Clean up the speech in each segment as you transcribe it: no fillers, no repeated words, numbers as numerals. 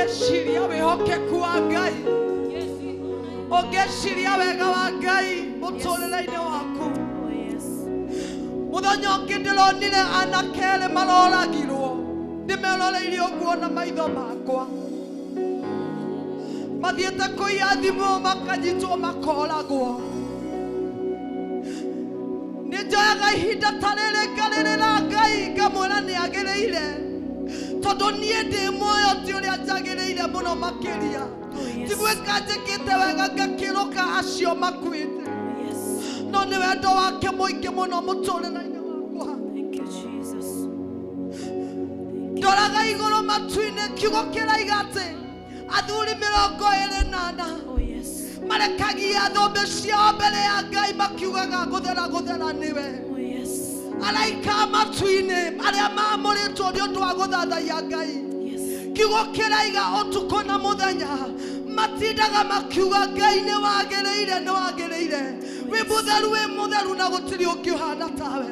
Ũngĩciria wĩhokeku wa Ngai, ũngĩciria wega wa Ngai mũtũrĩre-inĩ waku. Mũthenya ũngĩ ndĩronire anake erĩ maroragirwo, ndĩmeroreire ũguo na maitho makwa, mathiĩte kũiya thimũ makanyitwo makoragwo. Nĩ njoyaga ihinda ta rĩrĩ ngarĩrĩra Ngai ngamwĩra nĩ agĩrĩire, tondũ niĩ ndĩ muoyo ti ũrĩa njagĩrĩire mũno makĩria. Ti gwĩka njĩkĩte wega ngakĩrũka acio makuĩte, no nĩ wendo wake mũingĩ mũno mũtũrĩre-inĩ wakwa. Ndoraga igũrũ matu-inĩ, kiugo kĩraiga atĩ athuri 24 marekagia thũmbĩ ciao mbere ya Ngai makiugaga gũthera gũthera nĩwe. Araika matu-inĩ arĩa maamũrĩtwo nĩ ũndũ wa gũthathaiya Ngai, kiugo kĩraiga ũtukũ na mũthenya matindaga makiuga Ngai nĩ wagĩrĩire, nĩ wagĩrĩire, wĩ mũtheru, wĩ mũtheru, na gũtirĩ ũngĩ ũhana tawe.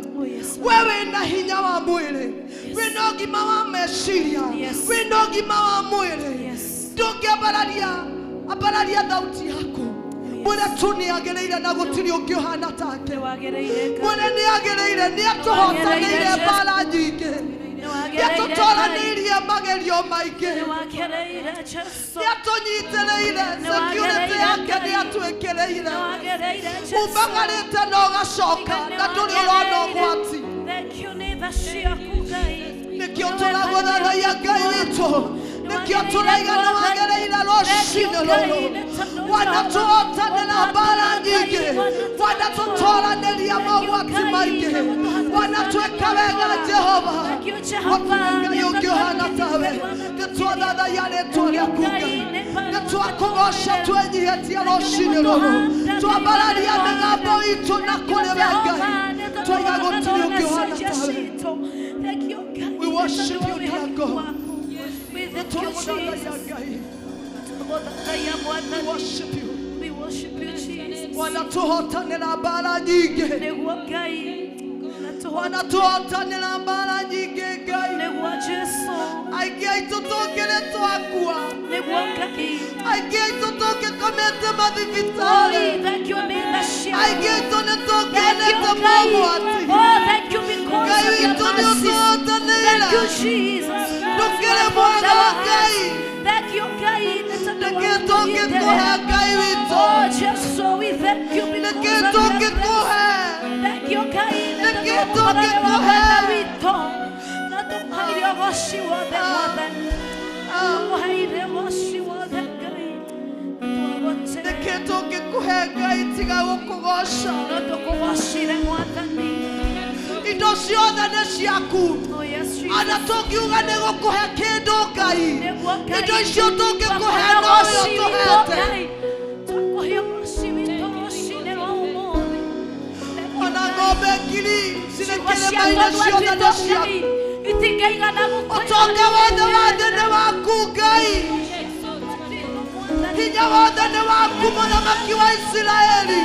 We wĩna hinya wa mwĩrĩ, wĩna ũgima wa meciria, wĩna ũgima wa mwĩrĩ, ndũngĩambararia ambararia thauti yaku, mwĩre tu nĩ agĩrĩire na gũtirĩ ũngĩ ũhana take. Mwĩre nĩ agĩrĩire, nĩ atũhotanĩire mbara nyingĩ, nĩ atũtoranĩirie magerio maingĩ, nĩ atũnyitĩrĩire security yake, nĩ atwĩkĩrĩire, umbagarĩte na ũgacoka na ndũrĩ ũrona ũgwati. Nĩkĩo tũragũthathaiya Ngai witũ, nĩkĩo tũraiga nĩ wagĩrĩire rũcinĩ rũrũ, wanatũhotanĩra mbara nyingĩ, wanatũtoranĩria mogwati maingĩ, wanatwĩka wega Jehova. Gũtirĩ Ngai ũngĩ ũhana tawe. Nĩ twathathaiya rĩtwa rĩaku Ngai, nĩ twakũgoca twenyihĩtie rũcinĩ rũrũ, twambararia mĩgambo itũ na kũrĩ we Ngai, twaiga gũtirĩ ũngĩ ũhana tawe. We worship you, dear God. We thank you, Jesus. We worship you. We worship you, Jesus. Wanatuhotanĩra mbara nyingĩ, Nĩguo Ngai, wanatuhotanĩra mbara nyingĩ Ngai. Nĩguo Jesu, Aingĩ aitũ tũngĩrĩ twakua, nĩguo Ngai. aingĩ aitũ tũngĩkomete mathibitarĩ, Oh, thank you, nĩ tha ciaku. aingĩ aitũ nĩ Thank tũngĩonete you, Ngai. mogwati. Oh, thank you because Ngai of your witũ nĩ mercies. Thank you, ũtũhotanĩire, Jesus. ndũkĩrĩ mwega Ngai. Thank you, Ngai. Nĩ tondũ wa Nĩkĩ tũngĩkũhe Ngai witũ? Oh, Jesu, we thank you Nĩkĩ because of your grace. tũngĩkũhe? Thank you, Ngai. Nĩ Nĩkĩ tondũ wa mũtharaba wa tũngĩkũhe? Mwana witũ. Na tũkũheire ũgoci wothe, Mwathani. Tũkũheire ũgoci wothe, Ngai. Tũgũte. Nĩkĩ tũngĩkũhe Ngai tiga gũkũgoca? No tũkũgocire, Mwathani. Indo ciothe nĩ ciaku, Oh, yes, Jesus. ana tũngiuga nĩ gũkũhe kĩndũ Ngai, Nĩguo Ngai. indo icio tũngĩkũhe Twakũhe noyo ũgoci witũ, tũhete. Ngai. Twakũhe ũgoci witũ rũcinĩ rwa ũmũthĩ. Thank you, Ona Ngai. ng'ombe ngiri cirĩ Ciugo cia kĩrĩma-inĩ tondũ ciothe nĩ witũ, ciaku. Ngai, itingĩigana gũkũigana. Ũtonga wothe wa thĩ nĩ waku Ngai, hinya wothe nĩ waku mũthamaki wa Isiraeli.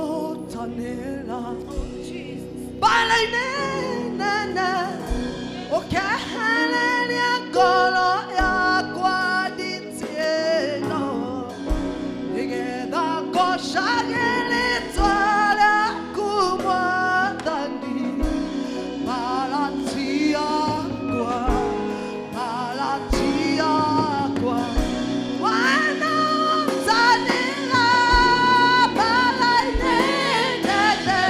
Wanahotanĩra mbara-inĩ nene, ũkehereria ngoro yakwa nditi ĩno, nĩgetha ngocage rĩtwa rĩaku Mwathani. Mbara ti yakwa, mbara ti yakwa, wanahotanĩra mbara-inĩ nene.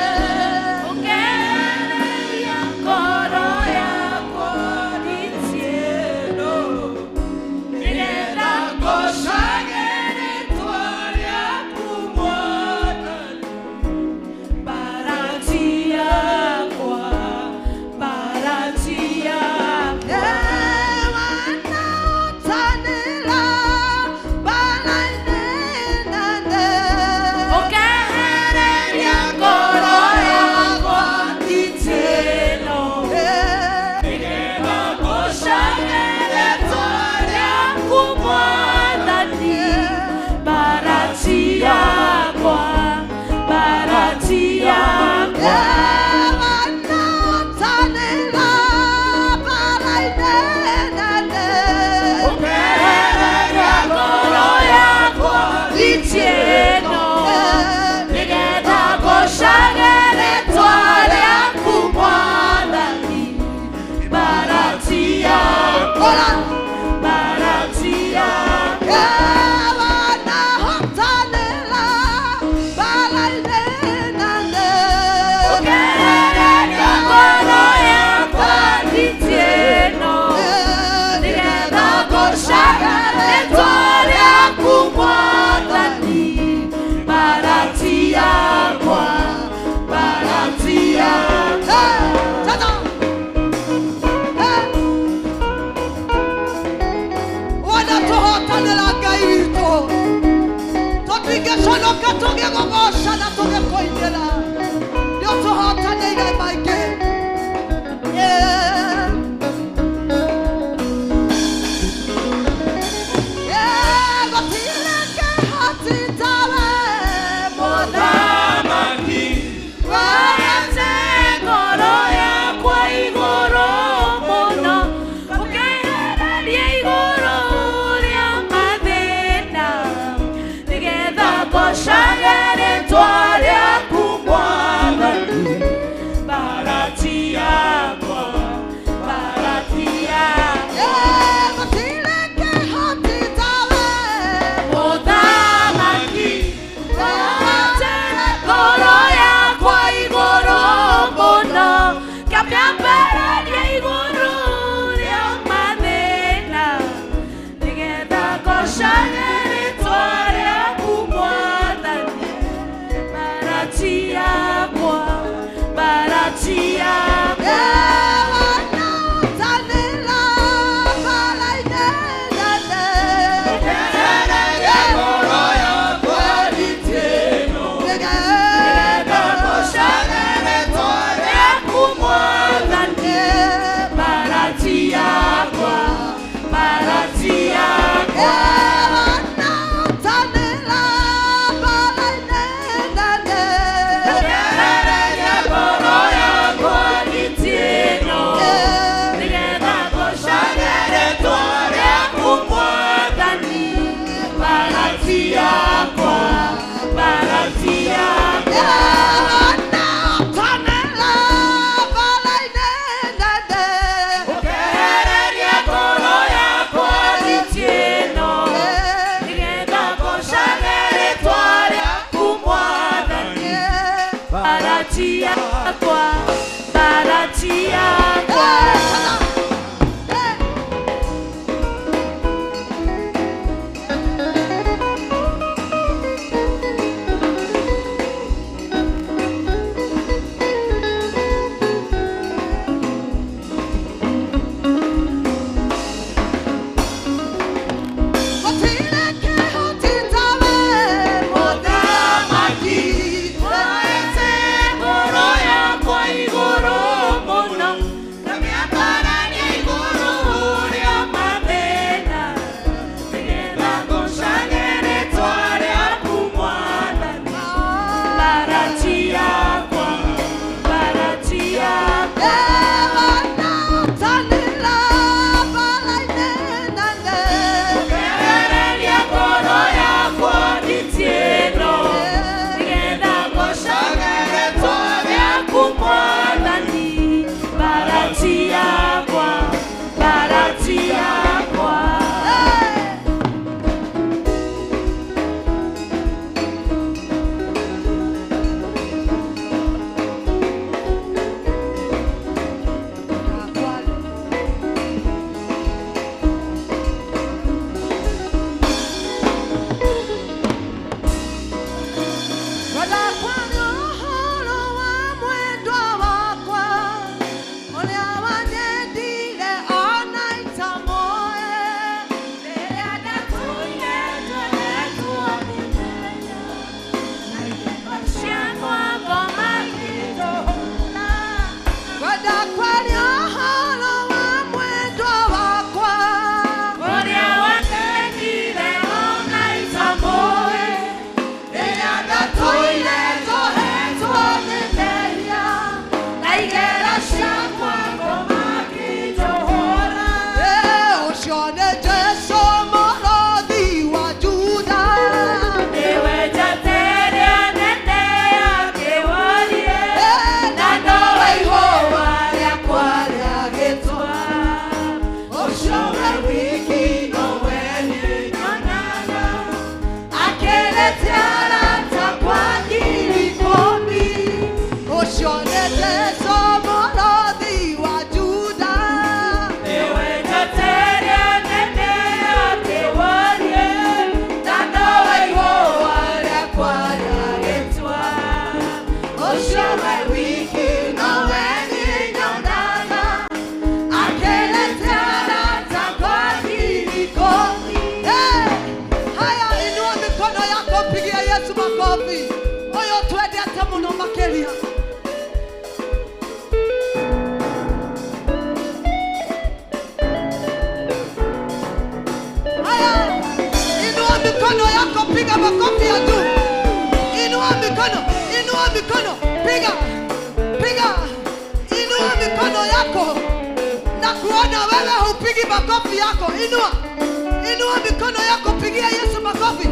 Tũgũtinda tũgĩkũgoca na tũgĩkũinĩra, nĩ ũtũhotanĩire maingĩ. Yeah. Yeah, gũtirĩ kĩhoti tawe, Mũthamaki. Wete ngoro yakwa igũrũ mũno, ũkĩehereria igũrũ rĩa mathĩna, nĩgetha ngocage rĩtwa rĩaku Mwathani. piga makofi ya juu. Inua mikono, inua mikono, piga, piga. Inua mikono yako. Na kuona wewe hupigi makofi yako. Inua, inua mikono yako, pigia Yesu makofi.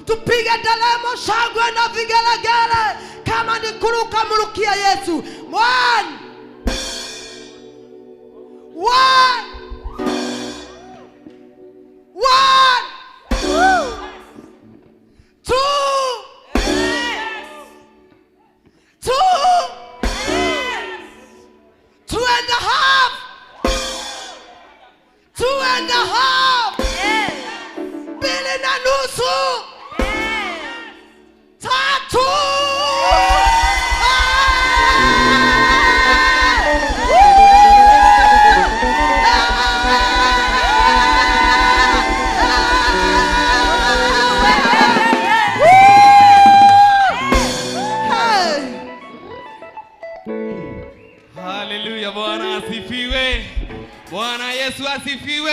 Tupige nderemo, shangwe na vigelegele kama ni kuruka mrukia Yesu. 1 1 1 2 2 2.5 2.5 2.5 3. Haleluya, Bwana asifiwe. Bwana Yesu asifiwe.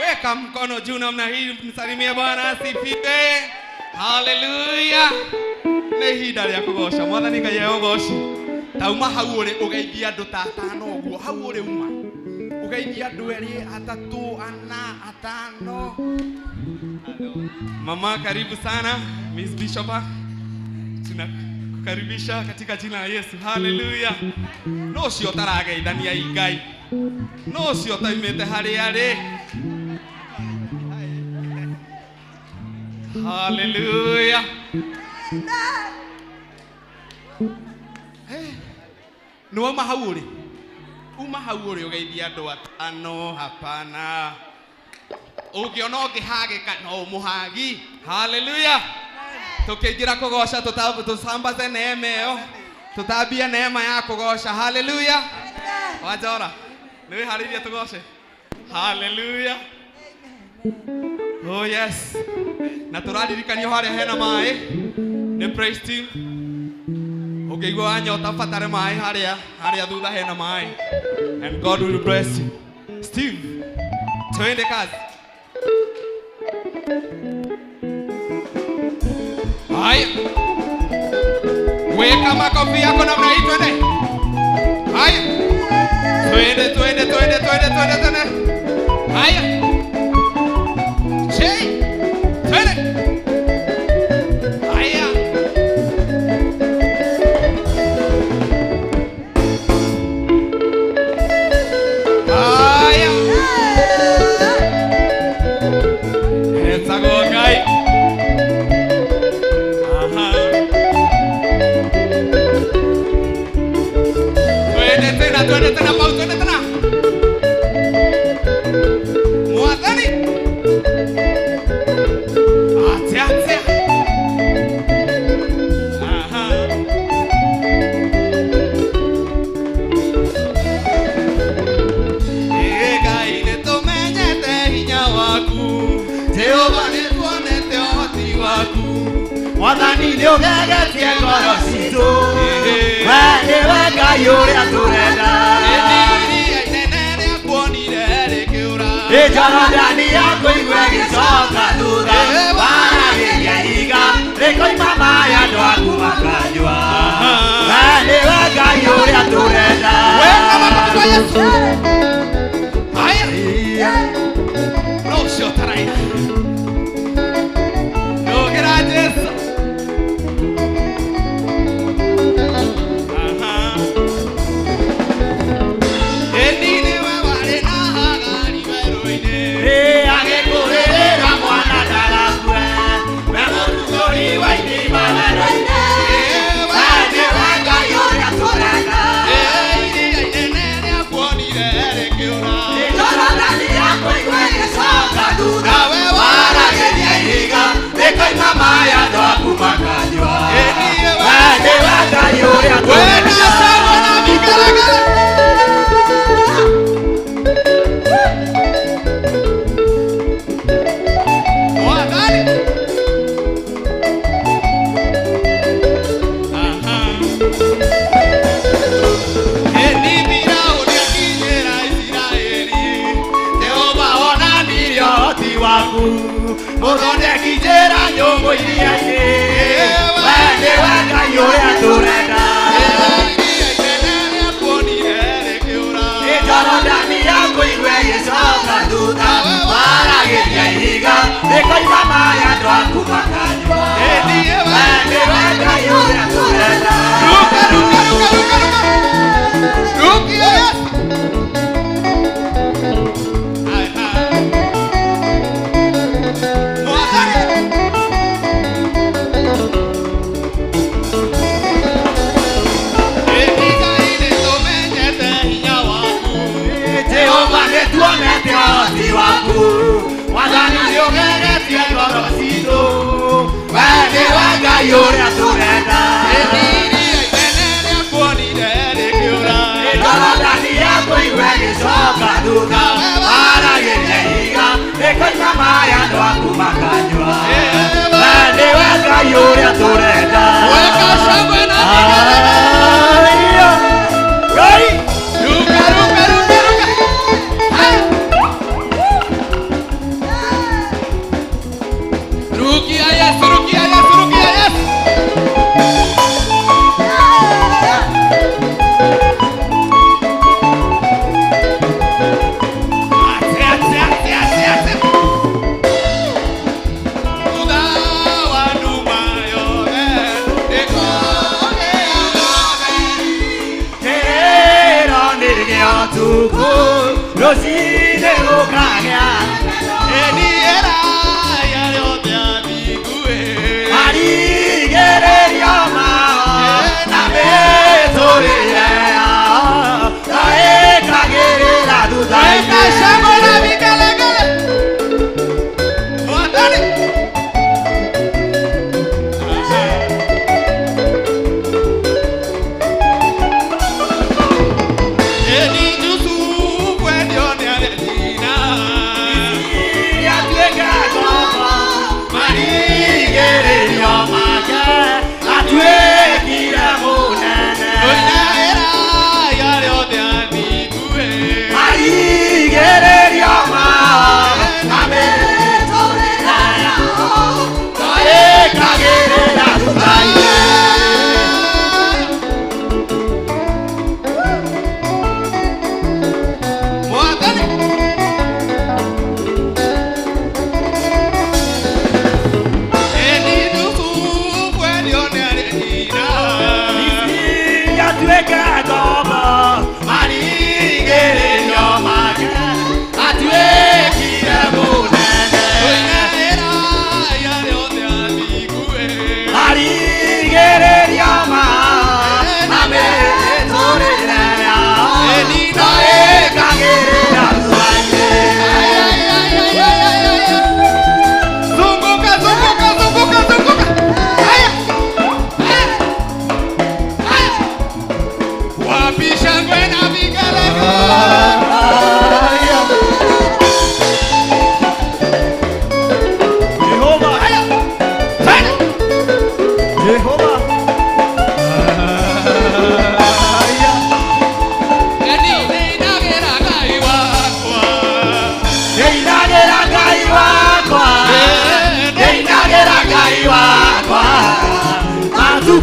Weka mkono juu namna hii, msalimie Bwana asifiwe. Haleluya. Nĩ ihinda rĩa kũgoca Mwathani Ngai egũgoci. Tauma hau ũrĩ ũgeithia andũ ta atano ũguo, hau ũrĩ uma ũgeithia andũ erĩ, atatũ, ana, atano. Mama, karibu sana Miss Bishopa, tunakukaribisha katika jina la Yesu. Haleluya. No ũcio ũtarageithania Ngai, no ũcio ũtaumĩte harĩa arĩ. Haleluya. Nĩ wauma hau ũrĩ, uma hau ũrĩ ũgeithia andũ atano. Hapana, ũngĩona ũngĩhagĩka no ũmũhagi. Haleluya. Tũkĩingĩra kũgoca tũsambaze neema ĩyo, tũtambie neema ya kũgoca. Haleluya. Wanjora, nĩ wĩharĩirie tũgoce? Haleluya. Oh yes. Na tũraririkanio harĩa hena maĩ nĩ praise team. Ũngĩigua wanyota batare maĩ harĩa harĩa thutha hena maĩ. And God will bless you. Steve, twende kazi. Haya, weka makofi yako namna hii, twende. Haya, twende twende twende twende twende twende. Haya, che, twende. Haya. Haya. Etagwo Ngai. Aha. Twende tena, twende. ũgegetie ngoro citũ we nĩwe Ngai ũrĩa tũrenda Jorodani yakũigua ĩgĩcoka thutha waragĩria ihiga rĩkoima maĩ andũ aku makanyua we nĩwe Ngai ũrĩa tũrenda. Weka makofi kwa Yesu. Haya. Rũcio taraina. Rũgĩra Jesu. Aha. Ĩni nĩwe warĩ na Hagari werũ-inĩ. Agĩkũrĩrĩra mwana ndagakue we mũrugũri wa irima werũ-inĩ we nĩwe Ngai ũrĩa tũrenda. Iria inene rĩakuonire rĩkĩũra. Jorodani yakũigua ĩgĩcoka thutha Nawe waragĩria ihiga rĩkoima maĩ andũ aku makanyua we nĩwe Ngai ũrĩa Wena tũrenda. shangwe na vigelegele. Mwathani. Aha. Ĩni Firaũni akinyĩra Isiraeli, Jehova onanirie ũhoti waku mũthondeki njĩra nyũmũ iria-inĩ we nĩwe Ngai ũrĩa tũrenda. Iria inene rĩakuonire rĩkĩũra. Jorodani yakũigua ĩgĩcoka thutha waragĩria ihiga rĩkoima maĩ andũ aku makanyua we nĩwe Ngai ũrĩa tũrenda. Ruka, ruka, ruka, ruka, ruka. Rukia Yesu. Aha. Mwathani. Ĩni Ngai nĩtũmenyete hinya waku. Jehova nĩtuonete ũhoti waku Mwathani nĩũgegetie ngoro citũ we nĩwe Ngai ũrĩa tũrenda. Ĩni iria inene rĩakuonire rĩkĩũra. Jorodani yakũigua ĩgĩcoka thutha waragĩria ihiga rĩkoima maĩ andũ aku makanyua we nĩwe Ngai ũrĩa tũrenda. Weka shangwe na vigelegele. Hallelujah. Ngai. Ruka, ruka, ruka, ruka. Haya. Rukia Yesu, rukia Yesu, rukia Yesu. Atse, atse, atse, atse, atse. Thutha wa nduma yothe, nĩkũgĩa ũtheri. Kĩrĩro nĩ gĩa ũtukũ rũcinĩ gũkagĩa Ĩni ĩraya rĩothe athingu ĩ. marigĩrĩrio mao na mĩtũrĩre yao ta ĩkagĩrĩra Weka thutha-inĩ. shangwe na vigelegele. Mwathani. Ĩni Jusufu endio nĩ arĩa nyina.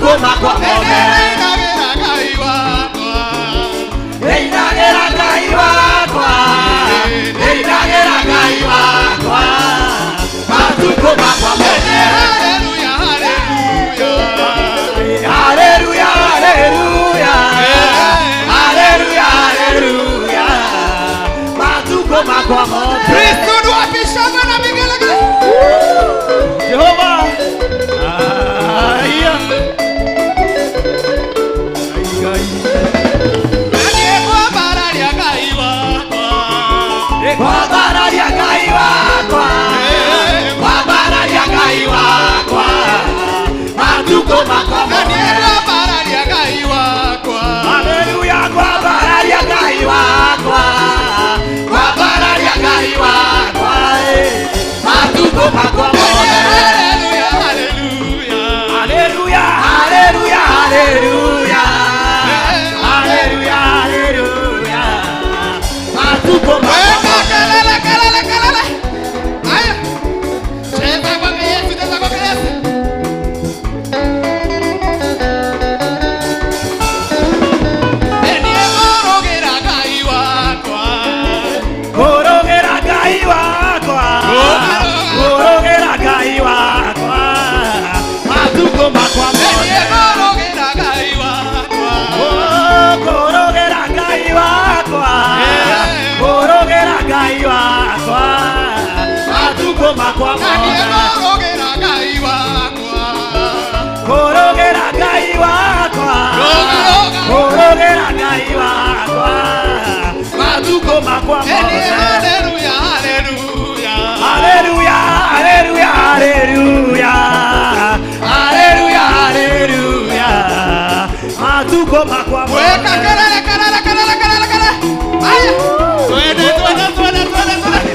Matukũ makwa mothe. Ndĩinagĩra Ngai wakwa. Ndĩinagĩra Ngai wakwa. Ndĩinagĩra Ngai wakwa. Matukũ makwa mothe. Haleluya, haleluya. Haleluya, haleluya. Haleluya, haleluya. Matukũ makwa mothe. Priesthood wapishana na vigelegele. Jehova. Aya. Ai, ai. Nĩngwambararia Ngai wakwa. Kwambararia Ngai wakwa. Kwambararia Ngai wakwa. Matukũ makwa mothe. Nĩngwambararia Ngai wakwa. Haleluya, kwambararia Ngai wakwa. Kwambararia Ngai wakwa. Matukũ makwa mothe. Haleluya, haleluya. Haleluya, haleluya, haleluya. Haleluya, haleluya. Matukũ makwa Weka mothe. kelele, kelele, kelele. Haya. Cheza kwake Yesu, cheza kwake Yesu. Nĩngũrũgĩra Ngai wakwa. Kũrũgĩra Ngai wakwa. Kũrũgĩra Ngai wakwa. Matukũ makwa mothe. Nĩngũrũgĩra Ngai wakwa. Oh, kũrũgĩra Ngai wakwa. Kũrũgĩra Ngai wakwa. Matukũ makwa mothe. Nĩngũrũgĩra Ngai wakwa. Kũrũgĩra Ngai wakwa. Rũga, rũga. Kũrũgĩra Ngai wakwa. Matukũ makwa mothe. Haleluya, haleluya. Haleluya, haleluya, haleluya. Haleluya, haleluya. Matukũ makwa Weka mothe. kelele, kelele, kelele, kelele, kelele. Haya. Twende, twende, twende, twende, twende.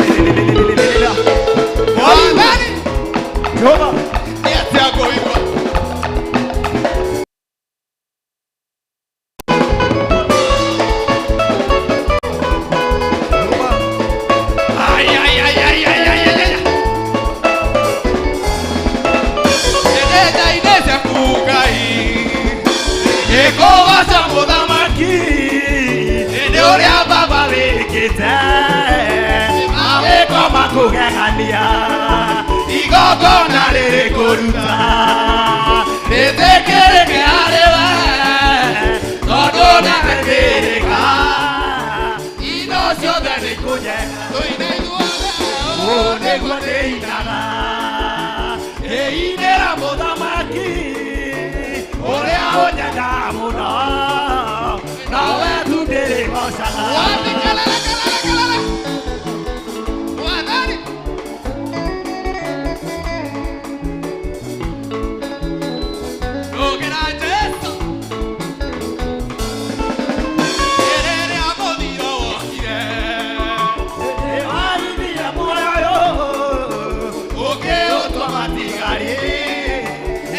Mwathani, Jehova. nĩ atĩa ngũigua? Ai, ai, ai, ai, ai, ai, ai, ai. Ndĩrenda inĩ ciaku Ngai. Ngĩkũgooca mũthamaki. Mũthamaki, Nĩ ũrĩa Baba wĩkĩte. Mawĩko makũgegania. Igongona rĩrĩ kũruta. Rĩtĩkĩrĩke harĩ we. Tondũ nĩmetĩrĩka. Indo ciothe nĩ kũnyega. Tũine ithuothe. Ũũ nĩguo ndĩinaga. Ndĩinĩra mũthamaki ũrĩa ũnyendaga mũno. Nowe tu ndĩrĩgocaga. Wapi kelele, kelele, kelele. Mwathani. Rũgĩra Jesũ. Rĩrĩa mũthiro wokire. Nĩwarithia muoyo ũkĩũtua matigari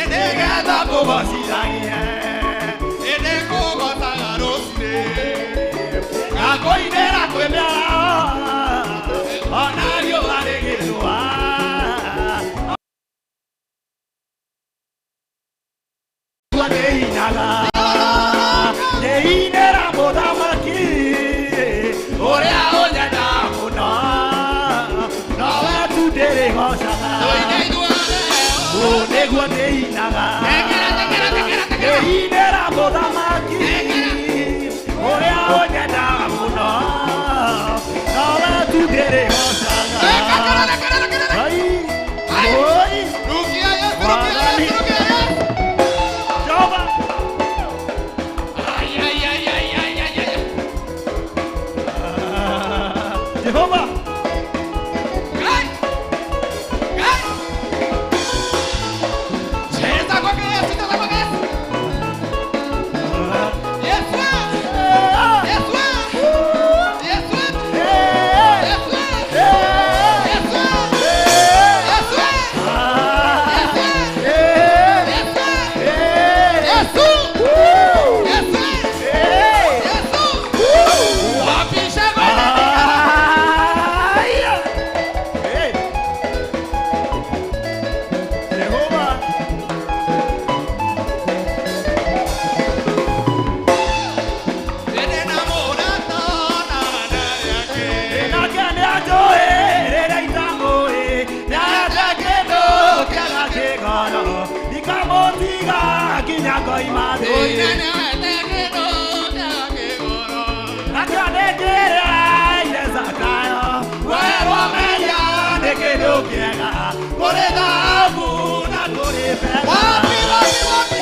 nĩgetha ngũgocithagie. Nĩndĩkũgoocaga rũciinĩ. Ngakũinĩra kwĩ mĩaraho ona riũa rĩgĩthũa. Ndĩinaga, ndĩinĩra mũthamaki ũrĩa ũnyendaga mũno, nowe tu ndĩrĩgocaga. Tũine ithuothe. Ũũ nĩguo ndĩinaga. Tekera, tekera, tekera, tekera. Ndĩinĩra mũthamaki ũrĩa ũnyendaga mũno, nowe tu ndĩrĩgocaga. Weka kelele, kelele, kelele. Ai, oi, Rukia Yesu, rukia Yesu, rukia Yesu. Jehova. kĩndũ kĩega kũrĩ thahabu na kũrĩ betha. Wapi wapi wapi?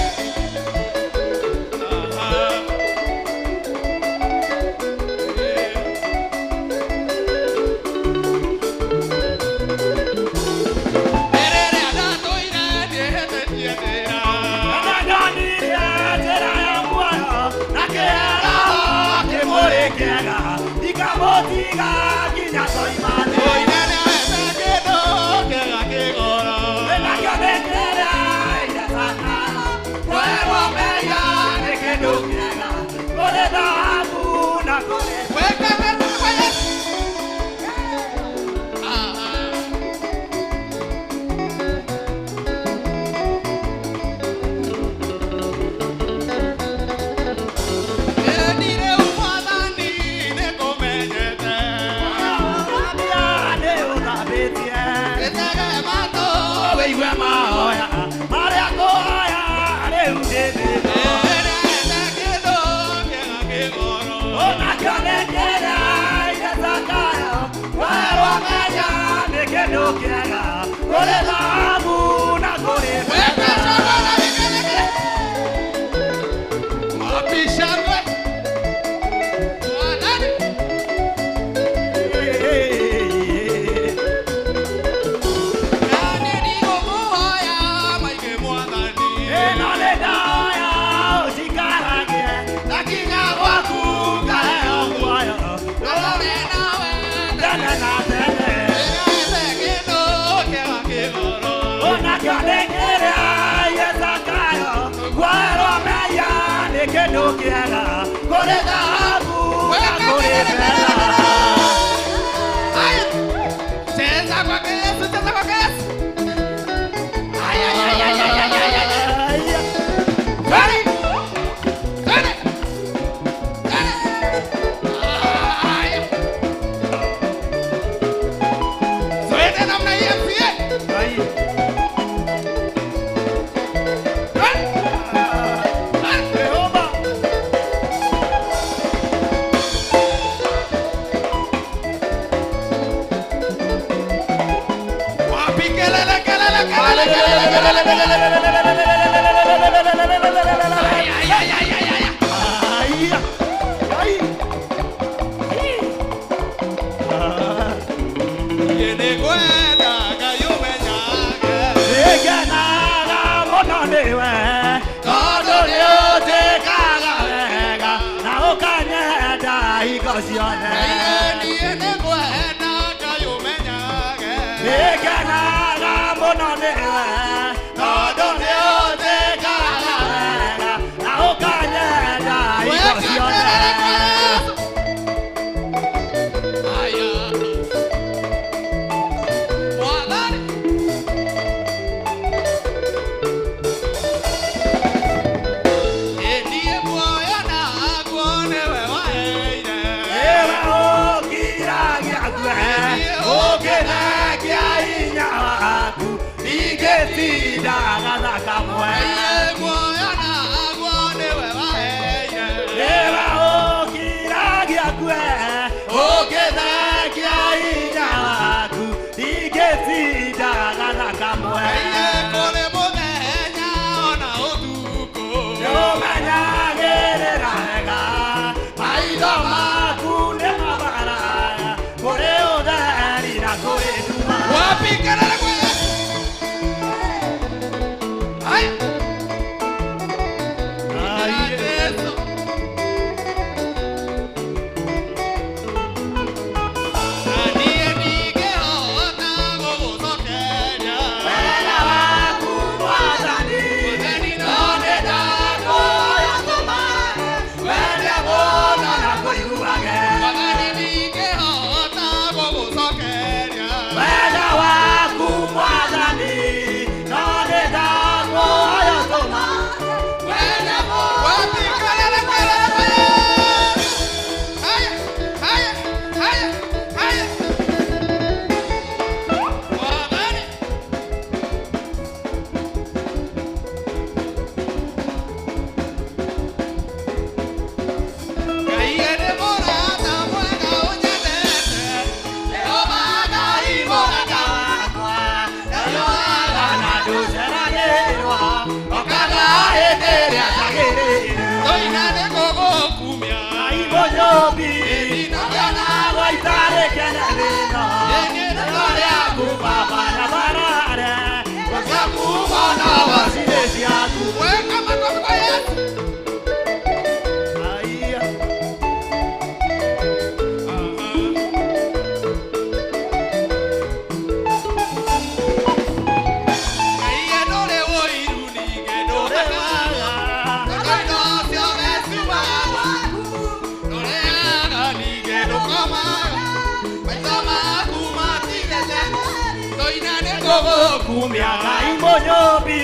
Gũkumia Ngai mũnyũmbi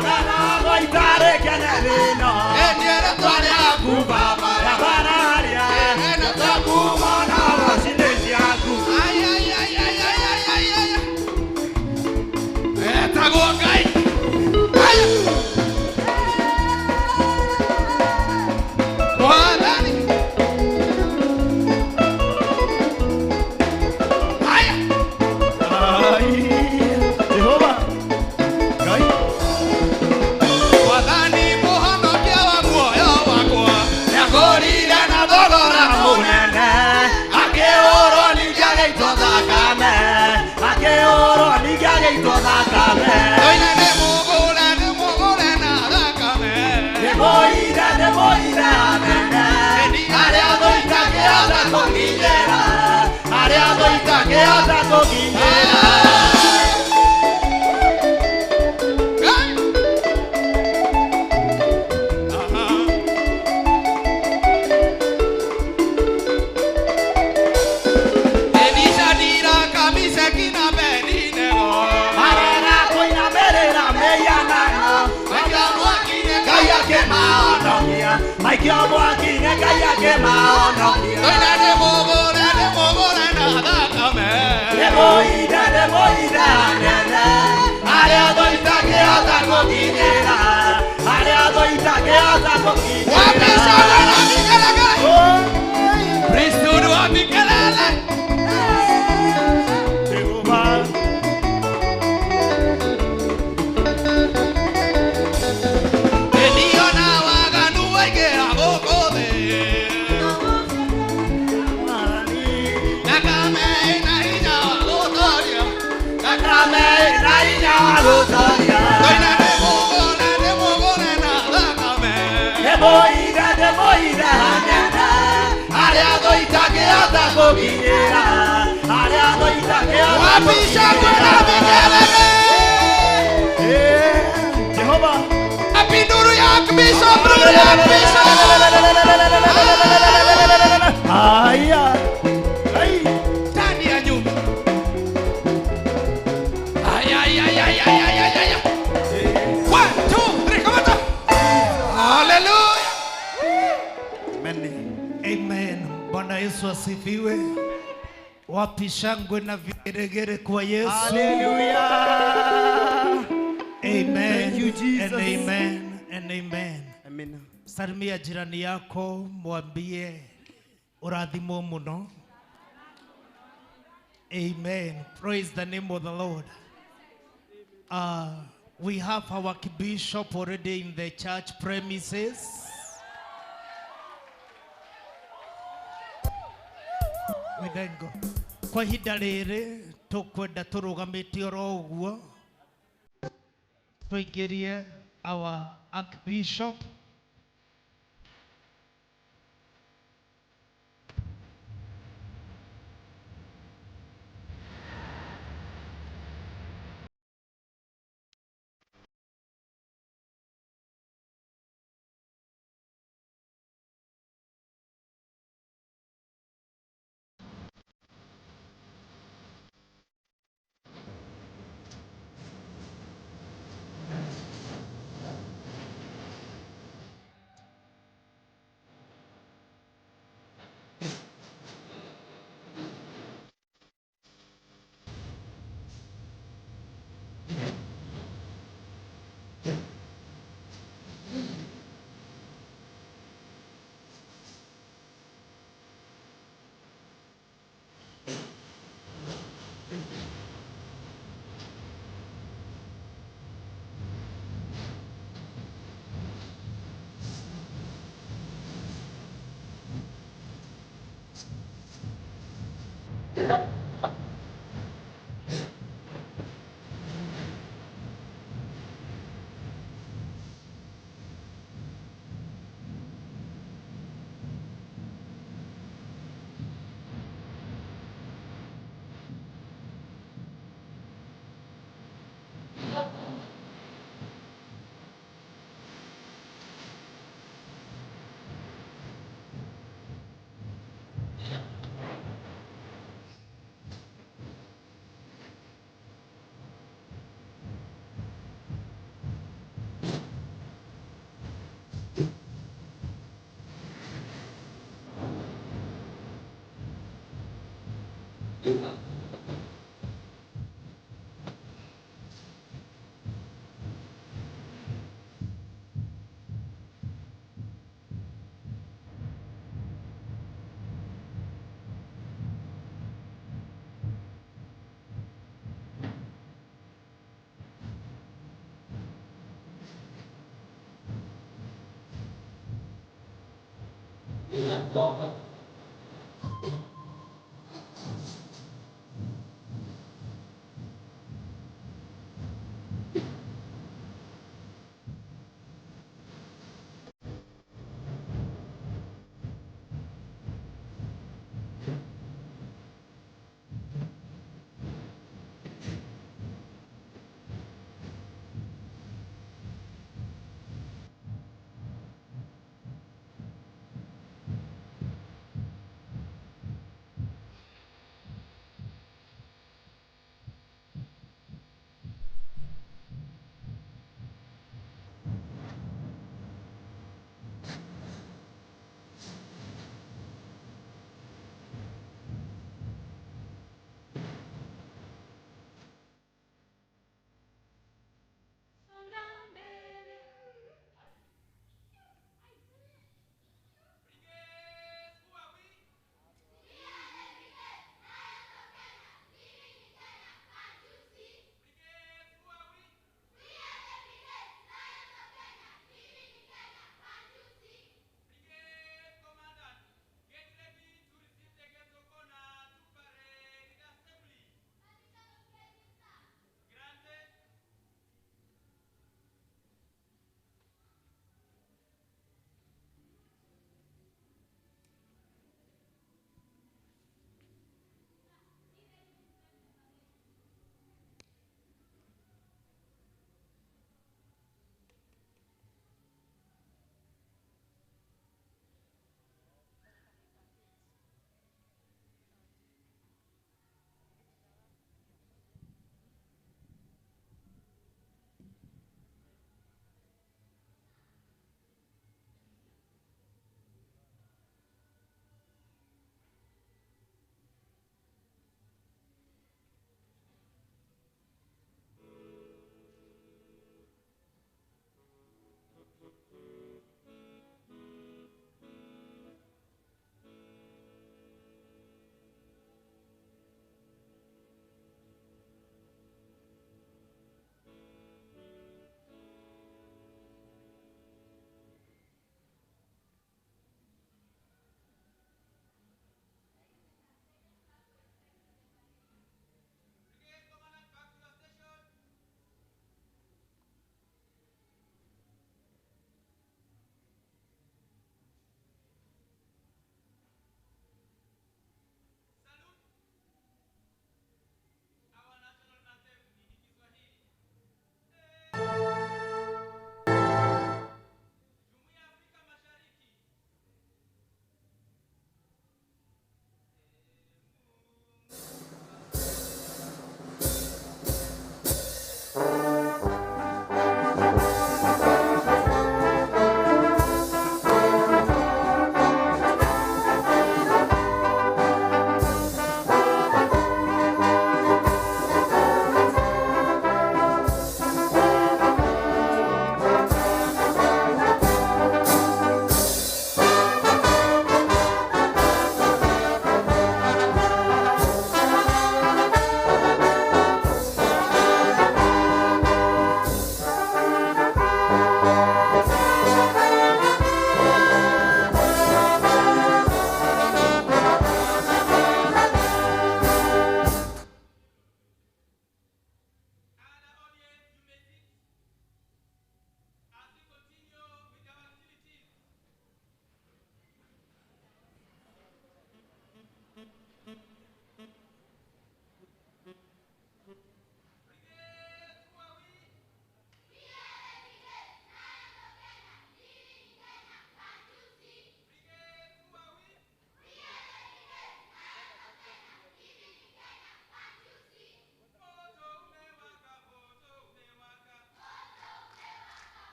Nganago itarĩ kĩene-rĩno Rĩtwa rĩaku Baba Rĩabararia Nĩtũkumona rũcinĩ ciaku Ai ai ai ai ai ai ai. Etagwo Ngai. Ai. Mwathani. Haya. Ai Jehova Ngai Mwathani mũhonokia wa muoyo wakwa. Nĩangũrire na thogora mũnene Akĩũrwo ningĩ agĩitwo thakame Akĩũrwo ningĩ agĩitwo thakame Ndoina nĩ mũgũre na thakame. Nĩmũire nĩmũire anene Arĩa thũ itangĩhota kũnginyĩra Arĩa thũ itangĩhota kũnginyĩra Ngai. Aha. Elisha Diraka Mishaki na Abednego. Marega kũinamĩrĩra mĩhianano Maikio mwaki-inĩ Ngai akĩmahonokia Maikio mwaki-inĩ Ngai akĩmahonokia Ndoina nĩ mũgũre na thakame. Nĩmũire nĩmũire anene Arĩa thũ itangĩhota kũnginyĩra Arĩa thũ itangĩhota kũnginyĩra Wapi shangwe na vigelegele? Priesthood wapi kelele? Jehova Nĩndĩona waganu waingĩra gũkũ thĩ. Thakame ĩna hinya wa gũtooria. Thakame ĩna hinya wa gũtooria Ndoina nĩ mũgũre na thakame. Nĩmũire nĩmũire anene Arĩa thũ itangĩhota kũnginyĩra Arĩa thũ itangĩhota Wapi shangwe na vigelegele? Jehova Wapi nduru ya Bishop, nduru ya Bishop? Aya Ai Ndani ya nyumba. Ay, ay, ay, ay, ay, ay, ay, ay. 1, 2, 3, come on. Hallelujah. Amen. Bwana Yesu asifiwe. Wapi shangwe na vigelegele kwa Yesu. Hallelujah. Amen. Thank you, Jesus. And amen and amen. Amen. Salimia jirani yako, mwambie urathimwo muno. Amen. Praise the name of the Lord. We have our bishop already in the church premises. We thank God. Kwa ihinda rĩrĩ tũkwenda tũrũgamĩte oro ũguo tũingĩrie our archbishop.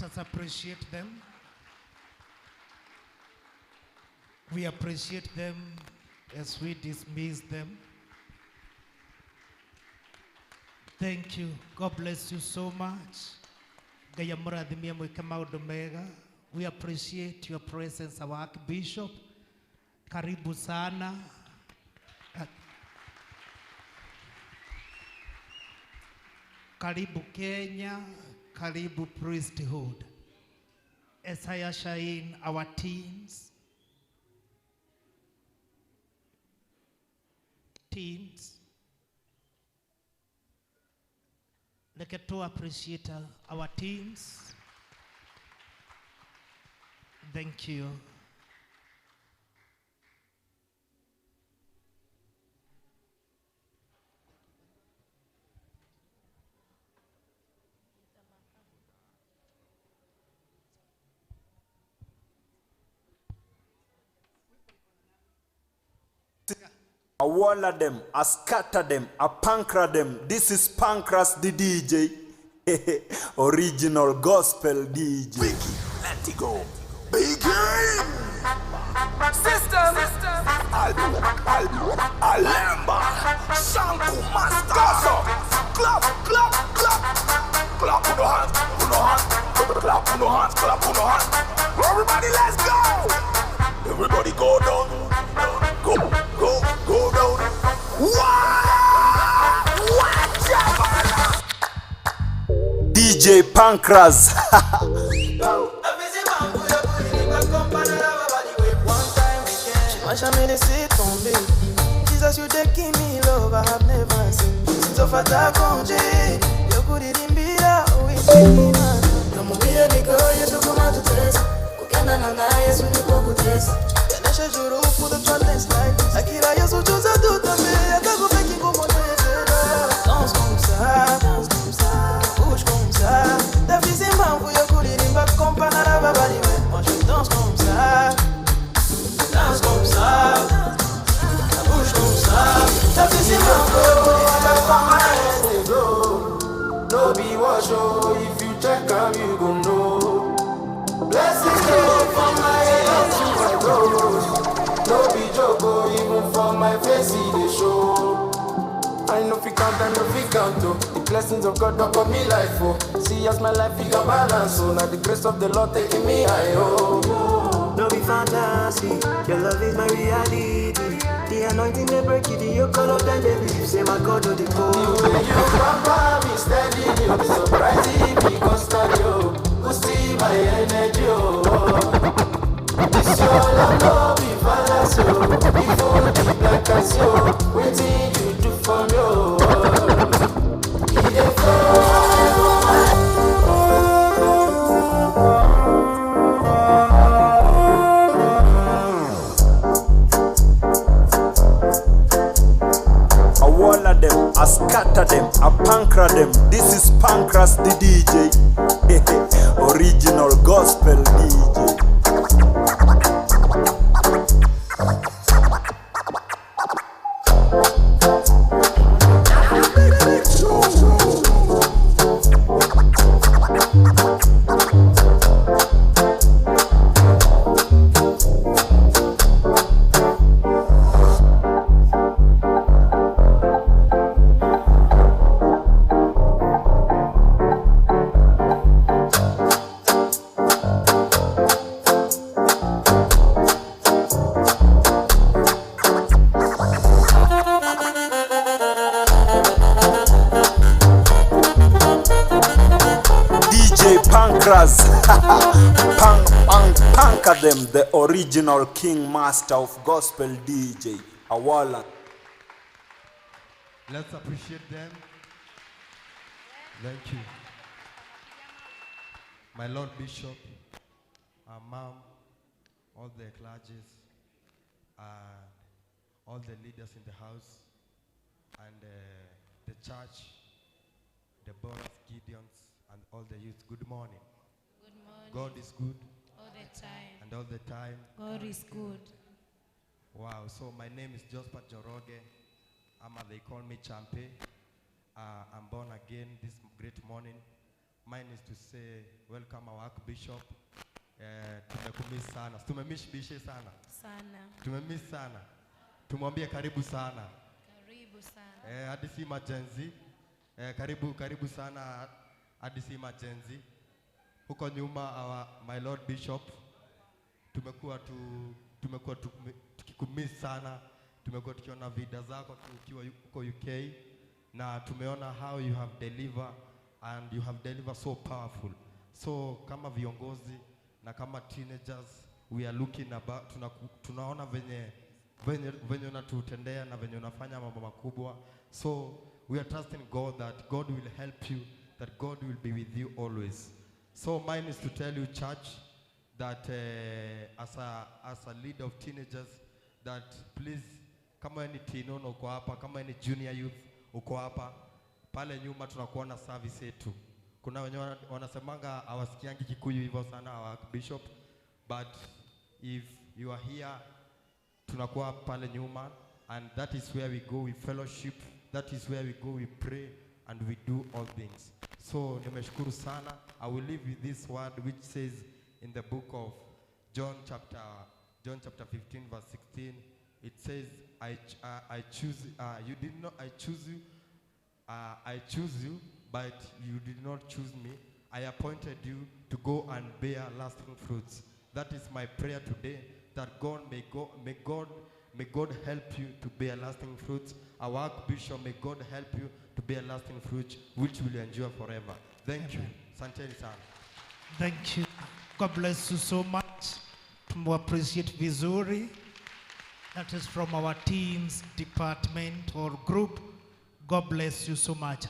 Let us appreciate them. We appreciate them as we dismiss them. Thank you. God bless you so much. Ngai amũrathimie mwĩke maũndũ mega. We appreciate your presence, our Archbishop. Karibu sana. Karibu Kenya, karibu priesthood. As I usher in our teams, let to appreciate our teams. Thank you. I waller them, I scatter them, I pancra them. This is Pancras the DJ. Original gospel DJ. Biggie, let it go. Begin! System! Alemba! Shanku Master! Gaza! Clap, clap, clap! Clap on the hands, on the hands, clap on the hands, clap on the hands. Everybody, let's go! Everybody go down, go, go, go down. Wow! Watch out! DJ Pancras. Jesus, you dey give me love I have never seen. So far, konje, you could irimbira uitina. No mubira niko Yesu kuma tutesa. Kukenda na Yesu niko kutesa. Yanesha juru for the challenge like this. Akira Yesu choza tutame, akakufeki ngumo tena. Danse comme ça, danse comme ça, bouge comme ça. Ndafise impamvu yo kuririmba kompana n'ababariwe. Moi je danse comme ça, danse comme ça. Bouge comme ça, ndafise impamvu yo kuririmba kompana. No be wash oh, if you check am you go know. Blessings go from my head to my toes. No be joke oh, even for my face e dey show. I no fit count, I no fit count oh. The blessings of God don't come me life oh. See as my life e got balance oh. Now the grace of the Lord taking me high oh. No be fantasy, your love is my reality. The anointing they break you, the yoke all of them they believe. Say my God oh the poor. The way you pamper me steady, you be surprising me constantly oh. Who see my energy oh. This your love no be fallacy oh. Before the black eyes oh. Waiting you do for me oh. He dey flow. I waller them, I scatter them, I pancra them. This is Pancras the DJ. Original gospel DJ. Panka them, the original king master of gospel DJ, Awala. Let's appreciate them. Thank you. My Lord Bishop, our mom, all the clergies, and all the leaders in the house, and the church, the Boras, Gideons, and all the youth. Good morning. Good morning. God is good. All the time. And all the time. God is good. Wow. So my name is Josephat Njoroge. They call me Champe. I'm born again this great morning. Mine is to say welcome our Archbishop. Tumekumiss sana. Tumemiss bishe sana. Sana. Tumemiss sana. Tumwambie karibu sana. Karibu sana. Hadi si majenzi. Karibu karibu sana hadi si majenzi. Huko nyuma our my Lord Bishop, tumekuwa tukikumiss sana. Tumekuwa tukiona vida zako ukiwa huko UK, na tumeona how you have delivered, and you have delivered so powerful. So kama viongozi na kama teenagers, we are looking about, tunaona venye unatutendea na venye unafanya mambo makubwa. So we are trusting God that God will help you, that God will be with you always. So mine is to tell you, church, that as a leader of teenagers, that please, kama ni tinono uko hapa, kama ni junior youth uko hapa, pale nyuma tunakuona service yetu. Kuna wenye wanasemanga hawasikiangi Kikuyu hivyo sana, our bishop, but if you are here, tunakuwa pale nyuma, and that is where we go, we fellowship, that is where we go, we pray, and we do all things. So nimeshukuru sana. I will leave with this word which says in the book of John chapter 15 verse 16, it says, I choose you did not I choose you, I choose you, but you did not choose me. I appointed you to go and bear lasting fruits. That is my prayer today, that God may God help you to bear lasting fruits. Our Archbishop, may God help you to bear lasting fruits which will endure forever. Thank you. Asanteni sana. Thank you. God bless you so much. To appreciate vizuri. That is from our teams, department or group. God bless you so much.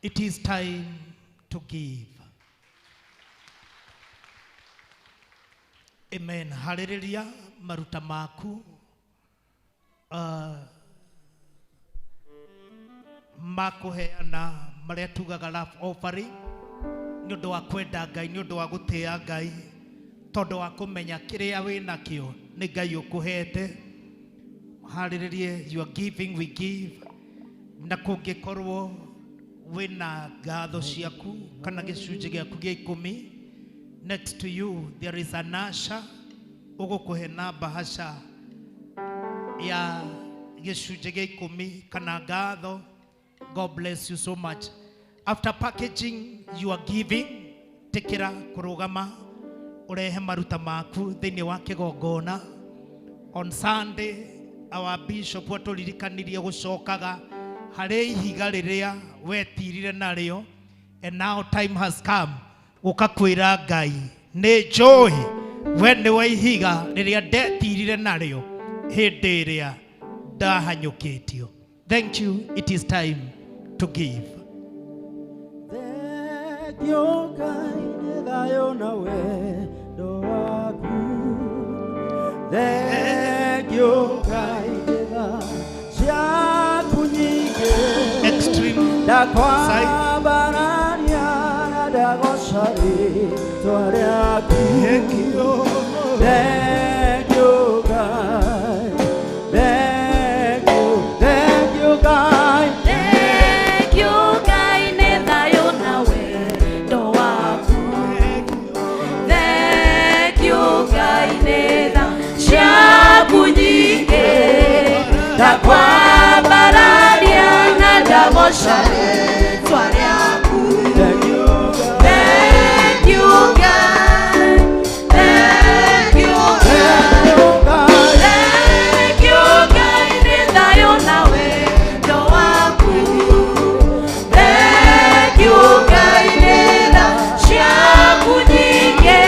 It is time to give. Amen. Hallelujah. Maruta maku. Makuheana maria tugaga love offering ni undu wa kwenda Ngai, ni undu wa gutia Ngai, tondu wa kumenya kiria winakio ni Ngai ukuhete. Hallelujah. You are giving, we give. Na kungikorwo wina ngatho ciaku kana gicunjĩ gĩaku gĩa ikũmi, next to you there is an usher ũgũkũhe na bahasha ya gĩcunjĩ gĩa ikũmi kana ngatho. God bless you so much. After packaging you are giving, tikira kũrũgama ũrehe maruta maku thĩinĩ wa kĩgongona. On Sunday our bishop atũririkanirie gũcokaga harĩ ihiga rĩrĩa wetirire narĩo, and now time has come gũka kwĩra Ngai nĩ njũĩ we nĩwe ihiga rĩrĩa ndetirire narĩo hĩndĩ ĩrĩa ndahanyũkĩtio. Thank you. It is time to give. Thank you, Ngai nĩ thayũ na wendo waku. Thank you, Ngai nĩ tha ciaku nyingĩ. Extreme ndakwambarania na ndagoca rĩtwa rĩaku. Thank you. Thank you, Ngai. Thank you, thank you, Ngai. Thank you, Ngai nĩ thayũ na wendo waku. Thank you, Ngai nĩ tha ciaku nyingĩ. Ndakwambarania na ndagoca rĩtwa rĩaku. Thank you, Thank you, Ngai. Thank you, Ngai. Thank you, Ngai nĩ thayũ na wendo waku. Thank you, Ngai nĩ tha ciaku nyingĩ.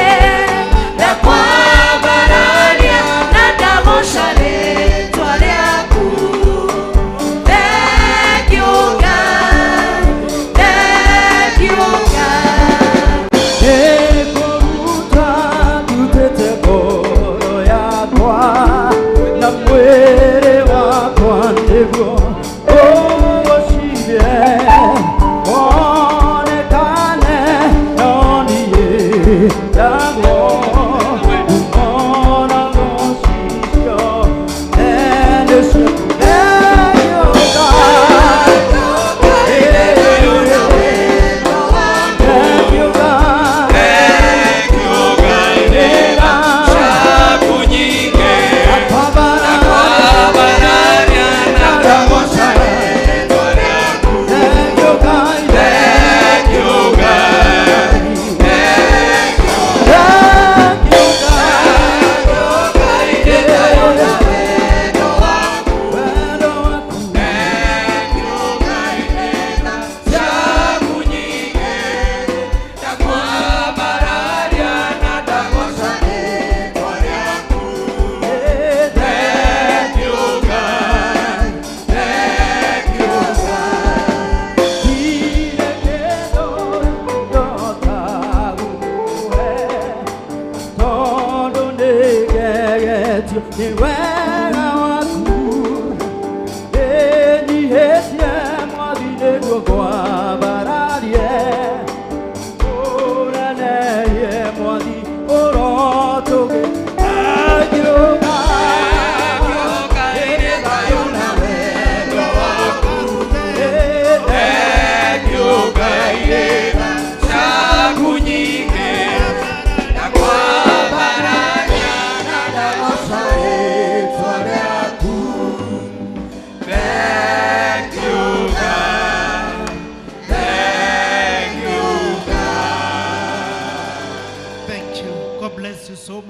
Ndakwambarania na ndagoca rĩtwa rĩaku. Thank you, Ngai. Thank you, Ngai. Nĩngũruta ndutĩte ngoro yakwa na mwĩrĩ wakwa nĩguo ũgũcithie wonekane no niĩ ndagwo ona ngũcicio nene ciaku. Thank you, Ngai. Thank you,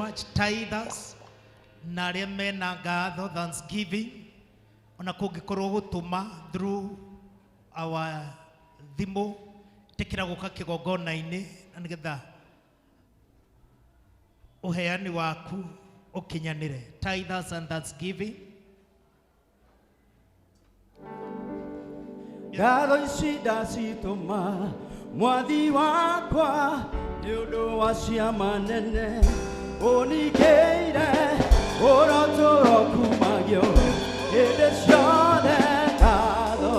much. Tithers na arĩa mena ngatho thanksgiving ona kũngĩkorwo gũtũma through our thimũ ĩtĩkĩra gũka kĩgongona-inĩ na nĩgetha ũheani waku ũkinyanĩre. Tithers and thanksgiving. Ngatho ici ndacitũma mwathi wakwa nĩ ũndũ wa ciama nene ũningĩire ũrotũro kumagio hĩndĩ ciothe. Ngatho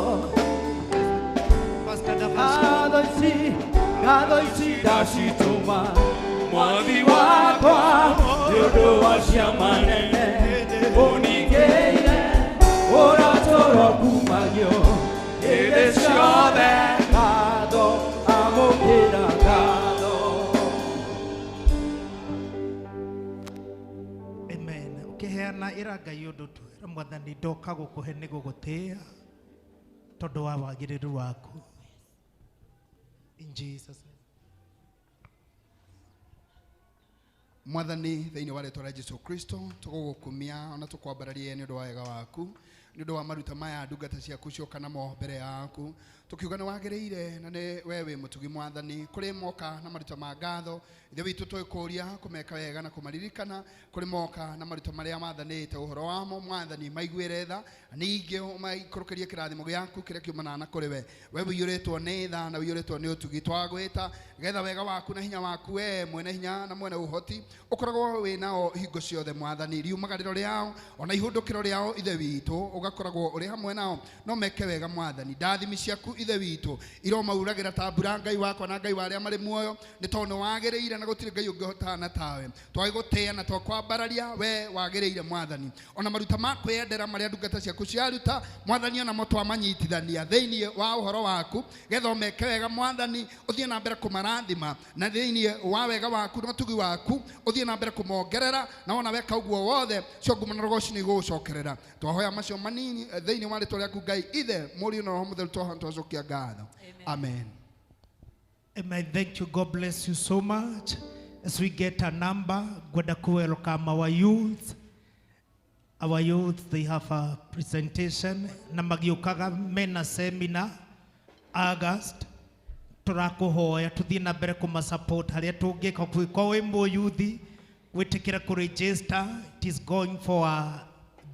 ngatho ici ndacitũma mwathi wakwa nĩ ũndũ wa ciama nene ũningĩire ũrotũro kumagio hĩndĩ ciothe. Ngatho amũkĩra ngatho. Amen. Ũkĩheana ĩra Ngai ũndũ tu, ĩra Mwathani ndoka gũkũhe nĩ gũgũtĩĩa tondũ wa wagĩrĩru waku. In Jesus name. Mwathani thĩinĩ wa rĩtwa rĩa Jesu Kristo tũgũgũkumia ona tũkwambararie nĩ ũndũ wa wega waku nĩ ũndũ wa maruta maya ndungata ciaku cioka namo mbere yaku tũkiuga nĩ wagĩrĩire na nĩ we wĩ mũtugi Mwathani kũrĩ moka na maruta ma ngatho ithe witũ twĩkũria kũmeka wega na kũmaririkana kũrĩ moka na maruta marĩa mathanĩte ũhoro wamo Mwathani maiguĩre tha ningĩ ũmaikũrũkĩrie kĩrathimo gĩaku kĩrĩa kiumanaga na kũrĩ we we ũiyũrĩtwo nĩ tha na ũiyũrĩtwo nĩ ũtugi twagwĩta getha wega waku na hinya waku we mwene hinya na mwene ũhoti ũkoragwo wĩ nao hingo ciothe Mwathani riumagarĩro rĩao ona ihũndũkĩro rĩao ithe witũ ũgakoragwo ũrĩ hamwe nao no meke wega Mwathani ndathimi ciaku ithe witũ iromauragĩra ta mbura Ngai wakwa na Ngai wa arĩa marĩ muoyo nĩ tondũ nĩ wagĩrĩire na gũtirĩ Ngai ũngĩhotana tawe twagĩgũtĩĩa na twakwambararia we wagĩrĩire Mwathani ona maruta ma kwĩyendera marĩa ndungata ciaku ciaruta Mwathani onamo twamanyitithania thĩinĩ wa ũhoro waku getha ũmeke wega Mwathani ũthiĩ na mbere kũmarathima na thĩinĩ wa wega waku na ũtugi waku ũthiĩ na mbere kũmongerera na wona weka ũguo wothe cio ngumo na rũgoci nĩ igũgũcokerera twahoya macio manini thĩinĩ wa rĩtwa rĩaku Ngai Ithe Mũriũ na Roho Mũtheru twacokia ngatho. Amen. Amen. Thank you. God bless you so much. As we get a number, ngwenda ku welcome our youth. Our youth, they have a presentation na magiũkaga mena seminar August. Tũrakũhoya tũthiĩ na mbere kũma support harĩa tũngĩka kwĩko wĩ mũyuthi gwĩtĩkĩra kũ register. It is going for a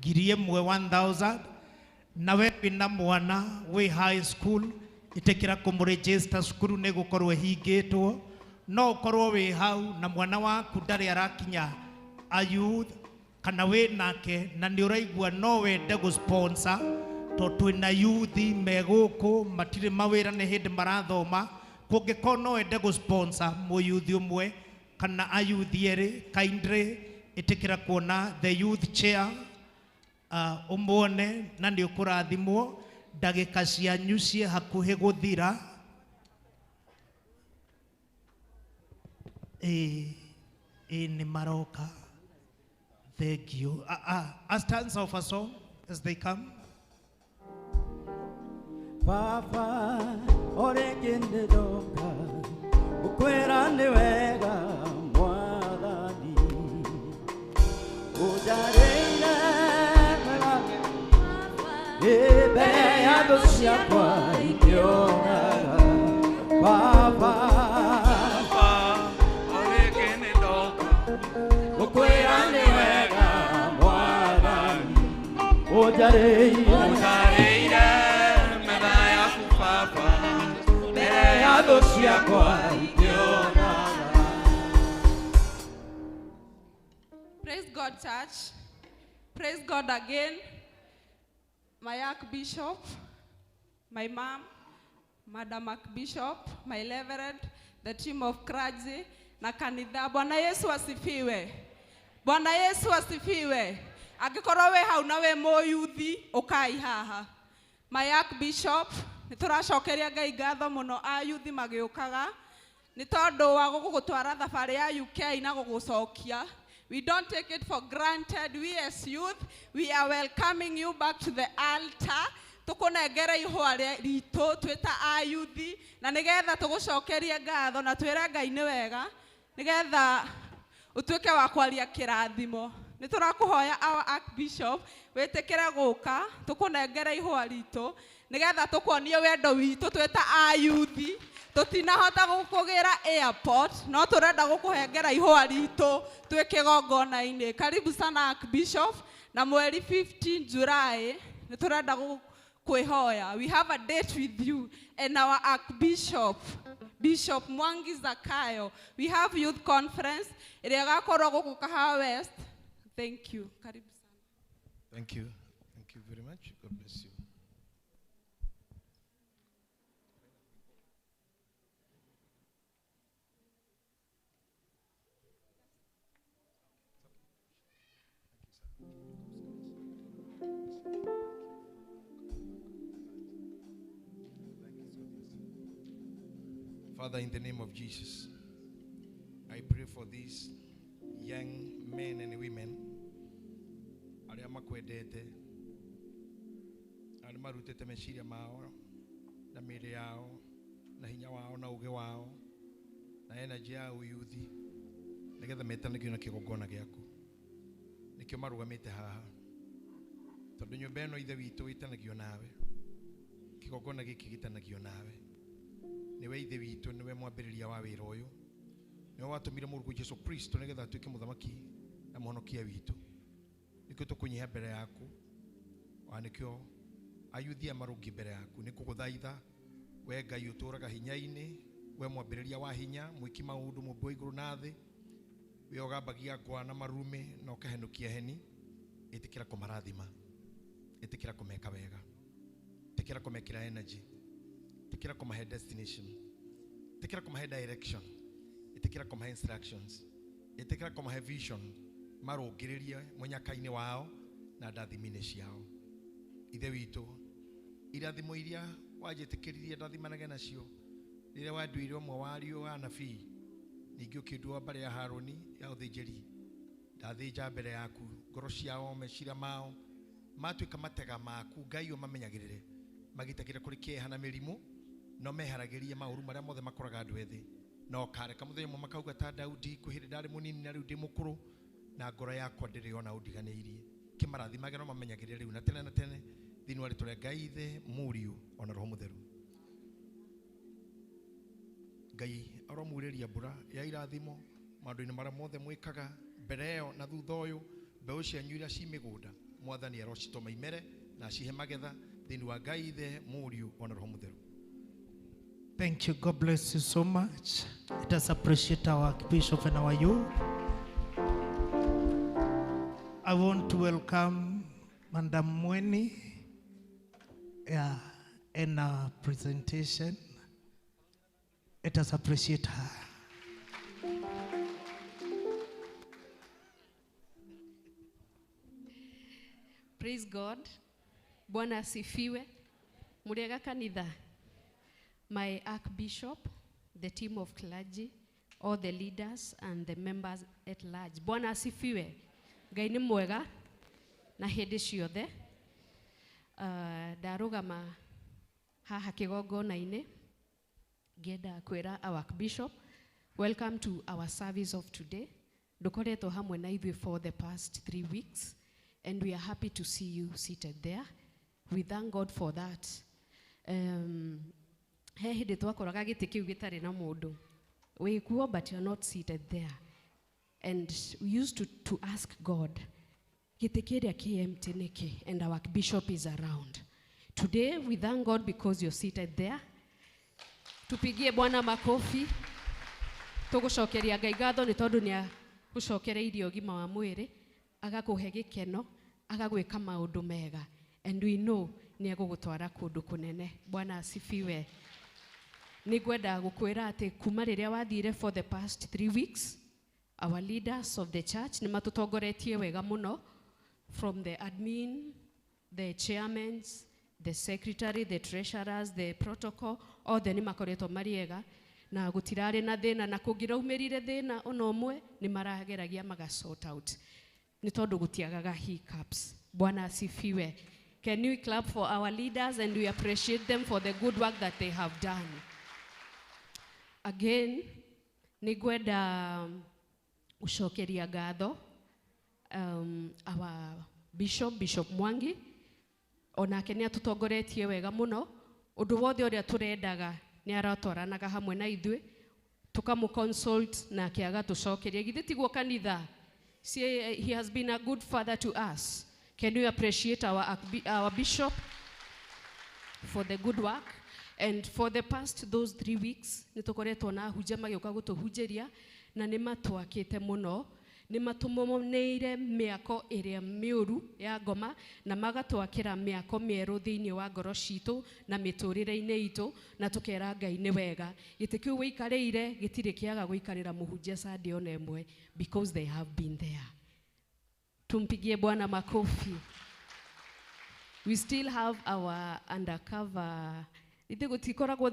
1,000 1000 na we wĩna mwana wĩ high school ĩtĩkĩra kũmũregister cukuru nĩ gũkorwo ĩhingĩtwo no ũkorwo wĩ hau na mwana waku ndarĩ arakinya a youth kana wĩ nake na nĩ ũraigua no wende gũ sponsor tondũ twĩna youth me gũkũ matirĩ mawĩra nĩ hĩndĩ marathoma kũngĩkorwo no wende gũ sponsor mũyuthi ũmwe kana ayuthi erĩ kindly ĩtĩkĩra kuona the youth chair ũmuone na nĩ ũkũrathimwo ndagĩka cianyu ciĩ hakuhĩ gũthira. Ĩĩ nĩ maroka. Thank you. A stanza of a song as they come. Baba orĩngĩ nĩ ndoka gũkwĩra nĩ wega Mwathani ũnjarĩire wega mbere ya thũ ciakwa ikĩonaga. Baba orĩngĩ nĩ ndoka gũkwĩra nĩ wega Mwathani ũnjarĩire metha yaku Baba mbere ya thũ ciakwa ikĩonaga. Praise God, church. Praise God again. My Archbishop, my mom, Madam Archbishop, my Reverend, the team of clergy, na kanitha. Bwana Yesu asifiwe. Bwana Yesu asifiwe. Angĩkorwo wĩ hau na wĩ mũyuthi, ũkai haha. My Archbishop, nĩ tũracokeria Ngai ngatho mũno ayuthi magĩũkaga nĩ tondũ wa gũgũtwara thabarĩ ya UK na gũgũcokia. We don't take it for granted. We as youth, we are welcoming you back to the altar. Tũkũnengere ihũa ritũ twĩ ta ayuthi na nĩgetha tũgũcokerie ngatho na twĩre Ngai nĩ wega nĩgetha Utuĩke wa kwaria kĩrathimo. Nĩ tũrakũhoya our Archbishop wĩtĩkĩre gũka tũkũnengere ihũa ritũ nĩgetha tũkuonie wendo witũ twĩ ta ayuthi. Tũtinahota gũkũgĩra airport no tũrenda gũkũhengera ihũa ritũ twĩ kĩgongona-inĩ. Karibu sana Archbishop, na mweri 15 July nĩ tũrenda kwĩhoya. We have a date with you and our Archbishop Bishop Mwangi Zakayo. We have youth conference ĩrĩa ĩgakorwo gũkũ Kahawa West. Thank you. Karibu sana. Thank you. Thank you very much. God bless you. Father, in the name of Jesus, I pray for these young men and women arĩa makwendete, arĩa marutĩte meciria mao na mĩĩrĩ yao na hinya wao na ũũgĩ wao na energy ya ũyuthi nĩgetha metanagio na kĩgongona gĩaku. Nĩkĩo marũgamĩte haha, tondũ nyũmba ĩno Ithe witũ ĩtanagio nawe, kĩgongona gĩkĩ gĩtanagio nawe. Nĩwe Ithe witũ, nĩwe mwambĩrĩria wa wĩra ũyũ, nĩwe watũmire mũrũguo Jesu Kristo nĩgetha atuĩke mũthamaki na mũhonokia witũ. Nĩkĩo tũkũnyiha mbere yaku, ona nĩkĩo ayuthi aya marũngiĩ mbere yaku. Nĩ kũgũthaitha we Ngai ũtũũraga hinya-inĩ, we mwambĩrĩria wa hinya, mwĩki maũndũ, mũmbi wa igũrũ na thĩ, we ũgambagia ngwa na marume na ũkahenũkia heni, ĩtĩkĩra kũmarathima, ĩtĩkĩra kũmeka wega, ĩtĩkĩra kũmekĩra energy, ĩtĩkĩra kũmahe destination, ĩtĩkĩra kũmahe direction, ĩtĩkĩra kũmahe instructions, ĩtĩkĩra kũmahe vision, marũngĩrĩrie mũnyaka-inĩ wao na ndathimi-inĩ ciao. Ithe witũ, irathimo iria wanjĩtĩkĩririe ndathimanage nacio rĩrĩa wanduire ũmwe wa ariũ a anabii, ningĩ ũkĩndua mbarĩ ya Harũni ya ũthĩnjĩri, ndathĩnja mbere yaku ngoro ciao, meciria mao matuĩka matega maku. Ngai ũmamenyagĩrĩre, magitagĩre kũrĩ kĩeha na mĩrimũ, no meharagĩrie maũru marĩa mothe makoraga andũ ethĩ, no kareka mũthenya ũmwe makauga ta Daudi, kwĩ hĩndĩ ndarĩ mũnini na rĩu ndĩ mũkũrũ na ngoro yakwa ndĩrĩ ona ũndiganĩirie. Kĩmarathimage no mamenyagĩrĩre rĩu na tene na tene, thĩinĩ wa rĩtwa rĩa Ngai Ithe, Mũriũ ona Roho Mũtheru. Ngai aromurĩria mbura ya irathimo maũndũ-inĩ marĩa mothe mwĩkaga mbere ĩyo na thutha ũyũ. Mbeũ cianyu iria ci mĩgũnda, Mwathani arocitũma imere na acihe magetha, thĩinĩ wa Ngai Ithe, Mũriũ ona Roho Mũtheru. Thank you. God bless you so much. Let us appreciate our Archbishop and our youth. I want to welcome Madam Mweni in our presentation. Let us appreciate her. Praise God. Bwana asifiwe. Muriega kanitha. My Archbishop, the team of clergy, all the leaders and the members at large. Bwana asifiwe. Ngai nĩ mwega na hĩndĩ ciothe. Ndarũgama haha kĩgongona-inĩ ngĩenda kwĩra our Archbishop, welcome to our service of today. Ndũkoretwo hamwe na ithuĩ for the past 3 weeks, and we are happy to see you seated there. We thank God for that. He hĩndĩ twakoraga gĩtĩ kĩu gĩtarĩ na mũndũ wĩkuo, but you are not seated there. And we used to ask God, gĩtĩ kĩrĩa kĩ empty nĩkĩ? And our bishop is around. Today we thank God because you're seated there. Tupigie Bwana makofi. Tũgũcokeria Ngai ngatho nĩ tondũ nĩ agũcokereirie ũgima wa mwĩrĩ, agakũhe gĩkeno, agagwĩka maũndũ mega. And we know nĩ egũgũtwara kũndũ kũnene. Bwana asifiwe. Nĩngwenda gũkwĩra atĩ kuma rĩrĩa wathire for the past 3 weeks, our leaders of the church nĩ matũtongoretie wega mũno, from the admin, the chairmen, the secretary, the treasurers, the protocol, othe nĩ makoretwo marĩ ega na gũtirarĩ na thĩna, na kũngĩraumĩrire thĩna ona ũmwe nĩ marageragia maga sort out, nĩ tondũ gũtiagaga hiccups. Bwana asifiwe. Can we clap for our leaders and we appreciate them for the good work that they have done. Again, nĩngwenda gucokeria ngatho our Bishop, Bishop Mwangi, onake nĩ atũtongoretie wega mũno ũndũ wothe ũrĩa tũrendaga nĩ aratwaranaga hamwe na ithuĩ tukamu consult nake agatũcokeria. Githĩ tiguo kanitha? See, he has been a good father to us. Can we appreciate our bishop for the good work? And for the past those 3 weeks, nĩtũkoretwo na ahunjia magĩũka gũtũhunjĩria na nĩ matwakĩte mũno, nĩ matũmoneire mĩako ĩrĩa mĩũru ya ngoma na magatwakĩra mĩako mĩerũ thĩinĩ wa ngoro citũ na mĩtũrĩre-inĩ itũ, na tũkera Ngai nĩ wega. Gĩtĩ kĩu wĩikarĩire gĩtirĩ kĩaga gũikarĩra mũhunjia Sunday ona ĩmwe, because they have been there. Tumpigie Bwana makofi. We still have our undercover. Ithe gũtikoragwo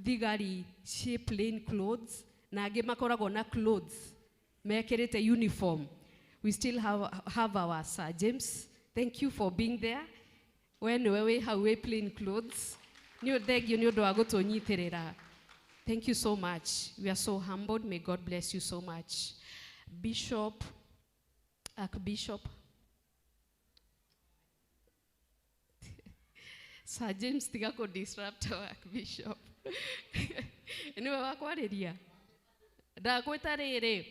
thigari ci plain clothes na angĩ makoragwo na clothes mekĩrĩte uniform. We still have our Sir James. Thank you for being there. We nĩwe wĩ hau wĩ plain clothes. Nĩ thengio nĩ ũndũ wa gũtũnyitĩrĩra. Thank you so much. We are so humbled. May God bless you so much. Bishop, Archbishop Sir James, tiga kũ disrupt our Archbishop. Nĩwe wa kwarĩria. Ndakwĩta rĩrĩ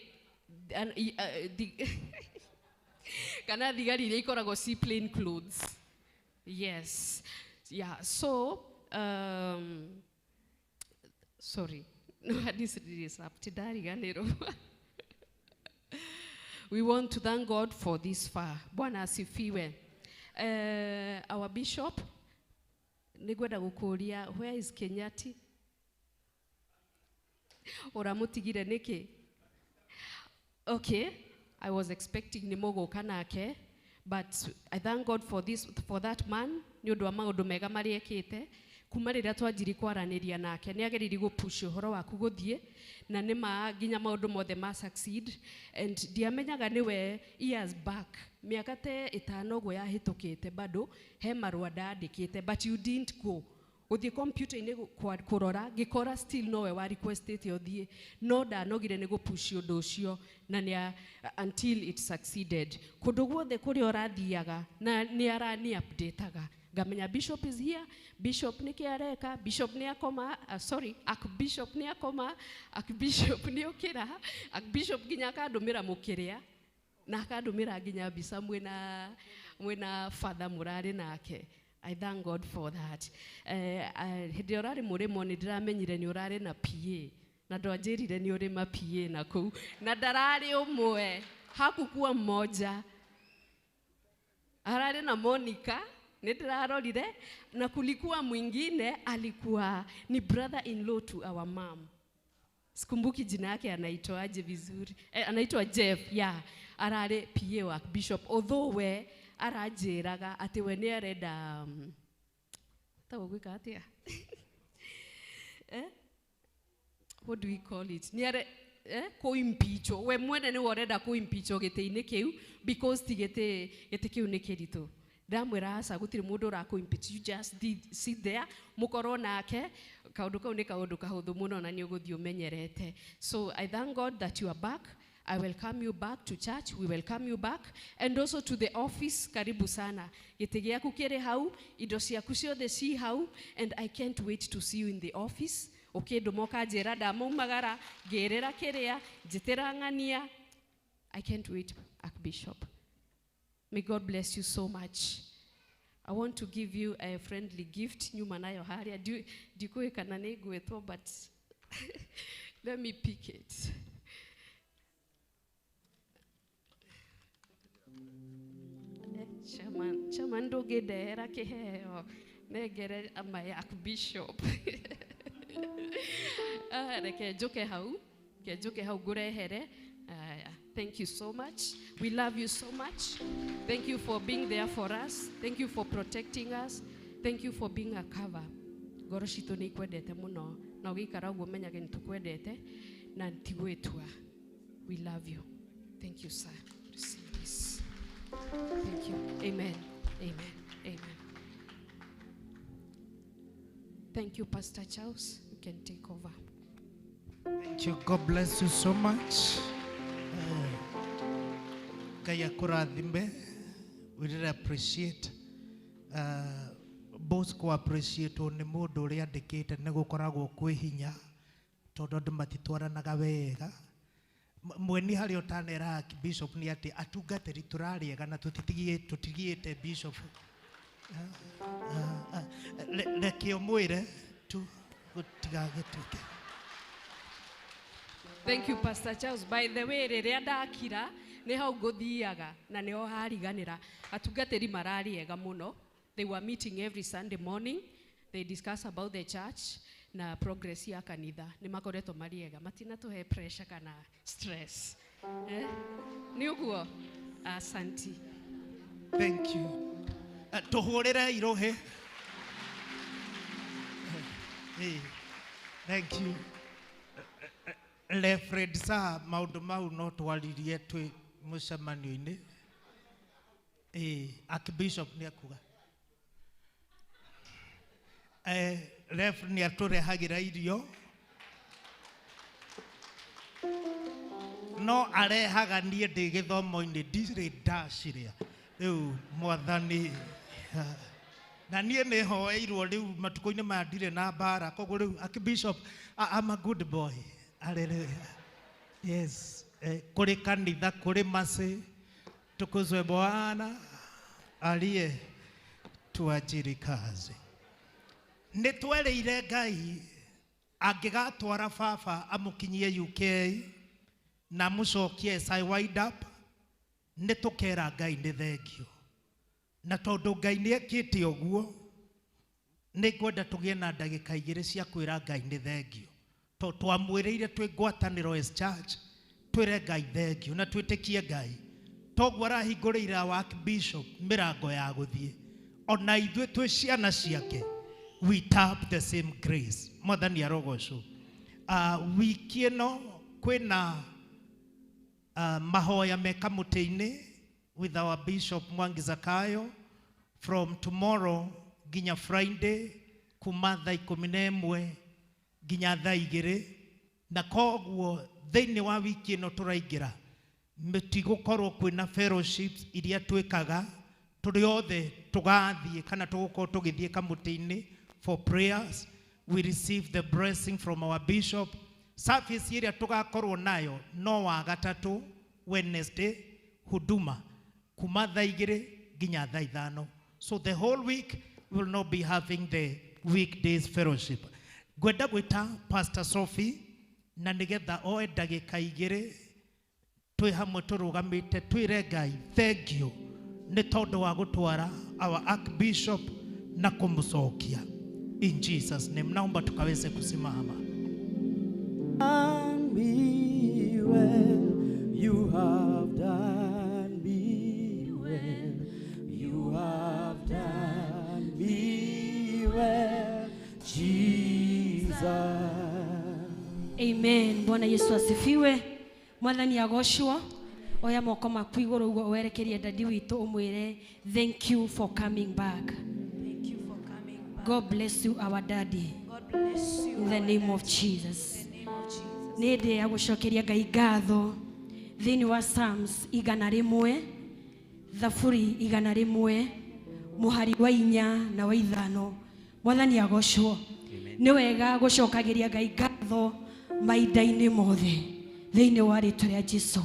kana thigari iria ikoragwo ci plain clothes. Yes. Yeah, so sorry. No, this disrupt ndariganĩrwo. We want to thank God for this far. Bwana asifiwe. Our bishop, nĩngwenda gũkũria, where is Kenyati? Ũramũtigire nĩkĩ? Okay, I was expecting nĩ mũgũka nake, but I thank God for this, for that man, nĩ ũndũ wa maũndũ mega marĩa ekĩte. Kuma rĩrĩa twanjirie kwaranĩria nake nĩ ageririe gũpush ũhoro waku gũthiĩ, na nĩ ma nginya maũndũ mothe ma succeed. And ndiamenyaga nĩwe years back, mĩaka te ĩtano ũguo yahĩtũkĩte, bado he marũa ndandĩkĩte, but you didn't go. Gũthiĩ computer-inĩ kũrora ngĩkora still nowe wa requestĩte ũthiĩ, no ndanogire nĩ gũpush ũndũ ũcio na nĩ until it succeeded. Kũndũ guothe kũrĩa ũrathiaga na nĩ arani updateaga. Ngamenya bishop is here, bishop nĩ kĩ areka, bishop nĩ akoma, sorry, archbishop nĩ akoma, archbishop nĩ okĩra, archbishop nginya akandũmĩra mũkĩrĩa na akandũmĩra nginya mbica mwĩna father mũrarĩ nake. I thank God for that. Hĩndĩ ĩrĩa ũrarĩ mũrĩmo nĩ ndĩramenyire nĩ ũrarĩ na PA, na ndwanjĩrire nĩ ũrĩ ma PA na kũu, na ndararĩ ũmwe, hakukuwa mmoja, ararĩ na Monica, nĩ ndĩrarorire, na kulikuwa mwingine alikuwa ni brother in law to our mom. Sikumbuki jina yake anaitwaje vizuri. Anaitwa Jeff, yeah. Ararĩ PA wa bishop, although we aranjĩraga atĩ we nĩ arenda tagwo gwĩka atĩa? What do we call it? Nĩ are kũimpeachwo. We mwene nĩwe ũrenda kũimpeachwo gĩtĩ-inĩ kĩu because ti gĩtĩ kĩu nĩ kĩritũ. Ndamwĩra aca gũtirĩ mũndũ ũrakũimpeach, you just sit there, mũkorwo nake. Kaũndũ kau nĩ kaũndũ kahũthũ mũno na nĩ ũgũthiĩ ũmenyerete. So I thank God that you are back. I welcome you back to church. We welcome you back. And also to the office. Karibu sana. Gĩtĩ gĩaku kĩrĩ hau, indo ciaku ciothe ci hau, and I can't wait to see you in the office. Ũkĩndũma ũkanjĩra ndamaumagara, ngĩrĩra kĩrĩa, njĩtĩra ng'ania. I can't wait, Archbishop. May God bless you so much. I want to give you a friendly gift. Nyuma nayo harĩa. Ndikũĩ kana nĩ ngwĩtwo, but let me pick it. Chairman ndũngĩndehera kĩheo nengere ama ya Archbishop. Reke njoke hau, ngũrehere. Thank you so much. We love you so much. Thank you for being there for us. Thank you for protecting us. Thank you for being a cover. Ngoro citũ nĩ ikwendete mũno, na ũgĩikara ũguo menyage nĩ tũkwendete na tigwĩtua. We love you. Thank you, sir. Receive this. Thank you. Amen. Amen. Amen. Thank you, Pastor Charles. You can take over. Thank you. God bless you so much. Ngai akũrathime. We really appreciate both kũ appreciate nĩ mũndũ ũrĩa andĩkĩte nĩ gũkoragwo kwĩ hinya tondũ andũ matitwaranaga wega. Mweni harĩa ũtanera bishop nĩ atĩ atungatĩri tũrarĩega na tũtigĩte bishop. Reke ũmwĩre tu gũtigagĩtuĩke. Thank you, Pastor Charles. By the way, rĩrĩa ndakira nĩ hau ngũthiaga na nĩho hariganĩra. Atungatĩri mararĩ ega mũno. They were meeting every Sunday morning. They discuss about the church na progress ya kanitha. Nĩ makoretwo marĩ ega. Matinatũhe pressure kana stress. Eh? Nĩ ũguo? Asanti. Thank you. Tũhũrĩre irohe. Hey, thank you. Lefred sa maũndũ mau no twaririe twĩ mũcemanio-inĩ. Archbishop nĩ akuga. Ref nĩ atũrehagĩra irio no arehaga niĩ ndĩ gĩthomo-inĩ ndirĩ ndacirĩa. Rĩu mwathani na niĩ nĩ hoeirwo rĩu matukũ-inĩ maya ndirĩ na mbara koguo rĩu Archbishop I'm a good boy. Hallelujah. Yes. Kũrĩ kanitha kũrĩ mercy tukuzwe Bwana aliye tuajiri kazi. Nĩ twerĩire Ngai angĩgatwara baba amũkinyie UK na amũcokie as I wind up nĩ tũkera Ngai nĩ thengio. Na tondũ Ngai nĩ ekĩte ũguo nĩ ngwenda tũgĩe na ndagĩka igĩrĩ cia kwĩra Ngai nĩ thengio. Tondũ twamwĩrĩire twĩ ngwatanĩro as church twĩre Ngai thengio na twĩtĩkie Ngai. Toguo arahingũrĩire our Archbishop mĩrango ya gũthiĩ. Ona ithuĩ twĩ ciana ciake we tap the same grace. Mwathani arogocwo. Wiki ĩno kwĩna mahoya me kamũtĩ-inĩ with our Bishop Mwangi Zakayo from tomorrow nginya Friday kuma thaa 11 nginya thaa 2 na koguo thĩinĩ wa wiki ĩno tũraingĩra mĩtigũkorwo kwĩna fellowships iria twĩkaga tũrĩ othe tũgathiĩ kana tũgũkorwo tũgĩthiĩ kamũtĩ-inĩ for prayers. We receive the blessing from our bishop. Service ĩrĩa tũgakorwo nayo no wa gatatũ Wednesday huduma kuma thaa 2 nginya thaa 5. So the whole week we will not be having the weekdays fellowship. Ngwenda gwĩta Pastor Sophie na nĩgetha oe ndagĩka 2 twĩ hamwe tũrũgamĩte twĩre Ngai thank you nĩ tondũ wa gũtwara our Archbishop na kũmũcokia. In Jesus name, naomba tukaweze kusimama. Done me well, you have done me well, you have done me well, Jesus. Amen. Bwana Yesu asifiwe. Mwathani agocwo. Oya moko maku igũrũ ũguo werekerie dadi witũ ũmwĩre thank you for coming back. Thank you for coming back. God bless you our daddy. God bless you. In the name of Jesus. In the name of Jesus. Nĩ ndĩ ya gũcokeria Ngai ngatho thĩinĩ wa Psalms 101 Thaburi 101 mũhari wa 4 na wa 5. Mwathani agocwo. Nĩ wega gũcokagĩria Ngai ngatho mahinda-inĩ mothe thĩinĩ wa rĩtwa rĩa Jesu.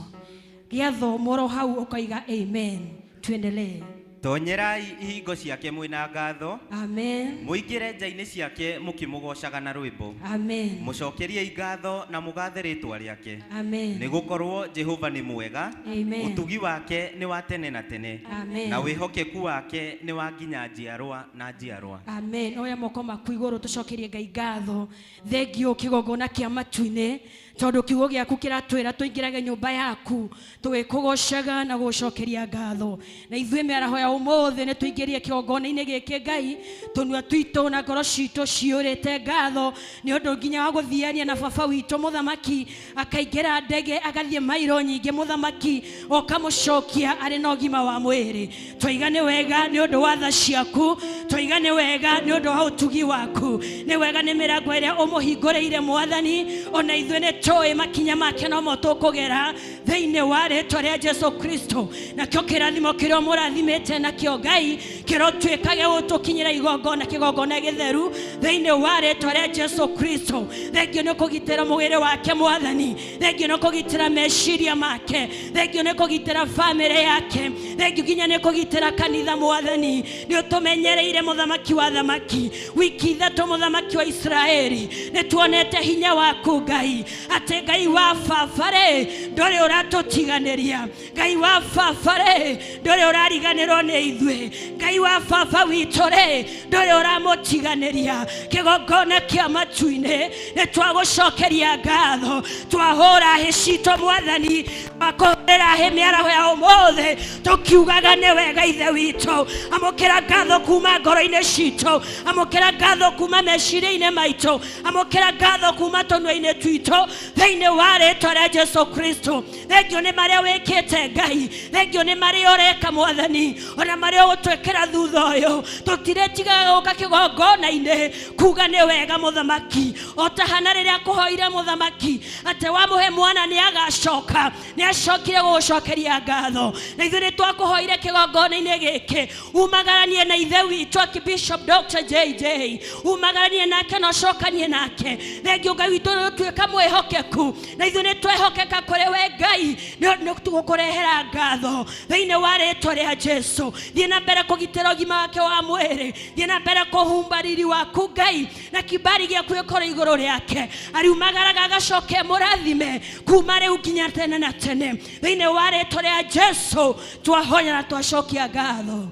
Gĩathomwo ro hau ũkoiga amen. Tuendelee. Tonyerai ihingo ciake mwĩna ngatho. Amen. Mũingĩre nja-inĩ ciake mũkĩmũgoocaga na rwĩmbo. Amen. Mũcokeriei ngatho na mũgathe rĩtwa rĩake. Amen. Nĩgũkorwo Jehova nĩ mwega. Amen. Ũtugi wake nĩ wa tene na tene. Amen. Na wĩhokeku wake nĩ wa nginya njiarwa na njiarwa. Amen. Oya moko maku igũrũ tũcokerie Ngai ngatho. Thengio kĩgongona kĩa matu-inĩ tondũ kiugo gĩaku kĩratwĩra tũingĩrage nyũmba yaku tũgĩkũgocaga na gũcokeria ngatho. Na ithuĩ mĩaraho ya ũmũthĩ nĩ tũingĩrie kĩgongona-inĩ gĩkĩ Ngai tũnua twitũ na ngoro citũ ciyũrĩte ngatho nĩ ũndũ nginya wa gũthiania na baba witũ mũthamaki akaingĩra ndege agathiĩ mairo nyingĩ mũthamaki ũkamũcokia arĩ na ũgima wa mwĩrĩ. Twaiga nĩ wega nĩ ũndũ wa tha ciaku, twaiga nĩ wega nĩ ũndũ wa ũtugi waku, nĩ wega nĩ mĩrango ĩrĩa ũmũhingũrĩire mwathani ona ithuĩ nĩ Nĩ tũĩ makinya make nomo tũkũgera thĩinĩ wa rĩtwa rĩa Jesu Kristo. Nakĩo kĩrathimo kĩrĩa ũmũrathimĩte nakĩo Ngai kĩrotuĩka gĩa gũtũkinyĩra igongona kĩgongona gĩtheru thĩinĩ wa rĩtwa rĩa Jesu Kristo. Thengio nĩ kũgitĩra mwĩrĩ wake Mwathani, thengio nĩ kũgitĩra meciria make, thengio nĩ kũgitĩra famĩlĩ yake, thengio nginya nĩ kũgitĩra kanitha Mwathani. Nĩ ũtũmenyereire mũthamaki wa thamaki wiki ithatũ, mũthamaki wa Israeli, nĩ tuonete hinya waku Ngai, atĩ Ngai wa baba rĩ ndũrĩ ũratũtiganĩria, Ngai wa baba rĩ ndũrĩ ũrariganĩrwo nĩ ithuĩ, Ngai wa baba witũ rĩ ndũrĩ ũramũtiganĩria. Kĩgongona kĩa matu-inĩ nĩ twagũcokeria ngatho, twahũra hĩ citũ Mwathani, twakũhũrĩra hĩ mĩaraho ya ũmũthĩ tũkiugaga nĩ wega Ithe witũ. Amũkĩra ngatho kuma ngoro-inĩ citũ, amũkĩra ngatho kuma meciria-inĩ maitũ, amũkĩra ngatho kuma tũnua-inĩ twitũ thĩinĩ wa rĩtwa rĩa Jesu Kristo. Thengio nĩ marĩa wĩkĩte Ngai, thengio nĩ marĩa ũreka Mwathani, ona marĩa ũgũtwĩkĩra thutha ũyũ. Tũtirĩtigaga gũka kĩgongona-inĩ kuga nĩ wega mũthamaki, o ta Hana rĩrĩa akũhoire mũthamaki atĩ wamũhe mwana nĩ agacoka, nĩ acokire gũgũcokeria ngatho. Na ithuĩ nĩ twakũhoire kĩgongona-inĩ gĩkĩ umagaranie na ithe witũ Archbishop Dr. JJ, umagaranie nake na ũcokanie nake. Thengio Ngai witũ nĩ ũtuĩka mwĩhokeku, na ithuĩ nĩ twehokeka kũrĩ we Ngai, nĩ tũgũkũrehera ngatho thĩinĩ wa rĩtwa rĩa Jesu. Thiĩ na mbere kũgitĩra ũgima wake wa mwĩrĩ, thiĩ na mbere kũhumba riri waku Ngai, na kibali gĩaku gĩkorwo igũrũ rĩake, ariumagaraga agacoke mũrathime kuma rĩu nginya tene na tene thĩinĩ wa rĩtwa rĩa Jesu. Twahoya na twacokia ngatho.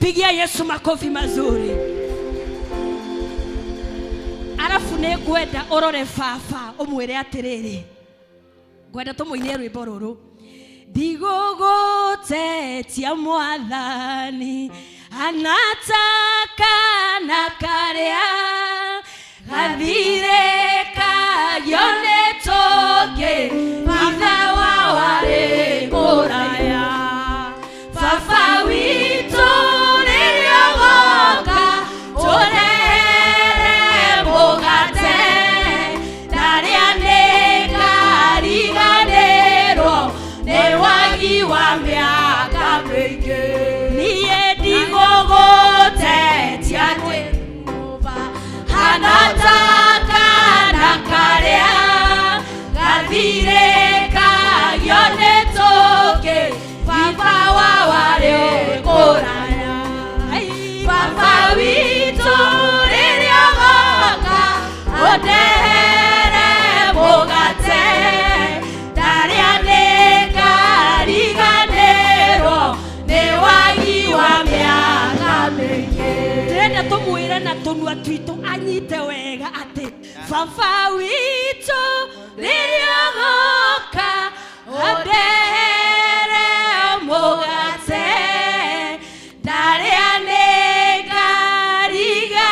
Pigia Yesu makofi mazuri. Arafu nĩ ngwenda ũrore baba ũmwĩre atĩrĩrĩ, ngwenda tũmũinie rwĩmbo rũrũ. Ndigũgũtetia Mwathani, anataka na karĩa gathire kagio nĩ tũngĩ, ithe wao arĩ kũraya. Baba witũ rĩrĩa ũgoka tũrehere mũgate, ndarĩa nĩngariganĩrwo nĩ wagi wa mĩaka mĩingĩ. Niĩ ndigũgũtetia anataka na karĩa gathire kagio nĩ tũngĩ, baba wao arĩ kũraya. Baba witũ rĩrĩa ũgoka ũndehere mũgate, ndarĩa nĩngariganĩrwo nĩ wagi wa mĩaka mĩingĩ. Ndĩrenda tũmwĩre na tũnua twitũ anyite wega atĩ baba witũ rĩrĩa ũgoka ũndehere mũgate, ndarĩa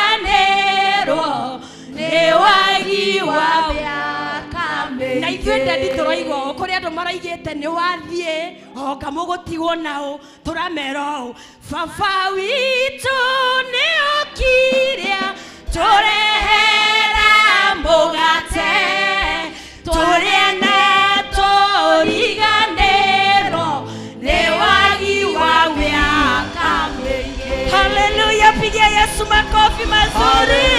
nĩngariganĩrwo nĩ wagi wa mĩaka mĩingĩ. Na ithuĩ ndendi tũroiga ũũ, kũrĩ andũ maraigĩte nĩ wathiĩ oka mũgũtigwo nao, tũramera ũũ, baba witũ nĩ okire tũrehera mũgate, tũrĩe na tũriganĩrwo nĩ wagi wa mĩaka mĩingĩ. Haleluya, pigia Yesu makofi mazuri.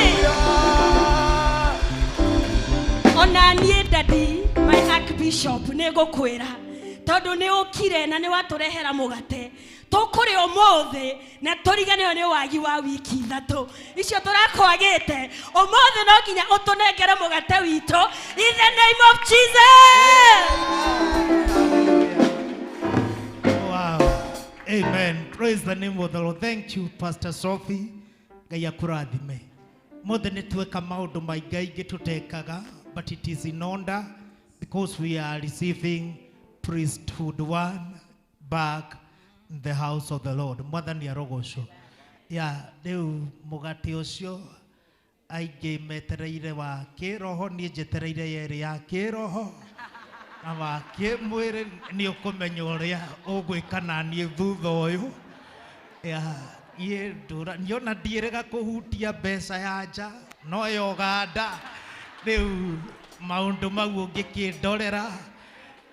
Ona niĩ daddy, my archbishop, nĩ ngũkwĩra tondũ nĩ ũkire na nĩ watũrehera mũgate tũkũrĩa ũmũthĩ na tũriganĩrwo nĩ wagi wa wiki ithatũ icio tũrakwagĩte. Ũmũthĩ no nginya ũtũnengere mũgate witũ in the name of Jesus. Wow. Amen. Praise the name of the Lord. Thank you, Pastor Sophie. Ngai akũrathime. Mothe nĩ tweka maũndũ maingaingĩ tũtekaga, but it is in order because we are receiving priesthood one back in the house of the Lord. Mwathani arogocwo. Ya rĩu mũgate ũcio aingĩ metereire wa kĩroho, niĩ njetereire yerĩ ya kĩroho na wa kĩmwĩrĩ. Nĩ ũkũmenya ũrĩa ũgwĩka na niĩ thutha ũyũ. Ya niĩ ndũra niona ndiĩrĩga kũhutia mbeca ya nja no ya Ũganda. Rĩu Maundu mau ũngĩkĩndorera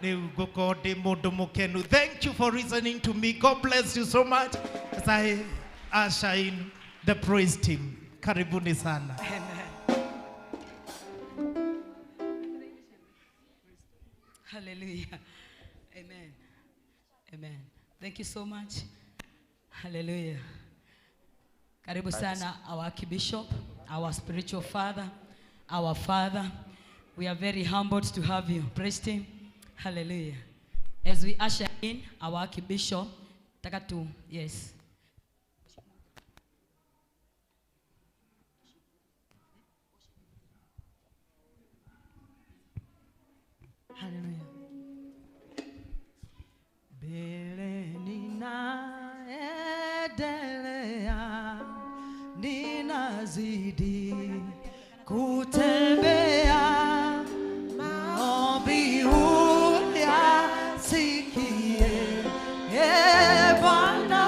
rĩu ngũkorwo ndĩ mũndũ mũkenu. Thank you for listening to me. God bless you so much as I usher in the praise team. Karibuni sana. Amen. Hallelujah. Amen. Amen. Thank you so much. Hallelujah. Karibu sana our Archbishop, our spiritual father, our father. We are very humbled to have you. Praise him. Hallelujah. As we usher in our Archbishop, taka tu, yes. Hallelujah. Mbele ninaendelea, ninazidi kutembea, maombi uyasikie, e Bwana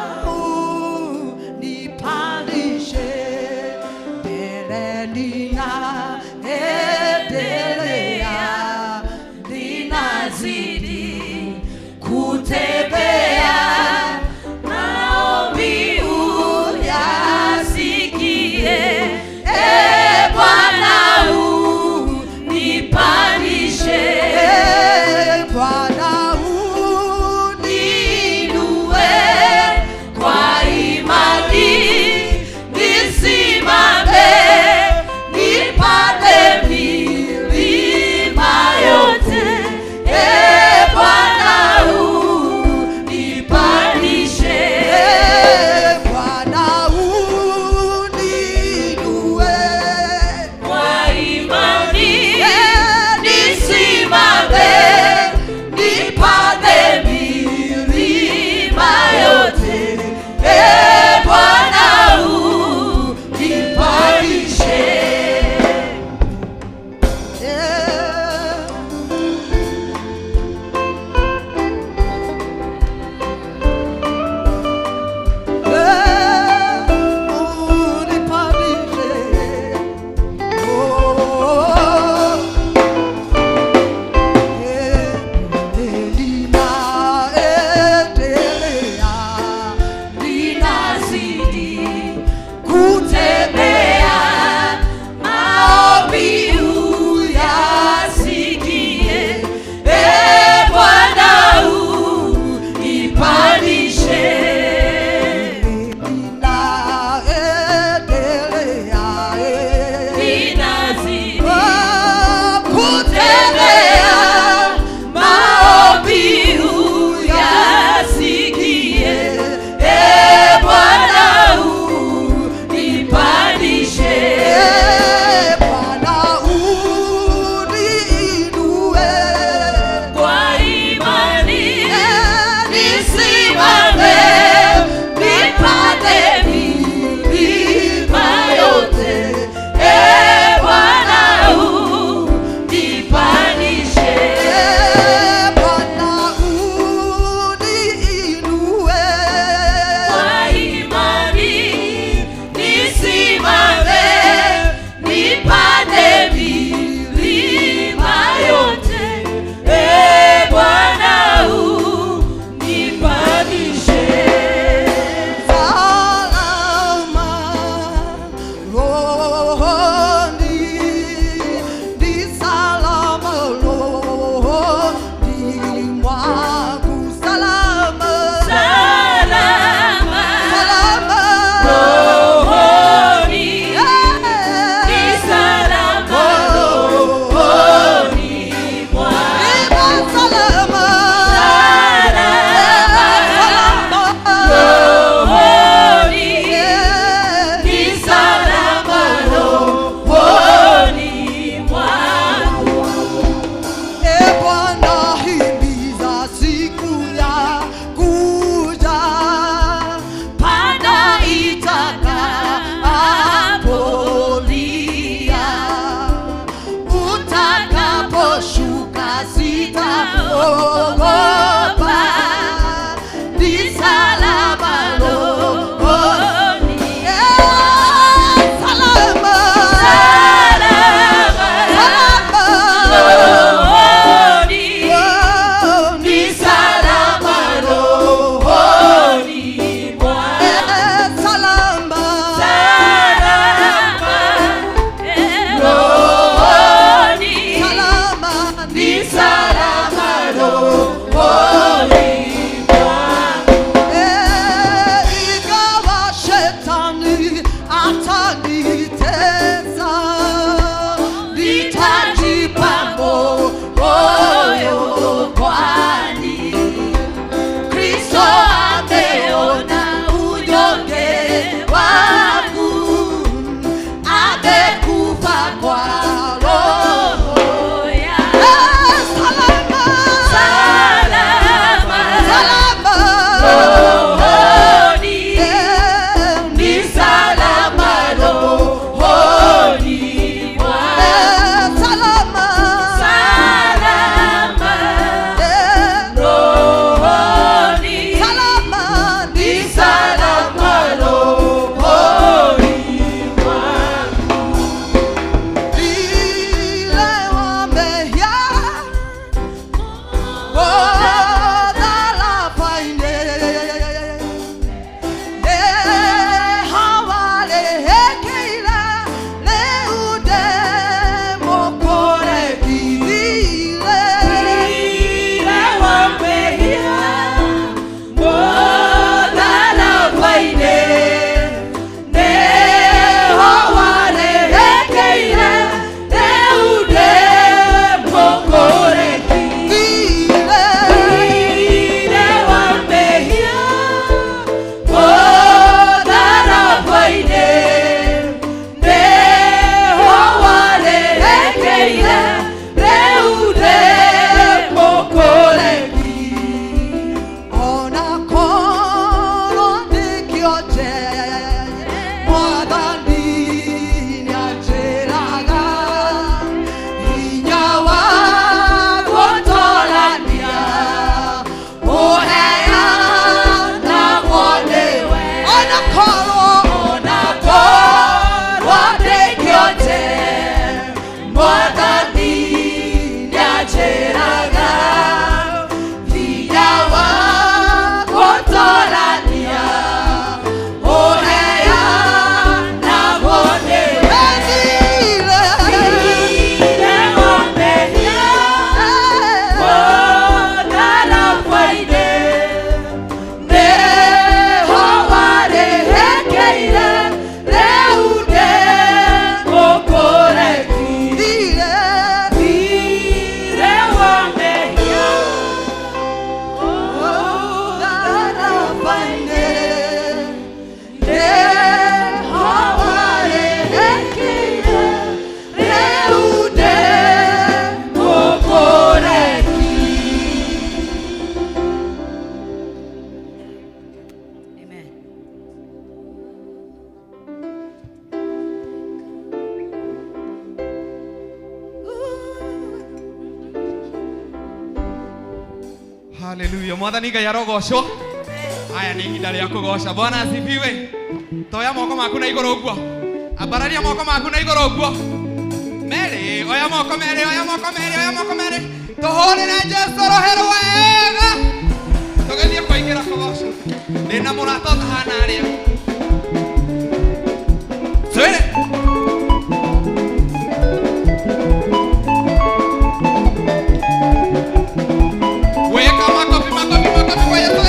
unipandishe. Mbele ninaendelea, ninazidi kutembea, maombi uyasikie, e Bwana unipandishe, e Bwana uninue kwa imani, nisimame nipate Hallelujah. Mwathani Ngai arogocwo. Aya nĩ ihinda rĩa kũgoca. Bwana asifiwe. Toya moko maku na igũrũ ũguo. Ambararia moko maku na igũrũ ũguo. Merĩ, oya moko merĩ, oya moko merĩ, oya moko merĩ. Tũhũrĩre Jesũ rũhĩ rwega. Tũgĩthiĩ kũingĩra kũgoca. Ndĩna mũrata ũtahana arĩa. Twĩre. Weka makofi, makofi, makofi kwa Yesu.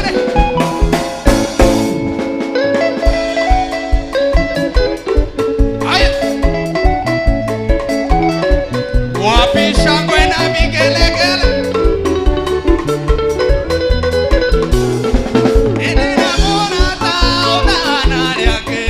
Haya. Wapi shangwe na vigelegele? Ndĩna mũrata ũtahana arĩa angĩ.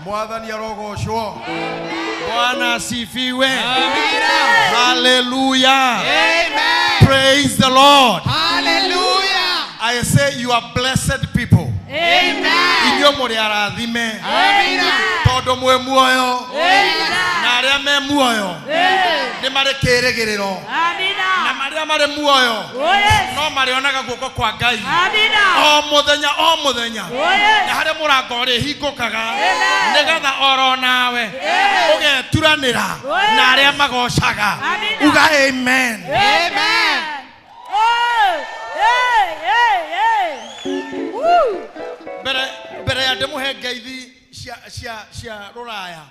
Mwathani arogocwo. Bwana asifiwe. Hallelujah. Amen. Praise the Lord. Hallelujah. I say you are blessed people. Amen. Inyuĩ mũrĩ arathime. Amina. Tondũ mwĩ muoyo. Amen. Na arĩa me muoyo nĩ marĩ kĩĩrĩgĩrĩro. Amina. Na marĩa marĩ muoyo Oh, yes. no marĩonaga guoko kwa Ngai. Amina. O mũthenya o mũthenya. Oh, yes. Na harĩ mũrango ũrĩhingũkaga Amen. nĩgetha oro nawe ũgeturanĩra Oh, yes. na arĩa magocaga. Amina. Uga amen. Amen. Oh, hey, hey, hey. Woo. Mbere ya ndĩmũhe ngeithi cia rũraya.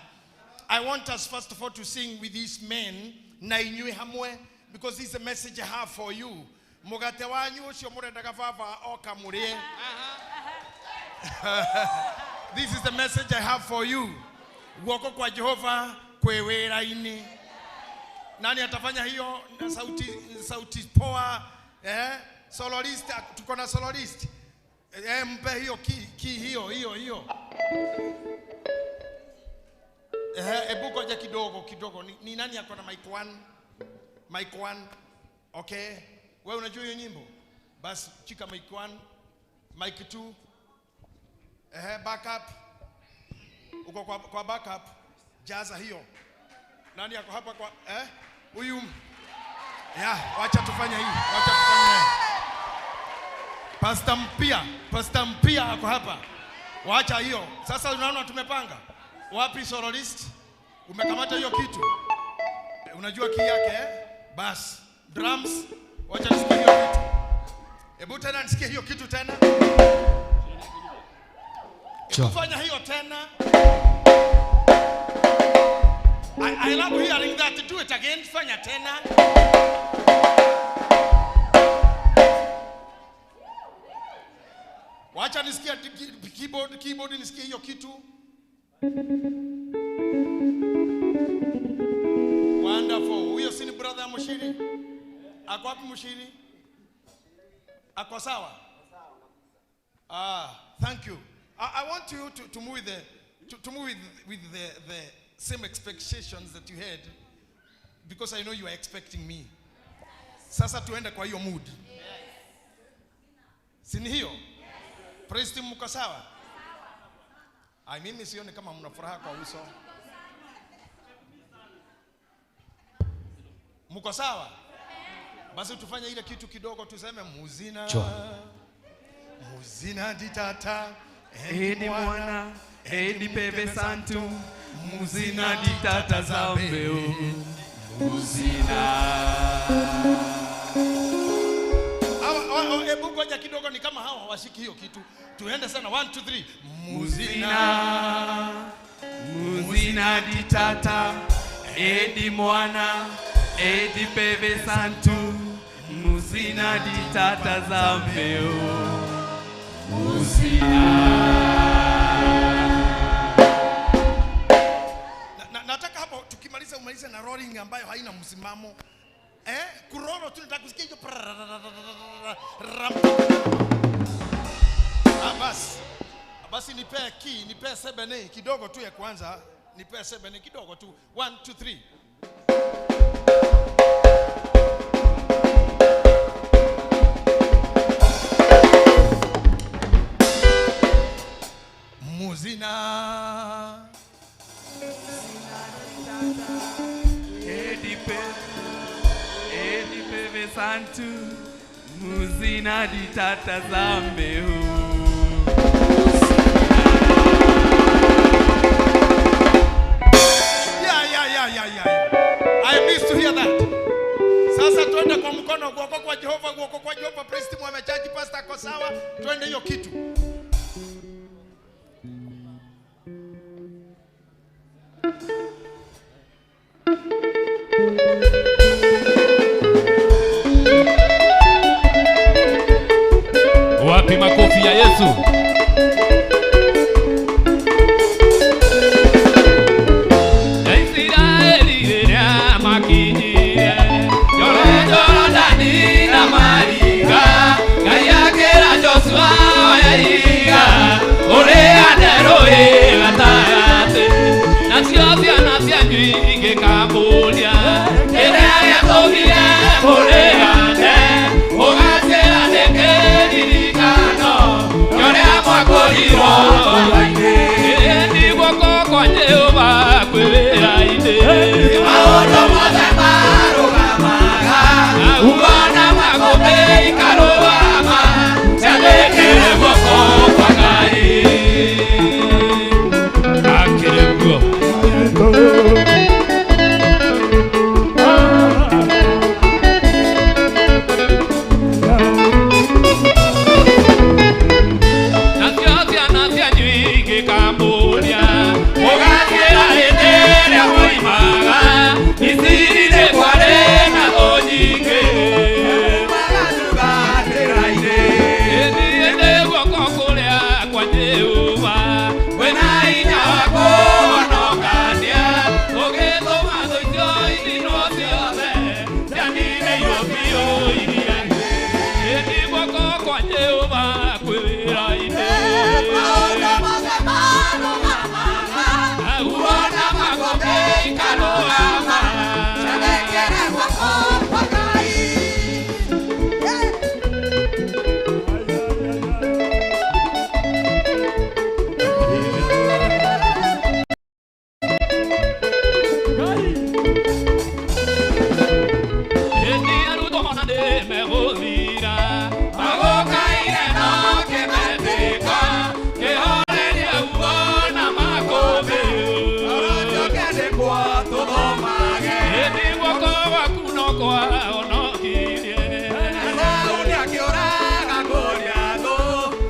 I want us first of all to sing with these men na inyuĩ hamwe, because this is a message I have for you. Mũgate wanyu ũcio mũrendaga baba oka mũrĩe. This is the message I have for you. Guoko kwa Jehova kwĩ wĩra-inĩ. Nani atafanya hiyo sauti poa? Soloist, tuko na soloist. Mpe hiyo ki hiyo hiyo hiyo. Ebu ngoja kidogo kidogo. Ni nani ako na mic 1? Mic 1. Okay. Wewe unajua hiyo nyimbo? Basi chika mic 1, mic 2. Backup. Uko kwa backup. Jaza hiyo. Nani ako hapa kwa huyu? Yeah, wacha tufanye hii. Wacha tufanye hii. Pastor Mpia ako hapa. Wacha hiyo. Sasa unaona tumepanga. Wapi soloist? Umekamata hiyo kitu. Unajua key yake Bas, drums, wacha nisikie hiyo kitu. Hebu tena nisikie hiyo kitu tena. Fanya hiyo tena. I love hearing that. Do it again. Fanya tena. Wacha nisikie keyboard nisikie hiyo kitu. Wonderful. Huyo si ni brother ya Mushiri? Ako wapi Mushiri? Ako sawa? Thank you. I want you to move with the same expectations that you had, because I know you are expecting me. Sasa tuende kwa hiyo mood. Si ni hiyo? Praise team, mko sawa? Ai, mimi sioni kama mna furaha kwa uso. Mko sawa? Basi tufanye ile kitu kidogo, tuseme muzina. Muzina di Tata, Edi Mwana, Edi Bebe Santu, Muzina di Tata Zambeo, Muzina. Hebu ngoja kidogo, ni kama hawa hawashiki hiyo kitu. Tuende sana, 1 2 3. Muzina, Muzina di Tata, Edi Mwana, Edi Bebe Santu, Muzina di Tata Zambeo, Muzina. Nataka hapo tukimaliza umalize na rolling ambayo haina msimamo. Kuroro tu nataka kusikia hiyo. Basi. Basi nipe key, nipe 7A kidogo tu ya kwanza, nipe 7A kidogo tu. 1 2 3. Muzina. Edi Bebe Santu, Muzina di Tata Zambeo. Yeah. I miss to hear that. Sasa twende kwa mkono, guoko kwa Jehova, guoko kwa Jehova. Priest mwamechaji, pastor ako sawa. Twende hiyo kitu. Wapi makofi ya Yesu? Israeli makinyire Jordani na Mariga Gayakera Joshua yaiga Orea neroe gatagate Nacio ciana cianyu ingĩkamũria Kĩrĩa gĩatũmire mũrĩane Ũgacĩra nĩ kĩririkano Kĩrĩa mwakũrirwo Ĩni guoko kwa Jehova kwĩ wĩra-inĩ Maũndũ mothe marũgamaga Uona magũrũ ikarũgama Ciathĩkĩre guoko kwa Ngai Akĩrĩ guo. Nacio ciana cianyu ingĩkamũria Mũgacĩra hĩndĩ ĩrĩa mwoimaga Misiri nĩ kwarĩ na thũ nyingĩ Ĩni guoko kũrĩa kwa Jehova kwĩna hinya wa kũhonokania Ũgĩtũma thũ icio ininwo ciothe cianinĩirwo biũ iria-inĩ Ĩni guoko kwa Jehova kwĩ wĩra-inĩ Uona magũrũ ikarũgama Ciathĩkĩre guoko kwa Ngai. Ĩni arutwo mona nĩmegũthira Magũkaire no kĩmetĩka Kĩhorerie guo na makũmbĩ Ĩni guoko gwaku no kwahonokirie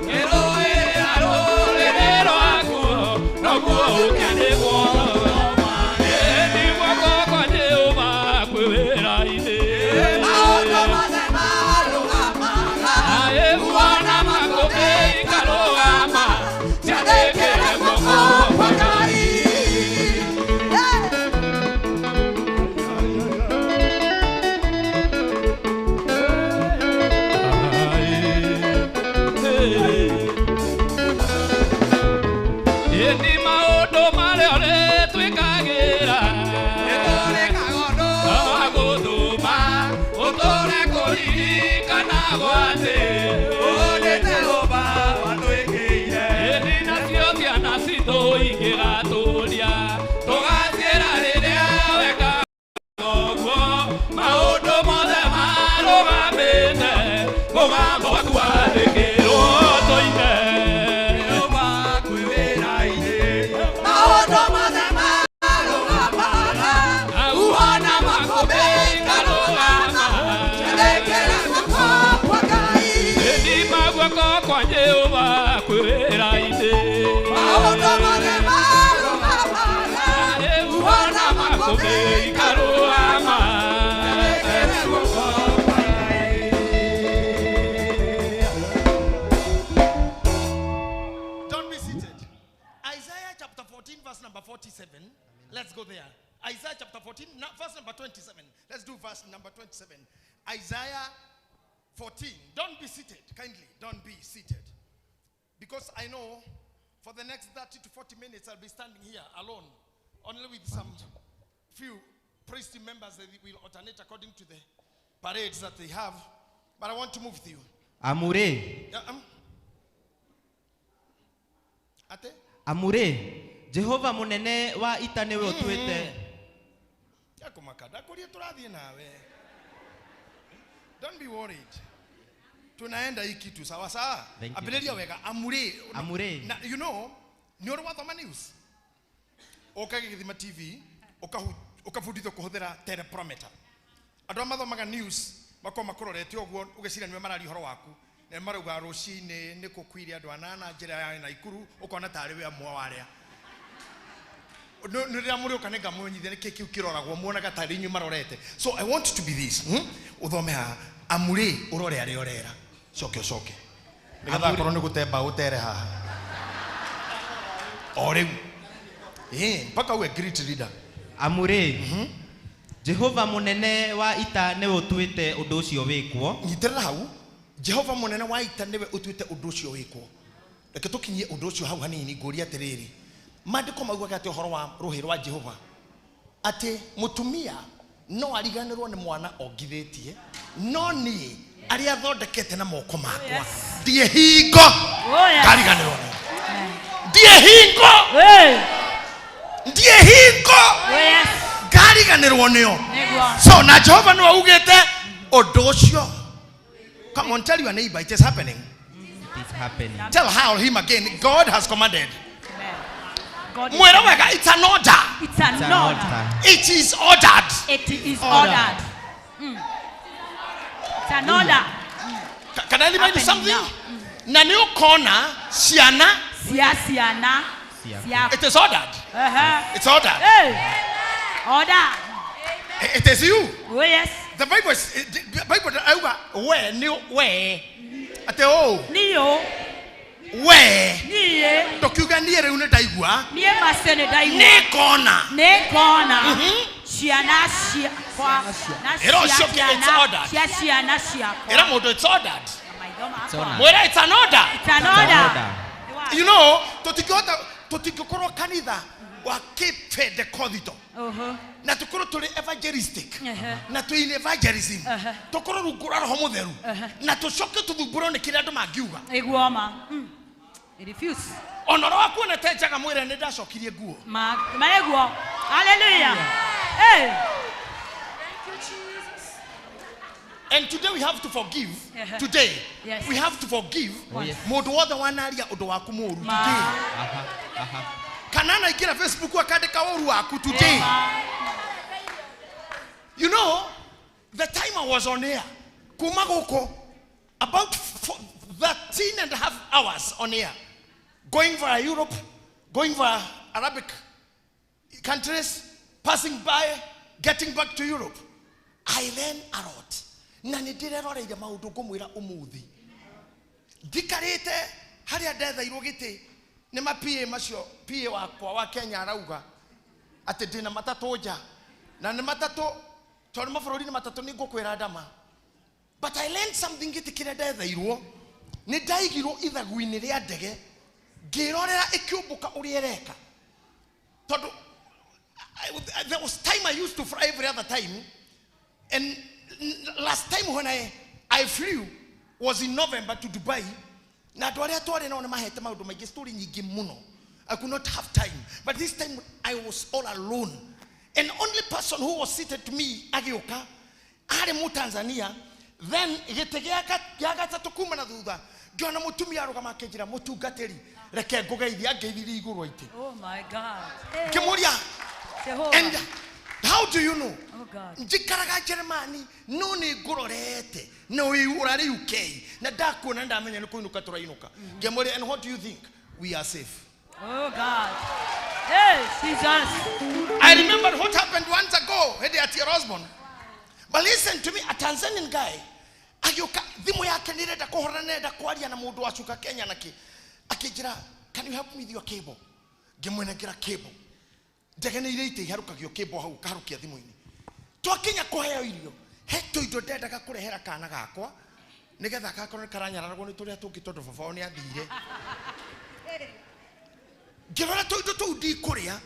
Kĩrũĩrĩra rũrĩrĩ rwaku noguo ũkĩandĩkwo Ĩni guoko kwa Jehova kwĩ wĩra-inĩ Maũndũ mothe marũgamaga Uona magũrũ ikarũgama Ciathĩkĩre guoko kwa Ngai. Ĩni maũndũ marĩa ũrĩtwĩkagĩra wa gũtũma ũtũũre kũririkanagwo atĩ ũũ nĩ Jehova watwĩkĩire. Ĩni nacio ciana citũ ingĩgatũria tũgaciĩra rĩrĩa wekaga ũguo maũndũ mothe marũgamĩte mũgambo waku wathĩkĩrwo. verse number 27. Isaiah 14. Don't be seated, kindly. Don't be seated. Because I know for the next 30 to 40 minutes I'll be standing here alone, only with some few priestly members that will alternate according to the parades that they have. But I want to move with you. Amure. Ate? Amure. Jehova munene wa ita niwe utuite. Don't be worried. Tunaenda hii kitu sawa sawa. Abiria wega amure. Amure. Na, you know, ni uri wathoma news. Ukage githima TV, ukabundithio kuhuthira teleprompter. Andu mathomaga news makorwo makurorete uguo ugeciria niwe mararia uhoro waku. Na marauga rucini ni kukuire andu anana njira ya Naikuru ukona tari we amwe waria. No rĩrĩa mũrĩũka nĩ ngamũmenyithia nĩkĩ kĩu kĩroragwo muonaga tarĩ inyuĩ marorete. So I want to be this. Ũthome haha amũrĩ ũrore arĩa ũrera. Coke ũcoke. Nĩgetha akorwo nĩ gũte mbaũ ũtere haha. O rĩu. Mpaka uwe great leader. Amũrĩ. Jehova mũnene wa ita nĩwe ũtuĩte ũndũ ũcio wĩkwo. Nyitĩrĩra hau. Jehova mũnene wa ita nĩwe ũtuĩte ũndũ ũcio wĩkwo. Reke tũkinyie ũndũ ũcio hau hanini ngũrie atĩrĩrĩ. Maandĩko maugaga atĩ ũhoro wa rũhĩ rwa Jehova atĩ mũtumia no ariganĩrwo nĩ mwana ongithĩtie no niĩ arĩa thondekete na moko makwa ndiĩ hingo ngariganĩrwo nĩ ndiĩ hingo ndiĩ hingo ngariganĩrwo nĩo. So na Jehova nĩwe augĩte ũndũ ũcio. Come on, tell your neighbor it is happening. It is happening. Tell her or him again, God has commanded. It's an order. It's an order. It is ordered. It is ordered. It's an order. Can I remind you something? Na new corner, siana. Siana. It is ordered. It's ordered. Hey. Order. It is you. Oh yes. The Bible is the Bible. Where new where? At oh. Neo. We niĩ ndokiuga niĩ rĩu nĩ ndaigua niĩ mace nĩ ndaigua nĩ ngona nĩ ngona ciana ciakwa na Ĩra ũcio ũngĩ, it's ordered. cia ciana ciakwa ĩra mũndũ it's ordered. Maitho makwa. Mwĩra it's an order. It's an order. You know, tũtingĩhota tũtingĩkorwo kanitha wa kĩpentekothito na tũkorwo tũrĩ evangelistic na twĩ in evangelism tũkorwo rungu rwa roho mũtheru na tũcoke tũthumbũrwo nĩ kĩrĩa andũ mangiuga. Ĩguo ma. Refuse. Ona ũrĩa wakuonete njaga mwĩre nĩ ndacokirie nguo. Ma ĩguo. Hallelujah. Hey. Thank you, Jesus. And today we have to forgive. Today yes. We have to forgive. Mũndũ wothe wanaria ũndũ waku mũũru today. Kana anaingĩra Facebook akandĩka ũũru waku today. You know, the time I was on air, kuma gũkũ, about 13 and a half hours on air, going via Europe, going via Arabic countries, passing by, getting back to Europe. I learned a lot. Na nĩ ndĩreroreire maũndũ ngũmwĩra ũmũthĩ. Ndikarĩte harĩa ndethairwo gĩtĩ nĩ ma PA macio, PA wakwa wa Kenya arauga atĩ ndĩna matatũ nja. Na nĩ matatũ, tondũ mabũrũri nĩ matatũ nĩ ngũkwĩra ndama. But I learned something gĩtĩ kĩrĩa ndethairwo. Nĩ ndaigirwo ithagu-inĩ rĩa ndege ngĩrorera ĩkĩũmbũka ũrĩa ĩreka. Tondũ there was time I used to fly every other time, and last time when I flew was in November to Dubai. Na andũ arĩa twarĩ nao nĩ mahete maũndũ maingĩ, story nyingĩ mũno. I could not have time, but this time I was all alone, and only person who was seated to me agĩũka arĩ mu Tanzania. Then gĩtĩ gĩa gatatũ kuma na thutha ngĩona mũtumia arũgama akĩnjĩra mũtungatĩri reke ngũgeithie, angeithirie igũrũ aitĩ. Oh my God. Ngĩmũria, and how do you know? Oh God. Njikaraga Germany no nĩ ngũrorete na ũrarĩ UK na ndakuona ndamenya nĩ kũinũka tũrainũka. Ngĩmũria, and what do you think? We are safe. Oh God. Hey, Jesus. I remember what happened once ago hĩndĩ ya T.L. Osborn. But listen to me, a Tanzanian guy agĩũka thimũ yake nĩ ĩrenda kũhora nenda kwaria na mũndũ wacuka Kenya nake akĩnjĩra, can you help me with your cable? Ngĩmũnengera cable. Ndege nĩ irĩ itĩ iharũkagio cable hau ũkaharũkia thimũ-inĩ. Twakinya kũheo irio He tũindo ndendaga kũrehera kana gakwa nĩgetha gakorwo nĩ karanyararagwo nĩ tũrĩa tũngĩ tondũ baba wao nĩ athire. Ngĩrora tũindo tũu ndikũrĩa,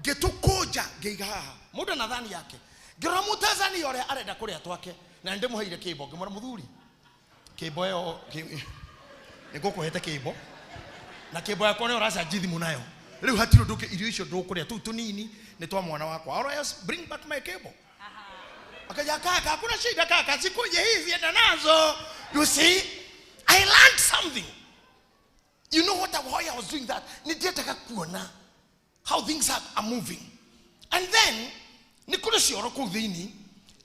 ngĩtũkũnja ngĩiga haha. Mũndũ na thani yake. Ngĩrora Mũtanzania ũrĩa arenda kũrĩa twake na nĩndĩmũheire kĩimbo, ngĩmwĩra mũthuri, kĩimbo ĩyo nĩngũkũhete kĩimbo na kĩimbo yakwa nĩyo ũracanji thimũ nayo. Rĩu hatirĩ ũndũ ũngĩ, irio icio ndũkũrĩa tũu tũnini nĩ twa mwana wakwa. Or else bring back my cable. Akaja kaka, hakuna shida kaka, sikuje hizi enda nazo. You see, I learned something. You know what, why I was doing that? Nilietaka kuona how things are moving. And then nĩ kũrĩ cioro kũu thĩinĩ.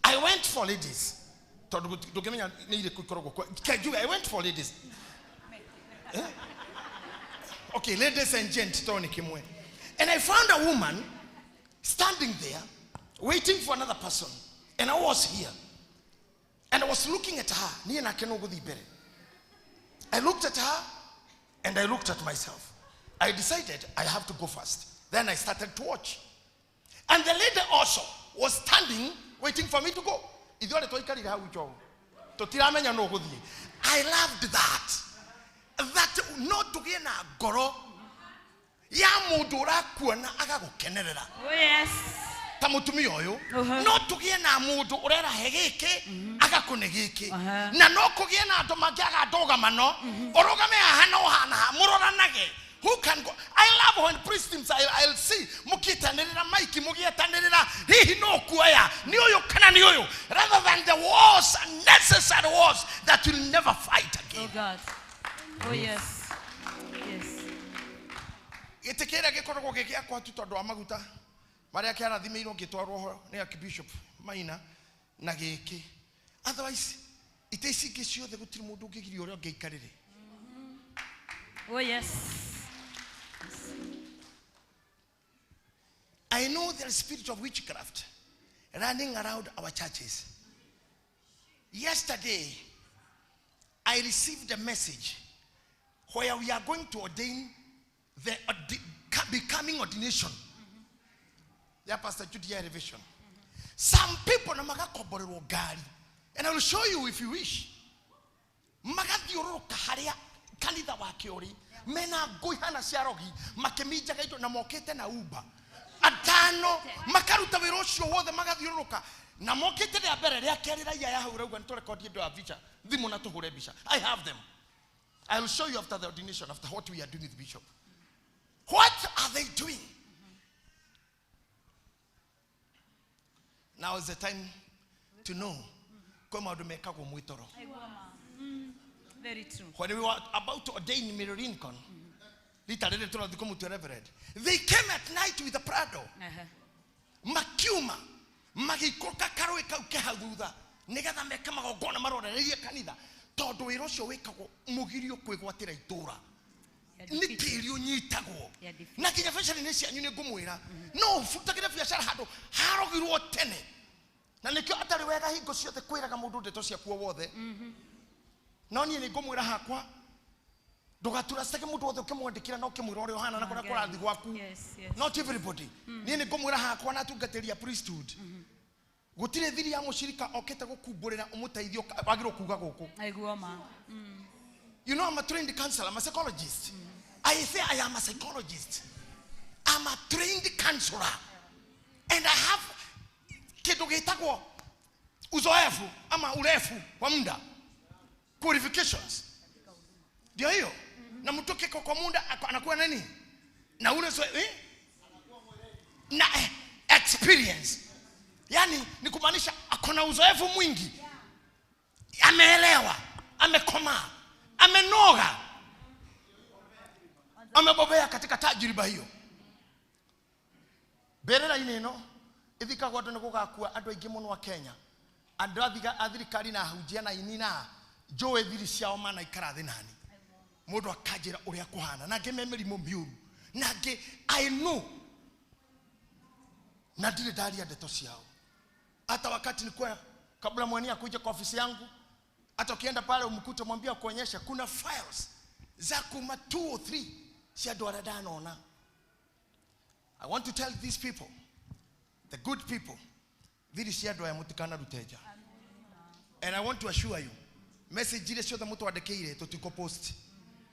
I went for ladies. Tondũ ndũngĩmenya nĩ irĩkũ ikoragwo kuo. Kenjuge, I went for ladies. Eh? Okay, ladies and gents, tondũ nĩ kĩmwe. And I found a woman standing there waiting for another person. And I was here. And I was looking at her. Niĩ nake no gũthiĩ mbere. I looked at her and I looked at myself. I decided I have to go first. Then I started to watch. And the lady also was standing waiting for me to go. Ithuothe twaikarire hau njogu. Tũtiramenya nũ ũgũthiĩ. I loved that. That no tũgĩe na ngoro ya mũndũ ũrakuona agagũkenerera. Oh yes. Ta mũtumia ũyũ, no tũgĩe na mũndũ ũrerahe gĩkĩ agakũne gĩkĩ. Na no kũgĩe na andũ mangĩaga ndũgamano, ũrũgame haha na ũhana haha, mũroranage. Who can go? I love when priest teams, I'll see mũkĩetanĩrĩra maiki, mũgĩetanĩrĩra hihi no kuoya nĩ ũyũ kana nĩ ũyũ, rather than the wars, unnecessary wars that will never fight again. Oh God. Oh yes. Yes. Gĩtĩ kĩrĩa gĩkoragwo gĩ gĩakwa tu tondũ wa maguta marĩa kĩarathimĩirwo ngĩtwarwo ho nĩ Archbishop Maina na gĩkĩ. Otherwise itĩ ici ingĩ ciothe gũtirĩ mũndũ ũngĩgiria ũrĩa ũngĩikarĩre. Oh yes. I know there is spirit of witchcraft running around our churches. Yesterday, I received a message where we are going to ordain the becoming ordination. Yeah, Pastor Judy revision. Some people na magakomborerwo ngari, and I will show you if you wish. Magathiũrũrũka harĩa kanitha wake ũrĩ, mena ngũ ihana cia rogi, makĩminjaga indo na mokĩte na Uber. Atano makaruta wĩra ũcio wothe magathiũrũrũka na mokĩte rĩa mbere rĩa kerĩ raia ya hau rauga nĩtũrekondi indo ya mbica thimũ na tũhũre mbica. I have them. I will show you after the ordination, after what we are doing with Bishop. What are they doing? Now is the time to know. Kwĩ maũndũ mekagwo mwĩtoro. Very true. When we were about to ordain Mary Lincoln, rita rĩrĩ tũrathiĩ kũmũtua reverend, they came at night with a Prado. Makiuma, magĩikũrũka karũĩ kau ke hau thutha, nĩgetha meke magongona marorereirie kanitha, tondũ wĩra ũcio wĩkagwo mũgirio kwĩgwatĩra itũra. Nĩ tĩri ũnyitagwo. Na nginya biacara-inĩ cianyu nĩ ngũmwĩra, no ũbutagĩre biacara handũ harogirwo tene. Na nĩkĩo atarĩ wega hingo ciothe kwĩraga mũndũ ndeto ciaku o wothe. No niĩ nĩ ngũmwĩra hakwa, ndũgaturacage mũndũ wothe ũkĩmwandĩkĩra na ũkĩmwĩra ũrĩa ũhana na kũrĩa kũrathiĩ gwaku. Not everybody. Niĩ nĩ ngũmwĩra hakwa na atungatĩri a priesthood. Gũtirĩ thiri ya mũcirika okĩte gũkumbũrĩra ũmũteithie wagĩrĩirwo kuga gũkũ. Aigua ma. You know, I'm a trained counselor, I'm a psychologist. I say I am a psychologist. I'm a trained counselor. And I have kĩndũ gĩtagwo uzoefu ama urefu wa muda. Qualifications. Ndio hiyo. Na mtu kiko kwa muda anakuwa nani? Na ule na experience. Yani ni kumaanisha akona uzoefu mwingi. Ameelewa, amekomaa, amenoga, amebobea katika tajriba hiyo. Mbĩrĩra-inĩ ĩno ĩthikagwo andũ nĩ gũgakua andũ aingĩ mũno a Kenya, andũ a thirikari na ahunjia na aini na njũĩ thiri ciao manaikara thĩ nani, mũndũ akanjĩra ũrĩa kũhana, na angĩ me mĩrimũ mĩũru, na angĩ I know, na ndirĩ ndaria ndeto ciao. Hata wakati nilikuwa kabla mwania kuja kwa ofisi yangu, hata ukienda pale umkute mwambie kuonyesha kuna files za kuma 2 or 3 cia andũ arĩa ndanona. I want to tell these people, the good people, thiri cia andũ aya mũtikanarute nja. And I want to assure you, message iria ciothe mũtwandĩkĩire tũtikũ post.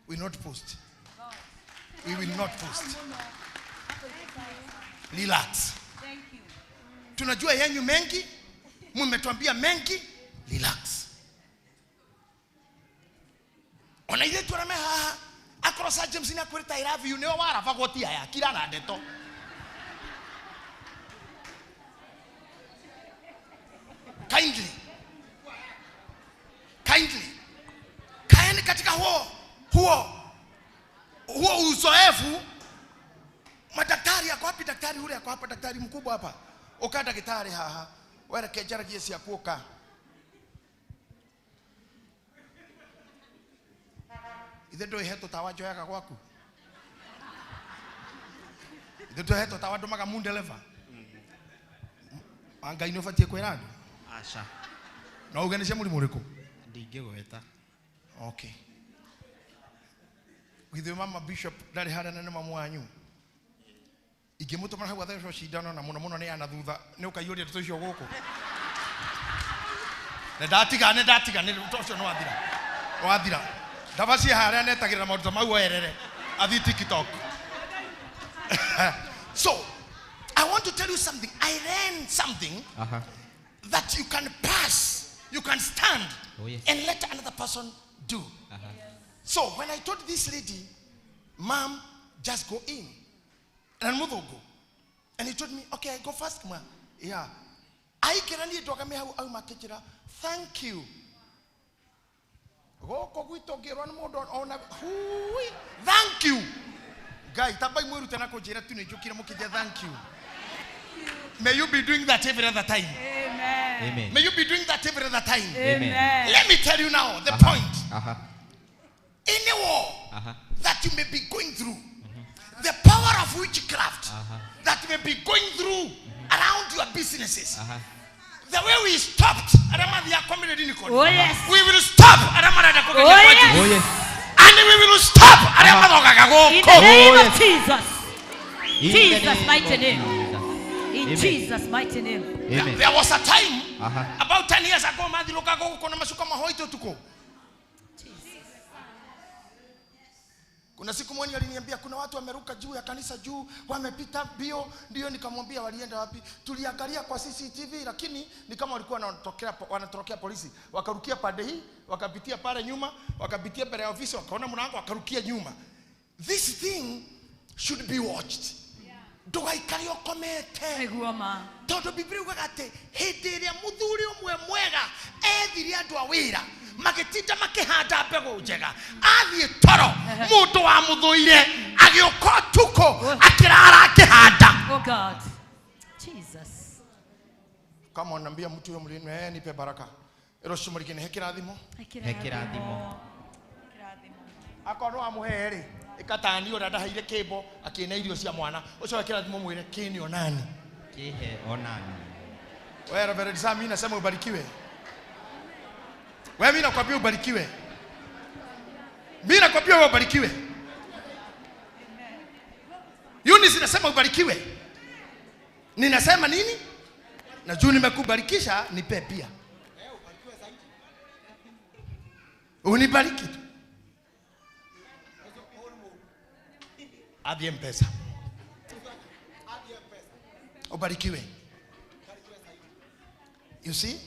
We will not post. We will not post. Relax. Tunajua yenyu mengi, mmetuambia mengi, relax. Ona ithuĩ tũrame haha, akorwo Sir James nĩ akwĩrĩte I love you, nĩwe warabagwo ti aya, kira na ndeto. Kindly. Kindly. Kaeni katika huo uzoefu. Madaktari yako wapi? Daktari ule yako hapa, daktari mkubwa hapa. Uka daktari haha. Wera kejara gesi ya kuoka. Ithe ndo iheto tawa joyaga gwaku. Ithe ndo iheto tawa ndumaga mundeleva. Ngai nĩ ũbatiĩ kwĩra andũ? Aca. No uge nĩ cia mũrimũ ũrĩkũ? Ndingĩgweta. Okay. Githĩ mama bishop ndarĩ harĩa na nĩ mamu wanyu? Ingĩmũtũmana hau athecwo cindano na mũno mũno nĩ ana thutha nĩ ũkaiyũria ndeto icio gũkũ. Nĩ ndatiga nĩ ũcio nĩ wathira. Wathira. Ndabacie harĩa netagĩrĩra maũndũ ta mau oerere. Athiĩ TikTok. So, I want to tell you something. I learned something that you can pass, you can stand, oh, yes, and let another person do. So when I told this lady, Mom, just go in. And Muthogo. And he told me, okay, I go first, ma. Yeah. I can thank you. Thank you. Guy, thank you. May you be doing that every other time. Amen. Amen. May you be doing that every other time. Amen. Let me tell you now the point. Any war that you may be going through, the power of witchcraft that may be going through around your businesses, the way we stopped, oh, yes, we will stop. Oh, yes. Oh, yes. And we will stop. In the name of Jesus. Jesus' mighty name. In Jesus' mighty name. Amen. There was a time, about 10 years ago, kuna siku moja aliniambia kuna watu wameruka juu ya kanisa juu, wamepita bio, ndio nikamwambia walienda wapi? Tuliangalia kwa CCTV lakini ni kama walikuwa wanatorokea polisi. Wakarukia pande hii, wakapitia pale nyuma, wakapitia mbele ya ofisi, wakaona mlango, wakarukia nyuma. This thing should be watched. Ndũgaikare ũkomete. Tondũ Biblia yugaga atĩ hĩndĩ ĩrĩa mũthuri ũmwe mwega ethire andũ a wĩra magĩtinda makĩhanda mbegũ njega, athiĩ toro mũndũ wa mũthũire agĩũka ũtukũ akĩrara akĩhanda. Oh God. Jesus. Kama unaniambia mtu huyo mlini, nipe baraka. Ero shumurikine he kĩrathimo. He kĩrathimo. Akorwo amũhe rĩ ikatani ũrĩa ndaheire kĩmbo akĩne irio cia mwana ũcio kĩrathimo mwĩre kĩni onani kĩhe onani. Wewe Reverend Sam, mimi nasema ubarikiwe. Wewe mimi nakwambia ubarikiwe. Mimi nakwambia wewe ubarikiwe. Eunice nasema ubarikiwe. Ninasema nini? Na juu nimekubarikisha nipe pia. Unibariki tu. Adie M-Pesa. Ubarikiwe. You see?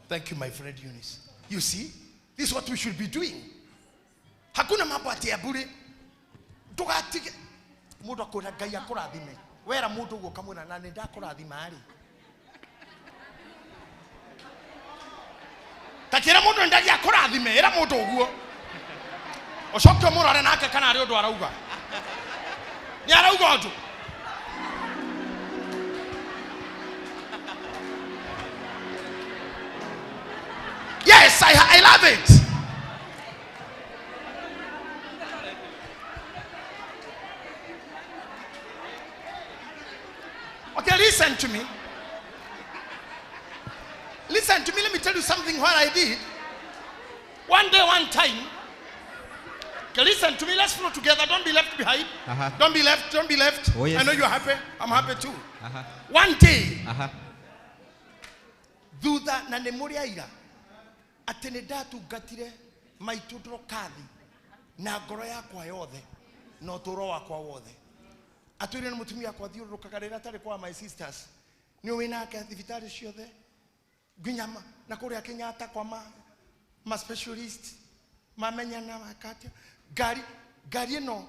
Thank you, my friend Eunice. You see? This is what we should be doing. Hakuna mambo ati ya bure. Ndugatige mundu akwira Ngai akurathime. Wera mundu uguo kamwira na nindakurathima ri. Takira mundu ndagi akurathime, era mundu uguo. Ucoke umurore nake kana ari undu arauga. Ni arauga undu. Yes, I love it. Okay, listen to me. Listen to me. Let me tell you something what I did. One day, one time. Okay, listen to me. Let's flow together. Don't be left behind. Don't be left. Don't be left. Oh, yes. I know you're happy. I'm happy too. One day, Thutha na nĩ mũrĩ aira atĩ nĩ ndatungatire maitũ Ndorokathi na ngoro yakwa yothe na ũtũũro wakwa wothe. Atwĩre nĩ mũtumia wakwa thiũrũrũkaga rĩrĩa atarĩ kwa my sisters, nĩ ũĩ nake thibitarĩ ciothe nginya na kũrĩa Kenyatta kwa ma specialist mamenyana makatia ngari ngari ĩno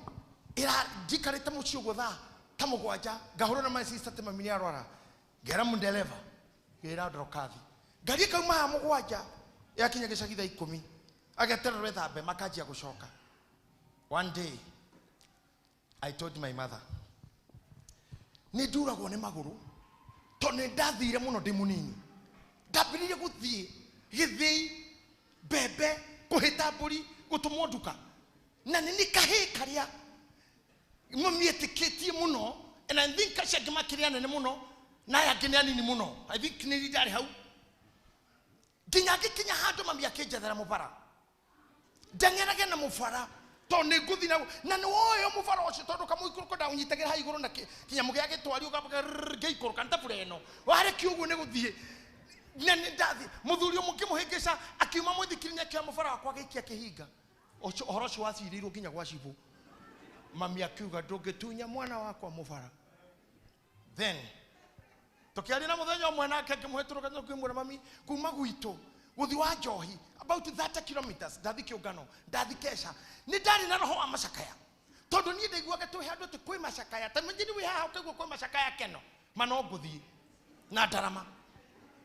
ĩra njikarĩte mũciĩ ũguo thaa ta 7 ngahũrwo na my sister atĩ mami nĩarwara, ngera mũndereba ngĩra Ndorokathi ngari ĩkauma haha 7 yakinya gĩcagi thaa 10 agetererwo ethambe makanjia gũcoka. One day I told my mother nĩ nduragwo nĩ magũrũ tondũ nĩ ndathire mũno ndĩ mũnini, ndambĩrĩirie gũthiĩ gĩthĩi mbembe kũhĩta mbũri gũtũmwo nduka na nĩ nĩ kahĩĩ karĩa mamiĩtĩkĩtie mũno, and I think acio angĩ makĩrĩ anene mũno na aya angĩ nĩ anini mũno. I think nĩ ndarĩ hau nginya ngĩkinya handũ mami akĩnjethera mũbara ndeng'erage na mũbara tondũ nĩ ngũthiĩ na nĩ woĩ mũbara ũcio tondũ kamũikũrũko ndaũnyitagĩra hau igũrũ na kĩnyamũ gĩa gĩtwari ũkambaga rrrr, ngĩikũrũka nĩ ta mbura ĩno warĩkia ũguo nĩ gũthiĩ na nĩ ndathiĩ. Mũthuri ũmwe ngĩmũhĩngĩca akiuma mũithikiri nĩ akĩoya mũbara wakwa agĩikia kĩhinga. Ũcio ũhoro ũcio wacirĩirwo nginya gwa cibũ. Mami akiuga ndũngĩtunya mwana wakwa mũbara. Then tũkĩaria na mũthenya ũmwe nake ngĩmũhĩtũrũka ngĩmwĩra mami kuma gwitũ gũthiĩ wa njohi about 30 kilometers ndathi kĩũngano ndathi kesha nĩ ndarĩ na roho wa macakaya tondũ niĩ ndaiguaga twĩ handũ atĩ kwĩ macakaya ta imagine wĩ haha ũkaigua kwĩ macakaya keno ma no ngũthiĩ na ndarama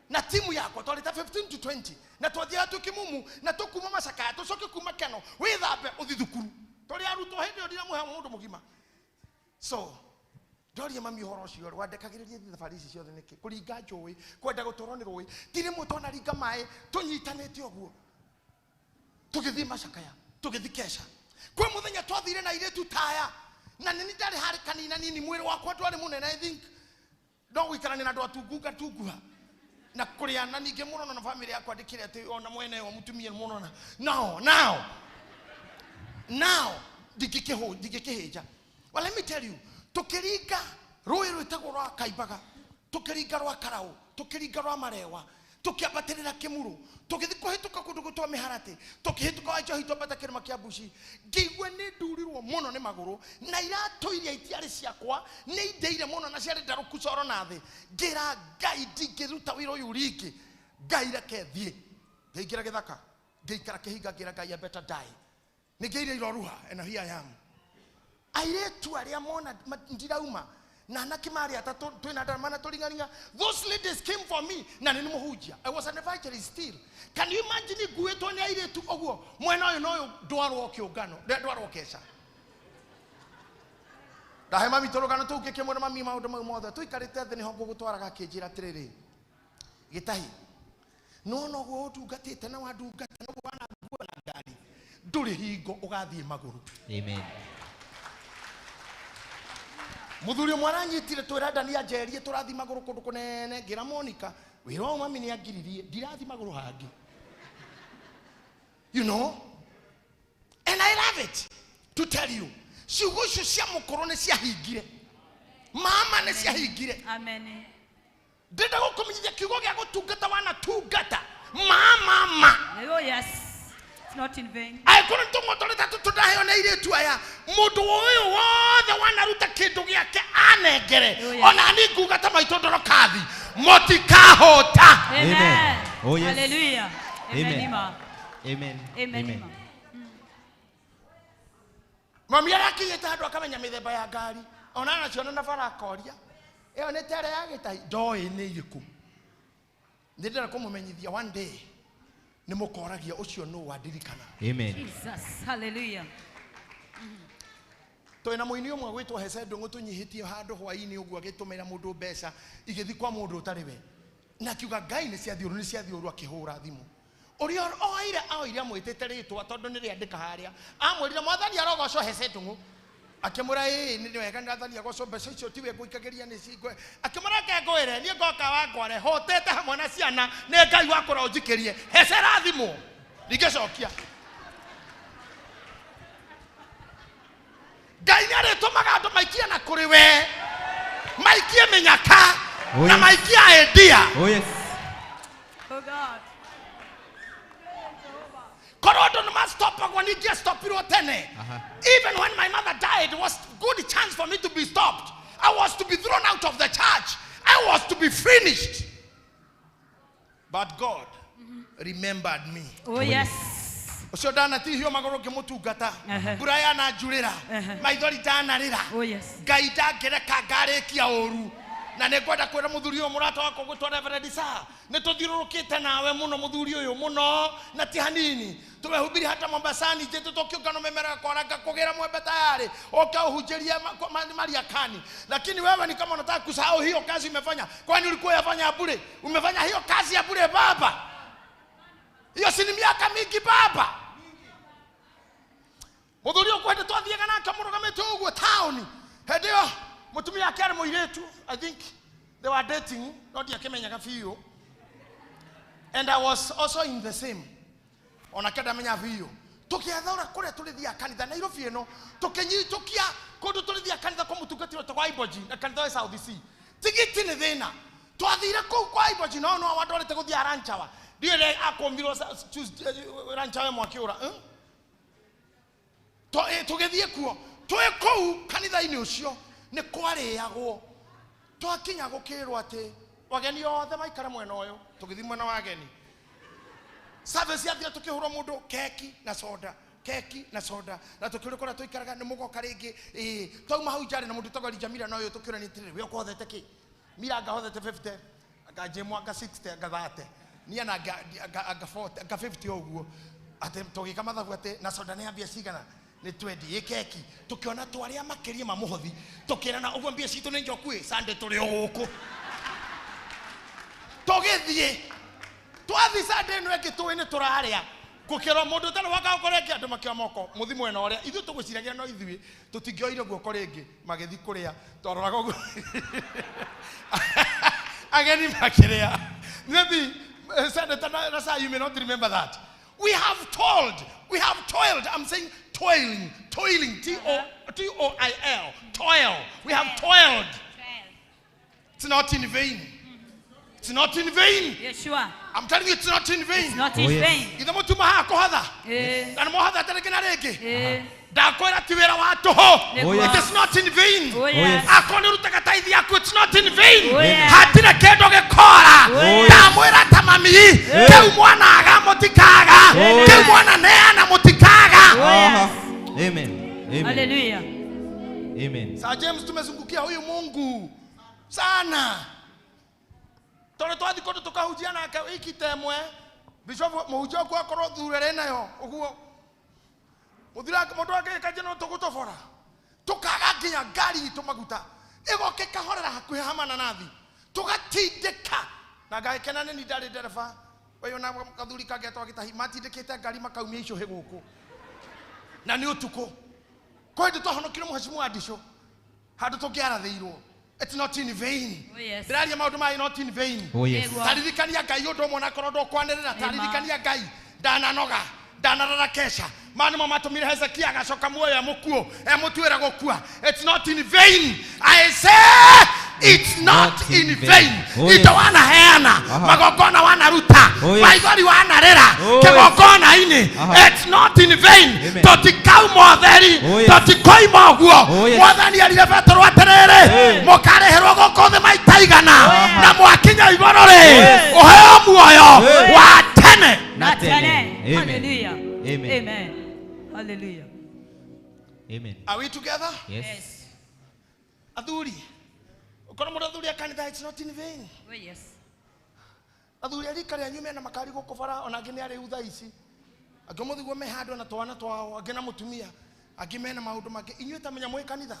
na timu yakwa twarĩ ta 15 to 20 na twathiaga twĩ kĩmumu na tũkuma macakaya tũcoke kuma keno wĩthambe ũthiĩ thukuru tũrĩ arutwo hĩndĩ ĩyo ndiramũhe mũndũ mũgima. So ndoria mami ũhoro ũcio rĩ, wandekagĩrĩria thiĩ thabarĩ ici ciothe nĩkĩ? Kũringa njũĩ, kwenda gũtwarwo nĩ rũĩ, ti rĩmwe twanaringa maĩ tũnyitanĩte ũguo tũgĩthiĩ macakaya tũgĩthiĩ kesha. Kwĩ mũthenya twathire na airĩtu taya na nĩ ndarĩ harĩ kanina nini mwĩrĩ wakwa ndwarĩ mũnene, I think no gũikarania na andũ atungu ngatunguha na kũrĩa na ningĩ mũno na family yakwa ndĩkĩrĩ atĩ ona mwene wa mũtumia mũno na now now now ndingĩkĩhĩnja. Well, let me tell you, tũkĩringa rũĩ rwĩtagwo rwa Kaimbaga, tũkĩringa rwa Karaũ, tũkĩringa rwa Marewa, tũkĩambatĩrĩra Kĩmuru, tũgĩthiĩ kũhĩtũka kũndũ gwĩtwo Mĩharatĩ, tũkĩhĩtũka wa Njohi twambata kĩrĩma kĩa Mbuci. Ngĩigua nĩ ndurirwo mũno nĩ magũrũ na iratũ iria itiarĩ ciakwa nĩ indeire mũno na ciarĩ ndarũku coro na thĩ. Ngĩra Ngai ndingĩruta wĩra ũyũ rĩngĩ, Ngai reke thiĩ. Ngĩingĩra gĩthaka, ngĩikara kĩhinga, ngĩra Ngai I better die. Nĩngĩire iroruha and here I am. Airĩtu arĩa mona ndirauma na anake marĩ atatũ twĩna ndarama na tũring'aring'a. Those ladies came for me na nĩ mũhunjia. I was an evangelist still. Can you imagine nguĩtwo nĩ airĩtu ũguo mwena ũyũ na ũyũ ndwarwo kĩũngano, ndwarwo kesha. Ndahe mami tũrũgano tũu ngĩkĩmwĩra mami maũndũ mau mothe tũikarĩte thĩ nĩho ngũgũtwaraga akĩnjĩra atĩrĩrĩ, Gĩtahi, no noguo ũtungatĩte na wandungata noguo wanangua na ngari ndũrĩ hingo ũgathiĩ magũrũ. Amen. Mũthuri ũmwe aranyitire twĩra Ndani anjerie tũrathiĩ magũrũ kũndũ kũnene, ngĩra Monica wĩra ũyũ mami nĩ angiririe ndirathiĩ magũrũ hangĩ. You know? And I love it to tell you. Ciugo icio cia mũkũrũ nĩ ciahingire. Mama nĩ ciahingire. Amen. Ndĩrenda gũkũmenyithia kiugo gĩa gũtungata wanatungata. Mama ma. Oh yes. It's not in vain. Angĩkorwo nĩ tũng'otorete tũndaheo nĩ airĩtu aya, mũndũ ũyũ wothe wanaruta kĩndũ gĩake anengere. Oh, yes. Ona niĩ nguga ta maitũ Ndorokathi, mũtikahũta. Amen. Amen. Oh, yes. Hallelujah. Amen. Amen. Ima. Amen. Amen. Amen. Ima. Mami arakinyĩte handũ akamenya mĩthemba ya ngari, ona anaciona na bara akoria, ĩyo nĩ tere ya gĩtahi, ndoĩ nĩ ĩrĩkũ. Nĩ ndĩrenda kũmũmenyithia one day nĩ mũkoragia ũcio nũ wandirikana. Amen. Jesus. Hallelujah. Twĩna mũini ũmwe gwĩtwo Hese Ndũng'ũ tũnyihĩtie handũ hwaĩ-inĩ ũguo agĩtũmĩra mũndũ mbeca igĩthiĩ kwa mũndũ ũtarĩ we. Na akiuga Ngai nĩ ciathiĩ ũru, nĩ ciathiĩ ũru, akĩhũra thimũ. Ũrĩa oire oire amwĩtĩte rĩtwa tondũ nĩ rĩandĩka harĩa. Amwĩrire mwathani arogocwo Hese Ndũng'ũ. Akĩmwĩra ĩĩ nĩ wega mwathani agocwo mbeca icio tiwe ngũikagĩria nĩ cingwe. Akĩmwĩra reke ngwĩre niĩ ngoka wangware hotete hamwe na ciana nĩ Ngai wakũra ũnjikĩrie. Hese rathimwo. Ndingĩcokia. Ngai nĩ arĩtũmaga andũ maikie na kũrĩ we, maikie mĩnyaka Oh, na yes. maikie endia. Oh, yes. Oh God. Korwo andũ nĩ mastopagwo ningĩastopirwo tene. Even when my mother died, it was good chance for me to be stopped. I was to be thrown out of the church. I was to be finished. But God remembered me. Oh yes. Ũcio ndanatihio magũrũ ngĩmũtungata, mbura yananjurĩra, maithori ndanarĩra. Oh yes. Ngai ndangĩreka ngarĩkia ũru. Na nĩ ngwenda kwĩra mũthuri ũyũ mũrata wakwa gwĩtwo Reverend Isaiah, nĩ tũthiũrũrũkĩte nawe mũno mũthuri ũyũ mũno na ti hanini. Tumehubiri hata Mombasani, njĩtĩtwo kĩũngano mĩmera kwara ngakũgĩra mwembe tayari ũke ũhunjĩrie Mariakani, lakini wewe ni kama unataka kusahau hiyo kazi umefanya. Kwani ulikuwa yafanya bure? Umefanya hiyo kazi ya bure baba? Hiyo si ni miaka mingi baba? Mũthuri ũyũ kwenda twathiaga nake mũrũgamĩte ũguo taũni hĩndĩ ĩyo mũtumia ake arĩ mũirĩtu. I think they were dating, no ndiakĩmenyaga biũ, and I was also in the same, onake ndamenya biũ. Tũkĩethaũra kũrĩa tũrĩthiaga kanitha Nairobi ĩno, tũkĩnyitũkia kũndũ tũrĩthiaga kanitha kwa mũtungatĩri wetagwo Iboji na kanitha wa South C. Tigiti nĩ thĩna. Twathire kũu kwa Iboji, no no wandwarĩte gũthiĩ Ranchawa, ndiũĩ rĩ akũmirwo Ranchawa mwakĩũra tũgĩthiĩ kuo. Twĩ kũu kanitha-inĩ ũcio nĩ kwarĩagwo. Twakinya gũkĩrwo atĩ wageni othe maikare mwena ũyũ, tũgĩthiĩ mwena wa ageni. Service yathira tũkĩhũrwo mũndũ keki na soda, keki na soda, na tũkĩũrio kũrĩa tũikaraga nĩ mũgoka rĩngĩ. Ĩĩ, twauma hau njarĩ na mũndũ wĩtagwo Elijah na ũyũ tũkĩũrania atĩrĩrĩ, we ũkũhothete kĩ? Mira anga hothete 50, anga Jemu anga 60, anga 30, niĩ na anga 40, anga 50 ũguo. Atĩ tũgĩka mathabu atĩ na soda nĩ ya mbia cigana? Nĩ 20. Ĩ keki tũkĩona twarĩa makĩria ma mũhothi, tũkĩrana ũguo mbia citũ nĩ njoku ĩ Sunday tũrĩ o gũkũ. Tũgĩthiĩ twathi Sunday ĩno ĩngĩ tũĩ nĩ tũrarĩa, gũkĩrwo mũndũ ũtarĩ waka gũkorwo ĩngĩ andũ makĩoya moko mũthi mwena ũrĩa ithuĩ tũgwĩciragia no ithuĩ tũtingĩoire guoko rĩngĩ, magĩthi kũrĩa twaroraga ũguo ageni makĩrĩa. Maybe Senator Nasa, you may not remember that. We have toiled, we have toiled. I'm saying toiling, toiling, T-O-I-L, toil. We have toiled. It's not in vain. It's not in vain. Yeshua. I'm telling you, it's not in vain. It's not in vain. Ithe mũtuma haha kũhotha. Na nĩ mũhotha tarĩngĩ na rĩngĩ. Ndakwĩra ti wĩra wa tũhũ. It is not in vain. Akorwo nĩ ũrutaga tithe yaku, it's not in vain. Hatirĩ kĩndũ gĩkora. Ndamwĩra ta mami, kĩu mwanaga mũtikaga, kĩu mwana neana mũtikaga. Amen. Amen. Hallelujah. Amen. Sir James, tumezungukia huyu Mungu sana. Tondũ twathi kũndũ tũkahunjia nake wiki ta ĩmwe, bishop mũhunjia ũguo akorwo thurere nayo ũguo mũthuri mũndũ angĩgĩka njĩra no tũgũtobora tũkaga nginya ngari itũ maguta ĩgoka ĩkahorera hakuhĩ ha mananathi tũgatindĩka na ngagĩkena nĩ ni ndarĩ ndereba ũyũ na kathuri kangĩ etagwo Gĩtahi matindĩkĩte ngari makaumia icũhĩ gũkũ na nĩ ũtukũ kwĩ hĩndĩ twahonokire mũhacimu wa ndicũ handũ tũngĩarathĩirwo. It's not in vain. Oh, yes. Ndĩraria maũndũ maya not in vain. Oh, yes. Taririkania Ngai ũndũ ũmwe onakorwo ndũkwanĩrĩra, taririkania Ngai ndananoga ndanarara kesha mani nĩmo matũmire Hezekia agacoka muoyo emũkuũ emũtuĩra gũkua. It's not in vain. I say it's not in vain. Oh, yes. Indo wanaheana, magongona wanaruta, maithori wanarĩra kĩgongona-inĩ. It's not in vain. Tũtikauma ũtheri, tũtikoima ũguo. Mwathani erire Petero atĩrĩrĩ, mũkarĩhĩrwo gũkũ thĩ maita igana na mwakinya igũrũ rĩ ũheo muoyo wa tene na tene. Amen. Hallelujah. Amen. Amen. Hallelujah. Amen. Are we together? Yes. Yes. Athuri. Ukorwo mũndũ athuri a kanitha, it's not in vain. Oh yes. Athuri a rika rĩanyu mena makari gũkũ bara, ona angĩ nĩ arĩu thaa ici. Angĩ ũmũthĩ guo me handũ na twana twao, angĩ na mũtumia, angĩ mena maũndũ mangĩ. Inyuĩ ta menya mwĩ kanitha.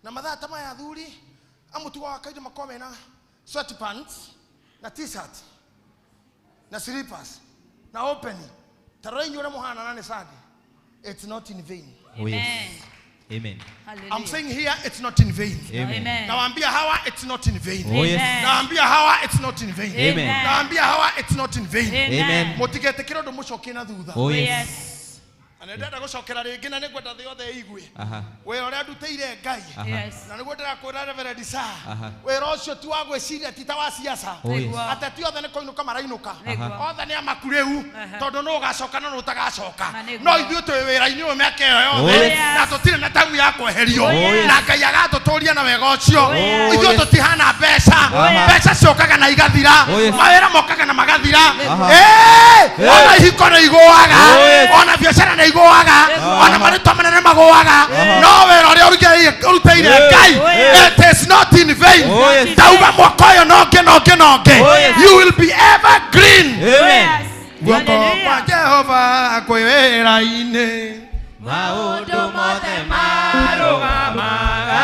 Na mathaa ta maya athuri, a mũtugo wa kawaida makoragwo mena sweatpants na t-shirt na slippers na open. Ta rora inyuĩ ũrĩa mũhana na nĩ Sunday. It's not in vain. Oh, yes. Amen. I'm saying here it's not in vain. Amen. Nawaambia hawa it's not in vain. Oh, yes. Nawaambia hawa it's not in vain. Amen. Nawaambia hawa it's not in vain. Amen. Mũtigetĩkĩre ũndũ mũcokie na thutha. Oh, yes. Na nĩ ndĩrenda gũcokera rĩngĩ na nĩngwenda thĩ yothe ĩigue. Aha. Wĩra ũrĩa ndutĩire Ngai. Aha. Yes. Na nĩguo ndĩrakwĩra Reverend Sir. Aha. Wĩra ũcio ti wa gwĩciria ti ta wa siasa. Oh, yes. Ateti othe nĩ kũinũka marainũka. Aha. Othe nĩ amaku rĩu tondũ nũ ũgacoka na nũ ũtagacoka. Na nĩguo. No ithuĩ twĩ wĩra-inĩ ũyũ mĩaka ĩyo Oh, yothe yes. na tũtirĩ na tamu ya kweherio. Oh, yes. Na Ngai agatũtũria na wega ũcio. Oh, yes. Ithuĩ tũtihana mbeca. Aha. Mbeca ciũkaga na igathira. Oh, yes. Mawĩra mokaga na magathira. Aha. Ĩĩ, ona ihiko nĩ igũaga. Oh, yes. Ona biacara nĩ igũaga. Ona marĩtwa manene magũaga. Aha. No wĩra ũrĩa ũrutĩire Yes. Ngai, Yes. it is not in vain. Oh, yes. Ndauga mwaka ũyũ na ũngĩ na ũngĩ na ũngĩ. Oh, yes. You will be evergreen. Amen. Guoko kwa Jehova kwĩ wĩra-inĩ. Maũndũ mothe marũgamaga,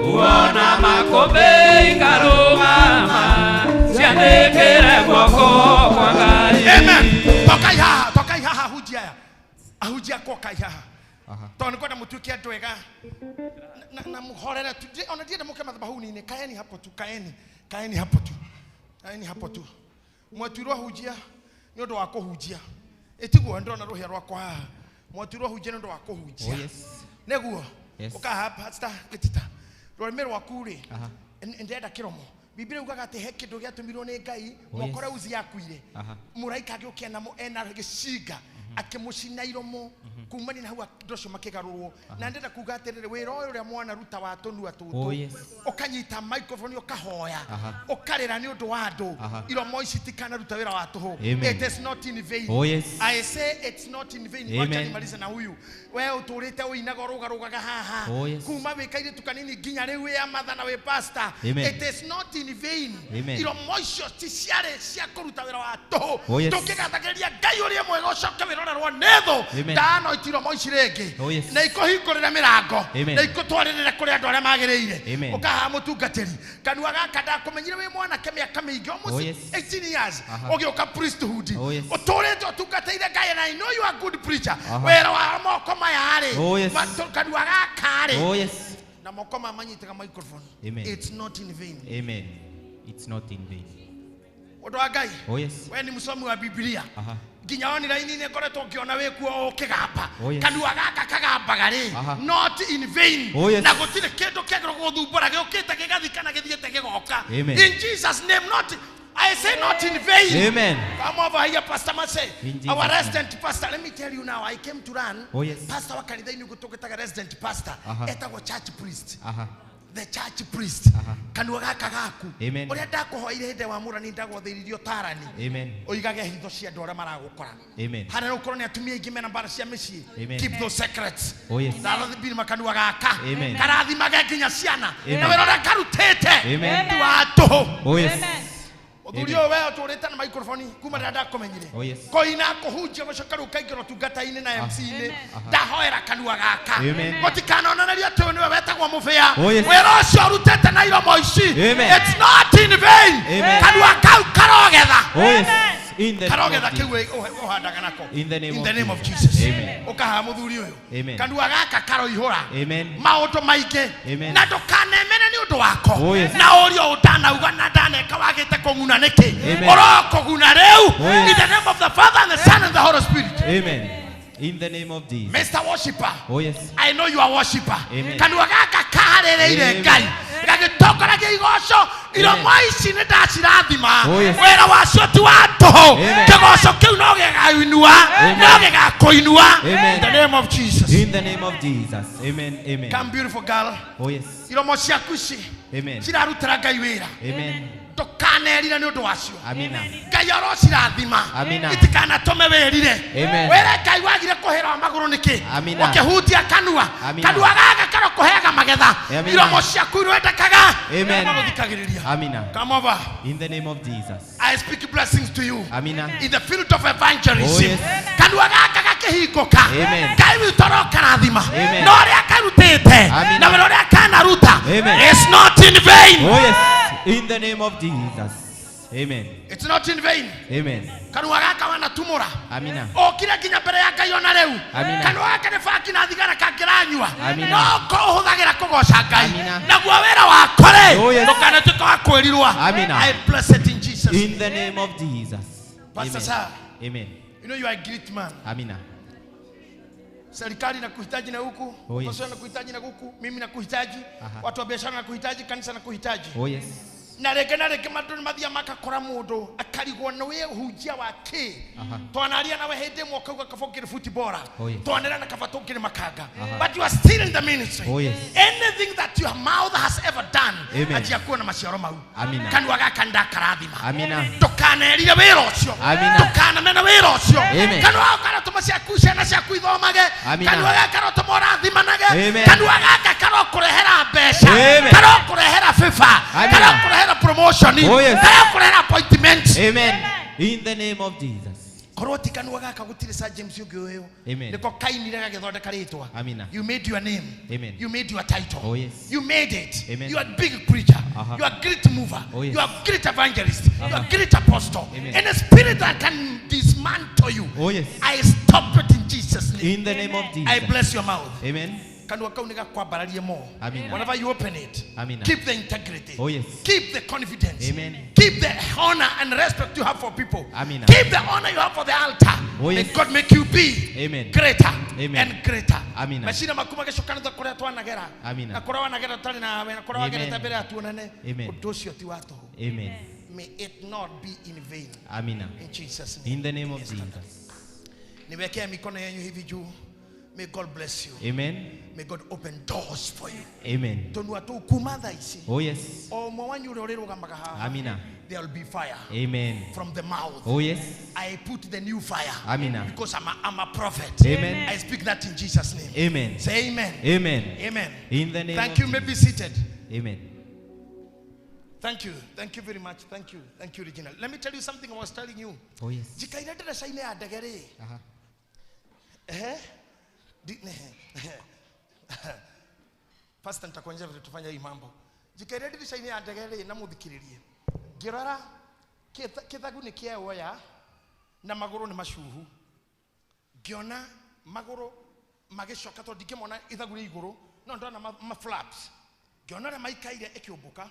uona makũmbĩ ikarũgama, cianĩkĩre guoko kwa Ngai. Amen. Tokai haha, tokai haha ahunjia aya. Ahunjia akwa kai haha. Tondũ nĩngwenda mũtuĩke andũ ega na mũhorere tu. Ona ndienda mũke madhabahuni-inĩ, kaeni hapo tu, kaeni, kaeni hapo tu. Kaeni hapo tu. Mwatuirwo ahunjia nĩ ũndũ wa kũhunjia. Ĩtiguo ndĩrona rũhĩa rwakwa haha. Mwatuirwo ahunjia nĩ ũndũ wa kũhunjia. Oh, yes. Nĩguo. Yes. Ũkaha pastor Gĩtita. Rũrĩmĩ rwaku rĩ, Aha. ndĩrenda kĩromo. Biblia yugaga atĩ he kĩndũ gĩatũmirwo nĩ Ngai Oh, mwaka yes. ũrĩa Uzia akuire. Aha. Mũraika agĩũka ena gĩcinga akĩmũcina iromo kumania na hau andũ acio makĩgarũrwo. Na ndĩrenda kuga atĩrĩrĩ, wĩra ũyũ ũrĩa mwanaruta wa tũnua Oh, tũtũ, yes. ũkanyita microphone ũkahoya, Aha. ũkarĩra nĩ ũndũ wa andũ, Aha. iromo ici itikanaruta wĩra wa tũhũ. Amen. It is not in vain. Oh, yes. I say it's not in vain. Amen. Wacha nimalize na huyu. We ũtũrĩte ũinaga ũrũgarũgaga haha. Oh, yes. Kuma wĩ kairĩtu kanini nginya rĩu wĩ amatha na wĩ pastor. Amen. It is not in vain. Amen. Iromo icio ti ciarĩ cia kũruta wĩra wa tũhũ. Oh, yes. Ndũngĩgathagĩrĩria Ngai ũrĩa mwega ũcoke wĩrorerwo nĩ thũ. Amen. Ndanoiti iromo ici rĩngĩ. Oh, yes. Na ikũhingũrĩre mĩrango. Amen. Na ikũtwarĩrĩre kũrĩ andũ arĩa magĩrĩire. Amen. Ũkahaha mũtungatĩri. Kanua gaka ndakũmenyire wĩ mwanake mĩaka mĩingĩ, almost Oh, yes. 18 years. Aha. Ũgĩũka priesthood. Oh, yes. Ũtũrĩte ũtungatĩire Ngai and I know you are a good preacher. Aha. Wĩra wa moko maya rĩ. Oh, yes. Kanua gaka rĩ. Oh, yes. Na moko maya manyitaga microphone. Amen. It's not in vain. Amen. It's not in vain. Ũndũ wa Ngai. Oh, yes. We nĩ mũsomi wa Biblia. Aha. Nginya online-inĩ ngoretwo ngĩona wĩkuo ũkĩgamba. Oh, yes. Kanua gaka kagambaga rĩ. Aha. Not in vain. Oh, yes. Na gũtirĩ kĩndũ kĩagĩrĩirwo gũthumbũra gĩũkĩte gĩgathiĩ kana gĩthiĩte gĩgoka. Amen. In Jesus name, not I say not in vain. Amen. Come over here, Pastor Mase. In Jesus' Our name. resident pastor. Let me tell you now, I came to run. Oh, yes. Pastor wa kanitha-inĩ ũguo resident pastor. Aha. Etagwo church priest. Aha. The church priest. Kanua gaka gaku. Amen. Ũrĩa ndakũhoire hĩndĩ wa mũrani ndagwathĩrĩirie ũtarani. Amen. Ũigage hitho cia andũ arĩa maragũkora. Amen. Harĩa ũkorwo nĩ atumia aingĩ mena mbara cia mĩciĩ. Amen. Keep those secrets. Oh, yes. Ndarathimire kanua gaka. Amen. Karathimage nginya ciana. Amen. Na wĩra ũrĩa karutĩte. Amen. Ti wa tũhũ. Oh, yes. Mũthuri ũyũ we ũtũrĩte na microphone kuma rĩrĩa ndakũmenyire. Oh, yes. Kũina kũhunjia gũcoka rĩu ũkaingĩra ũtungata-inĩ na MC-inĩ. Aha. Ndahoera kanua gaka. Amen. Gũtikanonererie atĩ ũyũ nĩwe wetagwo mũbĩa. Oh, yes. Wĩra ũcio ũrutĩte na iromo ici. Amen. It's not in vain. Amen. Kanua kau karogetha. Oh, yes. In the name Karogetha of kĩu Jesus. ũhandaga nako. In the name In of the name of Jesus. Jesus. Amen. Ũkahaha mũthuri ũyũ. Amen. Kanua gaka karoihũra. Amen. Maũndũ maingĩ. Amen. Na ndũkanemere nĩ ũndũ wako. Oh, yes. Na ũrie ũũ ndanauga na ndaneka wagĩte kũng'una nĩkĩ. Amen. Ũrokũguna rĩu. Oh, yes. In the name of the Father and the Son and the Holy Spirit. Amen. In the name of Jesus. Mr. Worshipper. Oh, yes. I know you are worshiper. Amen. Kanua gaka kaharĩrĩire Amen. Ngai gagĩtongoragia igoco iromo ici nĩ ndacirathima. Oh, yes. Wĩra wacio ti wa tũhũ. Amen. Kĩgoco kĩu no gĩgainua, Amen. no gĩgakũinua. Amen. In the name of Jesus. In the name of Jesus. Amen. Amen. Come beautiful girl. Oh, yes. Iromo ciaku ici Amen. cirarutĩra Ngai wĩra. Amen. Ndũkanerire nĩ ũndũ wacio. Amina. Ngai arocirathima. Amina. Itikanatũme wĩrire. Amen. Wĩre Ngai wagire kũhĩra wa magũrũ nĩkĩ? Amina. Ũkĩhutia kanua. Amina. Kanua gaka karokũheaga magetha. Amina. Iromo ciaku irwendekaga. Amen. Magũthikagĩrĩria. Amina. Come over. In the name of Jesus. I speak blessings to you. Amina. In the field of evangelism. Oh, yes. Kanua gaka gakĩhingũka. Amen. Ngai witũ arokarathima. Amen. Na ũrĩa karutĩte. Amina. Na wĩra ũrĩa kanaruta. Amen. It's not in vain. Oh, yes. In the name of Jesus. Amen. It's not in vain. Amen. Kanua gaka wanatumũra. Amina. Okire nginya mbere ya Ngai ona rĩu. Amina. Kanua gaka nĩ bangi na thigara kangĩranyua. Amina. No ko ũhũthagĩra kũgoca Ngai. Amina. Naguo wĩra wako rĩ. Oh, yes. Ndũkanatuĩke wa kwĩrirwa. Amina. I bless it in Jesus. In the name of Jesus. Pastor Amen. sir. Amen. You know you are a great man. Amina. Serikali nakuhitaji na huku, Oh, yes. opposition nakuhitaji na huku, mimi nakuhitaji, Aha. watu wa biashara nakuhitaji, kanisa nakuhitaji. Oh yes. Na rĩngĩ na rĩngĩ mandũ nĩ mathiaga makakora mũndũ akarigwo nĩ wĩ hunjia wa kĩ. Aha. Twanaria nawe hĩndĩ ĩmwe ũkauga kaba ũngĩrĩ footballer. Oh, yes. Twanĩra na kaba tũngĩrĩ makanga. Aha. But you are still in the ministry. Oh, yes. Anything that your mouth has ever done, Amen. anjia kuona maciaro mau. Amina. Kanua gaka ndakarathima. Amina. Ndũkanerire wĩra ũcio. Amina. Ndũkanamene wĩra ũcio. Amen. Kanua gaka karotũma ciaku ciana ciaku ithomage. Amina. Kanua gaka karotũma ũrathimanage. Amen. Kanua gaka karokũrehera mbeca. Amen. Karokũrehera favor. Amina. Karokũrehera promotion. Oh, yes. Karokũrehera appointment. Amen. In the name of Jesus. Korwo ti kanua gaka gũtirĩ Sir James ũngĩ ũyũ. Amen. Nĩko kainire gagĩthondeka rĩtwa. Amina. You made your name. Amen. You made your title. Oh yes. You made it. Amen. You are a big preacher. Aha. You are a great mover. Oh, yes. You are a great evangelist. You are a great apostle. Amen. And a spirit that can dismantle you. Oh yes. I stop it in Jesus' name. In the name of Jesus. I bless your mouth. Amen. Kanua kau nĩgakwambararie more. Amina. Whenever you open it, Amina. keep the integrity. Oh yes. Keep the confidence. Amen. Keep the honor and respect you have for people. Amina. Keep the honor you have for the altar. Oh, yes. May God make you be Amen. greater Amen. and greater. Amina. Meciria maku magĩcoka nĩ ta kũrĩa twanagera. Amina. Na kũrĩa wanagera tũtarĩ nawe, na kũrĩa Amen. wagerete mbere ya tuonane. Amen. Ũndũ ũcio ti wa tũhũ. Amen. May it not be in vain. Amina. In Jesus' name. In the name of Jesus. Niwekea mikono yenyu hivi juu. May God bless you. Amen. May God open doors for you. Amen. Tondũ atũ kuma thaa ici. Oh yes. O ũmwe wanyu ũrĩa ũrĩrũgamaga haha. Amina. There will be fire. Amen. From the mouth. Oh yes. I put the new fire. Amina. Because I'm a prophet. Amen. I speak that in Jesus' name. Amen. Say amen. Amen. Amen. In the name Thank of you. May be seated. Amen. Thank you. Thank you very much. Thank you. Thank you, Regina. Let me tell you something I was telling you. Oh yes. Njikaire ndirica-inĩ ya ndege rĩ. Aha. Ehe. Pastor nitakuonyesha vile tufanya hii mambo. Njikaire ndirica-inĩ ya ndege rĩ na mũthikĩrĩrie. Ngĩrora kĩthagu nĩ kĩewoya na magũrũ nĩ macuhu. Ngĩona magũrũ magĩcoka tondũ ndingĩmona ithagu rĩ igũrũ no ndona ma flaps. Ngĩona ũrĩa maikaire ĩkĩũmbũka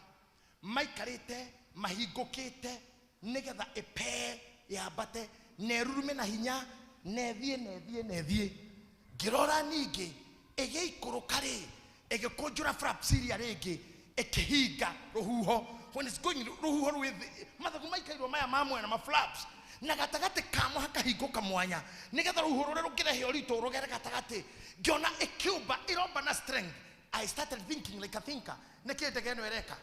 maikarĩte mahingũkĩte nĩgetha ĩpee yambate na ĩrurume na hinya na ĩthiĩ na ĩthiĩ na ĩthiĩ. Ngĩrora ningĩ ĩgĩikũrũka rĩ ĩgĩkũnjũra flaps iria rĩngĩ ĩkĩhinga rũhuho. When it's going rũhuho rwĩ thĩ mathagu maikairwo maya ma mwena ma flaps na gatagatĩ kamo hakahingũka mwanya nĩgetha rũhuho rũrĩa rũngĩrehe ũritũ rũgere gatagatĩ. Ngĩona ĩkĩũmba ĩromba na strength. I started thinking like a thinker. Nĩkĩ ndege ĩno ĩreka?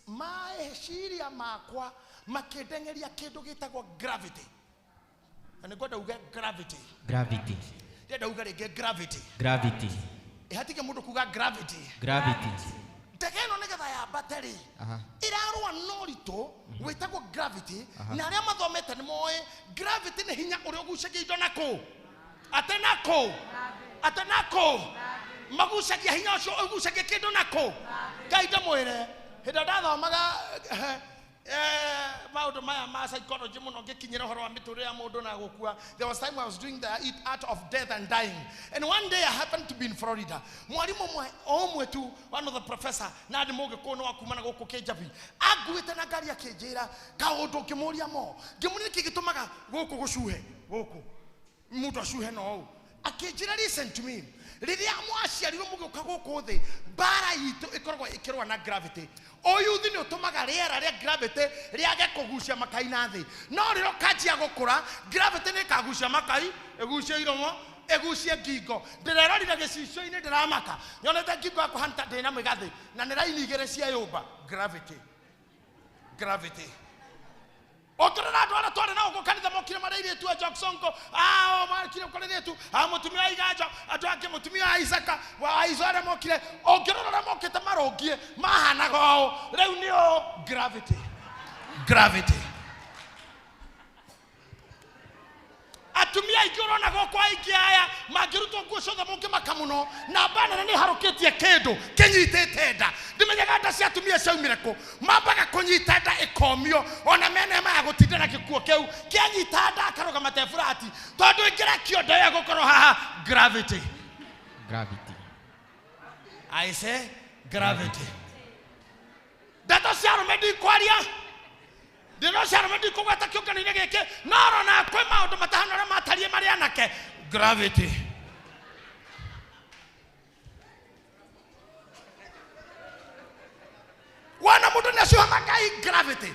Meciria makwa makĩndeng'eria kĩndũ gĩtagwo gravity. Na nĩngwenda uge gravity. Gravity. Ndĩrenda uge rĩngĩ gravity. Gravity. Ĩhatige mũndũ kuga gravity. Gravity. Ndege ĩno nĩgetha yambate rĩ Aha. ĩrarũa na ũritũ wĩtagwo gravity. Aha. Na arĩa mathomete nĩ moĩ gravity nĩ hinya ũrĩa ũgucagia indo na kũ atĩ na kũ atĩ na kũ magucagia hinya ũcio ũgucagia kĩndũ na kũ. Ngai ndamwĩre hĩndĩ ĩrĩa ndathomaga maũndũ maya ma psychology mũno ngĩkinyĩra ũhoro wa mĩtũrĩre ya mũndũ na gũkua. There was time I was doing the art of death and dying, and one day I happened to be in Florida. Mwarimũ ũmwe o ũmwe tu, one of the professor, na ndĩ mũgĩkũyũ nĩ wa kuma na gũkũ Kĩnjabi, anguĩte na ngari akĩnjĩra kaũndũ ngĩmũria mo ngĩmũria nĩkĩ gĩtũmaga gũkũ gũcuhe gũkũ mũndũ acuhe no ũũ. Akĩnjĩra listen to me, rĩrĩa mwaciarirwo mũgĩũka gũkũ thĩ mbara itũ ĩkoragwo ĩkĩrũa na gravity. Ũyuthi nĩ ũtũmaga rĩera rĩa gravity rĩage kũgucia makai na thĩ, no rĩrĩa ũkanjia gũkũra gravity nĩ ĩkagucia makai, ĩgucie iromo, ĩgucie ngingo. Ndĩrerorire gĩcicio-inĩ ndĩramaka nyonete ngingo yakwa hana ta ndĩna mĩgathĩ na nĩ raini igĩrĩ cia yũmba. Gravity. Gravity. Ũngĩrora andũ arĩa twarĩ nao gũkũ kanitha mokire marĩ airĩtu a Jacksongo, ao makire kũrĩ airĩtu, a mũtumia wa Iganjo, andũ angĩ mũtumia wa Isaka, wa Aizo arĩa mokire, ũngĩrora ũrĩa mokĩte marũngiĩ, mahanaga ũũ. Rĩu nĩ ũũ. Gravity. Gravity. Atumia aingĩ ũrona gũkũ aingĩ aya mangĩrutwo nguo ciothe mũngĩmaka mũno, namba nene nĩ ĩharũkĩtie kĩndũ kĩnyitĩte nda. Ndimenyaga nda cia atumia ciaumire kũ, mambaga kũnyita nda ĩkomio ona mene maya gũtinda na gĩkuo kĩu kĩanyita nda akarũgama te burati tondũ ĩngĩrekio nda ĩyo ĩgũkorwo haha. Gravity. Gravity. I say gravity. Ndeto cia arũme ndikwaria, ndĩro cia arũme ndikũgweta kĩũngano-inĩ gĩkĩ, no rona kwĩ maũndũ matahana ũrĩa matariĩ marĩ anake. Gravity. Wona mũndũ nĩ acuha Ngai gravity.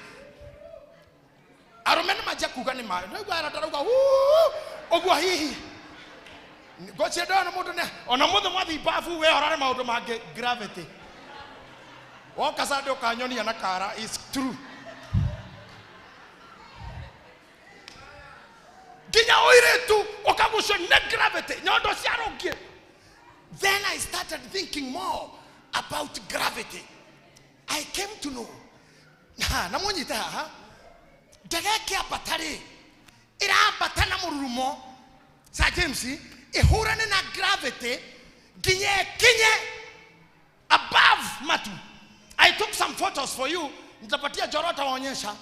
Arũme nĩ manjia kuga nĩ ma. Rĩu ara ndarauga "Uu", ũguo hihi. Ngocie ndona mũndũ nĩ ona mũthĩ mwathiĩ bafu we orare maũndũ mangĩ gravity. Woka Sunday ũkanyonia na kara is true. Nginya ũirĩtu ũkagucio nĩ gravity nyondo ciarũngie. Then I started thinking more about gravity. I came to know. Ha, na mũnyite haha. Ndege ĩkĩambata rĩ, ĩrambata na mũrurumo, Sir James, ĩhũrane na gravity nginya ĩkinye above matu. I took some photos for you. Nitapatia Njoro atawaonyesha.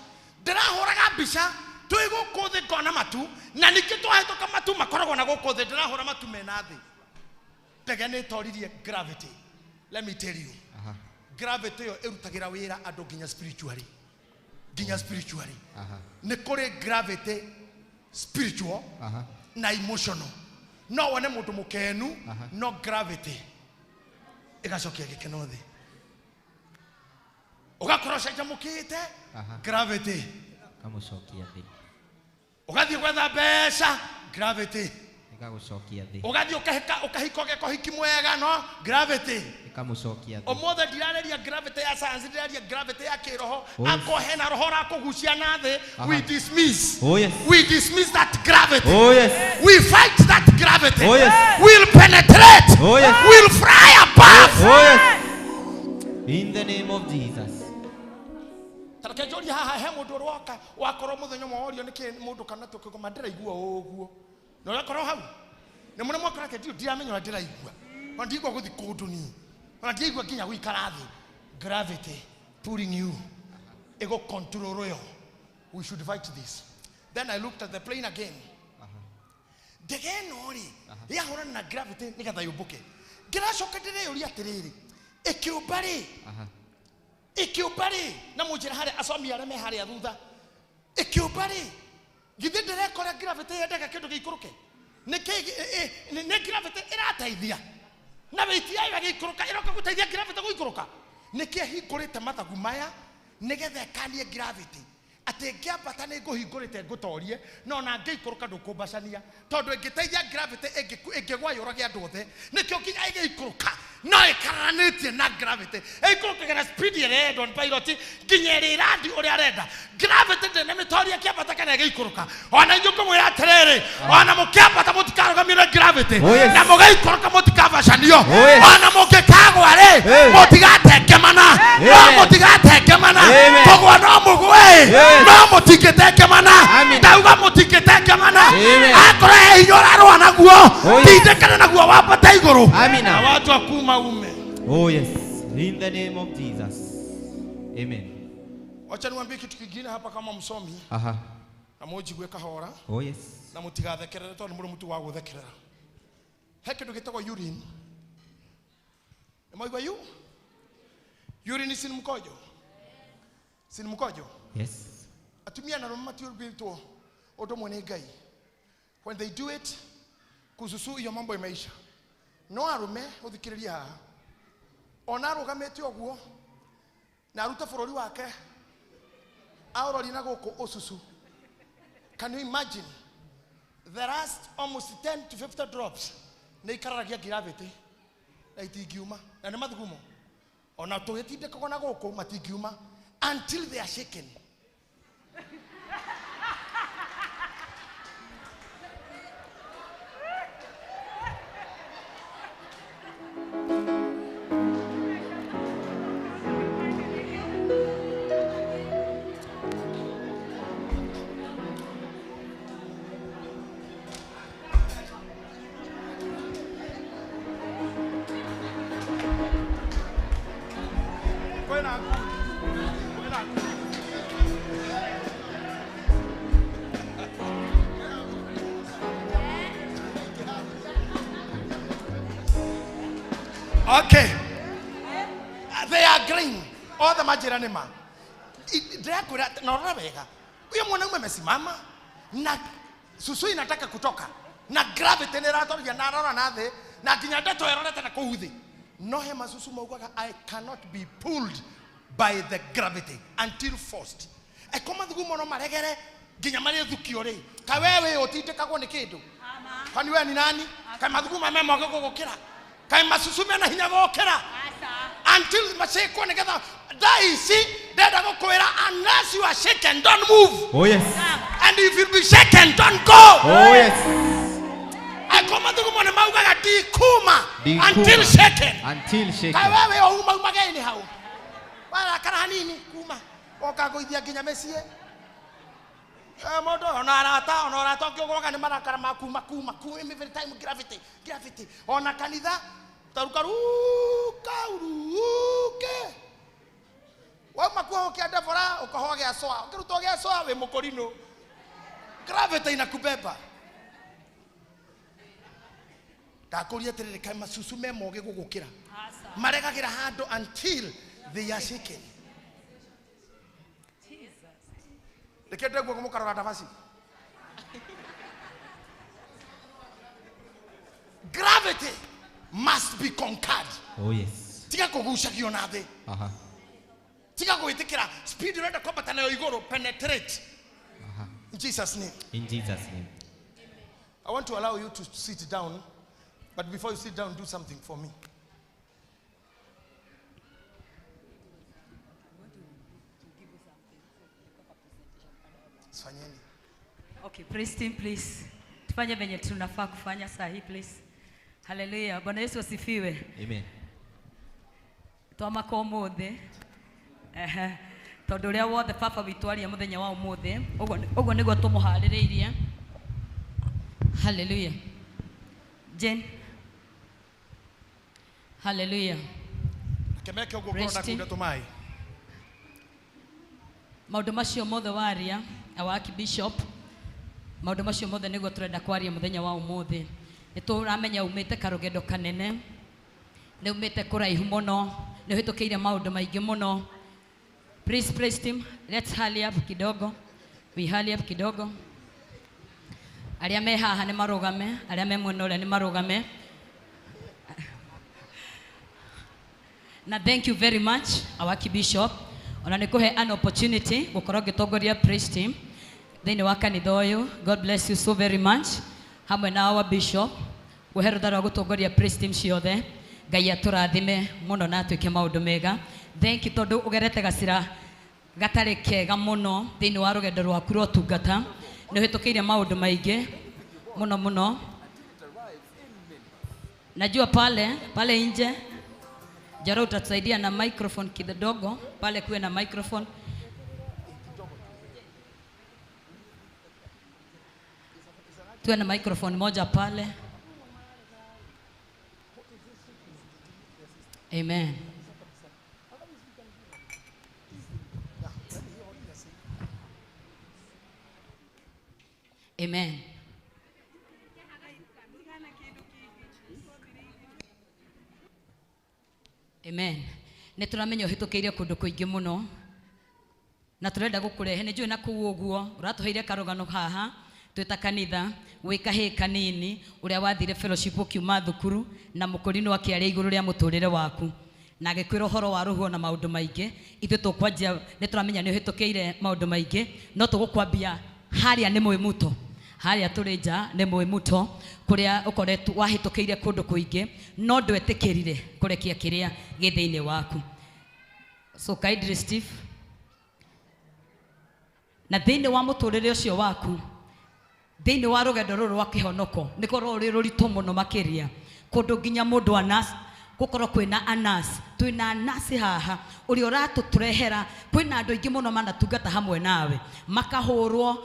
Ndĩrahũraga mbica twĩ gũkũ thĩ ngona matu na ningĩ twahĩtũka matu makoragwo na gũkũ thĩ ndĩrahũra matu mena thĩ. Ndege nĩ ĩtoririe gravity. Let me tell you. Aha. Gravity ĩyo ĩrutagĩra wĩra andũ nginya spiritually. Nginya spiritually. Aha. Nĩ kũrĩ gravity spiritual Aha. na emotional. No wone mũndũ mũkenu Aha. no gravity ĩgacokia gĩkeno thĩ. Ũgakorwo ũcanjamũkĩte Aha. gravity. Ĩkamũcokia thĩ. Ũgathiĩ gwetha mbeca gravity. Ĩgagũcokia thĩ. Ũgathiĩ ũkahika ũkahika ũgeka ũhiki mwega no gravity. Ĩkamũcokia thĩ. Ũmũthĩ ndirarĩria gravity ya science, ndĩraria gravity ya kĩroho. Oh, yes. Akorwo hena roho ũrakũgucia na thĩ, Aha. we dismiss. Oh, yes. We dismiss that gravity. Oh, yes. We fight that gravity. Oh, yes. We'll penetrate. Oh, yes. We'll fly above. Oh, yes. In the name of Jesus. Ta reke njũrie haha he mũndũ ũroka wakorwo mũthenya ũmwe worio nĩkĩ mũndũ kana tũkĩgoma ndĩraigua ũguo na ũrakorwo hau nĩ mũrĩ mwakora atĩ ndiũ ndiramenya ũrĩa ndĩraigua ona ndigua gũthiĩ kũndũ niĩ ona ndiaigua nginya gũikara thĩ. Gravity pulling you ĩgũ control yo. We should fight this. Then I looked at the plane again. Ndege ĩno rĩ yahũrana na gravity nĩgetha yũmbũke. Ngĩracoka ndĩreyũria atĩrĩrĩ, ĩkĩũmba rĩ, Aha. ĩkĩũmba rĩ, na mũnjĩra harĩa asomi arĩa me harĩa thutha, ĩkĩũmba rĩ, githĩ ndĩrekora gravity yendaga kĩndũ gĩikũrũke? Nĩkĩ nĩ gravity ĩrateithia na weight yayo ĩgĩikũrũka ĩroka gũteithia gravity gũikũrũka? Nĩkĩ ĩhingũrĩte mathagu maya nĩgetha ĩkanie gravity atĩ ngĩambata nĩ ngũhingũrĩte ngũtorie no na ngĩikũrũka ndũkũmbacania tondũ ĩngĩteithia gravity ĩngĩgwa yũrage andũ othe. Nĩkĩo nginya ĩgĩikũrũka no ĩkaranĩtie na gravity ĩikũrũkaga na speed ĩrĩa ĩrendwo nĩ pilot nginya ĩrĩ ĩrandi ũrĩa arenda. Gravity ndĩnamĩtoria ĩkĩambata kana ĩgĩikũrũka. Ona inyuĩ ngũmwĩra atĩrĩrĩ, ona mũkĩambata mũtikarũgamio nĩ gravity. Oh, yes. Na mũgĩikũrũka mũtikabacanio. Oh, yes. Ona mũngĩkagwa rĩ, Hey. mũtigatengemana. No Amen. mũtigatengemana. Amen. Kũgwa no mũgwe. Yes. No mũtingĩtengemana. Amen. Ndauga mũtingĩtengemana. Amen. Akorwo he hinya ũrarũa naguo, Oh, yes. tindĩkana naguo wambate igũrũ. Amina. Na watu wa kuma ume. Oh, yes. In the name of Jesus. Amen. Wacha niwaambie kitu kingine hapa kama msomi. Aha. Na mũnjigue kahora. Oh, yes. Na mũtigathekerere tondũ nĩ mũrĩ mũtu wa gũthekerera. He kĩndũ gĩtagwo urine. Nĩ mwaigua yu? Urine si ni mkojo? Si ni mkojo? Yes. Atumia na arũme matiũmbĩtwo ũndũ ũmwe nĩ Ngai. When they do it, kususu hiyo mambo imeisha. No arũme ũthikĩrĩrie haha. Ona arũgamĩte ũguo na arute bũrũri wake aũrorie na gũkũ ũcucu. Can you imagine? The last almost 10 to 50 drops nĩ ikararagia gravity na itingiuma na nĩ mathugumo ona tũgĩtindĩkagwo na gũkũ matingiuma until they are shaken. Kwĩna ngundi. Kwĩna ngundi. Okay. They are green. All the majira ni ma. Ndĩrakwĩra na rora wega. Huyo mwanaume amesimama na susu inataka kutoka na gravity nĩ ĩratoria na arora na thĩ na nginya ndeto ĩrorete na kũu thĩ. No he masusu maugaga I cannot be pulled by the gravity until forced. Eko mathugumo no maregere nginya marĩthukio rĩ, ka we wĩ ũtindĩkagwo nĩ kĩndũ? Kwani we ni nani? Kaĩ mathugumo me moge gũgũkĩra? Kaĩ macucu mena hinya gũgũkĩra? Until macĩkwo nĩgetha thaa ici ndenda gũkwĩra, unless you are shaken, don't move. Oh yes. And if you be shaken, don't go. Oh yes. Eko mathugumo nĩ maugaga ndikuma Ndikuma. until shaken. Until shaken. Kaĩ we wĩ ũma umage-inĩ hau warakara hanini kuma ũkagũithia nginya mĩciĩ. Mũndũ ona arata, ona ũrata ũngĩũgũraga nĩ marakara ma kuma kuma kuma every time. Gravity, gravity. Ona kanitha tarukaruka uruke wauma kuo ũkĩa Debora ũkahoa gĩa coa, ũkĩrutwo gĩa coa wĩ mũkũrinũ. Gravity inakubeba. Ndakũria atĩrĩrĩ, kaĩ macucu me mogĩ gũgũkĩra? Maregagĩra handũ until they are shaken. Reke ndegwo mũkarora ndabaci. Gravity must be conquered. Oh yes. Tiga kũgucagio na thĩ. Aha. Tiga gwĩtĩkĩra speed ũrenda kwambata nayo igũrũ. Penetrate. Aha. In Jesus' name. In Jesus' name. I want to allow you to sit down, but before you sit down, do something for me. Fanyeni. Okay, praise team, please. Tufanye venye tunafaa kufanya saa hii, please. Hallelujah. Bwana Yesu asifiwe. Amen. Twamaka ũmũthĩ. Ehe. Tondũ ũrĩa wothe baba witũ aria mũthenya wa ũmũthĩ, ũguo nĩguo tũmũharĩrĩirie. Hallelujah. Jane. Hallelujah. Kemeke ũguo Praise ngorwo team. ndakunda tũmaĩ. Maũndũ macio mothe waria, our Archbishop, maũndũ macio mothe nĩguo tũrenda kwaria mũthenya wa ũmũthĩ. Nĩ tũramenya umĩte karũgendo kanene, nĩ umĩte kũraihu mũno, nĩ ũhĩtũkĩire maũndũ maingĩ mũno. Please, praise team, let's hurry up kidogo. We hurry up kidogo. Arĩa me haha nĩ marũgame, arĩa me mwena ũrĩa nĩ marũgame. Na thank you very much, our Archbishop. Ona nĩ kũhe an opportunity gũkorwo ngĩtongoria praise team thĩinĩ wa kanitha ũyũ. God bless you so very much. Hamwe na our bishop, gũhe rũtha rwa gũtongoria praise team ciothe. Ngai atũrathime mũno na atwĩke maũndũ mega. Thank you tondũ ũgerete gacĩra gatarĩ kega mũno thĩinĩ wa rũgendo rwaku rwa ũtungata. Nĩ ũhĩtũkĩire maũndũ maingĩ mũno mũno. Najua pale, pale nje Jaro utatusaidia na microphone kidogo, pale kuwe na microphone. Tuwe na microphone moja pale. Amen. Amen. Amen. Nĩ tũramenya ũhĩtũkĩire kũndũ kũingĩ mũno na tũrenda gũkũrehe. Nĩ njũĩ na kũu ũguo ũratũheire karũgano haha twĩ ta kanitha wĩ kahĩĩ kanini ũrĩa wathire fellowship ũkiuma thukuru na mũkũrinũ akĩaria igũrũ rĩa mũtũrĩre waku na agĩkwĩra ũhoro wa rũhuho na maũndũ maingĩ. Ithuĩ tũkwanjia, nĩ tũramenya nĩ ũhĩtũkĩire maũndũ maingĩ, no tũgũkwambia harĩa nĩ Mwĩmuto. Harĩa tũrĩ nja nĩ Mwĩmuto kũrĩa ũkoretwo wahĩtũkĩire kũndũ kũingĩ no ndwetĩkĩrire kũrekia kĩrĩa gĩ thĩinĩ waku. So kindly Steve, na thĩinĩ wa mũtũrĩre ũcio waku, thĩinĩ wa rũgendo rũrũ rwa kĩhonoko nĩ korwo rũrĩ rũritũ mũno makĩria kũndũ nginya mũndũ anas gũkorwo kwĩna anas, twĩna anasi haha ũrĩa ũratũtũrehera. Kwĩna andũ aingĩ mũno manatungata hamwe nawe, makahũrwo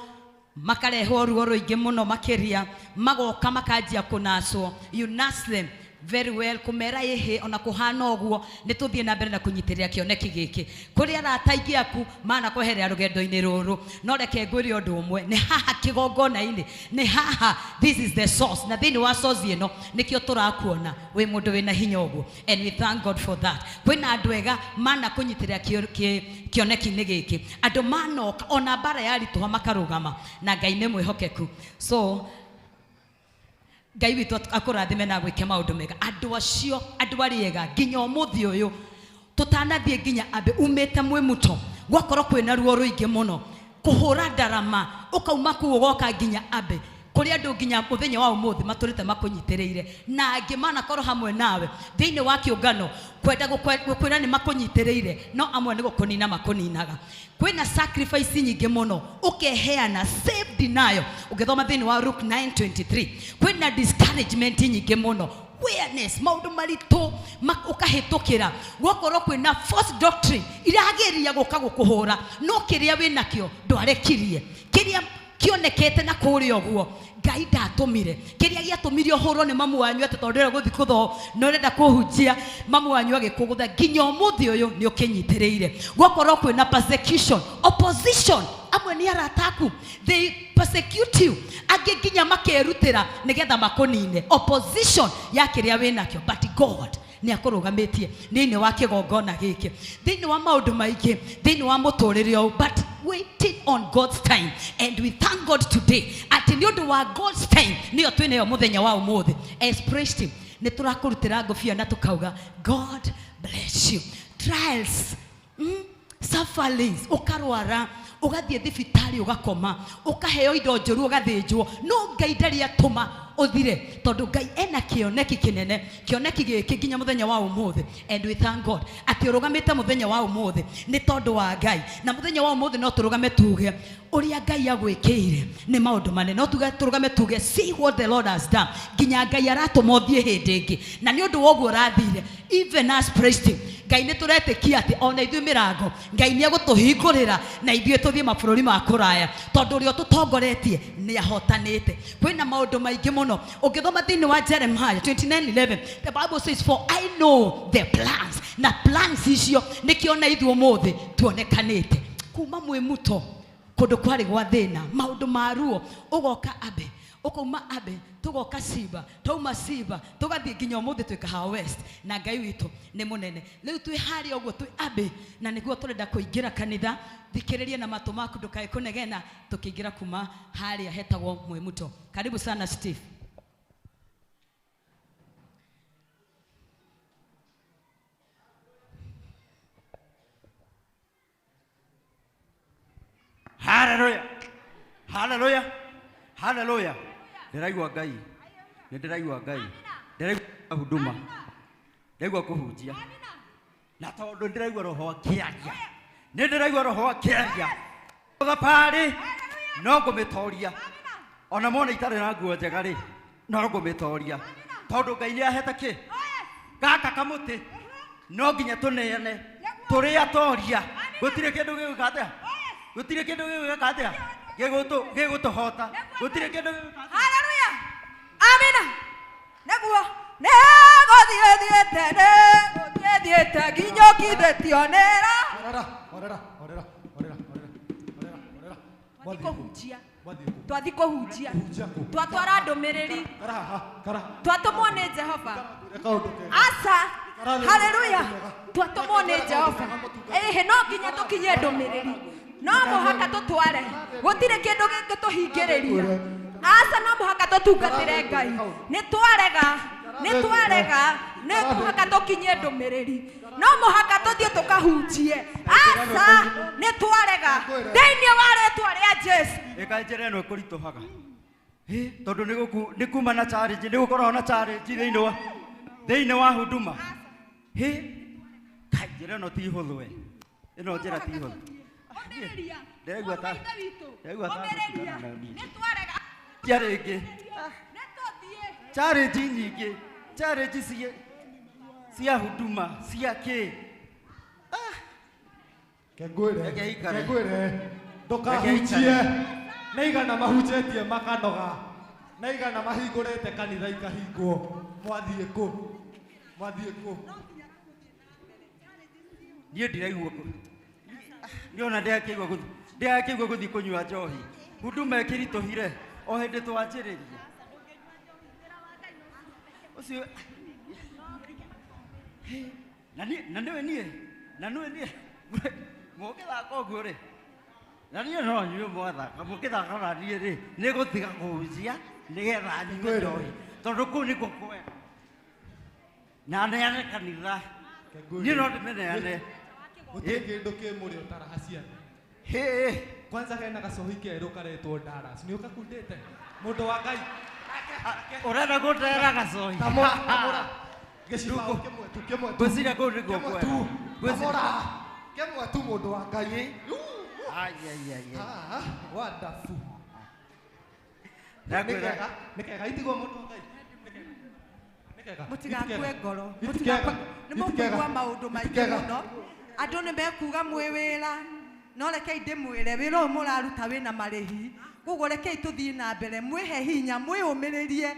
makarehwo ruo rũingĩ mũno makĩria, magoka makanjia kũnacwo. You nurse them very well, kũmera ĩhĩ ona kũhana ũguo nĩ tũthiĩ na mbere na kũnyitĩrĩra kĩoneki gĩkĩ. Kũrĩ arata aingĩ aku manakweherera rũgendo-inĩ rũrũ, no reke ngwĩre ũndũ ũmwe, nĩ haha kĩgongona-inĩ, nĩ haha, this is the source, na thĩinĩ wa source ĩno nĩkĩo tũrakuona wĩ mũndũ wĩna hinya ũguo, and we thank God for that. Kwĩna andũ ega manakũnyitĩrĩra kĩoneki-inĩ gĩkĩ, andũ manoka ona mbara yaritũha makarũgama, na Ngai nĩ mwĩhokeku. So Ngai witũ akũrathime na agwĩke maũndũ mega. Andũ acio, andũ arĩa ega nginya ũmũthĩ ũyũ Tũtanathiĩ nginya ambe umĩte Mwĩmuto gwakorwo kwĩna ruo rũingĩ mũno kũhũra ndarama ũkauma kũu ũgoka nginya ambe kũrĩ andũ nginya mũthenya wa ũmũthĩ matũrĩte makũnyitĩrĩire na angĩ manakorwo hamwe nawe thĩinĩ wa kĩũngano kwenda gũkwĩra nĩ makũnyitĩrĩire no amwe nĩ gũkũnina makũninaga. Kwĩna sacrifice nyingĩ mũno ũkeheana self denial ũngĩthoma thĩinĩ wa Luke 9:23. Kwĩna discouragement nyingĩ mũno, awareness maũndũ maritũ ũkahĩtũkĩra gwakorwo kwĩna false doctrine irageria gũka gũkũhũra no kĩrĩa wĩnakĩo ndwarekirie kĩrĩa kĩonekete na kũrĩa ũguo Ngai ndatũmire kĩrĩa gĩatũmire ũhũrwo nĩ mamu wanyu atĩ tondũ ndĩrenda gũthiĩ kũthoo na ũrenda kũhunjia mamu wanyu agĩkũgũtha nginya ũmũthĩ ũyũ nĩ ũkĩnyitĩrĩire. Gwakorwo kwĩna persecution, opposition, amwe nĩ arata aku, they persecute you, angĩ nginya makerutĩra nĩgetha makũnine, opposition ya kĩrĩa wĩnakĩo, but God nĩ akũrũgamĩtie thĩinĩ wa kĩgongona gĩkĩ thĩinĩ wa maũndũ maingĩ thĩinĩ wa mũtũrĩre ũyũ, but waiting on God's time and we thank God today atĩ nĩ ũndũ wa God's time nĩyo twĩnayo mũthenya wa ũmũthĩ. As praise team nĩ tũrakũrutĩra ngũbia na tũkauga God bless you. Trials, sufferings, ũkarwara ũgathiĩ thibitarĩ ũgakoma ũkaheo indo njũru ũgathĩnjwo no Ngai ndarĩ atũma ũthire tondũ Ngai ena kĩoneki kĩnene kĩoneki gĩkĩ nginya mũthenya wa ũmũthĩ and we thank God atĩ ũrũgamĩte mũthenya wa ũmũthĩ nĩ tondũ wa Ngai na mũthenya wa ũmũthĩ no tũrũgame tuge ũrĩa Ngai agwĩkĩire nĩ maũndũ manene no tuge tũrũgame tuge see what the Lord has done nginya Ngai aratũma ũthiĩ hĩndĩ ĩngĩ na nĩ ũndũ wa ũguo ũrathire even as praised him Ngai nĩ tũretĩkia atĩ ona ithuĩ mĩrango Ngai nĩ egũtũhingũrĩra na ithuĩ tũthiĩ mabũrũri ma kũraya tondũ ũrĩa ũtũtongoretie nĩ ahotanĩte. Kwĩna maũndũ maingĩ mũno ũngĩthoma thĩinĩ wa Jeremiah 29:11 the Bible says for I know the plans na plans icio nĩkĩo na ithuĩ ũmũthĩ tuonekanĩte kuma Mwĩmuto kũndũ kwarĩ gwa thĩna maũndũ ma ruo ũgoka ambe ũkauma ambe tũgoka Simba twauma Simba tũgathiĩ nginya ũmũthĩ twĩ Kahawa West na Ngai witũ nĩ mũnene. Rĩu twĩ harĩa ũguo twĩ ambe na nĩguo tũrenda kũingĩra kanitha thikĩrĩria na matũ maku ndũkae kũnegena tũkĩingĩra kuma harĩa hetagwo Mwĩmuto. Karibu sana Steve. Hallelujah. Hallelujah. Hallelujah. Ndĩraigua Ngai. Nĩ ndĩraigua Ngai. Ndĩraigua huduma. Ndĩraigua kũhunjia. Na tondũ ndĩraigua roho akĩaria. Nĩ ndĩraigua roho akĩaria. Thabarĩ no ngũmĩtoria. Ona mona itarĩ na nguo njega rĩ, no ngũmĩtoria. Tondũ Ngai nĩ ahete kĩ? Gaka kamũtĩ. No nginya tũneane. Tũrĩ atoria. Gũtirĩ kĩndũ gĩgũka atĩa? Gũtirĩ kĩndũ gĩgũka atĩa? Gĩgũtũhota. Gũtirĩ kĩndũ gĩgũka. Hallelujah. Amina. Nĩguo nĩgũthiĩ thiĩte nĩgũthiĩ thiĩte nginya ũkindĩtio nĩra. Horera, horera, horera, horera, horera, horera. Kũhunjia. Twathiĩ kũhunjia. Twatwara ndũmĩrĩri. Twatũmwo nĩ Jehova. Aca. Hallelujah. Twatũmwo nĩ Jehova. Ĩhĩ no nginya tũkinyie ndũmĩrĩri. No mũhaka tũtware. Gũtirĩ kĩndũ gĩngĩtũhingĩrĩria. Aca no mũhaka tũtungatĩre Ngai. Nĩ twarega, nĩ twarega, nĩ mũhaka tũkinyie ndũmĩrĩri. No mũhaka tũthiĩ tũkahunjie. Aca nĩ twarega. Thĩinĩ wa rĩtwa rĩa Jesu. Ĩka njĩra ĩno ĩkũritũhaga. Tondũ nĩ kuma na challenge, nĩ gũkoragwo na challenge thĩinĩ wa huduma. Kai njĩra ĩno ti hũthũ we. Ĩno njĩra ti hũthũ. Ndĩraigua ta challenge. Challenge nyingĩ, challenge cia huduma, cia kĩ. Kengwĩre ndũkahunjie nĩ igana mahunjĩtie makanoga nĩ igana mahingũrĩte kanitha ikahingwo mwathiĩ kũ? Mwathiĩ kũ? Niĩ ndiraigua nĩona ndĩrakĩigua gũthiĩ kũnyua njohi. Huduma ĩkĩritũhire o hĩndĩ twanjĩrĩria. Ũcio na nĩwe niĩ mũngĩthaka ũguo rĩ na niĩ no nyue mwathaka mũngĩthaka na niĩ rĩ nĩ gũtiga kũhunjia nĩgetha nyue njohi tondũ kũu nĩkuo kwega na neane kanitha Niĩ no ndĩmĩneane. Gũtirĩ kĩndũ kĩ mũrĩo ta raha cia thĩ. Hĩ. Kwanza hena gacohi kerũ karetwo Dallas. Nĩ ũgakundĩte? Mũndũ wa Ngai. Ũrenda gũtera gacohi? Tamũra. Gĩcibaũ kĩmwe tu, kĩmwe tu. Ngwĩciria kũu nĩkuo Kĩmwe kwega. tu. Tamũra. Kĩmwe tu mũndũ wa Ngai. Ai, ai, ai, ai. Ah, wonderful. Ndakwĩra- Nĩ kega, nĩ kega itigwo mũndũ wa Ngai. Nĩ kega. Mũtigakue ngoro. Itikega. Nĩ mũkũigua maũndũ maingĩ Itikega. mũno. Andũ nĩ mekuga mwĩ wĩra, no rekei ndĩmwĩre wĩra ũyũ mũraruta wĩna marĩhi. Koguo rekei tũthiĩ na mbere, mwĩhe hinya, mwĩyũmĩrĩrie.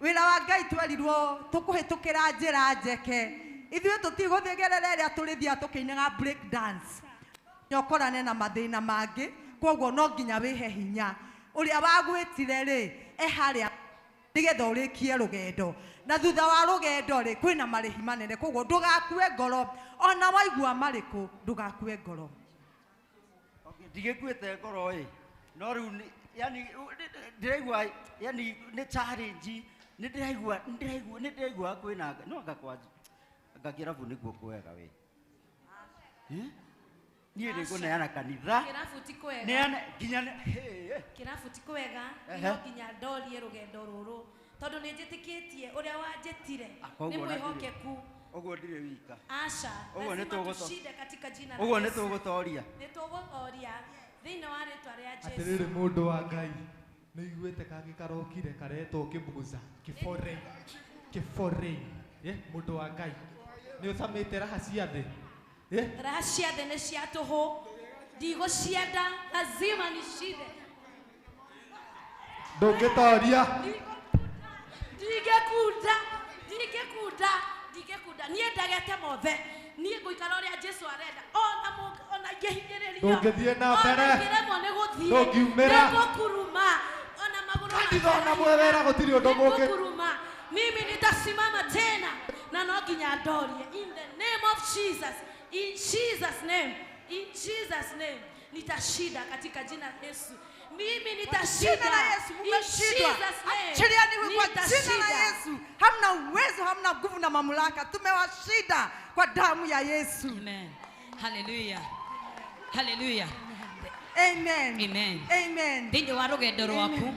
Wĩra wa Ngai twerirwo tũkũhĩtũkĩra njĩra njeke. Ithuĩ tũtigũthiĩ gerera ĩrĩa tũrĩthiaga tũkĩinaga break dance. Nĩ ũkorane na mathĩna mangĩ, koguo no nginya wĩhe hinya. Ũrĩa wagwĩtire rĩ, e harĩa nĩgetha ũrĩkie rũgendo. Na thutha wa rũgendo rĩ, kwĩna marĩhi manene, koguo ndũgakue ngoro. Ona waigua marĩkũ, ndũgakue ngoro. Ndigĩkuĩte ngoro ĩ, no rĩu yani ndĩraigua yani nĩ challenge, nĩ ndĩraigua, nĩ ndĩraigua, nĩ ndĩraigua kwĩna no anga kwa anga kĩrabu nĩkuo kwega we. Niĩ nĩ ngũneana kanitha. Kĩrabu ti kwega. Neane nginya hĩ. Kĩrabu ti kwega, Ehe. no nginya ndorie rũgendo rũrũ. Tondũ nĩ njĩtĩkĩtie ũrĩa wanjĩtire Koguo nĩ ona ndirĩ- mwĩhokeku. Ũguo ndirĩ wika. Aca, Ũguo nĩ lazima tũgũto- tushinde katika jina la Ũguo nĩ Yesu. tũgũtoria. Nĩ tũgũtoria thĩinĩ wa rĩtwa rĩa Jesu. Atĩrĩrĩ mũndũ wa Ngai, nĩ ũiguĩte kangĩ karokire karetwo kĩbuza, kĩbore, kĩbore. Mũndũ wa Ngai, nĩ ũcamĩte raha cia thĩ? Raha cia thĩ nĩ cia tũhũ, ndigũcienda, lazima nishinde. Ndũngĩtoria. Ndingĩkunda, ndingĩkunda, ndingĩkunda. Niĩ ndagete mothe. Niĩ ngũikara ũrĩa Jesu arenda. Ona ona ingĩhinyĩrĩrio. Ndũngĩthiĩ na Ona mbere. ingĩremwo nĩ gũthiĩ. Ndũngiumĩra. Nĩngũkuruma. Ona magũrũ Kanitha ona mwĩ wĩra gũtirĩ ũndũ mũngĩ. Nĩngũkuruma. Mimi nitasimama tena na no nginya ndorie. In the name of Jesus. In Jesus name. In Jesus name. Nitashinda katika jina la Yesu. Mimi nitashinda. Jina la Yesu, In mmeshindwa. Jesus name. Achiliani kwa jina la Nitashinda. Yesu. Hamna uwezo, hamna nguvu na mamlaka. Tumewashinda kwa damu ya Yesu. Amen. Hallelujah. Hallelujah. Amen. Amen. Amen. Thĩinĩ wa rũgendo rwaku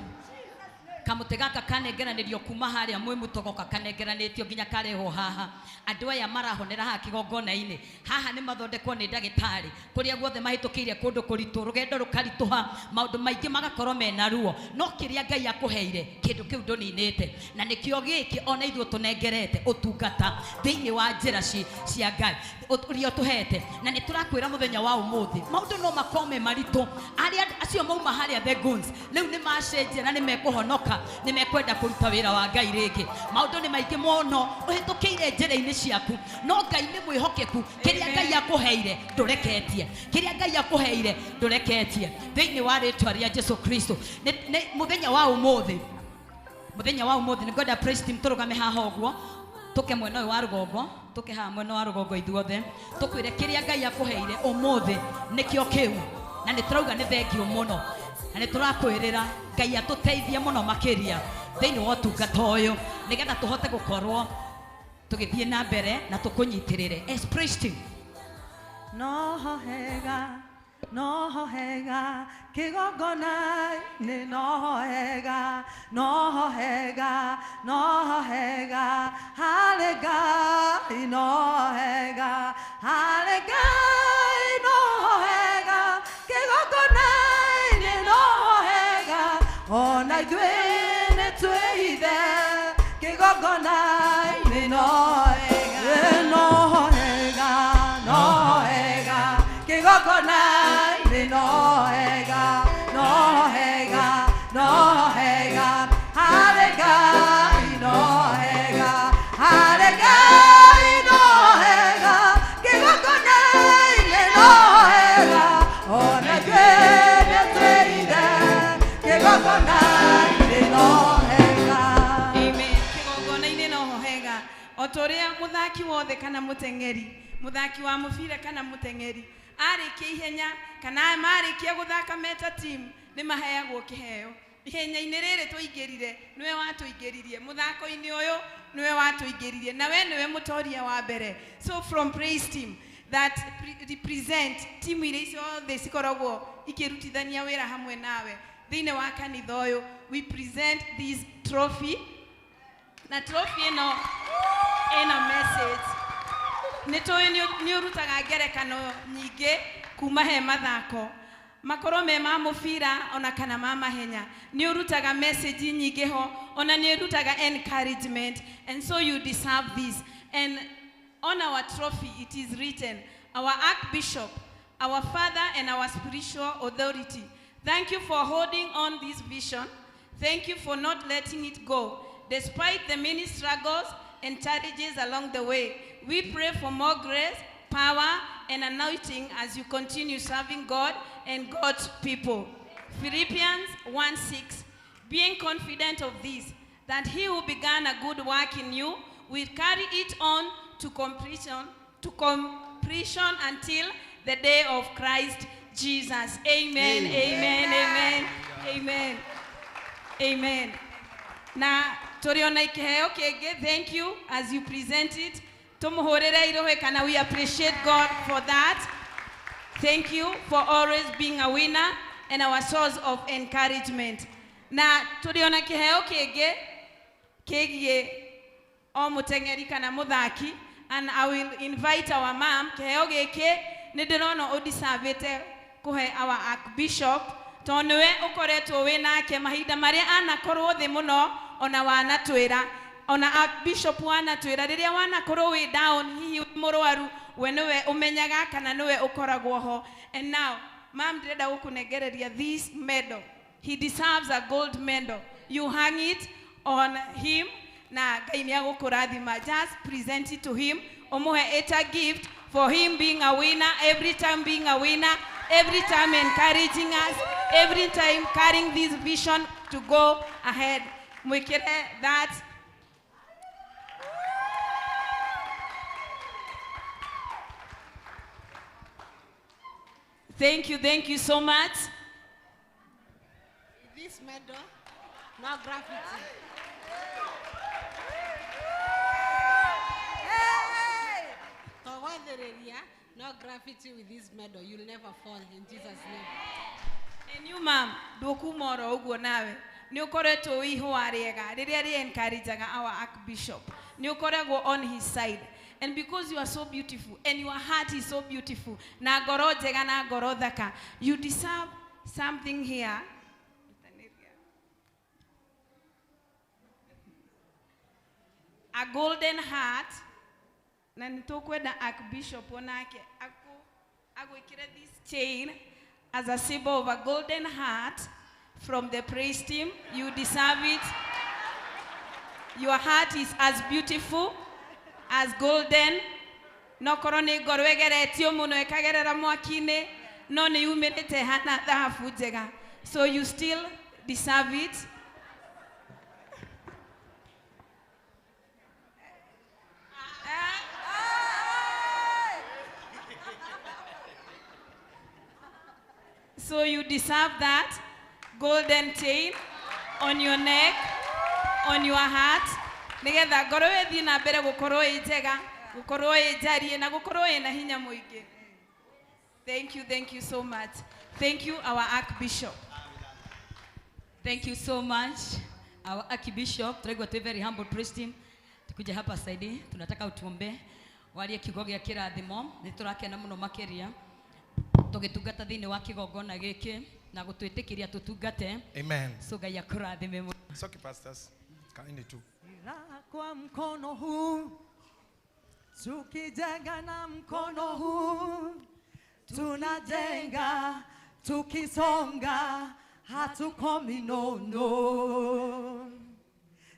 kamũtĩ gaka kanengeranĩrio kuma harĩa mwĩ mũtogoka kanengeranĩtio nginya karehwo haha. Andũ aya marahonera haha kĩgongona-inĩ. Haha nĩ mathondekwo nĩ ndagĩtarĩ kũrĩa guothe mahĩtũkĩire kũndũ kũritũ, rũgendo rũkaritũha, maũndũ maingĩ magakorwo mena ruo, no kĩrĩa Ngai akũheire kĩndũ kĩu ndũninĩte, na nĩkĩo gĩkĩ ona ithuĩ tũnengerete ũtungata thĩinĩ wa njĩra cia Ngai ũrĩa ũtũhete. Na nĩ tũrakwĩra mũthenya wa ũmũthĩ maũndũ no makorwo me maritũ, arĩa acio mauma harĩa the guns rĩu nĩ macenjia na nĩ mekũhonoka, nĩ mekwenda kũruta wĩra wa Ngai rĩngĩ. Maũndũ nĩ maingĩ mũno ũhĩtũkĩire njĩra-inĩ ciaku, no Ngai nĩ mwĩhokeku. Kĩrĩa Ngai akũheire ndũreketie, kĩrĩa Ngai akũheire ndũreketie thĩinĩ wa rĩtwa rĩa Jesu Kristo. Nĩ mũthenya wa ũmũthĩ, mũthenya wa ũmũthĩ nĩ ngwenda praise team tũrũgame haha ũguo, tũke mwena ũyũ wa rũgongo, tũke haha mwena wa rũgongo ithuothe, tũkwĩre kĩrĩa Ngai akũheire ũmũthĩ nĩkĩo kĩu, na nĩ tũrauga nĩ thengiũ mũno, na nĩ tũrakwĩrĩra Ngai atũteithie mũno makĩria thĩinĩ wa ũtungata ũyũ, nĩgetha tũhote gũkorwo tũgĩthiĩ na mbere na tũkũnyitĩrĩre. As praise team. Noho hega, noho hega, kĩgongona-inĩ noho hega, noho hega, noho hega, harĩ Ngai noho hega, harĩ Ngai noho hega, kĩgongona-inĩ noho hega, ona ithuĩ nĩ twĩhithe, kĩgongona-inĩ noho hega, noho hega, noho hega, kĩgongona-inĩ noho hega, noho hega, noho hega, harĩ Ngai noho hega, harĩ Ngai noho hega, kĩgongona-inĩ noho hega, ona ithuĩ nĩ twĩhithe, kĩgongona-inĩ noho hega. Amen. Kĩgongona-inĩ noho hega. O ta ũrĩa mũthaki wothe kana mũteng'eri, mũthaki wa mũbira kana mũteng'eri arĩkia ihenya kana marĩkia gũthaka meta team nĩ maheagwo kĩheo. Ihenya-inĩ rĩrĩ tũingĩrire nĩwe watũingĩririe, mũthako-inĩ ũyũ nĩwe watũingĩririe, na we nĩwe mũtoria wa mbere. So from praise team that represent timu iria ciothe cikoragwo ikĩrutithania wĩra hamwe nawe thĩinĩ wa kanitha ũyũ, we present this trophy. Na trophy ĩno ĩna message. Nĩ tũĩ nĩ ũrutaga ngerekano nyingĩ kuma he mathako, makorwo me ma mũbira ona kana ma mahenya. Nĩ ũrutaga message nyingĩ ho, ona nĩ ũrutaga encouragement, and so you deserve this. And on our trophy it is written, our Archbishop, our father and our spiritual authority, thank you for holding on this vision. Thank you for not letting it go despite the many struggles and challenges along the way. We pray for more grace, power, and anointing as you continue serving God and God's people. Philippians 1:6, being confident of this, that he who began a good work in you will carry it on to completion until the day of Christ Jesus. Amen, amen, amen, amen, amen. Na tũrĩ ona ikĩheo kĩngĩ. Thank you as you present it. Tũmũhũrĩre irohe kana we appreciate God for that. Thank you for always being a winner and our source of encouragement. Na tũrĩ ona kĩheo kĩngĩ kĩgiĩ o mũteng'eri kana mũthaki, and I will invite our mom. Kĩheo gĩkĩ nĩ ndĩrona ũdisavĩte kũhe our Archbishop, tondũ nĩwe ũkoretwo wĩ nake mahinda marĩa anakorwo thĩ mũno, ona wanatwĩra, ona Archbishop wanatwĩra rĩrĩa wanakorwo wĩ down, hihi wĩ mũrwaru, we nĩwe ũmenyaga kana nĩwe ũkoragwo ho. And now, ma'am, ndĩrenda gũkũnengereria this medal. He deserves a gold medal. You hang it on him na Ngai nĩ agũkũrathima. Just present it to him. Ũmũhe it a gift for him being a winner, every time being a winner, every time encouraging us, every time carrying this vision to go ahead. Mwĩkĩre that. Thank you so much. This medal, no graffiti. No graffiti with this medal. You'll never fall in Jesus' name. And you, ma'am, ndũkuma oro ũguo nawe. Nĩ ũkoretwo wĩ ihũa rĩega rĩrĩa rĩ encourageaga our Archbishop. Nĩ ũkoragwo on his side. And because you are so beautiful and your heart is so beautiful, na ngoro njega na ngoro thaka, you deserve something here. A golden heart. Na nĩtũkwenda Archbishop onake agwĩkĩre this chain as a symbol of a golden heart from the praise team. You deserve it. Your heart is as beautiful as golden. No korwo nĩ ngoro ĩgeretio mũno ĩkagerera mwaki-inĩ, no nĩ yumĩrĩte hana thahabu njega. So you still deserve it. So you deserve that golden chain on your neck, on your heart. Nigetha ngoro ĩthiĩ na mbere gũkorwo ĩ njega, gũkorwo ĩ njarie na gũkorwo ĩ na hinya mũingĩ. Thank you so much. Thank you, our Archbishop. Thank you so much, our Archbishop. Turaigua twĩ very humble praise team. Tukuja hapa saidi, tunataka utuombe warie kiugo gĩa kĩrathimo. Nĩ tũrakena mũno makĩria tũgĩtungata thĩinĩ wa kĩgongona gĩkĩ na gũtwĩtĩkĩria tũtungate. Amen. So Ngai akũrathime mũno. It's okay, pastors. Kaini tu. Kwa mkono huu tukijenga, na mkono huu tunajenga, tukisonga hatukomi, no no.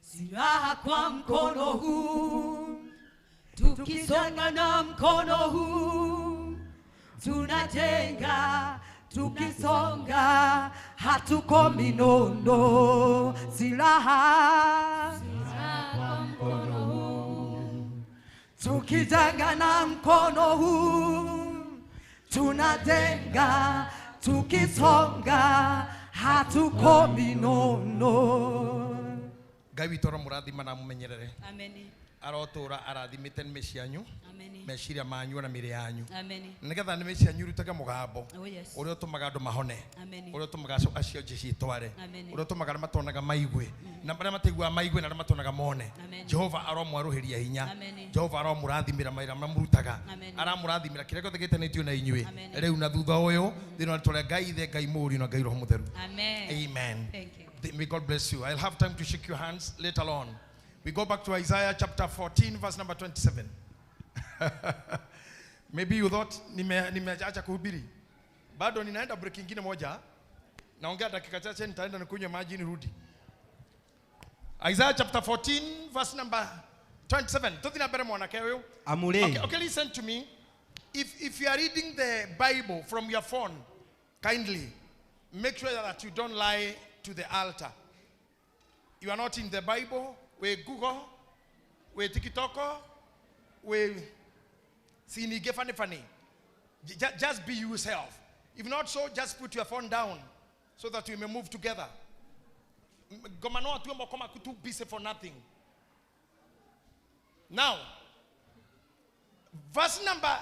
Silaha kwa mkono huu tukisonga, na mkono huu tunajenga, tukisonga hatukomi, no no. Silaha tukijenga na mkono huu tunajenga, tukisonga hatukomi. hatukomi nono. Ngai witũ aromũrathima na amũmenyerere. Amen. Arotũra arathimĩte nĩmĩ cianyu, Amen. meciria manyu na mĩĩrĩ yanyu. Amen. Nĩgetha nĩmĩ cianyu irutage mũgambo Oh, yes. ũrĩa ũtũmaga andũ mahone, Amen. ũrĩa ũtũmaga acio nje ciĩtware, Amen. ũrĩa ũtũmaga arĩa matonaga maigue, na arĩa mataiguaga maigue na arĩa matonaga mone. Amen. Jehova aromwarũhĩria hinya. Amen. Jehova aromũrathimĩra mawĩra marĩa mũrutaga. Amen. Aramũrathimĩra kĩrĩa gĩothe gĩtanĩtio na inyuĩ Amen. rĩu na thutha ũyũ thĩinĩ wa rĩtwa rĩa Ngai Ithe, Ngai Mũriũ na Ngai Roho Mũtheru. Amen. Amen. Thank you. May God bless you. I'll have time to shake your hands later on. We go back to Isaiah chapter 14, verse number 27. Maybe you thought nimeacha kuhubiri. Bado ninaenda break ingine moja. Naongea dakika chache, nitaenda nikunywe maji nirudi. Isaiah chapter 14, verse number 27. Tuthi na mbere mwanake ũyũ. Amure. Okay, listen to me. If you are reading the Bible from your phone, kindly make sure that you don't lie to the altar. You are not in the Bible. We Google, we TikTok, we sinige funny funny. Just be yourself. If not so, just put your phone down so that we may move together. Gomano atuwe mokoma kutu busy for nothing. Now, verse number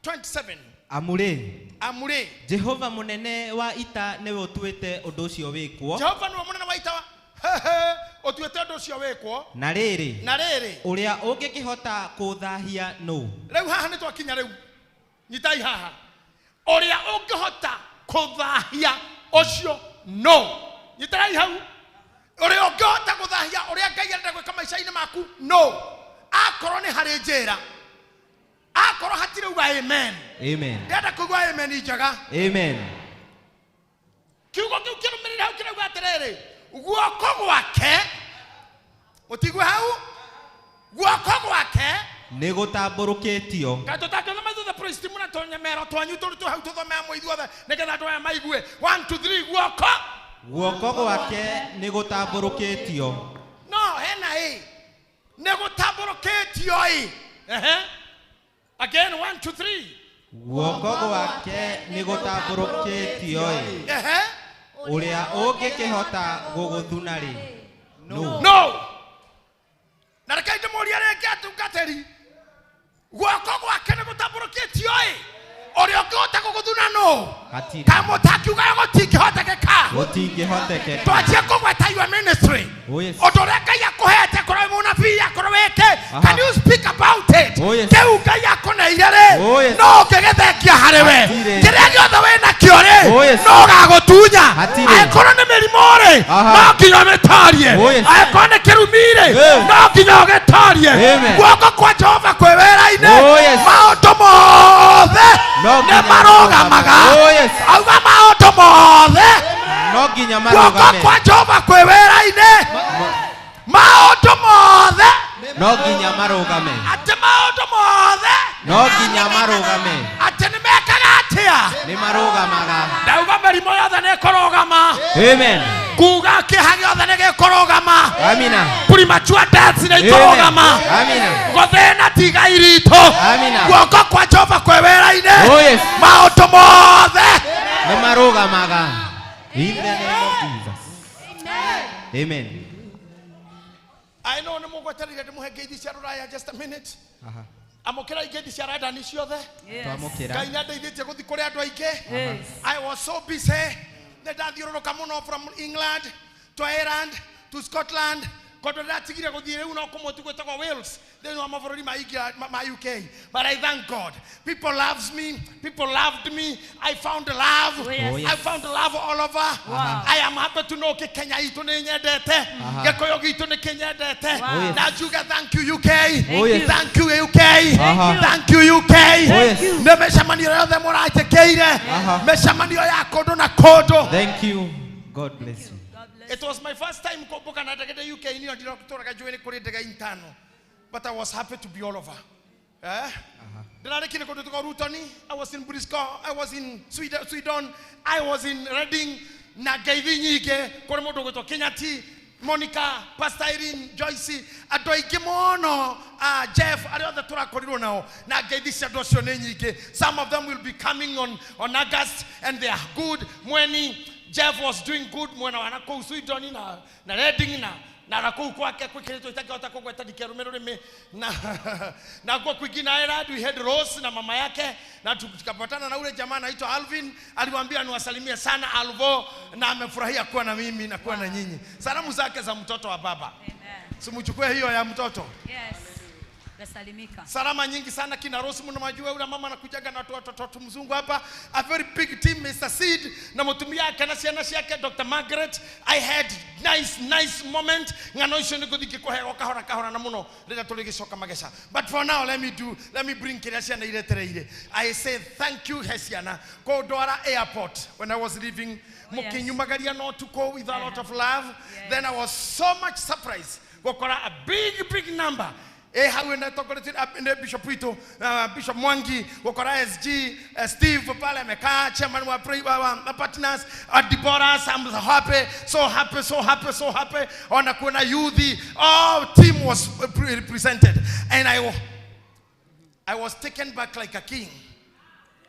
27. Amure. Amure. Jehova munene wa ita niwe utuite undu ucio wikwo. Jehova niwe munene wa ita. Utuite undu ucio wikwo. Na riri. Na riri. Uria ungikihota kuthahia nu. Riu haha ni twakinya riu. Nyitai haha. Uria ungihota kuthahia ucio no. Nyitai hau. Uria ungihota kuthahia uria Ngai arenda gwika maica-ini maku no. Akorwo ni hari njira. Akorwo hatire uga amen. Amen. Ndenda kugwa amen njega. Amen. Kiugo kiu kirumirire hau kirauga atiriri. Guoko gwake mutigwe hau. Guoko gwake ni gutamburukitio. Ngai tũtangĩthoma ithuothe praise team na tũnyamero twanyu tũrĩ tũ hau tũthome hamwe ithuothe nĩgetha andũ aya maigue. 1 2 3 guoko. Guoko gwake ni gutamburukitio. No hena ĩ nĩ gũtambũrũkĩtio ĩ. Ehe. Again 1 2 3. Guoko gwake ni gũtambũrũkĩtio ĩ. Ehe. Uria ũngĩkĩhota gũgũthuna rĩ no. No. Na reke ndĩmũrie rĩngĩ atungatĩri. Guoko gwake nĩ gũtambũrũkĩtio ĩ. Ũrĩa ũngĩhota gũgũthuna no. Hatirĩ. Kamũtakiuga gũtingĩhotekeka. Gũtingĩhotekeka. Twanjie kũgweta your ministry. Oh, yes. Ũndũ ũrĩa Ngai akũhete korwo wĩ mũnabii akorwo wĩke. Aha. Can you speak about it? Oh, yes. Kĩu Ngai akũneire rĩ, Oh, yes. no ũngĩgĩthengia harĩ we. Hatirĩ. Kĩrĩa gĩothe wĩ nakĩo rĩ, Oh, yes. no ũgagũtunya. Hatirĩ. Angĩkorwo nĩ mĩrimũ rĩ, Aha. no nginya ũmĩtorie. Oh, yes. Angĩkorwo nĩ kĩrumi rĩ, Yes. no nginya ũgĩtorie. Amen. Guoko kwa Jehova kwĩ wĩra-inĩ. Oh, yes. Maũndũ mothe No nĩ nginya marũgamaga. Oh, yes. Auga maũndũ mothe. No nginya Guoko marũgame. kwa Jehova kwĩ wĩra-inĩ. Maũndũ mothe. No nginya marũgame. Atĩ maũndũ mothe. No nginya marũgame. Atĩ nĩ mekaga atĩa? Nĩ marũgamaga. Ndauga mĩrimũ yothe nĩ ĩkũrũgama. Amen. Kuga kĩeha gĩothe nĩ gĩkũrũgama. Amina. Premature death nĩ ikũrũgama. Amina. Gũthĩna ti igai ritũ. Amina. Guoko kwa Jehova kwĩ wĩra-inĩ. Oh, yes. Maũndũ mothe nĩ marũgamaga. In the name of Jesus. Amen. I know nĩ mũgwetereire ndĩmũhe ngeithi cia rũraya just a minute. Aha. Amũkĩra ngeithi cia London ciothe. Yes. Twamũkĩra. Ngai nĩandeithĩtie gũthiĩ kũrĩ andũ aingĩ. Yes. I was so busy. Nĩ ndathiũrũrũka mũno from England to Ireland to Scotland. Kondũ ndĩratigire gũthiĩ rĩu no kũmwe tu gwĩtagwo Wales thĩinĩ wa mabũrũri ma England, ma UK. But I thank God. People loves me. People loved me. I found love. Oh, yes. Oh, yes. I found love all over. Wow. I am happy to know kĩ Kenya itũ nĩ nyendete. Aha. Gĩkũyũ gitũ nĩ kĩnyendete. Wow. Oh, yes. Na njuge thank you UK. Oh, yes. Thank you UK. Aha. Thank you UK. Oh, yes. Nĩ mĩcemanio yothe mũranjĩkĩire. Aha. Mĩcemanio ya kũndũ na kũndũ. Thank you. God bless you. It was my first time kũmbũka na ndege UK niyo ndĩratũraga njũĩ nĩ kũrĩ ndege intano. But I was happy to be all over. Eh? Ndĩrarĩkire kũndũ tũkwa Rutoni, I was in Briscoe, I was in Sweden, I was in Reading, na ngeithi nyingĩ kũrĩ mũndũ ũgwĩtwo Kinyati, Monica, Pastor Irene, Joyce, andũ aingĩ mũno, Jeff, arĩa othe tũrakorirwo nao, na ngeithi cia andũ acio nĩ nyingĩ. Some of them will be coming on August and they are good. Mweni, Jeff was doing good mwena wa nakũu Sweden na Reading na nakũu kwake kwĩkĩrĩtwo itakĩhota kũgweta ndikĩarũme rũrĩmĩ na kwa kwingine Ireland we had Rose na mama yake na tukapatana na ule jamaa anaitwa Alvin. Aliwaambia niwasalimie sana Alvo na amefurahia kuwa na mimi na kuwa na nyinyi. Salamu zake za mtoto wa baba. Amen. Simuchukue hiyo ya mtoto. Yes. Nasalimika. Salama nyingi sana kina Rose, mnamjua yule mama anakujaga na watoto mzungu hapa. A very big team, Mr. Seed na mtumia yake na ciana ciake Dr. Margaret. I had nice moment. Ngano icio ni guthiki kuheo kahora kahora na muno rira tuligicoka mageca. But for now let me bring kiria ciana iretereire. I say thank you he ciana kundwara airport when I was leaving. Mukinyumagaria no tuko with a lot of love. Yes. Then I was so much surprised gukora a big number. Hau na Bishop Wito, Bishop Mwangi, gukora SG, Steve pale amekaa, chairman wa partners, Deborah, I'm happy, so happy, so happy, so happy. Ona kuna youth, all team was represented. And I was taken back like a king.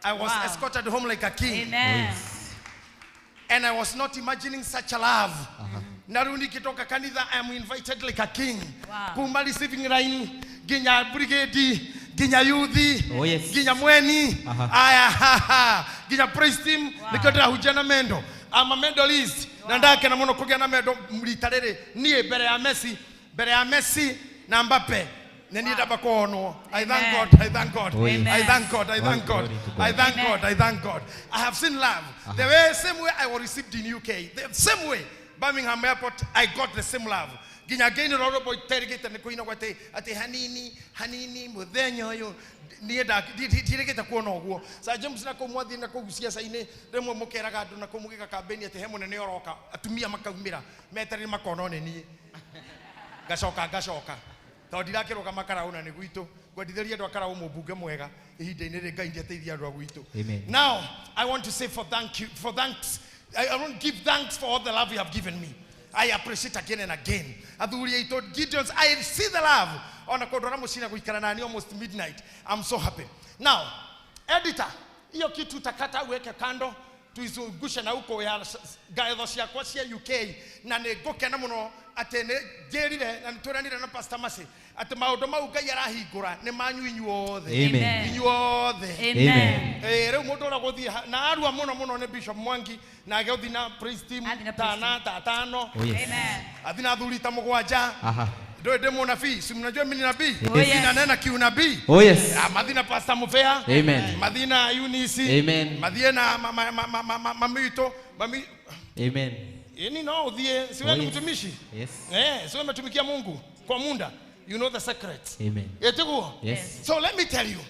I was escorted home like a king. Amen. Yes. And I was not imagining such a love. Naruni kitoka kanitha, I am invited like a king. Wow. Kuma receiving line, ginya brigade, ginya youth, oh, yes. Ginya mweni, aya, ginya praise team, nikodra hujana mendo. I'm a medalist. Wow. Nandake na mono kugia na mendo mlitarere nie mbere ya Messi na Mbappe. Wow. I thank God, I thank God, oh, yes. I thank God, I thank God, I thank God, I thank God. I have seen love. The same way I was received in UK, the same way, Birmingham Airport, I got the same love. Ginya gain roro terigite ni kuina gwate ati hanini hanini muthenya uyu nie ndirigite kuona uguo. Sa James na kumwathi na kugucia saini rimwe mukeraga andu na kumugika kambeni ati he munene oroka atumia makaumira meterere makona ni nie ngacoka tondũ ndirakĩrũgama makaraũ na nĩ gwitũ ngwendithĩria andũ a karaũ mũmbunge mwega ihinda-inĩ rĩ Ngai ndiateithia andũ a gwitũ. Now I want to say for thank you, for thanks. I want to give thanks for all the love you have given me. I appreciate again and again. Athuri aitũ Gideons, I see the love. Ona kũndwara mũciĩ na gũikara nani almost midnight. I'm so happy. Now, editor, hiyo kitu utakata uweke kando tuizungushe na huko ya gaetho ciakwa cia UK na nĩ ngũkena mũno atĩ nĩ njĩrire na nĩtũranire na Pastor Mercy atĩ maũndũ mau Ngai arahingũra nĩ manyu inyuothe. Inyuothe. Amen. Rĩu mũndũ ũrĩa gũthiĩ na arua mũno mũno nĩ Bishop Mwangi na agĩthiĩ na praise team tana tatano. Oh, yes. Athi na athuri ta mũgwanja. Ndio ndĩ mũnabii, si mnajua mimi ni nabii. Oh, yes. Ninanena kiunabii. Oh, yes. Mathi na Pastor Mufea. Amen. Mathi na Eunice. Amen. Mathi na mami witũ, mami. Amen. Yaani no uthie, si wewe ni mtumishi? Yes. Si wewe umetumikia Mungu kwa muda. You know the secret. Amen. Etiguo? Yes. So let me tell you.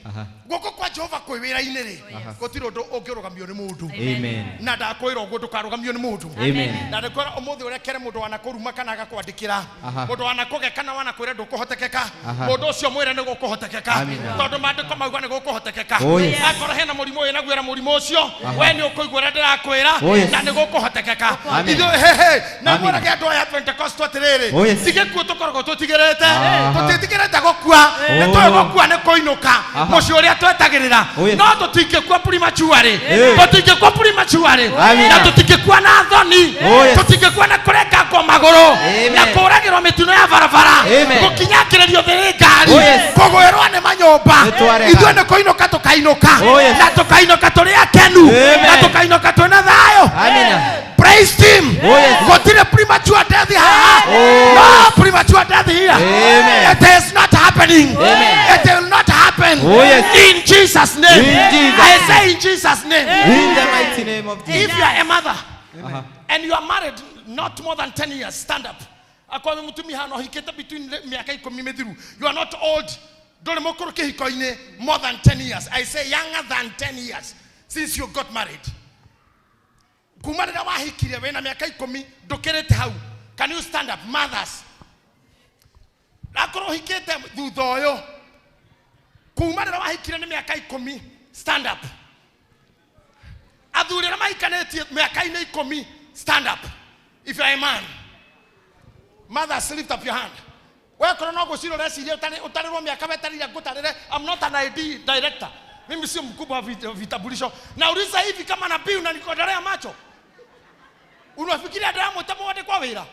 Guoko kwa Jehova kwĩ wĩra-inĩ rĩ, gũtirĩ ũndũ ũngĩrũgamio nĩ mũndũ. Amen. Na ndakwĩra ũguo ndũkarũgamio nĩ mũndũ. Amen. Na ndĩkwĩra ũmũthĩ ũrekere mũndũ wanakũruma kana agakwandĩkĩra. Mũndũ wanakũge kana wanakwĩra ndũkũhotekeka. Mũndũ ũcio mwĩre nĩ gũkũhotekeka. Tondũ maandĩko mauga nĩ gũkũhotekeka. Akorwo hena mũrimũ wĩna guo mũrimũ ũcio, we nĩ ũkũigua ũrĩa ndĩrakwĩra na nĩ gũkũhotekeka. Ithuĩ hehe, na mwĩrage andũ aya Pentecost atĩrĩrĩ, ti gĩkuũ tũkoragwo tũtigĩrĩte. Tũtitigĩrĩte gũkua, nĩ tũĩ gũkua nĩ kũinũka mũciĩ ũrĩa twetagĩrĩra, no tũtingĩkua prematurely, tũtingĩkua prematurely, na tũtingĩkua na thoni, tũtingĩkua na kũrengangwo magũrũ, na kũũragĩrwo mĩtino ya barabara, gũkinyangĩrĩrio thĩ nĩ ngari, kũgwĩrwo nĩ manyũmba. Ithuĩ nĩ kũinũka tũkainũka, na tũkainũka tũrĩ akenu, na tũkainũka twĩna thayũ. Praise team. Gũtirĩ premature death haha. No premature death here. Amen. It is not happening. Amen. It will not happen. Oh, yes. In Jesus' name. In Jesus. I say in Jesus' name. In the mighty name of Jesus. If you are a mother and you are married not more than 10 years, stand up. Between you are not old. More than 10 years. I say younger than 10 years since you got married. Can you stand up, mothers? Stand up. Stand up. If you are a man, mothers, lift up your hand. I'm not an ID director. Mimi sio mkubwa wa vitambulisho. Nauliza hivi kama nabii unanikodolea macho. Unafikiria ndamwita mwandĩkwo wĩra?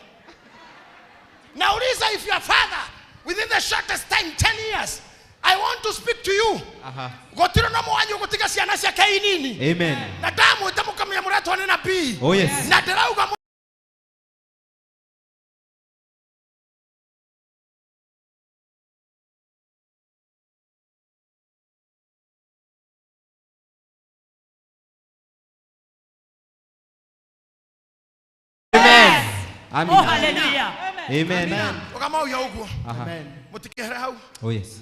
Nauliza, if your father within the shortest time 10 years, I want to speak to you. Aha. Gũtirĩ na mwanyu gũtiga ciana ciake inini. Amen. Na ndamwĩta mũkamenya mũretwo nĩ nabii. Oh yes. Na ndĩrauga Amen. Amina. Oh, hallelujah. Amen. Ũkamauya ũguo. Aha. Mũtikehere hau. Oh yes.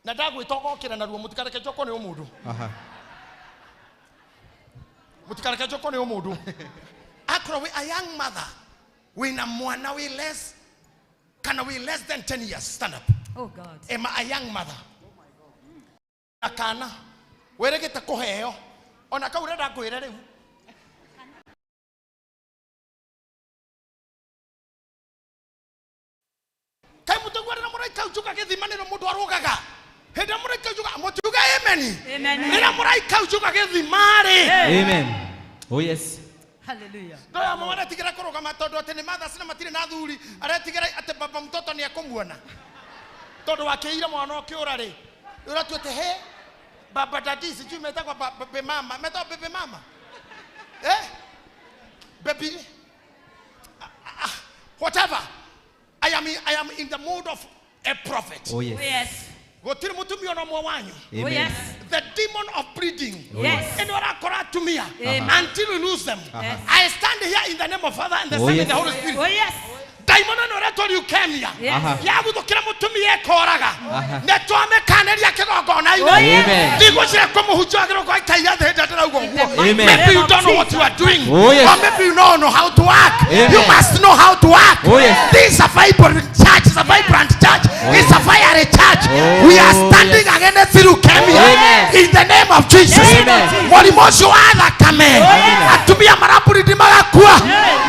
Na ndagwĩta ũgokĩra naruo mũtikareke njokwo nĩ ũmũndũ. Aha. Mũtikareke njokwo nĩ ũmũndũ. Akorwo wĩ a young mother wĩna mwana wĩ less kana wĩ less than 10 years, stand up. Oh God. Ema a young mother. Na kana wĩrĩgĩte kũheo ona kau ũrenda ngwĩre rĩu. Kai mũtũguarĩra mũraika ũnjuga gĩthimanĩro mũndũ arũgaga. Hĩndĩ ĩrĩa mũraika ũnjuga mũtiuge amen. Amen. Rĩrĩa mũraika ũnjuga gĩthima-rĩ. Amen. Oh yes. Hallelujah. Ndoya amwe aretigĩra kũrũgama tondũ atĩ nĩ mothers na matirĩ na athuri, aretigĩra atĩ baba mtoto nĩ ekũmuona. Tondũ wakĩire mwana ũkĩũra rĩ, ũratuĩte he baba daddy sijui metagwo baby mama, metagwo baby mama. Eh? Baby whatever. I am in the mood of a prophet. Oh yes. Oh yes. Gũtirĩ mũtumia ona ũmwe wanyu. Amen. Oh yes. The demon of bleeding. Oh, yes. Ĩno ũrakora atumia Amen. until you lose them. Yes. I stand here in the name of Father and the Oh, Son yes. and the Holy Spirit. Oh yes. Daimon ĩno ĩretwo leukemia. Yes. Aha. Yaguthũkĩra mũtumia ĩkoraga. Aha. Nĩ twamĩkanĩria kĩgongona-inĩ. Oh, yes. Amen. Ndigwĩciria kũmũhunjia wagĩrĩirwo gũikaira thĩ hĩndĩ ĩrĩa ndĩrauga ũguo. Amen. Maybe you don't know what you are doing. Oh, yes. Or maybe you don't know how to work. Amen. You must know how to work. Oh, yes. This is a vibrant church. It's a vibrant church. Oh, It's a fiery church. Oh, We are standing yes. against leukemia. Amen. In the name of Jesus. Amen. Mũrimũ ũcio wa thakame. Atumia maraburindi magakua.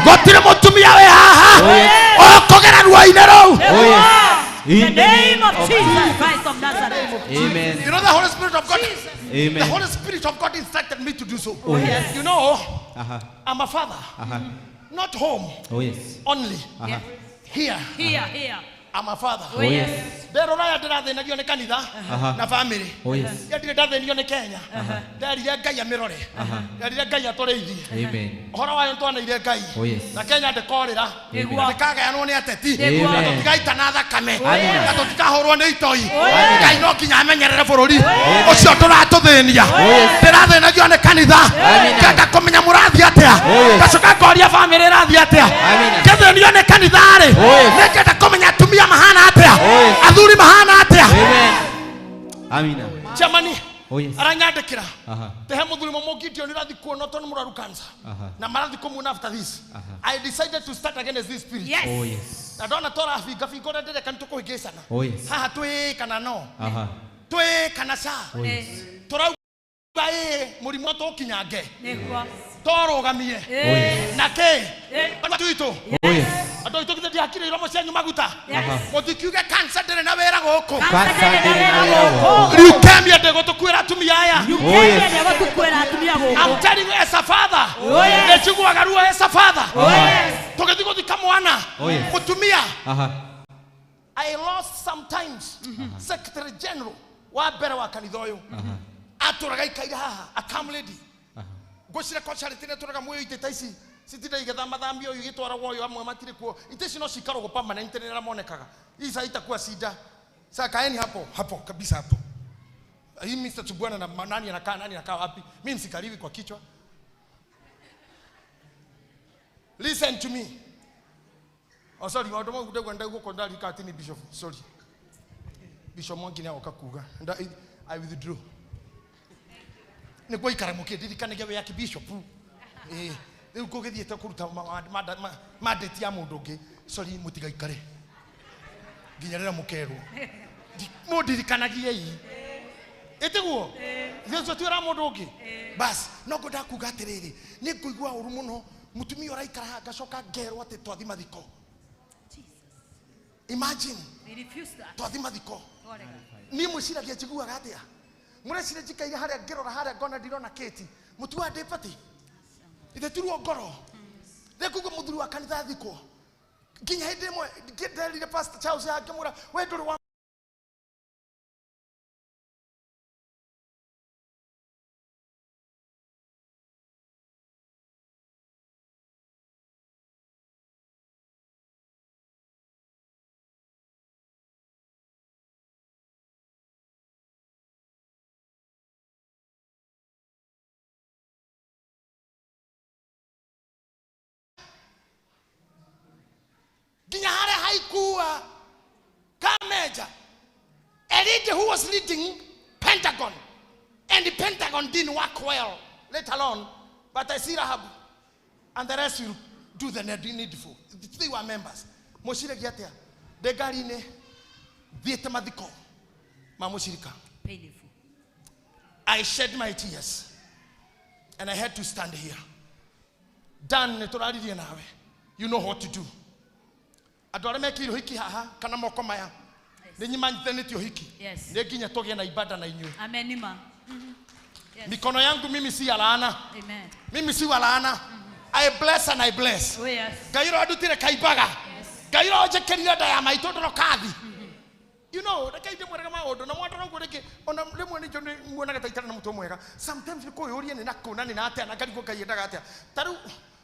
Gũtirĩ mũtumia wĩ haha. Oh, yes. Ũkũgera ruo-inĩ rũu. Oh yes. In the name of Jesus Christ of Nazareth. Amen. You know the Holy Spirit of God. Amen. The Holy Spirit of God instructed me to do so. Oh, yes. You know, Aha. I'm a father. Aha. Not home Oh yes. only. Aha. Here. Here, here. I'm a father. Oh yes. Nderora ndĩrathĩnagio nĩ kanitha Aha. na family. Oh yes. Ndirĩ ndathĩnio nĩ Kenya. Nderire Ngai amĩrore. Nderire Ngai atũrĩithie. Amen. Ũhoro wayo nĩtwaneire Ngai. Oh yes. Na Kenya ndĩkorĩra. Amen. Na ndĩkagayanwo nĩ ateti. Amen. Na tũtigaitana thakame. Amen. Na tũtikahũrwo nĩ itoi. Amen. Ngai no nginya amenyerere bũrũri ũcio tũratũthĩnia. Oh yes. Ndĩrathĩnagio nĩ kanitha. Amen. Ngenda kũmenya mũrathiĩ atĩa. Oh yes. Ngacoka ngoria bamĩrĩ ĩrathiĩ atĩa. Amen. Ngĩthĩnio nĩ kanitha-rĩ. Oh yes. Nĩngenda kũmenya atumia mahana atĩa. Oh yes. Athuri mahana atĩa. Amen. Amina. Chairman Oh yes. aranyandĩkĩra. Aha. Tehe mũthuri mũmwe Gideon ũrathiĩ kuona tondũ nĩ mũrwaru cancer. Aha. Na marathiĩ kũmuona after this. Aha. I decided to start against this spirit. Yes. Oh yes. Na ndona tũrabingabinga ũrĩa ndĩreka nĩtũkũhĩngĩcana. Oh yes. Haha twĩ kana no. Aha. Twĩ kana ca. Oh yes. Tũrauga ĩ mũrimũ tũkinyange. Nĩguo. Tũrũgamie. Oh yes. Na kĩ? Andũ aitũ. Oh yes. Andũ aitũ githĩ ndiakire iromo cianyu maguta. Aha. Mũtikiuge cancer ndĩrĩ na wĩra gũkũ. Cancer ndĩrĩ na wĩra gũkũ. Leukemia ndĩgũtũkuĩra atumia aya. Oh yes. Ndĩgũtũkuĩra atumia gũkũ. I'm telling you as a father. Oh, yes. Nĩnjiguaga ruo as a father. Oh, yes. Tũgĩthiĩ gũthika mwana. Oh, yes. Mũtumia. Aha. I lost sometimes Secretary General wa mbere wa kanitha ũyũ. Atũraga ikaire haha, a calm lady. Ngwĩciria ko Charity nĩatũraga muoyo itĩ ta ici citinda igĩthamathamio ũyũ igĩtwaragwo ũyũ amwe matirĩ kuo. Itĩ ici no cikaragwo permanent nĩ arĩa monekaga. Hii saa itakuwa shida. Sasa kaeni hapo, hapo kabisa hapo. Hii Mr. Tubwana na nani anakaa wapi? Mimi msikaribi kwa kichwa. Listen to me. Oh sorry, maũndũ mau ndauga ndaigua ndarika atĩ nĩ bishop. Sorry. Bishop Mwangi nĩagoka kuga. I withdraw. Nĩguo ikara mũkĩndirikanagia wĩ archbishop. Rĩu ngũgĩthiĩte kũruta mandate ya mũndũ ũngĩ. Sorry, mũtigaikare. Nginya rĩrĩa mũkerwo. Mũndirikanagiei. Ĩtiguo? Ithuĩ ũcio ti wĩra wa mũndũ ũngĩ. Bas, no ngwendaga kuga atĩrĩrĩ, nĩ ngũigua ũru mũno mũtumia ũraikara haha ngacoka ngerwo atĩ twathi mathiko. Imagine. We refuse that. Twathi mathiko. Niĩ mwĩciragia njiguaga atĩa? Mũreciria njikaire harĩa ngĩrora harĩa ngona ndirona kĩti. Mũtuaga ndĩ pati. Ithe ti ruo ngoro. Mũthuri wa kanitha athikwo nginya hĩndĩ ĩmwe nderire Pastor Charles ngĩmwĩra we ndũrĩ wa nginya harĩa haikuwa kameja. A lady who was leading Pentagon, and the Pentagon didn't work well, let alone, but I see Rahab and the rest will do the needful. They were members. Mũciragia atĩa? Ndĩ ngari-inĩ thiĩte mathiko ma mũcirika. Painful. I shed my tears and I had to stand here. Dan nĩ tũraririe nawe. You know what to do. Andũ arĩa mekĩire ũhiki haha kana moko maya nĩ nyimanyithanĩtie ũhiki. Yes. Nĩ nginya tũgĩe na ibada na inyuĩ. Amen ma. Yes. Mikono yangu mimi si ya laana. Amen. Mimi si wa laana. I bless and I bless. Oh yes. Ngai ũrĩa wandutire kaimbaga. Ngai ũrĩa wanjĩkĩrire nda ya maitũ ndorokathi. You know, reke ndĩmwĩrage maũndũ na mwandora ũguo rĩngĩ ona rĩmwe nĩ njũ muonaga ta itarĩ na mũtwe mwega. Sometimes nĩ kwĩyũria nĩ nakũ na nĩ na atĩa na ngarigwo Ngai endaga atĩa. Ta rĩu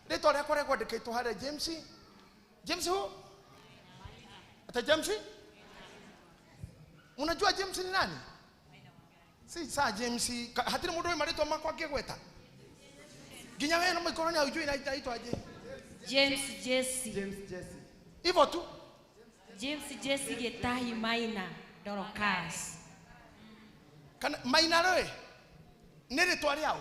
rĩtwa rĩakwa rĩkwandĩkĩtwo harĩa James. James who? Ata James? Unajua James ni nani? Si saa James, hatirĩ mũndũ wĩ marĩtwa makwa angĩgweta. Nginya wewe no mĩkono nĩ haujui naitwa aje. James Jesse. James Jesse. Hivyo tu. James Jesse Getahi Maina Dorcas. Kana Maina rĩ nĩ rĩtwa rĩao?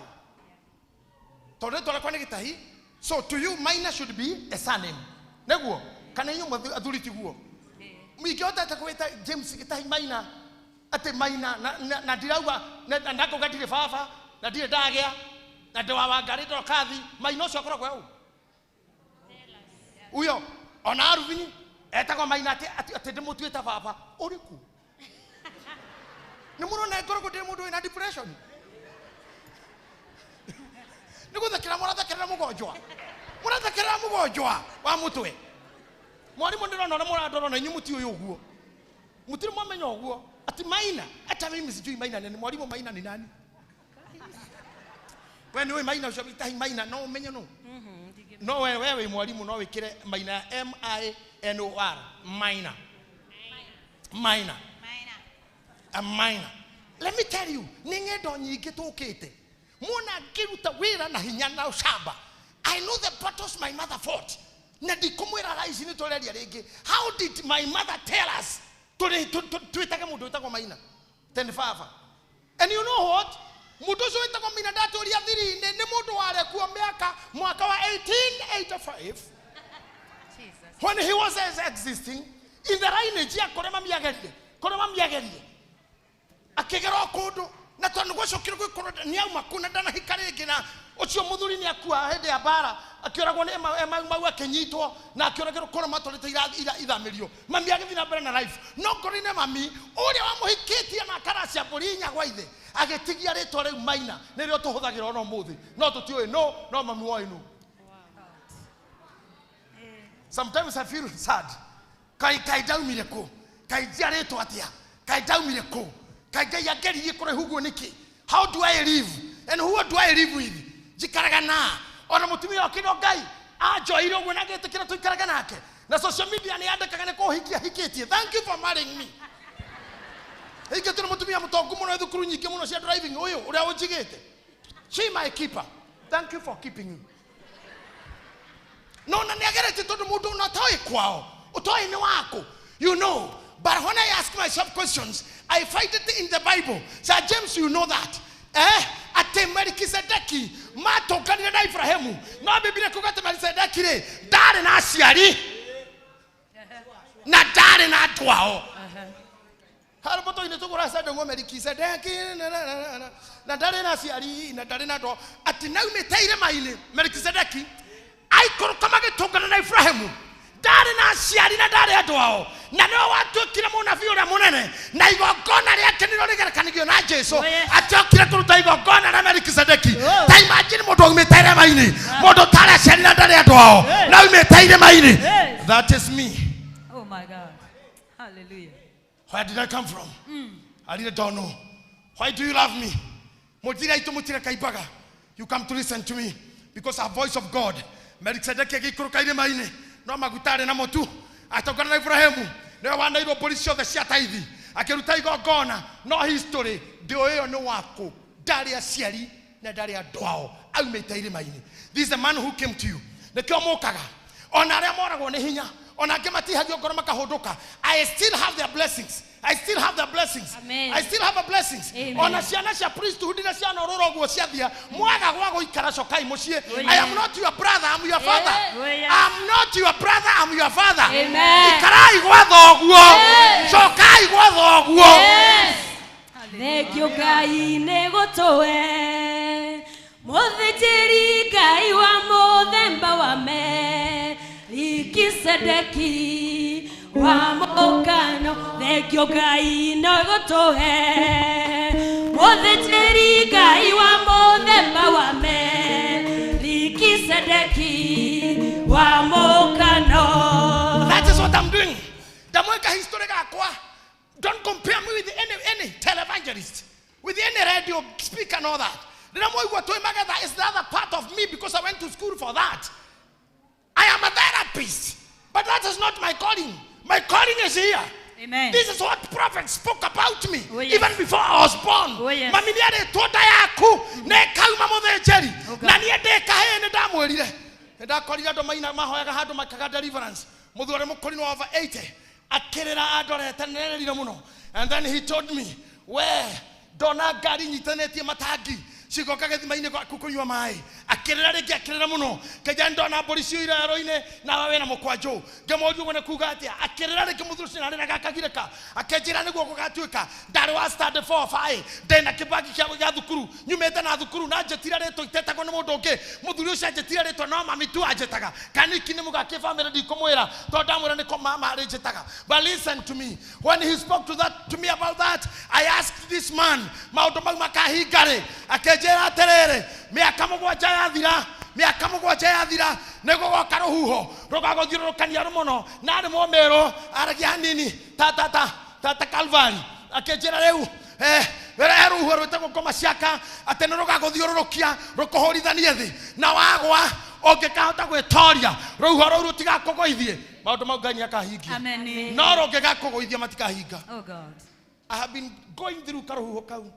Tondũ rĩtwa rĩakwa nĩ Gĩtahi. So to you Maina should be a surname. Nĩguo? Kana inyuĩ athuri tiguo? Ingĩhota atĩa kwĩta James Gĩtahi Maina atĩ Maina na ndirauga na ndakauga ndirĩ baba na ndirĩ ndagĩa na ndĩ wa Wangarĩ Ndorokathi. Maina ũcio akoragwo e ũ? Uyo ona Arubini etagwo Maina atĩ ndĩmũtuĩte baba ũrĩkũ? Nĩ mũrona ngoragwo ndĩ mũndũ wĩna depression? Nĩ gũthekera mũrathekerera mũgonjwa. Mũrathekerera mũgonjwa wa mũtwe. Mwarimũ ndĩrona ũrĩa mũrandora na inyuĩ mũtiũĩ ũguo. Mũtirĩ mwamenya ũguo. Ati Maina, hata mimi sijui Maina ni mwalimu. Maina ni nani? We nĩ ũĩ Maina ũcio Gĩtahi Maina no ũmenye no? No we wĩ mwalimu no wĩkĩre Maina M I N O R Maina. Maina. A Maina. Let me tell you, nĩ ng'endo nyingĩ tũkĩte. Muona ngĩruta wĩra na hinya na ũcamba. I know the battles my mother fought. Na ndikũmwĩra thaa ici nĩ tũreria rĩngĩ. How did my mother tell us twĩtage mũndũ wĩtagwo Maina? Tene baba. And you know what? Mũndũ ũcio wĩtagwo Maina ndatũria thiri-inĩ nĩ mũndũ warekuo mĩaka mwaka wa 1885 when he was existing in the lineage ya kũrĩa mami agerire, kũrĩa mami agerire. Akĩgera o kũndũ na tondũ gwacokire gwĩkorwo nĩ auma kũu na ndanahika rĩngĩ na ũcio mũthuri nĩ akua hĩndĩ ya mbara akĩũragwo nĩ Mau akĩnyitwo na akĩũragĩrwo kũrĩa matwarĩte ithamĩrio. Mami agĩthiĩ na mbere na life. No ngoro-inĩ mami ũrĩa wamũhikĩtie na akaracia mbũri inya gwa ithe agĩtigia rĩtwa rĩu Maina nĩrĩo tũhũthagĩra ona ũmũthĩ. No tũtiũĩ no no mami woĩ no. Sometimes I feel sad. Kai kai ndaumire kũ? Kai njiarĩtwo atĩa? Kai ndaumire kũ? Kai Ngai angeririe kũraihu ũguo nĩkĩ? How do I live? And who do I live with? Njikaraga na ona mũtumia wa kĩno Ngai anjoire ũguo na ngĩtĩkĩra tũikaraga nake. Na social media nĩ yandĩkaga nĩ kũhikia hikĩtie. Thank you for marrying me. Hikĩtio nĩ mũtumia mũtongu mũno thukuru nyingĩ mũno cia driving ũyũ ũrĩa ũnjigĩte. She my keeper. Thank you for keeping me. No na nĩ ageretie tondũ mũndũ ona ũtoĩ kwao, ũtoĩ nĩ waku. You know, but when I ask myself questions, I find it in the Bible. Sir James, you know that. Ate Melkisedeki matũnganire na Ibrahimu. No Biblia kuga atĩ Melkisedeki rĩ ndarĩ na aciari na ndarĩ na andũ ao. Harĩ mũtũ-inĩ tũgũra cande nguo Melkisedeki na ndarĩ na aciari na ndarĩ na andũ ao. Atĩ naumĩte irĩma-inĩ Melkisedeki aikũrũka magĩtũngana na Ibrahimu. Ndarĩ na aciari na ndarĩ andũ ao na nĩwe watuĩkire mũnabii ũrĩa mũnene na igongona rĩake nĩrĩo rĩgerekanagio na Jesu atĩokire kũruta igongona rĩa Melikisedeki. Ta imagine mũndũ aumĩte irĩma-inĩ, mũndũ ũtarĩ aciari na ndarĩ andũ ao na aumĩte irĩma-inĩ. That is me. Oh my God. Hallelujah. Where did I come from? I really don't know. Why do you love me? Mutira itu mutira kaibaga. You come to listen to me because a voice of God. Melkisedeki agĩikũrũka irĩma-inĩ no maguta arĩ namo tu atongana na Ibrahimu nĩwe wanairwo mbũri ciothe cia taithi akĩruta igongona no history ndĩũĩ ĩyo nĩ waku ndarĩ aciari na ndarĩ andũ ao aumĩte irĩma-inĩ. This is the man who came to you. Nĩkĩo mũkaga ona arĩa moragwo nĩ hinya ona angĩ matihagio ngoro makahũndũka. I still have their blessings. I still have the blessings. Amen. I still have the blessings. Amen. Ona ciana cia priesthood na ciana rũrũ ũguo ciathia mwaga gwa gũikara cokai mũciĩ. I am not your brother, I'm your father. I'm not your brother, I'm your father. Amen. Ikarai gwa thoguo. Cokai gwa thoguo. Thengio Ngai nĩ gũtũhe mũthĩnjĩri Ngai wa mũthemba wa Melikisedeki wa mũkano. Thengio Ngai nĩ gũtũhe mũthĩnjĩri Ngai wa mũthemba wa Melikisedeki wa mũkano. That is what I'm doing. Ndamwĩka history gakwa. Don't compare me with any televangelist, with any radio speaker and all that. That is the other part of me because I went to school for that. I am a therapist, but that is not my calling. My calling is here. Amen. This is what prophets spoke about me, oh, yes. even before I was born. Oh, yes. Mami nĩarĩtwo nda yaku nĩkauma mũthĩnjĩri na niĩ ndĩ kahĩĩ nĩndamwĩrire nĩndakorire andũ maina mahoyaga handũ makaga deliverance mũthuri ũrĩa mũkũrinũ wa over 80 akĩrĩra andorete nĩrĩrire mũno. And then he told me, we ndona ngari nyitanĩtie matangi cigoka gĩthima-inĩ gwaku kũnyua maĩ. Akĩrĩra rĩngĩ akĩrĩra mũno kĩnja ndona mbũri ciũire werũ-inĩ nawe wĩna mũkwanjũ. Ngĩmũria ũguo nĩ kuga atĩa. Akĩrĩra rĩngĩ mũthuri ũcio narĩraga akagirĩka akĩnjĩra nĩguo gũgatuĩka ndarĩ wa stand 4 5 ndĩna kĩbagi gĩa thukuru nyumĩte na thukuru na njĩtire rĩtwa itetagwo nĩ mũndũ ũngĩ. Mũthuri ũcio anjĩtire rĩtwa no mami tu anjĩtaga kaniki nĩ mũga kĩbamĩrĩ ndikũmwĩra tondũ ndamwĩra nĩko mama arĩnjĩtaga. But listen to me, when he spoke to me about that, I asked this man maũndũ mau makahinga rĩ. Akĩnjĩra atĩrĩrĩ, mĩaka mũgwanja yathira, mĩaka mũgwanja yathira nĩgũgoka rũhuho rũgagũthiũrũrũkania mũno na arĩ mũmĩrũ aragia hanini ta ta ta ta ta Calvary. Akĩnjĩra rĩu he rũhuho rwĩtagwo ngoma ciaka atĩ nĩ rũgagũthiũrũrũkia rũkũhũrithanie thĩ na wagwa ũngĩkahota gwĩtoria rũhuho rũu rũtigakũgũithie. Maũndũ mau Ngai nĩakahingia no rũngĩgakũgũithia matikahinga. Oh God. I have been going through karũhuho kau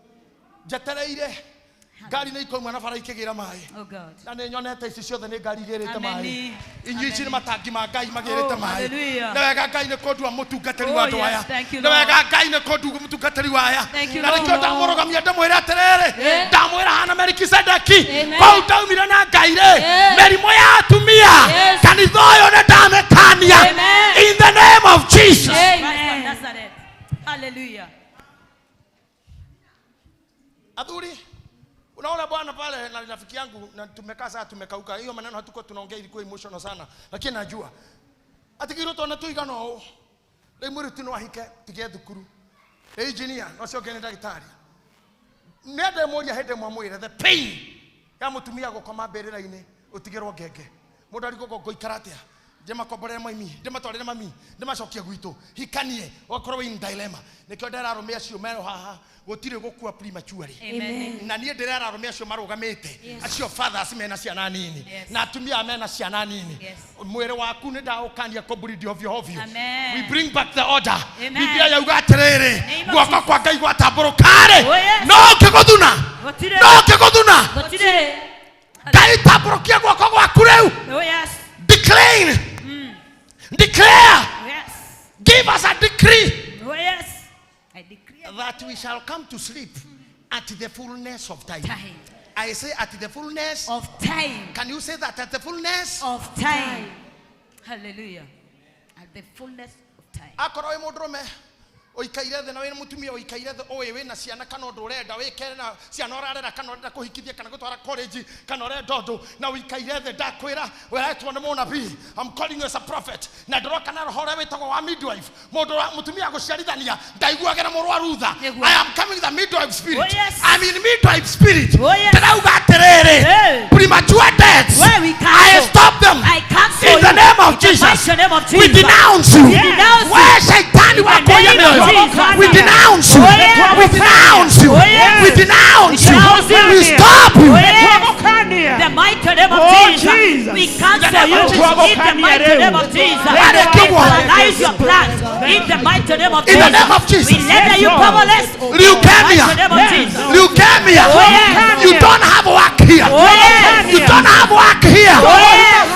njetereire ngari nĩ ikauma na bara ikĩgĩra maĩ. Oh God. Na nĩ nyonete ici ciothe nĩ ngari igĩrĩte maĩ. Amen. Inyuĩ ici nĩ matangi ma Ngai magĩrĩte Oh, maĩ. hallelujah. Nĩ wega Ngai nĩ kũndua mũtungatĩri wa Oh, andũ yes, aya. thank you, Nĩ wega Lord. Ngai nĩ kũndua mũtungatĩri wa aya. Thank you, Na nĩkĩo Lord. ndamũrũgamia ndĩmwĩre atĩrĩrĩ, Yeah. ndamwĩra hana Melikisedeki Amen. kũu ndaumire na Ngai rĩ, Yeah. mĩrimũ ya atumia Yes. kanitha ũyũ nĩ ndamĩkania Amen. in the name of Jesus. Amen. Christ of Nazareth. Hallelujah. Athuri, unaona bwana pale na rafiki yangu na tumekaa saa tumekauka. Hiyo maneno hatuko tunaongea, ilikuwa emotional sana. Lakini najua. Atigiro tona tuigana ũũ. Rĩu mũirĩtu no ahike tige thukuru. Rĩu engineer no cio nĩ ndagĩtarĩ. Nĩ ndemũria hĩndĩ ĩmwe amwĩre the pain ya mũtumia gũkoma mbĩrĩra-inĩ ũtigĩrwo ngenge. Mũndũ arigwo ngũikara atĩa? Ndĩmakomborere mami, ndĩmatwarĩre mami, ndĩmacokie gwitũ. Hikanie, ũgakorwo in dilemma. Nĩkĩo ndĩrera arũme acio merũ haha gũtirĩ gũkua prematurely. Amen. Na niĩ ndĩrera arũme acio marũgamĩte, Yes. acio fathers mena ciana nini, Yes. na atumia mena ciana nini. Yes. Mwĩrĩ waku nĩ ndaũkania kũmburithio ovyo ovyo. Amen. We bring back the order. Amen. Biblia yauga atĩrĩrĩ, Name of guoko Jesus. kwa Ngai gwatambũrũka-rĩ, Oh, yes. no ũkĩgũthuna, Gũtirĩ. no ũkĩgũthuna. Gũtirĩ. Ngai tambũrũkia guoko gwaku rĩu. Oh yes. Declare. Declare. Yes. Give us a decree. Oh yes. I decree that we shall come to sleep at the fullness of time. I say at the fullness of time. Can you say that at the fullness of time? Hallelujah. At the fullness of time. Akorwo wĩ mũndũrũme Ũikaire thĩ na wĩ mũtumia ũikaire thĩ ũĩ wĩna ciana kana ũndũ ũrenda wĩke na ciana ũrarera kana ũrenda kũhikithia kana gũtwara college kana ũrenda ũndũ na ũikaire thĩ ndakwĩra ũretwo nĩ mũnabii. I'm calling you as a prophet. Na ndĩroka na roho ũrĩa wĩtagwo wa midwife. Mũndũ wa mũtumia gũciarithania ndaiguagĩra mũrwaru tha. I am coming with a midwife spirit. Oh, yes. I'm in midwife spirit. Oh, yes. Ndĩrauga atĩrĩrĩ, Hey. premature deaths, Where we cancel. I stop them. I cancel In the you. name of In the Jesus. mighty name of We Jesus. denounce you. We denounce you. Where shaitani In the wakoya name of mioyo. Jesus. We denounce you. Oh, yes. We denounce you. Oh, yes. We denounce We you. denounce you. We stop you. Oh, yes. The mighty name of Oh, Jesus. Jesus. We cancel The you name of Jesus. in the mighty name of Jesus. Let it We go on. paralyze your plans in the mighty name of In the Jesus. name of Jesus. We render you powerless. Leukemia. In the mighty name of Jesus. Leukemia. Oh, yes. You don't have work here. Oh, yes. You don't have work here. Oh, yes.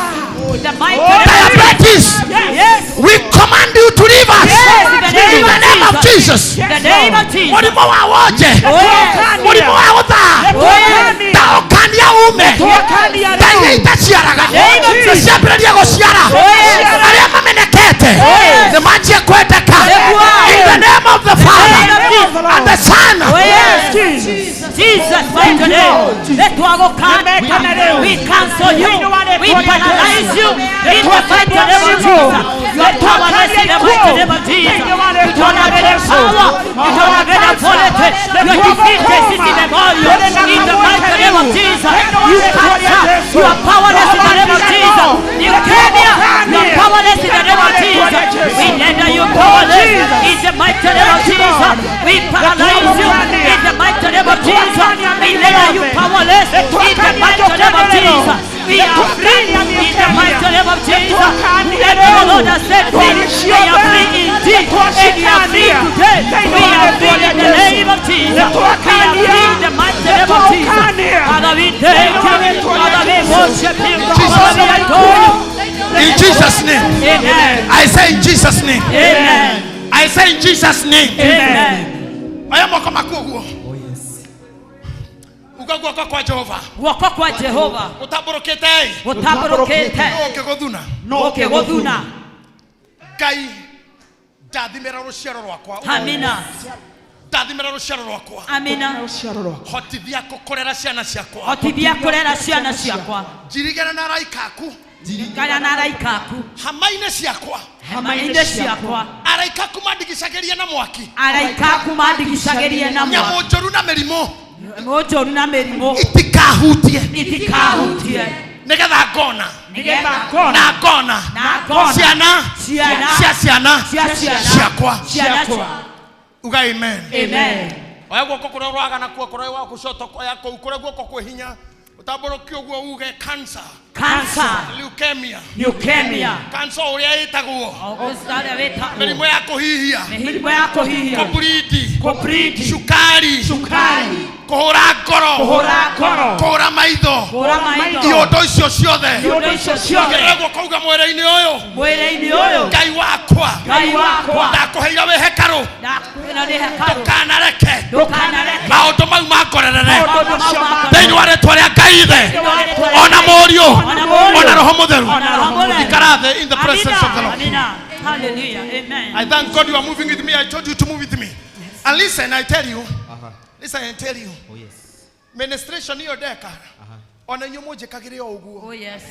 The mighty name of Diabetes. Yes. We command you to leave us. Yes, in the name In the of name of Jesus. Jesus. In the name of Jesus. Mũrimũ wa wonje. Oh, yes. Mũrimũ wa gũthaa. Oh, yes. Ndaũkania ume. Ngai iria itaciaraga. Name of Jesus. Nĩciambĩrĩrie gũciara. Oh, yes. Arĩa mamenekete. Oh, yes. Nĩmanjie kwendeka. Nĩguo. In the name of the Father name of Jesus. and the Son. Oh, yes. Jesus, mighty name. Let we cancel you. We paralyze you. In the mighty name of Jesus. You are powerless in the mighty name of Jesus. You don't have any power. You don't have any authority. You are defeated sitting among you. In the mighty name of Jesus. You cancer. You are powerless in the name of Jesus. Leukemia. You are powerless in the name of Jesus. We render you powerless in the mighty name of Jesus. We paralyze you in the mighty name of Jesus. We render you powerless in the mighty name of Jesus. We are free in the mighty name of Jesus. Whoever the Lord has set free, we are free indeed. And we are free today. We are free in the name of Jesus. We are free in the mighty name of Jesus. Father, we thank you. Father, we worship you. Father, we adore you. In Jesus' name. Amen. I say in Jesus' name. Amen. I say in Jesus' name. Amen. Oya moko maku ũguo. Uga guoko kwa Jehova. Guoko kwa Jehova. Gũtambũrũkĩte. Gũtambũrũkĩte. No ũkĩgũthuna. No ũkĩgũthuna. Ngai ndathimĩra rũciaro rwakwa. Amina. Ndathimĩra rũciaro rwakwa. Amina. Hotithia kũrera ciana ciakwa. Hotithia kũrera ciana ciakwa. Njirigĩra na araika aku. Njirigĩra na araika aku. Hama-inĩ ciakwa. Hama-inĩ ciakwa. Araika aku mandigicagĩrie na mwaki. Araika aku mandigicagĩrie na mwaki. Nyamũ njũru na mĩrimũ. Nyamũ njũru na mĩrimũ. Itikahutie. Itikahutie. Nĩgetha ngona. Nĩgetha ngona. Na ngona. Na ngona. Ciana. Ciana. Cia ciana. Cia ciana. Ciakwa. Ciana. Uga amen. Amen. Oya guoko kũrĩa ũrwaga nakuo kũrĩa wa gũcoto oya kũu kũrĩa guoko kwĩ hinya ũtambũrũkie ũguo uge cancer. Cancer. Leukemia. Leukemia. Cancer ũrĩa ĩtagwo. Ũrĩa wĩtagwo. Mĩrimũ ya kũhihia. Mĩrimũ ya kũhihia. Kũburindi. Kũburindi. Cukari. Cukari. Kũhũra ngoro. Kũhũra ngoro. Kũhũra maitho. Kũhũra maitho. Iondo icio ciothe. Iondo icio ciothe. Igĩrĩra guoko uga mwĩrĩ-inĩ ũyũ. Mwĩrĩ-inĩ ũyũ. Ngai wakwa. Ngai wakwa. Ndakũheire wĩ hekarũ. Ndakũheire wĩ hekarũ. Ndũkanareke. Ndũkanareke. Maũndũ mau mangongerere. Maũndũ mau mangongerere. Thĩinĩ wa rĩtwa rĩa Ngai Ithe. Ona Mũriũ. Ona Roho Mũtheru. Ona Roho Mũtheru. Ikara thĩ in the presence of the Lord. Amina. Hallelujah. Amen. I thank God you are moving with me. I told you to move with me. And listen, I tell you. Listen, I tell you. Oh, yes. Ministration iyo ndeka. Ona inyuĩ mũnjĩkagĩre o ũguo. Oh, yes.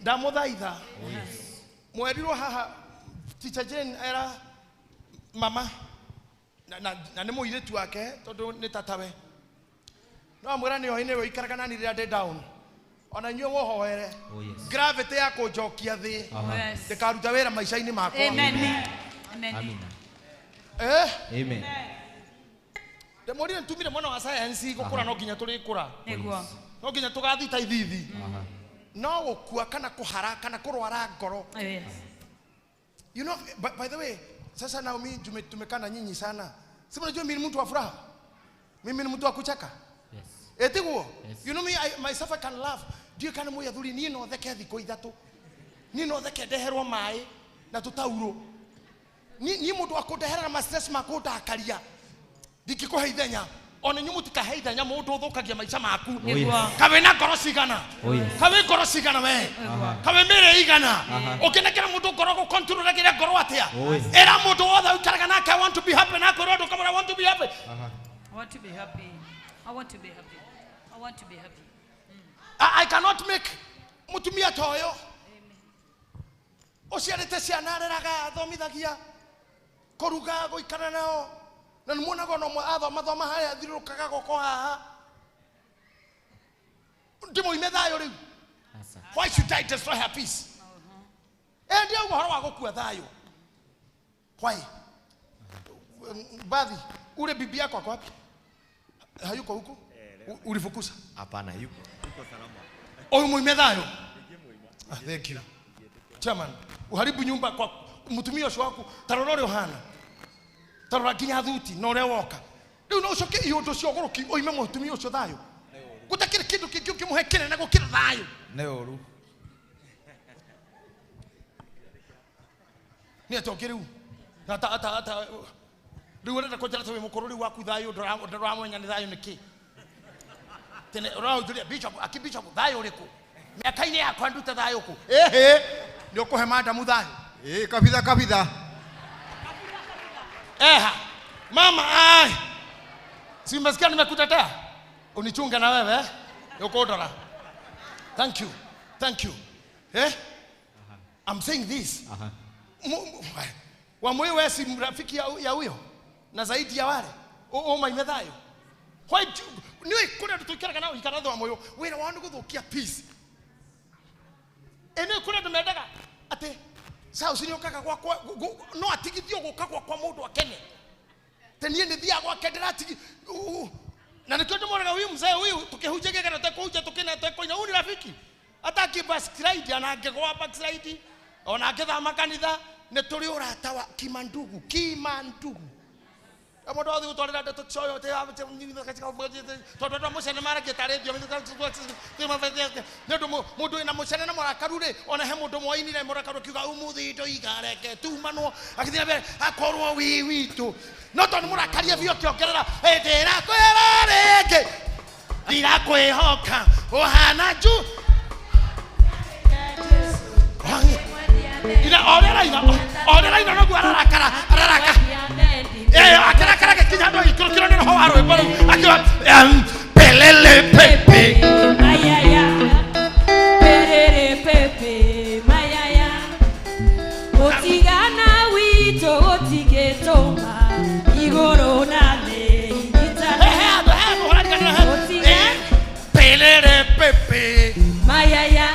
Ndamũthaitha. Oh, yes. Mwerirwo haha Teacher Jane era mama na nĩ mũirĩtu wake tondũ nĩ tatawe. No amwĩra nĩyo nĩwe ũikaraga nani rĩrĩa ndĩ down. Ona inyuĩ wohoere. Oh, yes. Gravity ya kũnjokia thĩ. Yes. Ndĩkaruta wĩra maica-inĩ makwa. Amen. Amen. Amina. Eh? Amen. Ndĩmũrire nĩtumire mwana wa science gũkũra no nginya tũrĩkũra. Nĩguo. No nginya tũgathiĩ ta ithithi. No gũkua kana kũhara kana kũrwara ngoro. Yes. You know, by the way, sasa Naomi tumekaa na nyinyi sana. Si mnajua mimi ni mtu wa furaha. Mimi ni mtu wa kucheka. Yes. Etiguo. Yes. You know me, myself I can laugh. Ndiũĩ kana mwĩ athuri niĩ no theke thikũ ithatũ. Niĩ no theke ndeherwo maĩ na tũtaurũ. Niĩ mũndũ wa kũndeherera ma stress ma kũndakaria. Ndingĩkũhe ithenya. Ona inyuĩ mũtikahe ithenya mũndũ ũthũkagia maica maku. Oh, yes. Kawe na ngoro cigana. Oh, yes. Kawe ngoro cigana we. Kawe mĩrĩ igana. Aha. Ũngĩnengera mũndũ ngoro gũkontrolagĩra ngoro Ngoro atĩa? Oi. Ĩra mũndũ wothe ũikaraga nake, I want to be happy, na akwĩra ũndũ ũkamwĩra, I want to be happy. I want to be happy. I want to be happy. I want to be happy. I cannot make mutumia ta ũyũ ũciarĩte ciana areraga athomithagia kũruga gũikara nao na nĩmuonaga ona ũmwe athoma thoma harĩa athiũrũrũkaga goko haha ndĩmũime thayũ rĩu. Why should I destroy her peace? Ĩndĩ ũguo ũhoro wa gũkua thayũ. Why? Bathi ule bibi yako ako wapi? Hayuko huku? Ulifukuza? Hapana, yuko. Yuko salama. Oyu muime thayo. Ah, thank you. Chairman, uharibu nyumba kwa mutumia ucio waku tarora uria uhana. Tarora nginya thuti na uria woka. Riu no ucoke iundu cia ũgũrũki uime mutumia ucio thayo. Gutakiri kindu kingi ukimuhe kinene gukira thayo. Nĩ ũru. Ni atoke riu. Ata ata ata riu urenda kũnjĩra ta wĩ mũkũrũ riu waku thayũ ndũramenya nĩ thayũ nĩkĩ. Tene ũraũnjũria bishop aki bishop thayũ ũrĩkũ? Mĩaka-inĩ yakwa ndute thayũ kũ? Ĩhĩ nĩ ũkũhe madamu thayũ. Ĩĩ kabitha kabitha. Eha mama ai. Si umesikia nimekutetea? Unichunge na wewe eh? Ũkũndora. Thank you. Thank you. Eh? I'm saying this. Wamwe wewe si rafiki ya huyo na zaidi ya wale o maime thayo. Why niwe kuri andu tuikaraga nao ikara thwa moyo wira wao ni guthukia peace. Ene kuri andu mendaga ati sauci ni ukaga gwakwa no atigithio guka gwakwa mundu akene te nie ni thiaga gwake ndiratigi na nikio ndimoraga huyu mzee huyu tukihunjagia kana tekuhunja tukina tekuina huyu ni rafiki hata akibackslide ana angĩgwa backslide ona angĩthama kanitha nĩ tũrĩ ũrata wa kimandugu kimandugu. Mũndũ wothe gũtwarĩra ndeto coyo tondũ andũ a mũcene maragia tarĩ thiomi nĩ ũndũ mũndũ wĩna mũcene na mũrakaru rĩ ona he mũndũ mwainire mũrakaru akiuga ũmũthĩ ndoiga reke tumanwo agĩthiĩ na mbere akorwo wĩ witũ no tondũ mũrakaria biũ akĩongerera ndĩrakwĩra rĩngĩ ndirakwĩhoka ũhana nju ina orĩa raina noguo ararakara araraka akarakara gĩkinya andũ agĩkĩrũkĩrwo nĩ roho wa rwĩmbo rũu akiuga pelele pepe Mayaya, perere pepe, mayaya. Gũtigana witũ gũtigĩtũma igũrũ na thĩ inyitane. Gũtigana pelele pepe mayaya,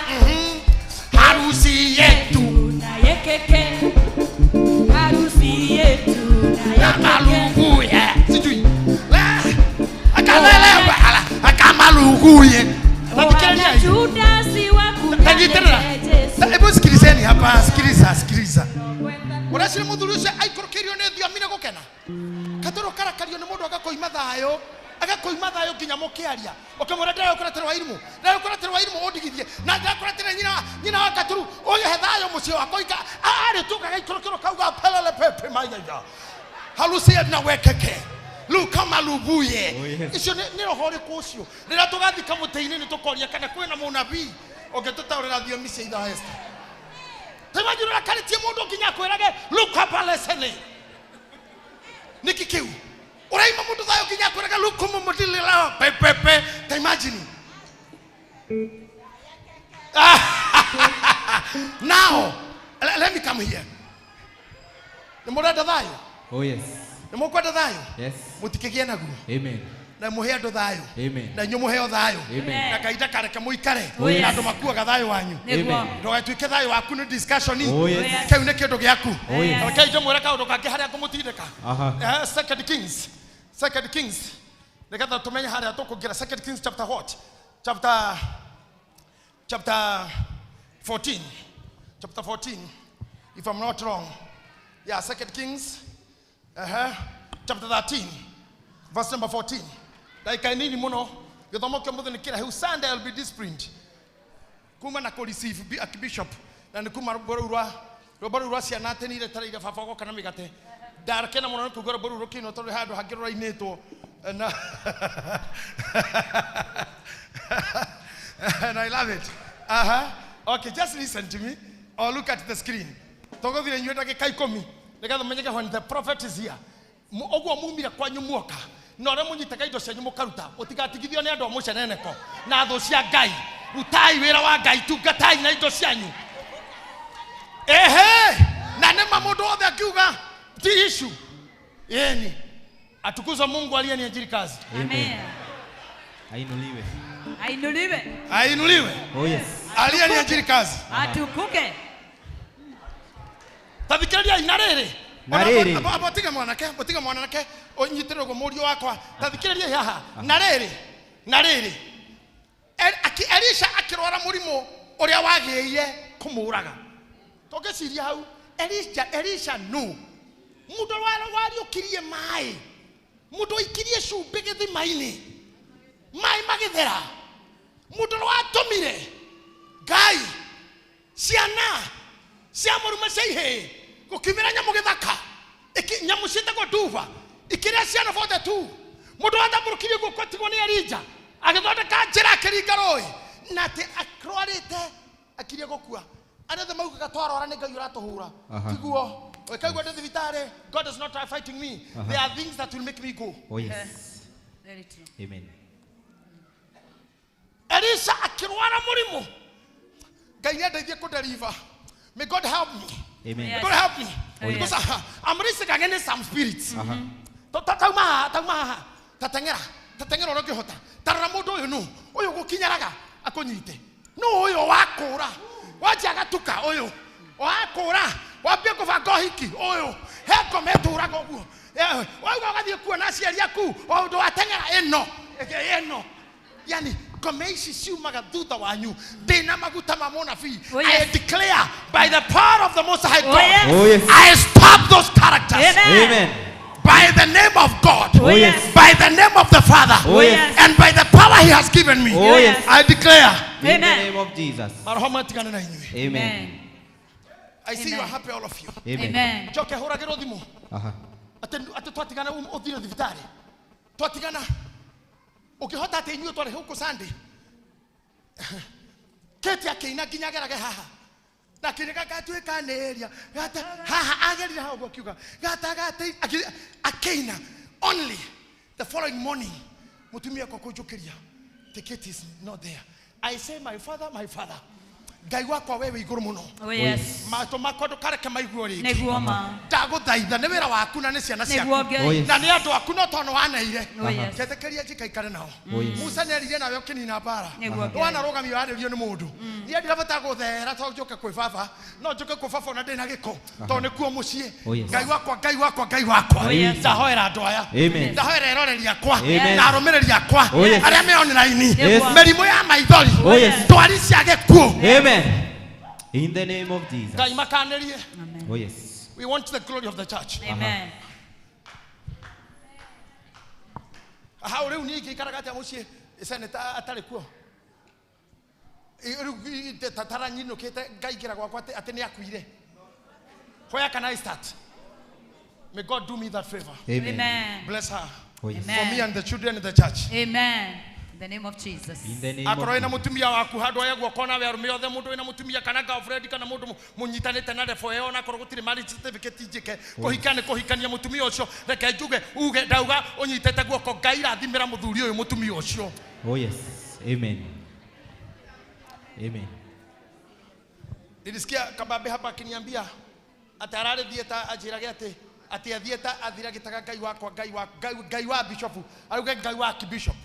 harusi yetu na yekeke, harusi yetu na na maluguye sijui akalelewa akamaluguye. Ohana Judasi wa Tanyiterera. Hebu sikilizeni hapa, sikiliza, sikiliza. Uracire muthuri ucio aikũrũkĩirio nĩ thiomi nĩ gũkena. Katũrũ karakario nĩ mũndũ agakoima thayũ, agakoima thayũ nginya mũkĩaria. Ũkĩmwĩra ndĩragũkũratĩra wa irimũ, ndĩragũkũratĩra wa irimũ ũndigithie, na ndĩrakũratĩra nyina wa Katũrũ, ũyũhe thayũ mũciĩ wakwa ika arĩ tu gagaikũrũkĩrwo kauga pelele pepe mayaya. Harusi na wekeke. Luka malubuye. Icio nĩ roho ũrĩkũ ũcio? Rĩrĩa tũgathika mũtĩ-inĩ nĩ tũkoria kana kwĩna mũnabii ũngĩtũtaũrĩra thiomi cia ithaa Esther. Ta imagine ũrakarĩtie mũndũ nginya akwĩrage luka palesene. Nĩkĩ kĩu? Ũraima mũndũ thayũ nginya akwĩrage luka mumudilila pepepe. Ta imagine. Now, let me come here. Nĩ mũrenda thayũ? Oh yes. Nĩ mũkwenda thayũ? Yes. Mũtikĩgĩe naguo. Amen. Na mũhe andũ thayũ. Amen. Na inyuĩ mũheo thayũ. Amen. Na Ngai ndakareke mũikare. Oh, yes. Na andũ makuaga thayũ wanyu. Amen. Ndũgatuĩke thayũ waku nĩ discussion. Oh, yes. Kĩu nĩ kĩndũ gĩaku. Oh, yes. Rekei ndĩmwĩre kaũndũ kangĩ harĩa ngũmũtindĩka. Aha. Second Kings. Second Kings. Nĩgetha tũmenye harĩa tũkũingĩra. Second Kings chapter what? Chapter 14. Chapter 14. If I'm not wrong. Yeah, Second Kings. Chapter 13. Verse number 14. Ndagĩka nini mũno gĩthomo kĩa mũthĩ nĩ kĩraihu. Sunday I'll be disciplined. Kuma na kũreceive Archbishop na nĩ kuma rwĩmbo rũu rwa ciana atĩ nĩ iretereire baba goka na mĩgate. Ndakena mũno nĩ kũigua rwĩmbo rũu rũkĩinwo tondũ handũ hangĩ rũrainĩtwo na and I love it. Okay, just listen to me or look at the screen. Tũgũthire inyuĩ ndagĩka 10 nĩgetha mũmenyeke when the prophet is here. Ũguo mumire kwanyu muoka na ũrĩa mũnyitaga indo cianyu mũkaruta mũtigatigithio nĩ andũ a mũceneneko na thũ cia Ngai. Rutai wĩra wa Ngai, tungatai na indo cianyu. Ehe, na nĩma mũndũ wothe akiuga ti issue. Yeni atukuzwe Mungu aliyeniajiri kazi. Amen. Ainuliwe. Ainuliwe. Ainuliwe. Oh yes. Aliyeniajiri kazi. Atukuke. Tathikĩrĩria ina rĩrĩ. Na rĩrĩ. Aba tiga mwanake, tiga mwanake, ũnyitĩrĩre ũguo mũriũ wakwa. Tathikĩrĩria haha. Na rĩrĩ. Na rĩrĩ. Elisha akĩrwara mũrimũ ũrĩa wagĩrĩire kũmũraga. Tũngĩciria hau, Elisha nũ? Mũndũ wariũkirie maĩ. Mũndũ waikirie cumbĩ gĩthima-inĩ. Maĩ magĩthera. Mũndũ watũmire Ngai ciana cia mũrume cia ihĩĩ gũkiumĩra nyamũ gĩthaka nyamũ ciĩtagwo nduba ikĩrĩa ciana 42. Mũndũ watambũrũkirie guoko atigwo nĩ Elija agĩthondeka njĩra akĩringa rũĩ na atĩ arwarĩte akirie gũkua. Arĩa othe maugaga twarwara nĩ Ngai ũratũhũra. Tiguo. Ũkaigua ndĩ thibitarĩ, God is not fighting me. There are things that will make me go. Oh yes. Very true. Amen. Elisha akĩrwara mũrimũ. Ngai nĩandeithie kũdeliver. May God help me. Amen. May God help me. Oh, yes. Because I'm racing against some spirits. Tauma haha, tauma haha. Tateng'era, tateng'era ũrĩa ũngĩhota. Tarora mũndũ ũyũ nũ, ũyũ gũkinyaraga akũnyite. Nũ ũyũ wakũra. Wanjia agatuka ũyũ. Wakũra, wambie kũbanga ũhiki ũyũ. He ngoma ĩtũraga ũguo. Wauga ũgathiĩ kuona aciari aku, o ũndũ wateng'era ĩno, ĩno. Yani ngoma ici ciumaga thutha wanyu. Ndĩna maguta ma mũnabii. Oh, yes. I declare by the power of the Most High God, Oh, yes. Oh, yes. I stop those characters. Amen. Amen. By the name of God. Oh, yes. By the name of the Father. Oh, yes. And by the power he has given me. Oh, yes. I declare. In the name of Jesus. Maroho matigane na inyuĩ. Amen. I see you are happy, all of you. Amen. Amen. Njoke hũragĩrwo thimũ. Aha. Atĩ twatigana ũthire thibitarĩ. Twatigana. Ũkĩhota atĩ inyuĩ twarĩ gũkũ Sunday. Kate akĩina nginya agerage haha. Na akĩinaga gatuĩkanĩria. Gata haha agerire haha ũguo akiuga gatagatĩ akĩina. Only the following morning mũtumia akwa kũnjũkĩria. The Kate is not there. I say my father, my father. Ngai wakwa we wĩ igũrũ mũno. Oh, yes. Matũ makwa ndũkareke maigue rĩngĩ. Nĩguo ma. Ndagũthaitha nĩ wĩra waku na nĩ ciana Nĩguo ciaku. Ngai. Oh, yes. Na nĩ andũ aku no tondũ waneire. Oh, yes. Njetĩkĩria njikaikare nao. Oh, yes. Musa nĩeririe nawe ũkĩnina mbara. Nĩguo Ngai. Wanarũgamio warĩrio nĩ mũndũ. Niĩ ndirabata gũthera tondũ njũke kwĩ baba. No njũke kwĩ baba ona ndĩ na gĩko tondũ nĩkuo mũciĩ. Oh, yes. Ngai wakwa, Ngai wakwa, Ngai wakwa. Oh, yes. Ndahoera andũ aya. Amen. Ndahoera eroreri akwa Amen. na arũmĩrĩri akwa Oh, yes. arĩa me online. Yes. Mĩrimũ ya maithori. Oh, yes. Ndwari cia gĩkuũ. Amen. In the name of Jesus. Ngai makanĩrie. Oh yes. We want the glory of the church. Amen. Hau rĩu niĩ ingĩikaraga atĩa mũciĩ senator atarĩ kuo? Rĩu taranyinũkĩte ngaingĩra gwakwa atĩ nĩ akuire. Where can I start? May God do me that favor. Amen. Amen. Bless her. Oh yes. For me and the children in the church. Amen. In the name of Jesus. In the name of Akorwo wĩna Jesus. mũtumia waku handũ aya guoko nawe arũme othe mũndũ wĩna mũtumia kana girlfriend kana mũndũ mũnyitanĩte na rebo ĩyo onakorwo gũtirĩ marriage certificate njĩke kũhika nĩ kũhikania mũtumia ũcio reke njuge uge ndauga ũnyitĩte guoko Ngai rathimĩra mũthuri ũyũ mũtumia ũcio. Oh yes. Amen. Amen. Nilisikia kabambe hapa akiniambia atĩ ararĩ theatre anjĩrage atĩ athiĩte athiragĩtaga Ngai wakwa Ngai wa Ngai wa bishop auge Ngai wa bishop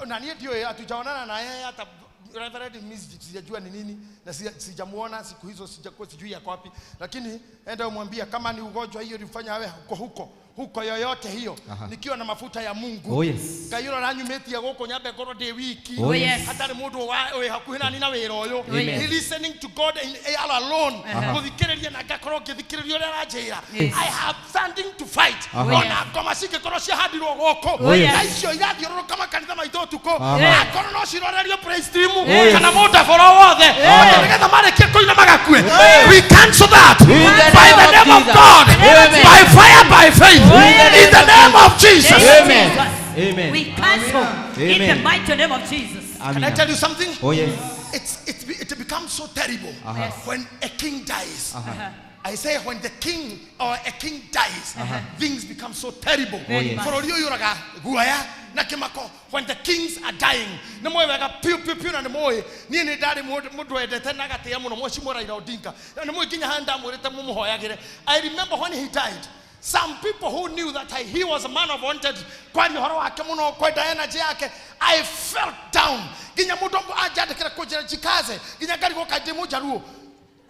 na niĩ ndiũĩ hatujaonana na yeye hata Reverend mimi sijajua ni nini na sijamuona siku hizo, sijakuwa sijui yako wapi, lakini enda umwambie kama ni ugonjwa hiyo ilifanya awe huko huko huko yoyote hiyo. Aha. Nikiwa na mafuta ya Mungu. Oh, yes. Ngai ũrĩa ũranyumĩtie gũkũ nyambe ngorwo ndĩ wiki. Oh, yes. Hatarĩ mũndũ wĩ hakuhĩ nani na wĩra ũyũ. Amen. He listening to God in all alone. Aha. Gũthikĩrĩria na ngakorwo ngĩthikĩrĩria ũrĩa aranjĩra. Yes. I have something to fight. Aha. Ona ngoma cingĩkorwo ciahandirwo gũkũ. Oh, yes. Na icio irathiũrũrũka makanitha maitũ ũtukũ. Aha. Akorwo no cirorerio praise team Oh, yes. kana mũndaboro wothe. Yes. Nĩgetha marĩkie kũina magakue. Yes. We cancel that In the by the name name of of Jesus. God. Amen. By fire, by faith. In In the name of Jesus. Amen. Amen. We cancel in the Amen. mighty name of Jesus. Can I tell you something? Oh, yes. It becomes so terrible Uh-huh. when a king dies. Uh-huh. I say when the king or a king dies, things become so terrible. Oh, yes. Bũrũri ũyũ ũraga guoya na kĩmako when the kings are dying. Nĩ mũĩ wega piũ piũ piũ na nĩ mũĩ niĩ nĩ ndarĩ mũndũ wendete na agatĩĩa mũno Mheshimiwa Raila Odinga. Na nĩ mũĩ nginya haha ndamwĩrĩte mũmũhoyagĩre. I remember when he died, some people who knew that he was a man of wanted kwaria ũhoro wake mũno kwenda energy yake, I felt down. Nginya mũndũ anjandĩkĩra kũnjĩra njikaze nginya ngarigwo kaĩ ndĩ mũnjaruo.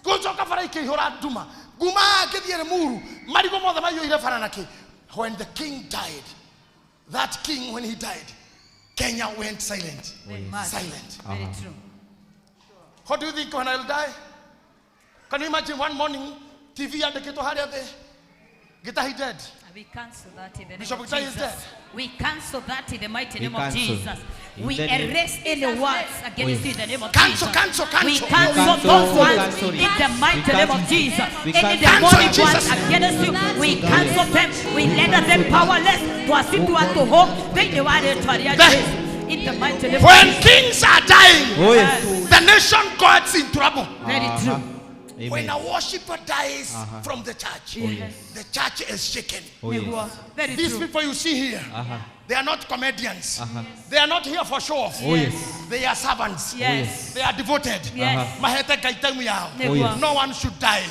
Ngũcoka bara ikĩihũra nduma. Nguma ngĩthiĩ Limuru, marigũ mothe maiyũire bara na kĩ. When the king died, that king when he died, Kenya went silent. Very Silent. Very true. What do you think when I'll die? Can you imagine one morning, TV yandĩkĩtwo harĩa thĩ, Gitahi dead. We cancel that in the name Bishop of Gitahi is Jesus. dead. We cancel that in the mighty We name of cancel. Jesus. In We the name- erase any words against you in the name of Cancel, Jesus. cancel, cancel. We cancel We those cancel, ones cancel it. in the mighty We name of cancel. Jesus. We Any cancel. demonic Cancel in ones Jesus' against you, we cancel them. We render them powerless. Twasitua tũhũ thĩinĩ wa rĩĩtwa rĩa Jesu. In the mighty name of When Jesus. kings are dying, Oh, yes. the nation gets in trouble. Very true. Amen. When a worshiper dies from the church, Oh, yes. the church is shaken. Oh, yes. Very These true. people you see here, they are not comedians. They are not here for show off. Oh, yes. They are servants. Yes. They are devoted. Yes. Mahete Ngai time yao. Oh, yes. No one should die.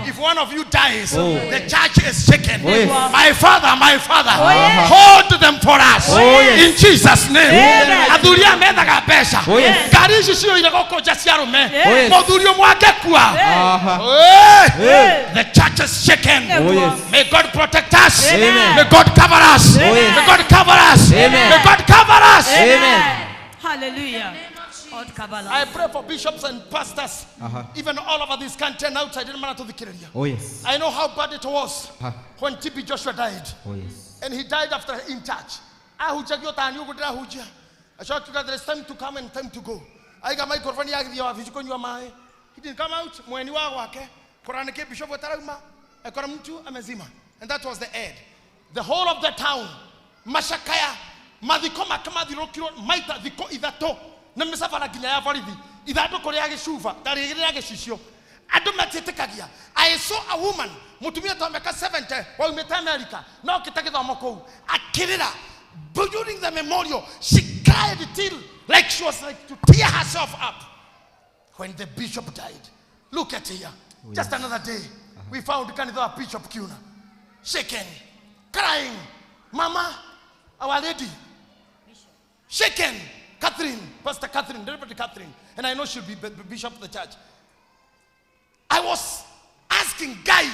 If one of you dies, Oh. the church is shaken. Oh, yes. My father, my father, Oh, yes. hold them for us. Oh, yes. In Jesus' name. Amen. Athuri aya methaga mbeca. Oh, yes. Ngari ici ciyũire gũkũ nja cia arũme. Oh, yes. Mũthuri ũmwe angĩkua. Hey! Hey. The church is shaken. Oh, yes. May God protect us. Amen. May God cover us. Oh, yes. May God cover us. Amen. May God cover us. Amen. Hallelujah. God cover us. I pray for bishops and pastors, even all over this country and outside. In Manatu. Oh, yes. I know how bad it was when TB Joshua died. Oh, yes. And he died after in church. Ahunjagio ta ni uguo ndĩrahunjia. Acoka there is time to come and time to go. Aiga microphone yagithia wabici kũnyua maĩ. He didn't come out. Mweni wa gwake kũrora nĩkĩ bishop atarauma akora mtu amezima. And that was the end. The whole of the town macakaya mathiko make mathirũkirwo maita thikũ ithatũ na mĩcabara nginya ya borithi ithandũkũ rĩa gĩcuba ta rĩrĩ rĩa gĩcicio andũ matiĩtĩkagia. I saw a woman mũtumia ta mĩaka 70 waumĩte America no okĩte gĩthomo kũu akĩrĩra during the memorial. She cried till like she was like to tear herself up when the bishop died. Look at here. Oh, Just yes. another day we found kanitha wa Bishop Kiuna shaken, crying. Mama, our lady, shaken. Catherine, Pastor Catherine, Reverend Catherine, and I know she'll be bishop of the church. I was asking Guy,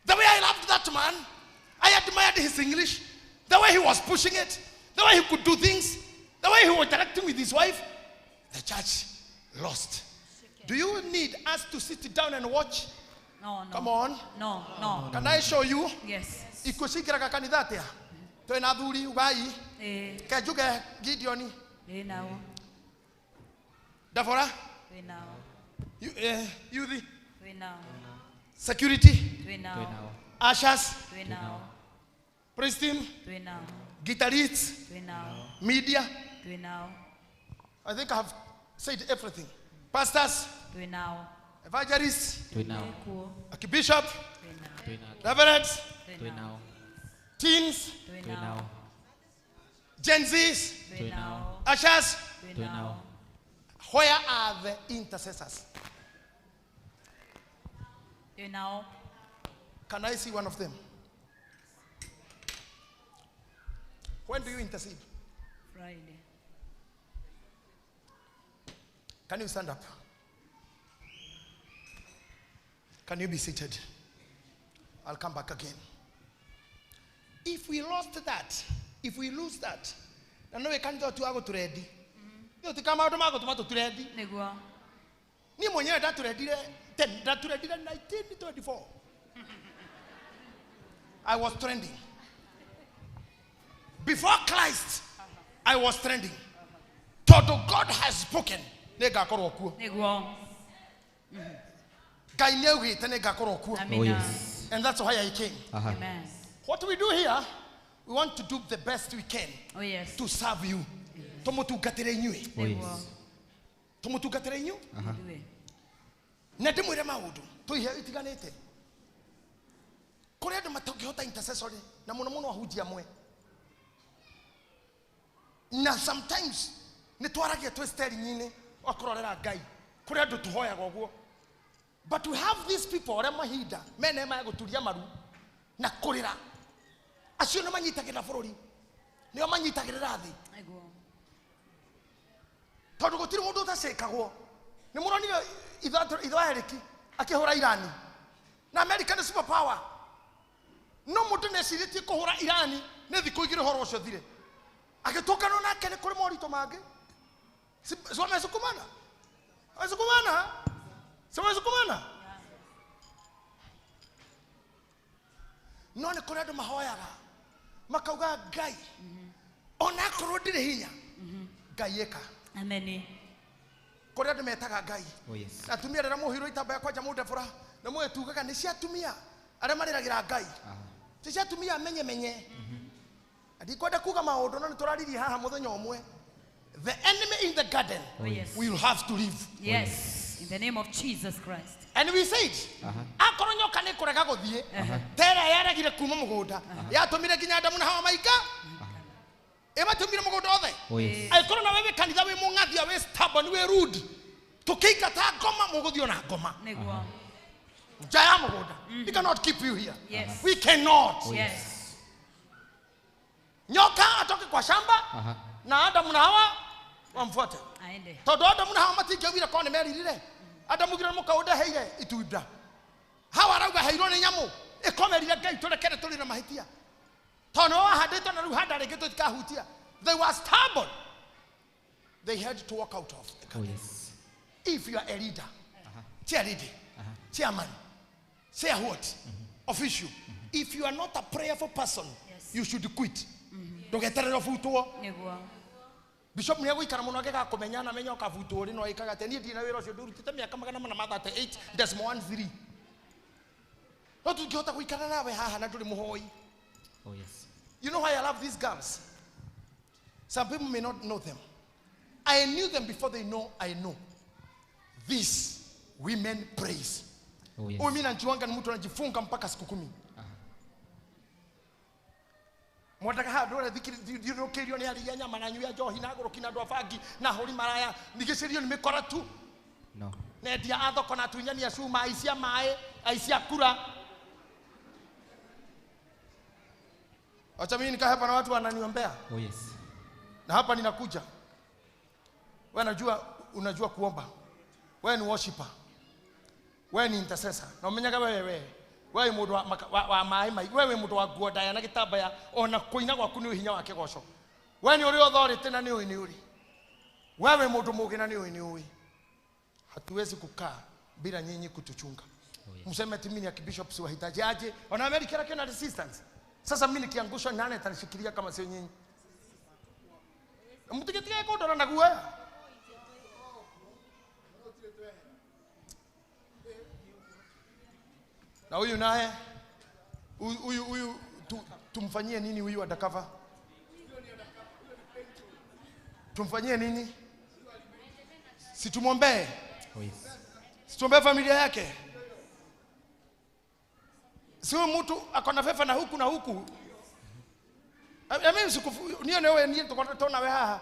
the way I loved that man, I admired his English, the way he was pushing it, the way he could do things, the way he was interacting with his wife. The church lost. Do you need us to sit down and watch? No, no. Come on. No, no. Can I show you? Yes. Ikuũ cingĩraga kanitha atĩa? Twĩna athuri ugai Eh, ke njuge Gideon, wĩ nao. Deborah, Wĩ nao. youth, Wĩ nao. security, Wĩ nao. ushers, Wĩ nao. praise team, Wĩ nao. guitarists, Wĩ nao. media. Wĩ nao. I think I have said everything. Pastors, Wĩ nao. evangelists, Twĩ nao. Kuo. archbishop, Twĩ nao. reverends, Twĩ nao. teens, Wĩ Twĩ nao. nao. Gen Zs, Twĩ nao. ushers. Twĩ nao. Where are the intercessors? Wĩ nao. Can I see one of them? When do you intercede? Friday. Can you stand up? Can you be seated? I'll come back again. If we lost that, if we lose that, na no kanitha tu ago turedi. Ndio tikama maundu mago tuma tuturedi. Nĩguo. Ni mwenyewe ndaturedire 10 ndaturedire 1924. I was trending. Before Christ, I was trending. Tondu God has spoken, nĩngakorwo kuo. Nĩguo. Ngai nĩaugĩte nĩngakorwo kuo. Amina. Oh, yes. And that's why I came. Amen. What we do here, we want to do the best we can Oh, yes. to serve you. Tũmũtungatĩre inyuĩ. Oh, yes. Tũmũtungatĩre inyuĩ. Na ndĩmwĩre maũndũ twĩ iheo itiganĩte. Kũrĩ andũ matangĩhota intercessory na mũno mũno ahunjia amwe. Na sometimes nĩ twaragia twĩ steering-inĩ ũkũrorera Ngai. Kũrĩ andũ tũhoyaga ũguo. But we have these people arĩa mahinda mena ema ya gũturia maru na kũrĩra. Acio nĩ manyitagĩrĩra bũrũri. Nĩo manyitagĩrĩra thĩ. Tondũ gũtirĩ mũndũ ũtacĩkagwo. Nĩ mũronire ithe wa Eric akĩhũra Irani. Na America nĩ super power. No mũndũ nĩecirĩtie kũhũra Irani nĩ thikũ igĩrĩ ũhoro ũcio ũthire. Agĩtũnganwo nake nĩ kũrĩ moritũ mangĩ. Si wamesukumana? Wamesukumana? Si wamesukumana? No nĩ kũrĩ andũ mahoyaga makauga Ngai ona akorwo ndirĩ hinya Ngai ĩka. Amen. Kũrĩ andũ metaga Ngai. Oh yes. Atumia rĩrĩa mũhirwo itambaya kwanja mũndebora na mũĩ tugaga nĩ cia atumia arĩa marĩragĩra Ngai. Ti cia atumia menye menye. Ndikwenda kuga maũndũ no nĩtũraririe haha mũthenya ũmwe. The enemy in the garden Oh, yes. will have to leave. Yes. In the name of Jesus Christ. And we said, akorwo nyoka nĩ kũrega gũthiĩ, ta ĩrĩa yaregire kuma mũgũnda, yatũmire nginya Adamu na Hawa maika, ĩmatũmire mũgũnda othe. Oh, yes. Angĩkorwo nawe wĩ kanitha wĩ mũng'athia, wĩ stubborn, wĩ rude, tũkĩingata ngoma, mũgũthiĩ ona ngoma. Nĩguo. Nja ya mũgũnda. We cannot keep you here. Yes. We cannot. Oh, yes. Nyoka atoke kwa shamba na Adamu na Hawa wamfuate. Aende. Tondũ Adamu na Hawa matingĩaugire korwo nĩ meririre. Adamu augire mũka ũndeheire itunda. Hawa arauga heirwo nĩ nyamũ. Ĩkomerire Ngai tũrekere tũrĩ na mahĩtia. Tondũ nĩwe wahandĩte na rĩu handa rĩngĩ tũtikahutia. They were stubborn. They had to walk out of the Oh yes. If you are a leader, chair lady, chairman, say what? Official. If you are not a prayerful person, you should quit. Ndũgeterere ũbutwo. Nĩguo. Bishop nĩ egũikara mũno angĩgakũmenya na menya ũkabutwo rĩ no ĩkaga atĩ niĩ ndirĩ na wĩra ũcio ndĩrutĩte mĩaka 438.13. No tũtingĩhota gũikara nawe haha na ndũrĩ mũhoi. Oh yes. You know why I love these girls? Some people may not know them. I knew them before they know I know. These women praise. Oh yes. Huyu mimi najuanga ni mtu anajifunga mpaka siku 10. Mwandaga handũ ũrĩa thiũrũrũkĩirio nĩ aria nyama na anyui a njohi na agũrũki na andũ a bangi na ahũri maraya nigĩcĩrio nĩ mĩkora tu. No. Na endia a thoko na atunyani a cuma, aici a maĩ, aici a kura. Acha mimi nikae hapa na watu wananiombea. Oh yes. Na hapa ninakuja. Wewe unajua, unajua kuomba. Wewe ni worshiper. Wewe ni intercessor. Na umenyaga wewe wewe mundu wa maĩ mai, wewe mundu wa nguo ndaya na gĩtambaya ona kũina gwaku nĩ hinya wa kĩgoco. Wewe nĩ ũrĩ authority na nĩ ũĩ nĩ ũrĩ. Wewe mundu mũũgĩ na nĩ ũĩ nĩ ũĩ. Hatuwezi kukaa bila nyinyi kutuchunga. Oh, yes. Mseme ati mimi ni archbishop siwahitaji aje. Ona America kina resistance. Sasa mimi nikiangushwa nani atanishikilia kama sio nyinyi? Mtigetige kundora na guoya. Na huyu naye huyu huyu tumfanyie nini huyu undercover? Tumfanyie nini? Si tumwombee? Oh, yes. Si tuombee familia yake? Si huyu mtu akona fefa na huku na huku. Mimi sikufu niyo newe niyo tona we haha.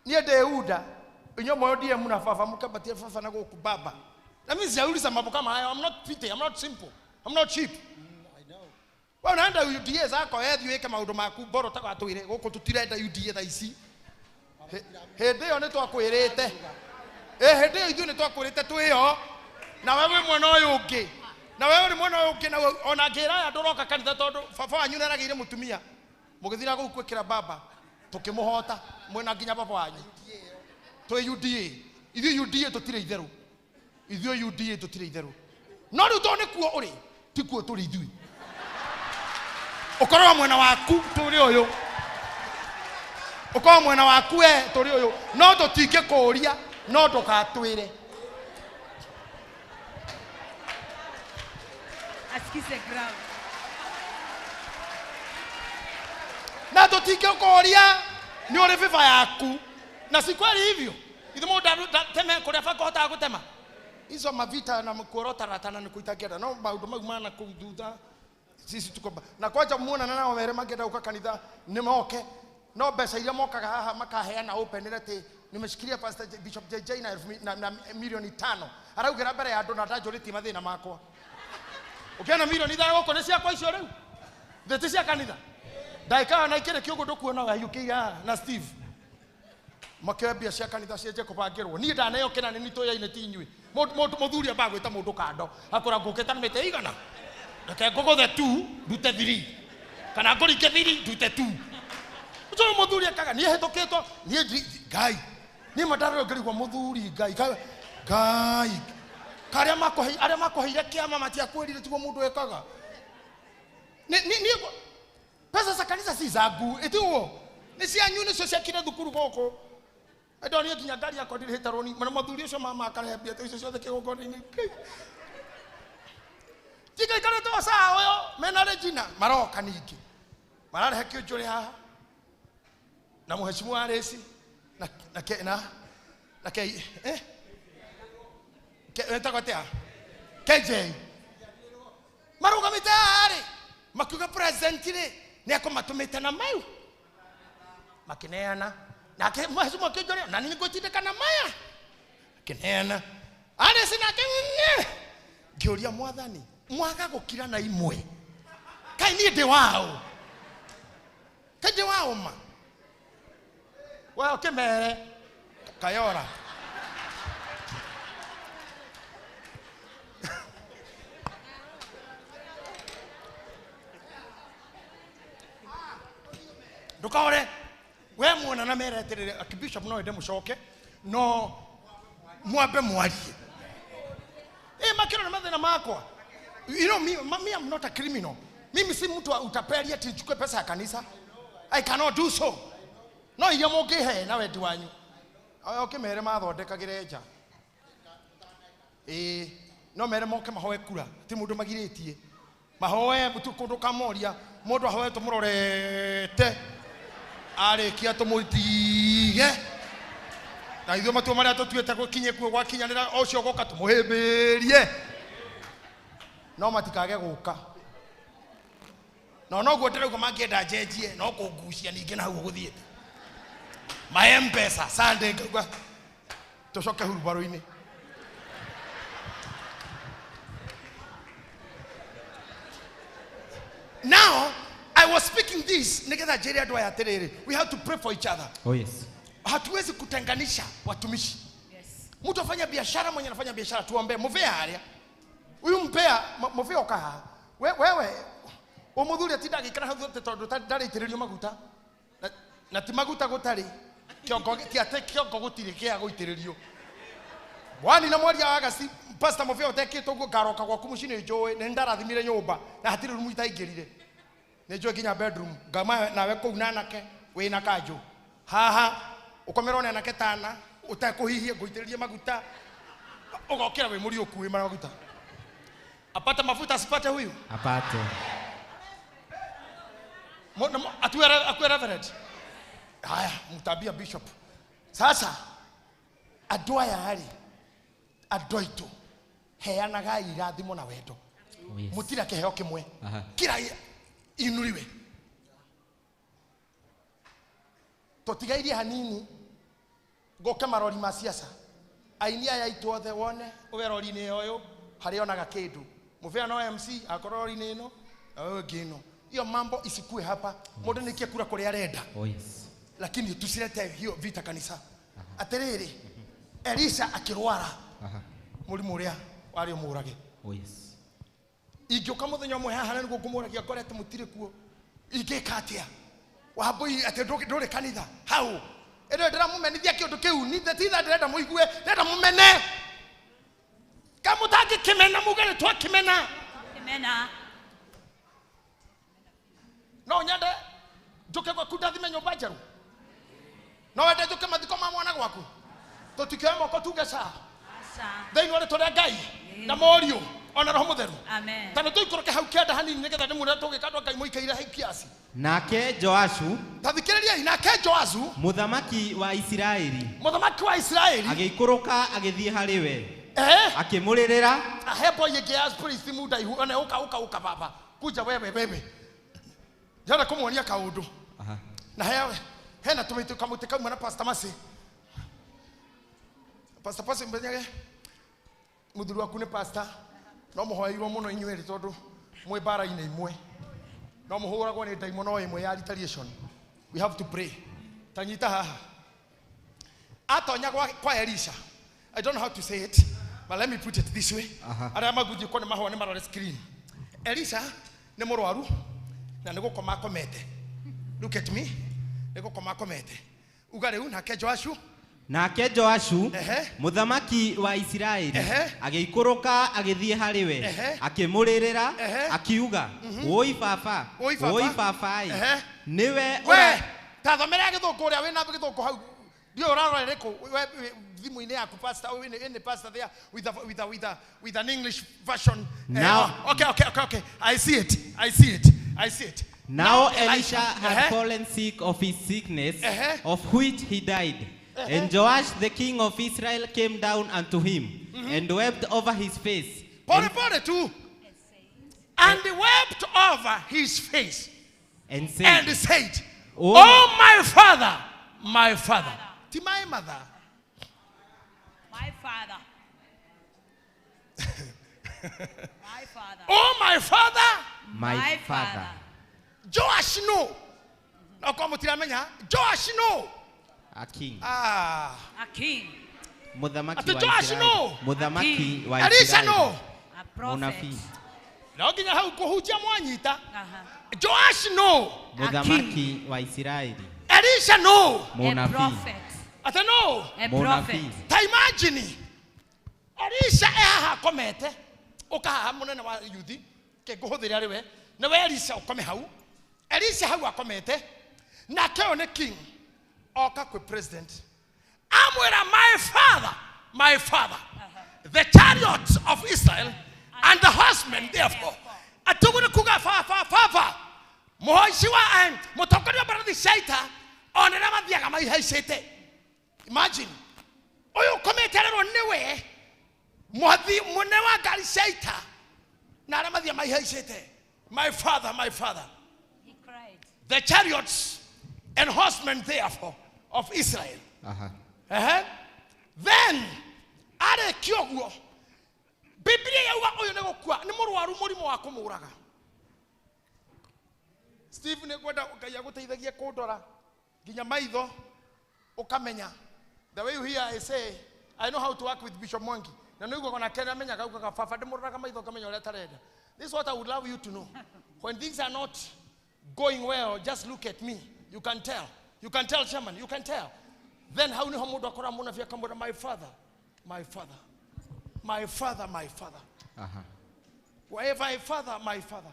Niyo Deuda. Inyo moyo ndiye mnafafa mkabatia fafa na guku baba. Na mimi sijauliza mambo kama hayo. I'm not pity, I'm not simple. I'm not cheap. I know. Wewe unaenda UDA zako wewe weke maundu maku mboro tagatwire guku tutirenda UDA tha ici. Hĩndĩ ĩyo nĩ twakwĩrĩte. Hĩndĩ ĩyo ithuĩ nĩ twakwĩrĩte twĩho. Na wewe wĩ mwena ũyũ ũngĩ. Na wewe ũrĩ mwena ũyũ ũngĩ na ona ngĩra aya ndũroka kanitha tondũ baba wanyu nĩaragĩire mũtumia. Mũgĩthira kũu gwĩkĩra baba tũkĩmũhota mwena nginya baba wanyu. Twĩ UDA. Ithuĩ UDA tũtirĩ itherũ. Ithuĩ UDA tũtirĩ itherũ. No rĩu tondũ nĩkuo ũrĩ, tikuo tũrĩ ithuĩ. Ũkorwo mwena waku tũrĩ ũyũ. Ũkorwo mwena waku we tũrĩ ũyũ. No tũtingĩkũũria, no ndũgatwĩre. Asikize ground. Na tũtingĩkũũria nĩ ũrĩ favor yaku. Na si kweli hivyo. Ithe mũndũ ndateme kũrĩa baba ahotaga gũtema. Hizo mavita na kuorota ratana ni kuitagera no maundu mau mana kuu thutha sisi tuko na kwanja muona na nao mere mangenda uka kanitha ni moke no mbeca iria mokaga haha makaheana open ati nimeshikilia Pastor Bishop JJ na milioni 5 araugera mbere ya andu na ndanjũrĩtie mathĩna makwa. Ukiona milioni 5 gũkũ nĩ ciakwa icio rĩu thĩ cia kanitha ndaikara na ikĩrĩ kĩũgũ ndũkuona waiyũkĩire haha na Steve makĩoya mbia cia kanitha cienje kũbangĩrwo niĩ ndaneo kĩna nĩ nitũyaine ti inyuĩ mũthuri ambaga gwĩta mũndũ kando akũra ngũkĩte na mĩtĩ igana reke ngũgũthe 2 ndute 3 kana ngũringe 3 ndute 2 ũcio mũthuri akaga niĩ hĩtũkĩtwo niĩ Ngai niĩ mandarĩo ngĩrigwo mũthuri Ngai Ngai karĩa makũheire arĩa makũheire kĩama matiakwĩrire tiguo mũndũ ekaga niĩ pesa za kanitha si zangu ĩtiguo nĩ cianyu nĩcio ciakire thukuru gũkũ ndonire nginya ngari yakwa ndirĩhĩte rũni na mũthuri ũcio mama akarehe mbia icio ciothe kĩgongona-inĩ tigaikarĩte o saa ũyũ mena Regina maroka ningĩ mararehe kĩũnjũrĩ haha na mũhecimu wa Resi na na na ke wetagwo atĩa KJ marũgamĩte haha rĩ makiuga president rĩ nĩ akũmatũmĩte na mau makĩneana nake mũhecimu akĩnjũria na nĩ ngũtindĩka na maya akĩneana Aresi nake ngĩũria mwathani mwaga gũkira na imwe kaĩ niĩ ndĩ waũ kaĩ ndĩ waũ ma we ũkĩmere kayora ndũkaore we muona na mere atiriri Archbishop no ende mucoke no mwambe mwarie makiro na mathina makwa. You know me I'm not a criminal. Mimi si mtu wa utapeli ati nichukue pesa ya kanisa. I cannot do so. No iria mũngĩhe na wendi wanyu oke mere mathondekagĩre nja no mere moke mahoe kura ti mũndũ magirĩtie mahoe kũndũ kamoria mũndũ ahoe tũmũrorete arĩkia tũmũtige na ithuĩ matua marĩa tũtuĩte gũkinye kuo gwakinyanĩra ũcio gũka tũmũhĩmbĩrie no matikage gũka no noguo ndĩrauga mangĩenda njenjie no kũngucia ningĩ na hau ũgũthiĩte mahe mbeca Sunday ngauga tũcoke hurubaro-inĩ. Now I was speaking this nigetha njĩre andũ aya atĩrĩrĩ, we have to pray for each other. Oh yes. Hatuwezi kutenganisha watumishi. Yes. Mtu afanya biashara mwenye anafanya biashara tuombe muvea haria. Huyu mpea muvea okaha. Wewe umuthuri atinda agĩikara hau tondũ ndarĩitĩrĩrio maguta. Na ti maguta gũtarĩ. Kĩongo ti atĩ kĩongo gũtirĩ kĩa gũitĩrĩrio. Bwani na mwaria agasi pastor muvea ũtekĩtwo ũguo ngaroka gwaku mũciĩ nĩ njũĩ nĩ ndarathimire nyũmba na hatirĩ rumu itaingĩrire. Nĩ njũĩ nginya bedroom ngama nawe kũu na anake wĩna kanjũ. Haha ũkomerwo nĩ anake tana ũtekũhihia ngũitĩrĩrie maguta ũgokĩra wĩ mũriũku wĩ maguta. Apate mafuta asipate huyu? Apate. Akuwe reverend. Haya, mtabia bishop. Sasa andũ aya rĩ andũ aitũ heanagai irathimo na wendo. Mũtira kĩheo kĩmwe. Kila inuriwe. Tũtigairie hanini ngoke marori ma siasa. Aini aya aitũ othe wone ũwe rori-inĩ ũyũ harĩa onaga kĩndũ. Mũbea no MC akorwo rori-inĩ ĩno na wewe ũngĩ ĩno. Hiyo mambo isikue hapa. Mũndũ nĩkie kura kũrĩa arenda. Oh yes. Lakini tusilete hiyo vita kanisa. Atĩrĩrĩ Elisha akĩrwara mũrimũ ũrĩa warĩ ũmũrage. Oh yes. Ingĩũka mũthenya ũmwe haha na nĩguo ngũmũragia ngore atĩ mũtirĩ kuo ingĩka atĩa? Wambũi atĩ ndũrĩ kanitha hau ĩno ndĩramũmenithia kĩũndũ kĩu titha ndĩrenda mũigue ndĩrenda mũmene kamũtangĩkĩmena muge nĩ twakĩmena. Kĩmena. No nyende njũke gwaku ndathime nyũmba njerũ. No wende njũke mathiko ma mwana gwaku tũtikĩoe moko tuge ca thĩinĩ wa rĩtwa rĩa Ngai na Mũriũ ona Roho Mũtheru. Amen. Tondũ tũikũrũke hau kĩanda hanini nĩgetha ndĩmwĩre tũgĩka andũ a Ngai mũikaire hau kiasi. Nake Joashu ta thikĩrĩriai, nake Joashu mũthamaki wa Isiraeli mũthamaki wa Isiraeli agĩikũrũka agĩthiĩ harĩ we Akĩmũrĩrĩra. Ahe boy ĩngĩ ya priest mũndaihu one ũka ũka ũka baba kuja wewe wewe ndĩrenda kũmuonia kaũndũ na he hena tũmĩtĩ kamũtĩ kauma na Pastor Masi. Pastor Masi mbenyage mũthuri waku nĩ pastor no mũhoeirwo mũno inyuĩ erĩ tondũ mwĩ mbara-inĩ imwe no mũhũragwo nĩ ndaimono ĩmwe ya retaliation. We have to pray. Tanyita haha atonya kwa Elisha. I don't know how to say it, but let me put it this way. Arĩa maguthiĩ kuo nĩ mahũa nĩ marore screen. Elisha nĩ mũrwaru na nĩ gũkoma akomete. Look at me. Nĩ gũkoma akomete. Uga rĩu nake Joashu. Nake Joashu mũthamaki wa Isiraeli agĩikũrũka agĩthiĩ harĩ we akĩmũrĩrĩra akiuga wũi baba wũi baba ĩ nĩwe we tathomera gĩthũngũ ũrĩa wĩna gĩthũngũ hau ndio ũrarora ĩrĩkũ thimũ-inĩ yaku pastor in pastor there with a, with a, with a, with an English version. Now, okay I see it I see it I see it. Now Elisha had fallen sick of his sickness, of which he died. And Joash the king of Israel came down unto him and wept over his face. Pole pole too. And wept over his face. And said, oh my father, my father. Ti my mother. My father. My father. Oh my father. My father. Joash no. No kwa mutiramenya. Joash no. A king. Ah. A king. Muthamaki wa Israel. Muthamaki wa Israel. Elisha no. A prophet. No nginya hau kuhunjia mwanyita. Joash no. Muthamaki wa Israel. Elisha no. A prophet. Ate no. A prophet. Ta imagine. Elisha ehaha akomete. Uka haha munene wa yuthi. Ke nguhuthire ari we. Niwe Elisha ukome hau. Elisha hau akomete. Nake ũyũ nĩ king. Oka kwe president. Amwĩra my father, the chariots of Israel and the horsemen therefore. Atũguo nĩ kuga baba mũhaici wa mũtongoria wa mbarathi cia ita ona arĩa mathiaga maihaicĩte. Imagine ũyũ ũkomete arerwo nĩwe mwathi mũnene wa ngari cia ita na arĩa mathiaga maihaicĩte. My father, my father. He cried. The chariots and horsemen therefore of Israel. Then arĩkia ũguo Biblia yauga ũyũ nĩ gũkua nĩ mũrwaru mũrimũ wa kũmũraga. Steve nĩ ngwenda Ngai agũteithagie kũndora nginya maitho ũkamenya. The way you hear I say I know how to work with Bishop Mwangi. Na nĩ ũiguaga onake nĩamenyaga augaga baba ndĩmũroraga maitho ngamenya ũrĩa atarenda. This is what I would love you to know. When things are not going well, just look at me. You can tell. You can tell, Chairman. You can tell. Then how niho mundu akora munabi akamwira my father, my father, my father, my father. Wherever my father, my father.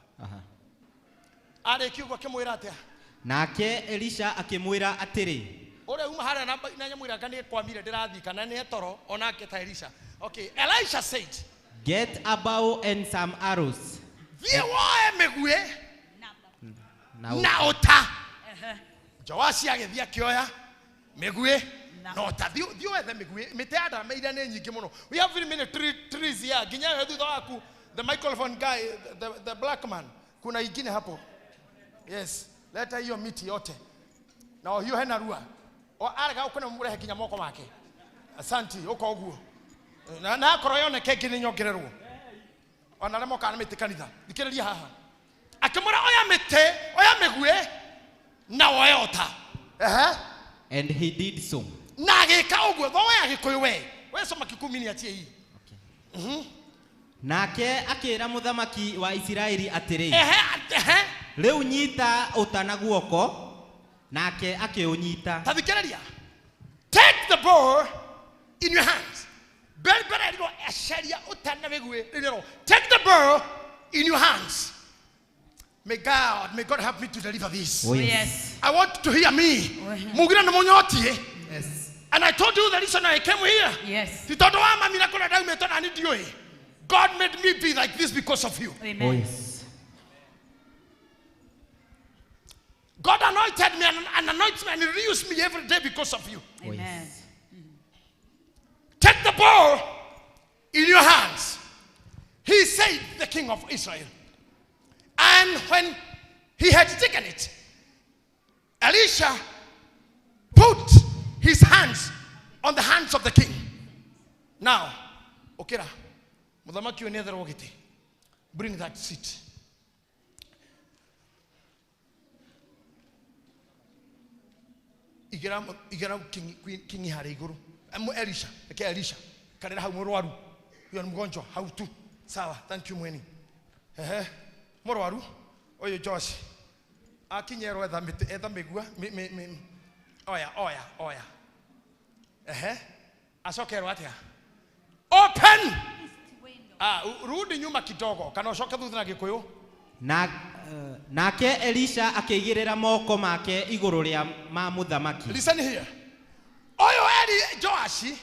Arĩkia ũguo akĩmwĩra atĩa? Nake Elisha akĩmwĩra atĩrĩ. Ũrĩa uma harĩa na nyamũ ĩrĩa nĩ kwamire ndĩrathiĩ kana nĩ toro onake ta Elisha. Okay, Elisha said, get a bow and some arrows. Thiĩ woe mĩguĩ na ũta. Joashi agĩthiĩ akĩoya mĩguĩ na ũta. Thiĩ wethe mĩguĩ. Mĩtĩ ya ndamaire nĩ nyingĩ mũno. We have very many trees here. Nginya we thutha waku the microphone guy, the black man. Kuna ingine hapo. Yes, leta hiyo miti yote. Na hiyo hena rua. O arega ũkona mũrehe nginya moko make. Asante, ũka ũguo. Na akorwo yoneke ĩngĩ nĩ nyongererwo. Ona arĩa mokaga na mĩtĩ kanitha. Thikĩrĩria haha. Akĩmwĩra oya mĩtĩ, oya mĩguĩ na woe ũta. And he did so. Na agĩka ũguo, thoe Agĩkũyũ we. We soma Kikuyu niachie hii. Nake akĩra mũthamaki wa Isiraeli atĩrĩ. Rĩu nyita ũta na guoko. Nake akĩũnyita. Ta thikĩrĩria. Take the bow in your hands. Mbere rĩrwo aceria ũta na mĩguĩ rĩrwo. Take the bow in your hands. May God help me to deliver this. Oh, yes. I want to hear me. Mugira na munyotie. Yes. And I told you the reason I came here. Yes. Ti tondu wa mami na kũrĩa ndaumĩte na niĩ ndiũĩ. God made me be like this because of you. Amen. Oh, yes. God anointed me and anoints me and renews me every day because of you. Amen. Take the bow in your hands. He said, the king of Israel. And when he had taken it, Elisha put his hands on the hands of the king. Now, okera, muthamaki ũyũ nĩetherwo gĩtĩ. Bring that seat. Igera igera king king harĩa igũrũ. Elisha, reke Elisha. Karĩra hau mũrwaru. Huyo ni mgonjwa, hau tu. Sawa, thank you mweni. Ehe. Mũrwaru ũyũ Josh. Akinyerwo etha mĩtĩ, etha mĩgua, oya, oya, oya. Ehe. Acokerwo atĩa? Open! Ah, rudi nyuma kidogo kana ucoke thutha na Gĩkũyũ. Na nake Elisha akĩigĩrĩra moko make igũrũ rĩa ma mũthamaki. Listen here. Ũyũ Eli Joashi,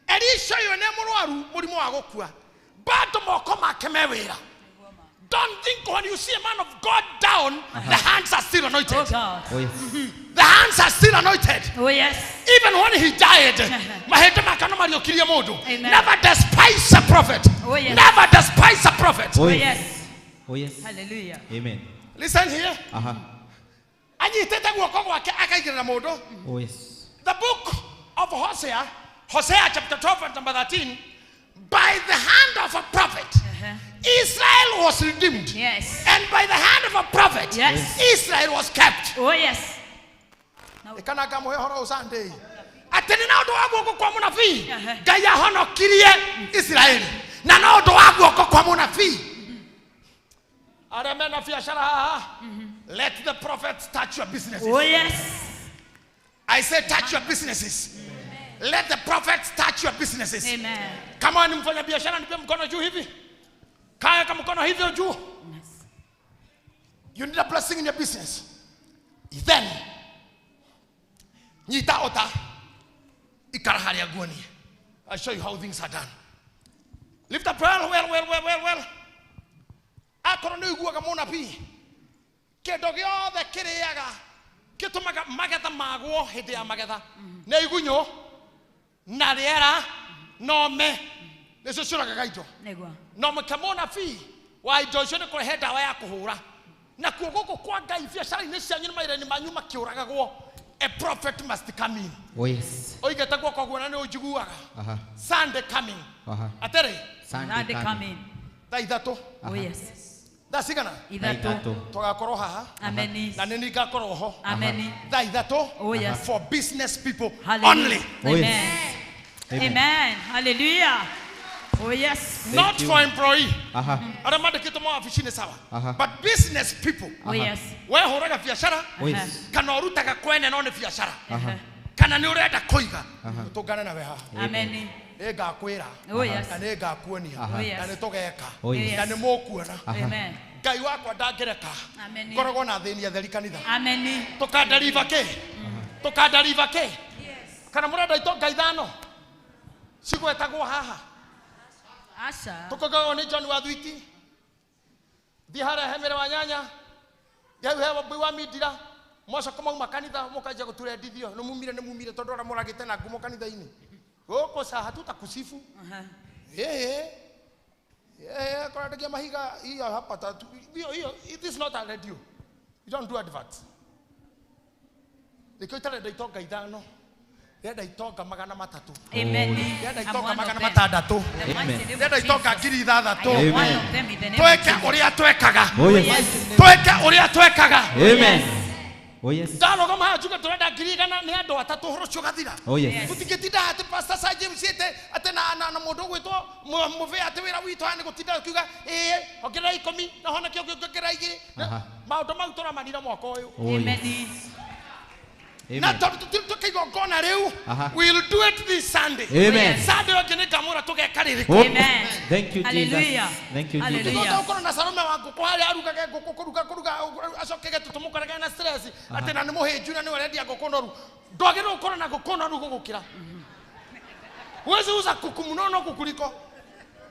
Elisha ũyũ nĩ mũrwaru mũrimũ wa gũkua. Bado moko make me wĩra. Don't think when you see a man of God down, the hands are still anointed. Oh God. Oh, yes. The hands are still anointed. Oh yes. Even when he died, mahĩndĩ make no mariũkirie mũndũ. Amen. Never despise a prophet. Oh yes. Never despise a prophet. Oh Oh yes. yes. Oh yes. Hallelujah. Amen. Listen here. Aha. Anyitĩte guoko gwake akaigĩrĩra mũndũ. Oh yes. The book of Hosea, Hosea chapter 12 and number 13, by the hand of a prophet, Israel was redeemed. Yes. And by the hand of a prophet, Yes. Israel was kept. Oh yes. Kana ngamũhe ũhoro ũyũ Sunday. Atĩ nĩ na ũndũ wa guoko kwa mũnabii Ngai ahonokirie Isiraeli na na ũndũ wa guoko kwa mũnabii arĩa mena biacara haha, let the prophets touch your businesses. Oh yes. I say touch your businesses. Let the prophets touch your businesses. Amen. Kama ni mfanya biashara nipe mkono juu hivi. Kaya kama mkono hivyo juu. You need a blessing in your business. Then nyita ota ikara harĩa nguonie. I'll show you how things are done. Lift up well, well, well, well, well, well. Akorwo nĩ ũiguaga mũnabii kĩndũ gĩothe kĩrĩaga gĩtũmaga magetha magwo hĩndĩ ya magetha nĩ igunyũ na rĩera nome nĩcio ciũragaga indo. Nĩguo. No mũke mũnabii wa indo icio nĩ kũrehe ndawa ya kũhũra nakuo gũkũ kwa Ngai biacara-inĩ cianyu na mawĩra-inĩ manyu makĩũragagwo. A prophet must come in. Oh yes. Oigĩte guoko guona nĩ ũnjiguaga. Aha. Sunday coming. Aha. Atĩrĩ Sunday coming. Thaa ithatũ. Oh yes. Thaa cigana? Ithatũ. Tũgakorwo haha. Amen. Na nĩ niĩ ngakorwo ho. Amen. Thaa ithatũ. Oh yes. For business people Hallelujah. only. Oh yes. Amen. Amen. Amen. Hallelujah. Oh yes. Not you. for employee. Aha. Arĩa mandĩkĩtwo mawabici-inĩ sawa. Aha. But business people. Oh yes. We hũraga biacara Oh yes. kana ũrutaga kwene no nĩ biacara Aha. kana nĩ ũrenda kũiga Aha. tũngane nawe haha. Amen. Nĩ ngakwĩra Oh yes. na nĩ ngakuonia Aha. Oh yes. na nĩ tũgeka Oh yes. na nĩ mũkuona. Aha. Amen. Ngai wakwa ndangĩreka Amen. ngoragwo na thĩni atheri kanitha. Amen. Tũkandariba kĩ? Tũkandariba kĩ? Kana mũrenda itonga ithano cigwetagwo haha Asha. tũkogagwo nĩ John wa Thwiti thiĩ harĩa he mĩrĩ wa nyanya thiĩ hau he Wambui wa Mindira mwacoka mauma kanitha mũkanjia gũturendithio nĩ mumire nĩ mumire tondũ arĩa mũragĩte na ngumo kanitha-inĩ gũkũ sa hatutakusifu. Eh eh kũrandagia mahiga hiyo hapa tatu hiyo hiyo. It is not a radio, you don't do adverts. Nĩkĩo itarenda itonga ithano, ndĩrenda itonga 300. Amen. Ndĩrenda I'm itonga one of magana them. matandatũ. The mighty name Ndĩrenda of itonga Jesus. 6,000. I am one of them in the name of Tweke Jesus. ũrĩa twekaga. Oh yes. Tweke ũrĩa twekaga. Amen. Oh yes. Ndarũgama haha njuge tũrenda 100,000 nĩ andũ atatũ ũhoro ũcio ũgathira. Oh yes. Tũtingĩtinda atĩ Pastor Sir James ĩte atĩ na mũndũ ũgwĩtwo Mũbĩa atĩ wĩra witũ haha nĩ gũtinda ũkiuga ĩĩ ongerera 10 na honeke ũngĩ ongerera 2. Aha. Maũndũ mau tũramanira mwaka ũyũ. Oh yes. Na Amen. tondũ tũtirĩ igongona rĩu, Aha. we'll do it this Sunday. Amen. Sunday ũngĩ nĩ ngamũra tũgeka rĩrĩkũ. Oh. Amen. Thank you Jesus. Hallelujah. Thank you Jesus. Hallelujah. Tũgoka gũkorwo na Salome wa ngũkũ harĩa arugage ngũkũ kũruga kũruga acokege tũtũmũkorage na stress atĩ na nĩ mũhĩnju na nĩwe ũrendia ngũkũ noru. Ndwagĩrĩirwo gũkorwo na ngũkũ noru gũgũkĩra. Huwezi uza kuku mnono kukuliko.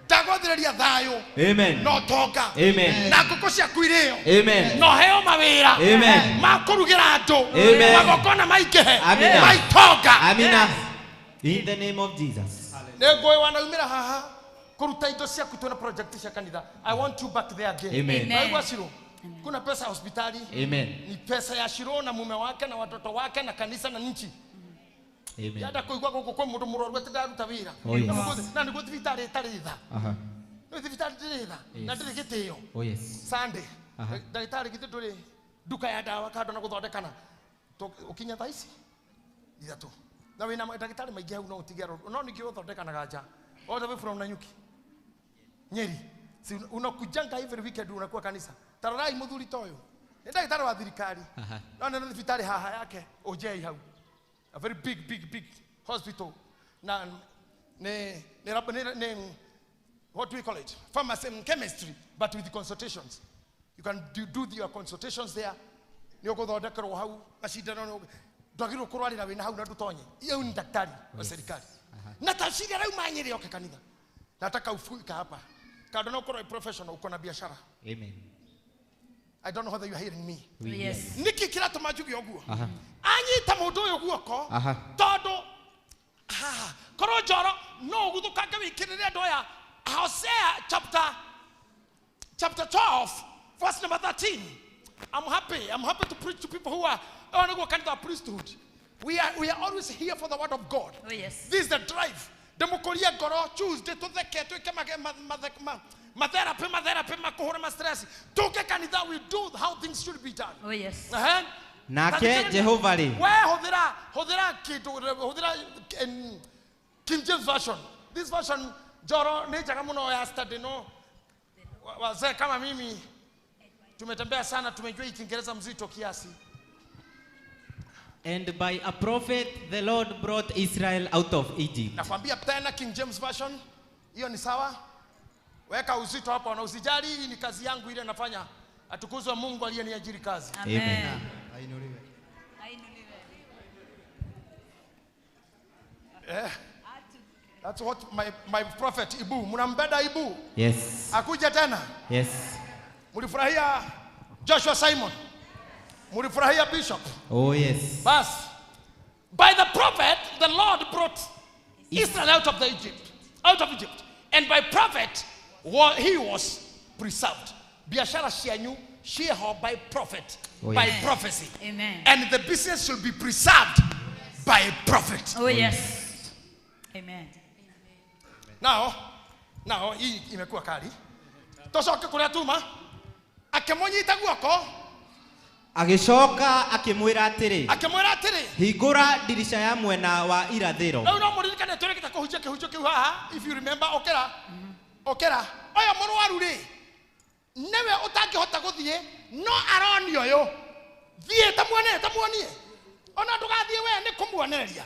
Ndagwathĩrĩria thayũ Amen. na ũtonga Amen. na ngũkũ ciaku irĩo Amen. na ũheo mawĩra Amen. ma kũrugĩra andũ Amen. magongona maingĩhe Amina. ma itonga. Amina. In the name of Jesus. Nĩ ngũĩ wanaumĩra haha Kuruta indo ciaku twina project cia kanitha. I want you back there again. Amen. Naigua Shiro. Kuna pesa hospitali. Amen. Ni pesa ya Shiro na mume wake na watoto wake na kanisa na nchi. Amen. Yada kuigua guku kwa mundu murwaru ati ndaruta wira. Oh, yes. Na niguo thibitarĩ ĩtarĩ tha. Aha. Nĩ thibitarĩ ndĩrĩ tha na ndĩrĩ gĩtĩo. Oh yes. Sunday. Aha. Ndagĩtarĩ githĩ ndũrĩ nduka ya ndawa kando na gũthondekana. Ũkinya thaa ici ithatũ. Na wĩna ndagĩtarĩ maingĩ hau no ũtige no ningĩ ũthondekanaga nja. All the way from Nanyuki. Nyeri. Si unakujanga every weekend unakuwa kanisa. Tarorai muthuri toyo. Ni ndagĩtarĩ wa thirikari. No nĩ thibitarĩ haha yake Ojei hau. A very big big big hospital. Na ne what do we call it? Pharmacy and chemistry, but with the consultations. You can do your consultations there. Ni ũgũthondekerwo hau macindano ndwagĩrĩirwo kũrwarĩra wĩna hau na ndũtonye. Iyo ni daktari wa serikali. Na tafsiri arauma Nyeri yoke kanitha. Nataka ufika hapa. Kando na ukorwo professional uko na biashara. Amen. I don't know whether you are hearing me. Yes. Niki kiratũma njuge ũguo. Anyita mũndũ ũyũ guoko tondũ korwo njoro no ũguthũkange wĩkĩrĩre andũ aya. Hosea chapter 12 verse number 13. I'm happy to preach to people who are on a kind of priesthood. We are always here for the word of God. Oh yes. This is the drive. Demokoria goro Tuesday to the ke to ke ma therapy ma kuhura ma stress. Tuke kanitha we do how things should be done. Oh yes. Nake Jehova ri. We huthira kindu huthira King James version. This version joro ni njega muno ya study no. Wazee kama mimi tumetembea sana, tumejua Kiingereza mzito kiasi. And by a prophet the Lord brought Israel out of Egypt. Nakwambia tena King James version, hiyo ni sawa. Weka uzito hapo na usijali, hii ni kazi yangu ile nafanya. Atukuzwe Mungu aliyeniajiri kazi. Amen. Ainuliwe. That's what my prophet Ibu, mnampenda Ibu? Yes. Akuja tena? Yes. Mulifurahia Joshua Simon? Mulifurahia Bishop? Oh yes. Bas. By the prophet the Lord brought Israel out of Egypt. And by prophet he was preserved. Biashara cianyu share by prophet. Oh, by yes. Prophecy. Amen. And the business should be preserved by prophet. Oh yes. Amen. Now hii imekuwa kali. Tocoke kuria tuma akimunyita guoko agicoka akimwira atiri hingura dirisha ya mwena wa irathiro. Rĩu no mũririkane tũrĩkĩte kũhunjia kĩhunjio kĩu haha. If you remember, okera ũyũ mũrwaru rĩ nĩwe ũtangĩhota gũthiĩ no aronio ũyũ thiĩ ta muonie ona ndũgathiĩ we nĩ kũmuonereria.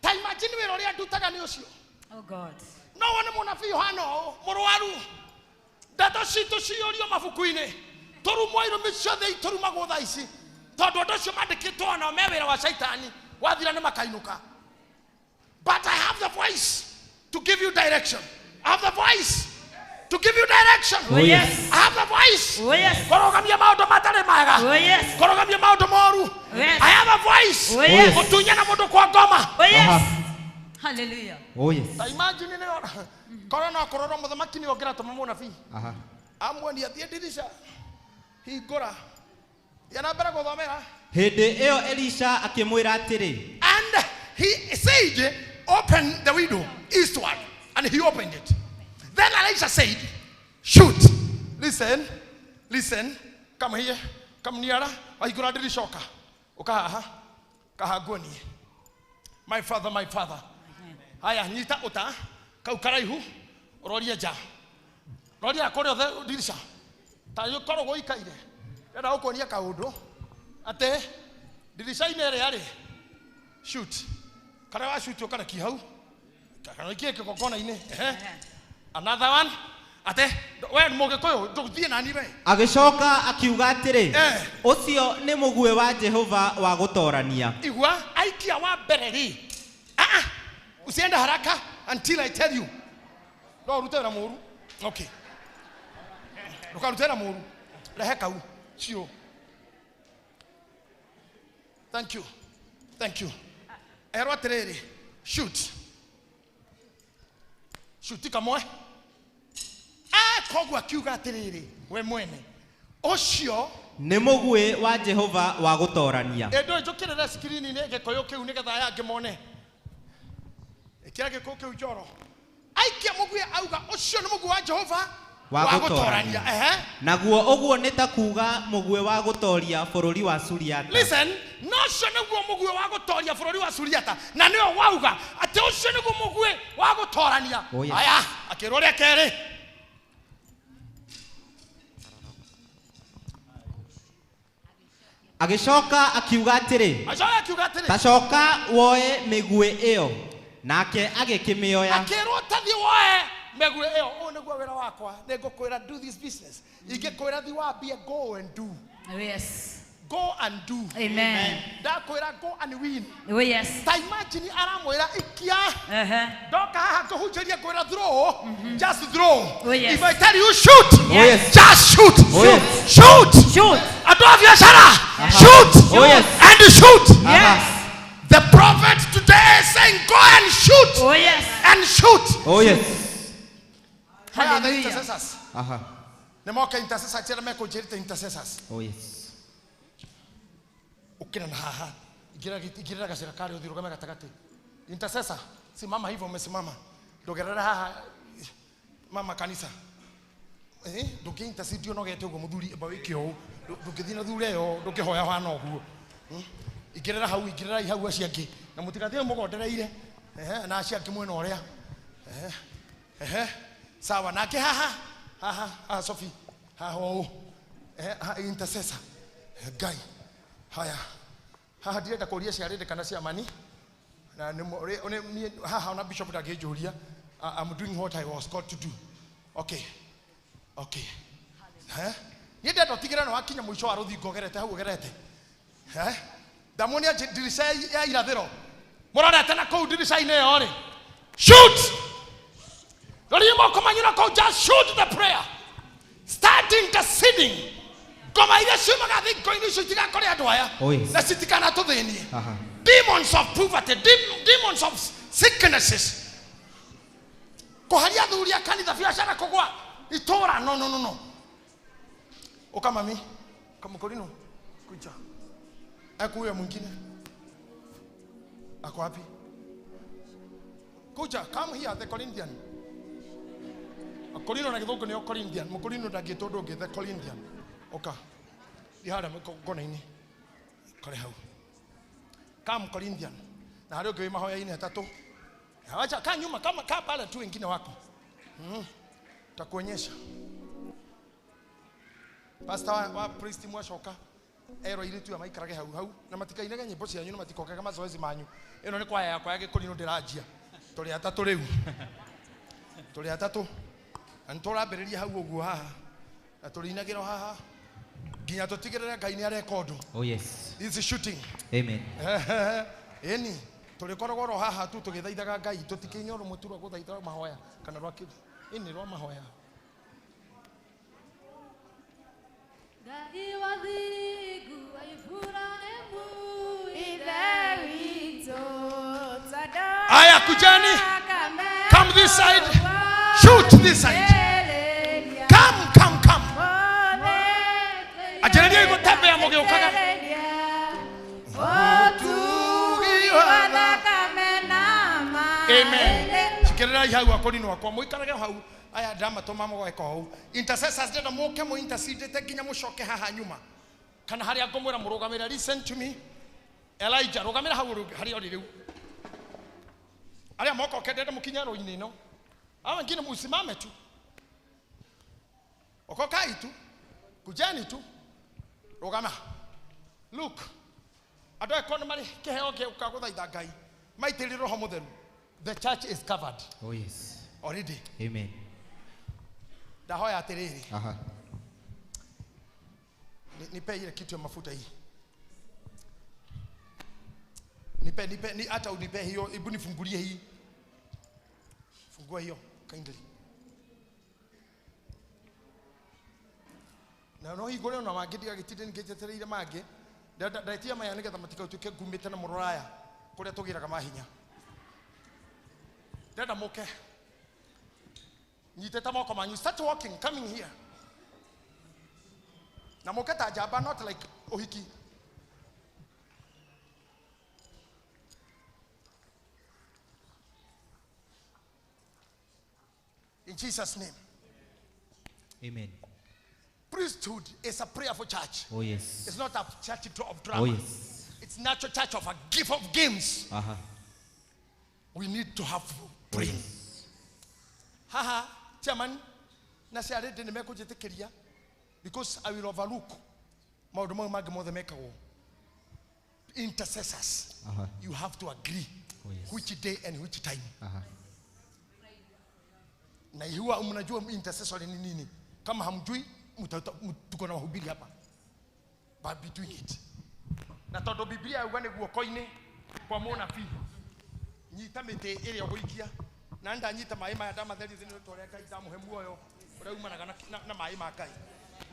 Ta imagine wĩra ũrĩa ndutaga nĩ ũcio. Oh God. No wone mũnabii ũhana ũũ mũrwaru ndeto citũ ciyũrio mabuku-inĩ tũrumwo irũmi ciothe itũrumagwo thaa ici tondũ andũ acio mandĩkĩtwo onao me wĩra wa caitani wathira nĩ makainũka. But I have the voice to give you direction. I have the voice to give you direction. Oh, yes. I have the voice. Oh, yes. Kũrũgamia maũndũ matarĩ mega. Oh, yes. Kũrũgamia maũndũ moru. Oh, yes. I have a voice. Oh, yes. Gũtunyana mũndũ kwa ngoma. Oh, yes. Hallelujah. Oh yes. Ta imagine nĩ korwo no kũrorwo mũthamaki nĩ ũngĩratũma mũnabii. Amuonia thiĩ ndirisha hingũra. Thiĩ mbere gũthomera. Hĩndĩ ĩyo Elisha akĩmwĩra atĩrĩ. And he said, open the window eastward, and he opened it. Then Elisha said, shoot. Listen, come here, come nearer. Wahingũra ndirisha ũka. Ũka haha. Kaha nguonie. My father, my father. Haya, nyita uta kau karaihu roria nja. Roria kũrĩa othe ndirisha. Ta ũkorwo gũikaire. Ndĩrenda gũkuonia kaũndũ atĩ ndirica-inĩ ĩrĩa rĩ shoot. Karĩa wa shoot ũkarekia hau. Kana ikie kĩgongona-inĩ. Another one. Ate we mũgĩkũyũ ndũthiĩ nani we. Agĩcoka akiuga atĩrĩ, ũcio nĩ mũguĩ wa Jehova wa gũtorania. Igua aikia wa mbere rĩ. Usiende haraka until I tell you. No urute wĩra mũru. Okay. Ndũkarute wĩra mũru. Rehe kau. Cio. Thank you. Thank you. Erwo atĩrĩrĩ, shoot. Shoot kamwe. Koguo akiuga atiriri we mwene ucio nĩ mũguĩ wa Jehova wa gũtorania. Ĩndũ njũkĩrĩre screen-inĩ gĩkũyũ kĩu nĩgetha aya angĩ mone. Ĩkĩra gĩkũyũ kĩu njoro. Aikia mũguĩ auga ũcio nĩ mũguĩ wa Jehova wa gũtorania. Naguo ũguo nĩ ta kuuga mũguĩ wa gũtoria bũrũri wa Suriata. Listen, no ũcio nĩguo mũguĩ wa gũtoria bũrũri wa Suriata na nĩwe wauga atĩ ũcio nĩguo mũguĩ wa gũtorania. Aya, akĩrwo rĩa kerĩ. Agĩcoka akiuga atĩrĩ, tacoka woe mĩguĩ ĩyo, nake agĩkĩmĩoya. Akĩrwo tathiĩ woe mĩguĩ ĩyo. Ũyũ nĩguo wĩra wakwa, nĩngũkwĩra do this business. Ingĩkwĩra thiĩ wambie, go and do. Yes. Go and do. Amen. Ndakwĩra go and win. Oh yes. Ta imagine aramwĩra ikia. Ndoka haha ngũhunjĩrie ngwĩra throw. Just throw. Oh yes. If I tell you shoot. Oh yes. Just shoot. Oh yes. Shoot. Shoot. Andũ a biacara. Shoot. Oh yes. And shoot. Yes. The prophet today is saying go and shoot. Oh yes. And shoot. Oh yes. Hallelujah. Intercessors. Aha. Nĩ moke intercessors arĩa mekũnjĩrĩte intercessors. Oh yes. Ukira na haha igirira gacira kari uthi rugame gatagati. Intercessor simama hivyo umesimama, ndogerera haha mama kanisa. Ndungi intercede unogete uguo muthuri amba wike uu, ndungithi na thure yo, ndungihoya hana uguo. Igirira hau, igirira hau acio angi na mutigathie mugondereire na acio angi mwena uria. Sawa nake haha haha haha Sophie haha uu intercessor Ngai. Haya haha ndirenda kũria ciarĩndĩ kana ciamani na nĩ haha ona bishop ndangĩnjũria. I'm doing what I was called to do. Okay. Okay. Niĩ ndenda ũtigĩre no wakinya mũico wa rũthingo ũgerete hau ũgerete. Ndamuonia ndirica ya irathĩro mũrorete na kũu ndirica-inĩ ĩyo rĩ. Shoot! Roria moko manyu na kũu, just shoot the prayer. Start interceding. Ngoma iria ciumaga thingo-inĩ icio itigakore andũ aya na citikanatũthĩnie. Demons of poverty, demons of sicknesses. Kũharia athuri a kanitha, biacara kũgwa itũra. No, no, no, no. Ũka mami, kamũkorino kuja. Ekuyo mwingine ako wapi? Kuja, come here, the Corinthian. Akorino na gĩthũngũ nĩo Corinthian. Mũkorino ndangĩtwo ũndũ ũngĩ, the Corinthian. Oka. Di hara ngona-inĩ. Kore hau. Come Corinthian. Na harĩ ũngĩ wĩ mahoya-inĩ atatũ. Acha kaa nyuma kama kaa pale tu wengine wako. Takuonyesha. Pastor wa priest mwacoka ero iritu ya maikarage hau hau na matikainage nyimbo cianyu na matikokaga mazoezi manyu. Ĩno nĩ kwaya yakwa ya gĩkũrinũ ndĩranjia. Tũrĩ atatũ rĩu. Tũrĩ atatũ. Na nĩtũrambĩrĩria hau ũguo haha. Na tũrĩinagĩra haha nginya tũtigĩrĩre Ngai nĩ areka ũndũ. Oh yes. This is shooting. Amen. Ĩni tũrĩkoragwo oro haha tu tũgĩthaithaga Ngai, tũtikĩinya ũrũmwe tu rwa gũthaitha mahoya kana rwa kĩ ĩni rwa mahoya. Ngai wa thingu wa Ibrahimu Ithe witũ. Aya kujani. Come this side. Shoot this side. Come, come, come. Ajereria igũtembea mũgĩũkaga. Amen. Cikĩrĩrai hau akorino akwa mũikarage hau aya ndamatũma mũgeka ũũ. Intercessors ndĩrenda mũke mũ intercedete nginya mũcoke haha nyuma kana harĩa ngũmwĩra mũrũgamĩre. Listen to me. Elijah rũgamĩra hau harĩa ũrĩ rĩu. Arĩa mokoke ndĩrenda mũkinye rũinĩ ĩno. Hao wengine musimame tu. Okokai tu. Kujeni tu. Rũgama. Look. Andũ aya nĩ marĩ kĩheo gĩa gũthaitha Ngai. Maitĩrĩrie Roho Mũtheru. The church is covered. Oh yes. Already. Amen. Ndahoya atĩrĩrĩ. Aha. Nipe ile kitu ya mafuta hii. Nipe ni hata unipe hiyo, hebu nifungulie hii. Fungua hiyo kindly. Na no hingũre ona mangĩ ndigagĩtinde ningĩnjetereire mangĩ. Ndaitia maya nĩgetha matigatuĩke ngumĩte na mũroraya kũrĩa tũgĩraga mahinya. Ndĩrenda mũke. Nyitĩte moko manyu. Start walking, coming here. Na mũke ta njamba, not like ũhiki. In Jesus' name. Amen. Priesthood is a prayerful church. Oh, yes. It's not a church of drama. Oh, yes. It's not a church of a gift of games. Uh-huh. We need to have praying. Oh, yes. Haha, chairman, na se arede ni mekujitikiria because I will overlook maundu mau mangĩ mothe mekagwo. Intercessors, uh-huh. You have to agree. Oh, yes. Which day and which time. Uh-huh. Na huwa mnajua intercessor ni nini. Kama hamjui, tuko na wahubiri hapa. But be doing it. Na tondu Biblia yuga nĩ guoko-inĩ kwa mũnabii. Nyita mĩtĩ ĩrĩa ũgũikia. Na ndanyita maĩ maya ndamatheria thĩinĩ wa ũrĩa Ngai ndamũhe muoyo ũrĩa umanaga na maĩ ma Ngai.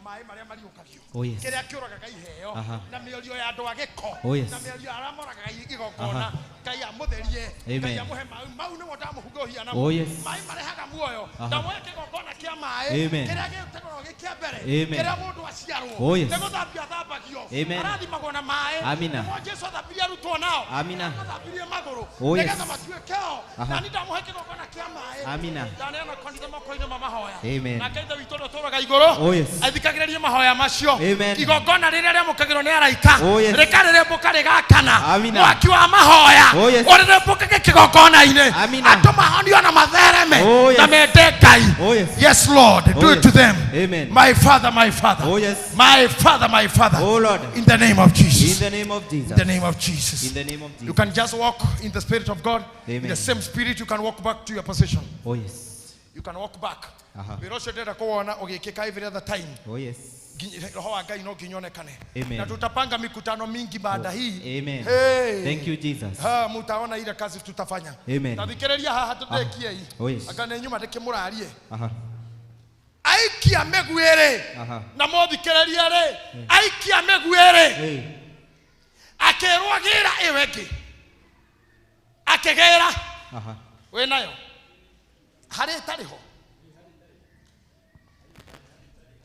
Maĩ marĩa mariũkagio. Oh, yes. Kĩrĩa kĩũragaga iheo Aha. na mĩario ya andũ a gĩko Oh, yes. na mĩario ya arĩa moragaga igongona. Aha. Ngai amũtherie. Amen. Ngai amũhe maĩ mau nĩmo ndamũhunga ũhiana. Oh, yes. Maĩ marehaga muoyo. Aha. Ndamũhe kĩgongona kĩa maĩ. Amen. Kĩrĩa gĩtegũrwo gĩ kĩa mbere. Amen. Kĩrĩa mũndũ aciarwo. Oh, yes. Nĩ gũthambio athambagio. Amen. Arathimagwo na maĩ. Amina. Nĩmo Jesũ athambirie arutwo nao. Amina. Athambirie magũrũ. Oh, yes. Nĩgetha matuĩke o. Aha. Na niĩ ndamũhe kĩgongona kĩa maĩ. Amina. Ndaneana kanitha moko-inĩ ma mahoya. Amen. Nake Ithe witũ ũrĩa ũtũũraga igũrũ. Oh, yes. Athikagĩrĩrie mahoya macio. Amen. Igongona rĩrĩa rĩamũkagĩrwo nĩ araika. Oh, yes. Rĩkarĩrĩmbũka rĩgakana. Amina. Mwaki wa mahoya. Oh, yes. Ũrĩrĩmbũkage kĩgongona-inĩ. Amina. Andũ mahonio na mathereme. Oh, yes. Na mende Ngai. Oh, yes. Yes, Lord. Oh, Do it yes. to them. Amen. My Father, my Father. Oh, yes. My Father, my Father. Oh, Lord. In the name of Jesus. In the name of Jesus. In the name of Jesus. In the name of Jesus. You can just walk in the Spirit of God. Amen. In the same spirit, you can walk back to your position. Oh, yes. You can walk back. Aha. Wĩra ũcio ndĩrenda kũwona ũgĩkĩka every other time. Oh, yes. Roho wa Ngai no nginya onekane. Amen. Na tutapanga mikutano mingi baada hii. Amen. Hey. Thank you, Jesus. Ha, mutaona ile kazi tutafanya. Amen. Ta thikĩrĩria haha tũrĩkie hii. Oh, yes. Anga nĩ nyuma ndĩkĩmũrarie. Aha. Aikia mĩguĩ Aha. na mũthikĩrĩrie rĩ, aikia mĩguĩ rĩ, Hey. akĩrwo gĩra ĩyo ĩngĩ. Akĩgĩra. Aha. Wĩ nayo. Harĩ ĩtarĩ ho.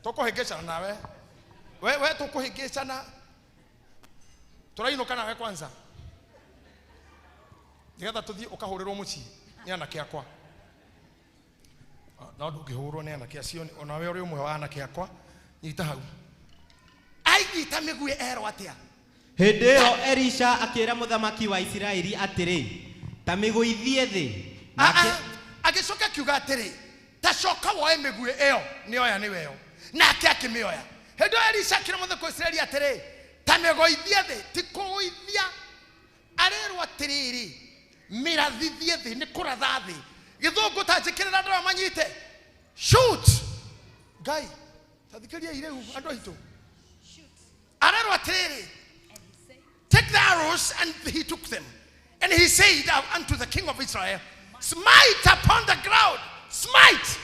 Tũkũhĩngĩcana nawe. We tũkũhĩngĩcana. Tũrainũka nawe kwanza. Nĩgetha tũthiĩ ũkahũrĩrwo mũciĩ nĩ anake akwa. No ndũngĩhũrwo nĩ anake acio onawe ũrĩ ũmwe wa anake akwa. Nyita hau. Ainyita mĩguĩ erwo atĩa? Hĩndĩ ĩyo Elisha akĩra mũthamaki wa Isiraeli atĩrĩ, ta mĩgũithie thĩ. Nake Agĩcoka akiuga atĩrĩ, ta coka woe mĩguĩ ĩyo, nĩoya nĩwe yo. Nake akĩmĩoya. Hĩndĩ ĩyo Elisha akĩra mũthamaki wa Isiraeli atĩrĩ, ta mĩgũithie thĩ, ti kũgũithia. Arerwo atĩrĩrĩ, mĩrathithie thĩ, nĩ kũratha thĩ. Gĩthũngũ ta njĩkĩrĩra andũ aya manyite. Shoot! Ngai, ta thikĩrĩriai rĩu andũ aitũ. Arerwo atĩrĩrĩ, take the arrows, and he took them. And he said unto the king of Israel, smite upon the ground. Smite.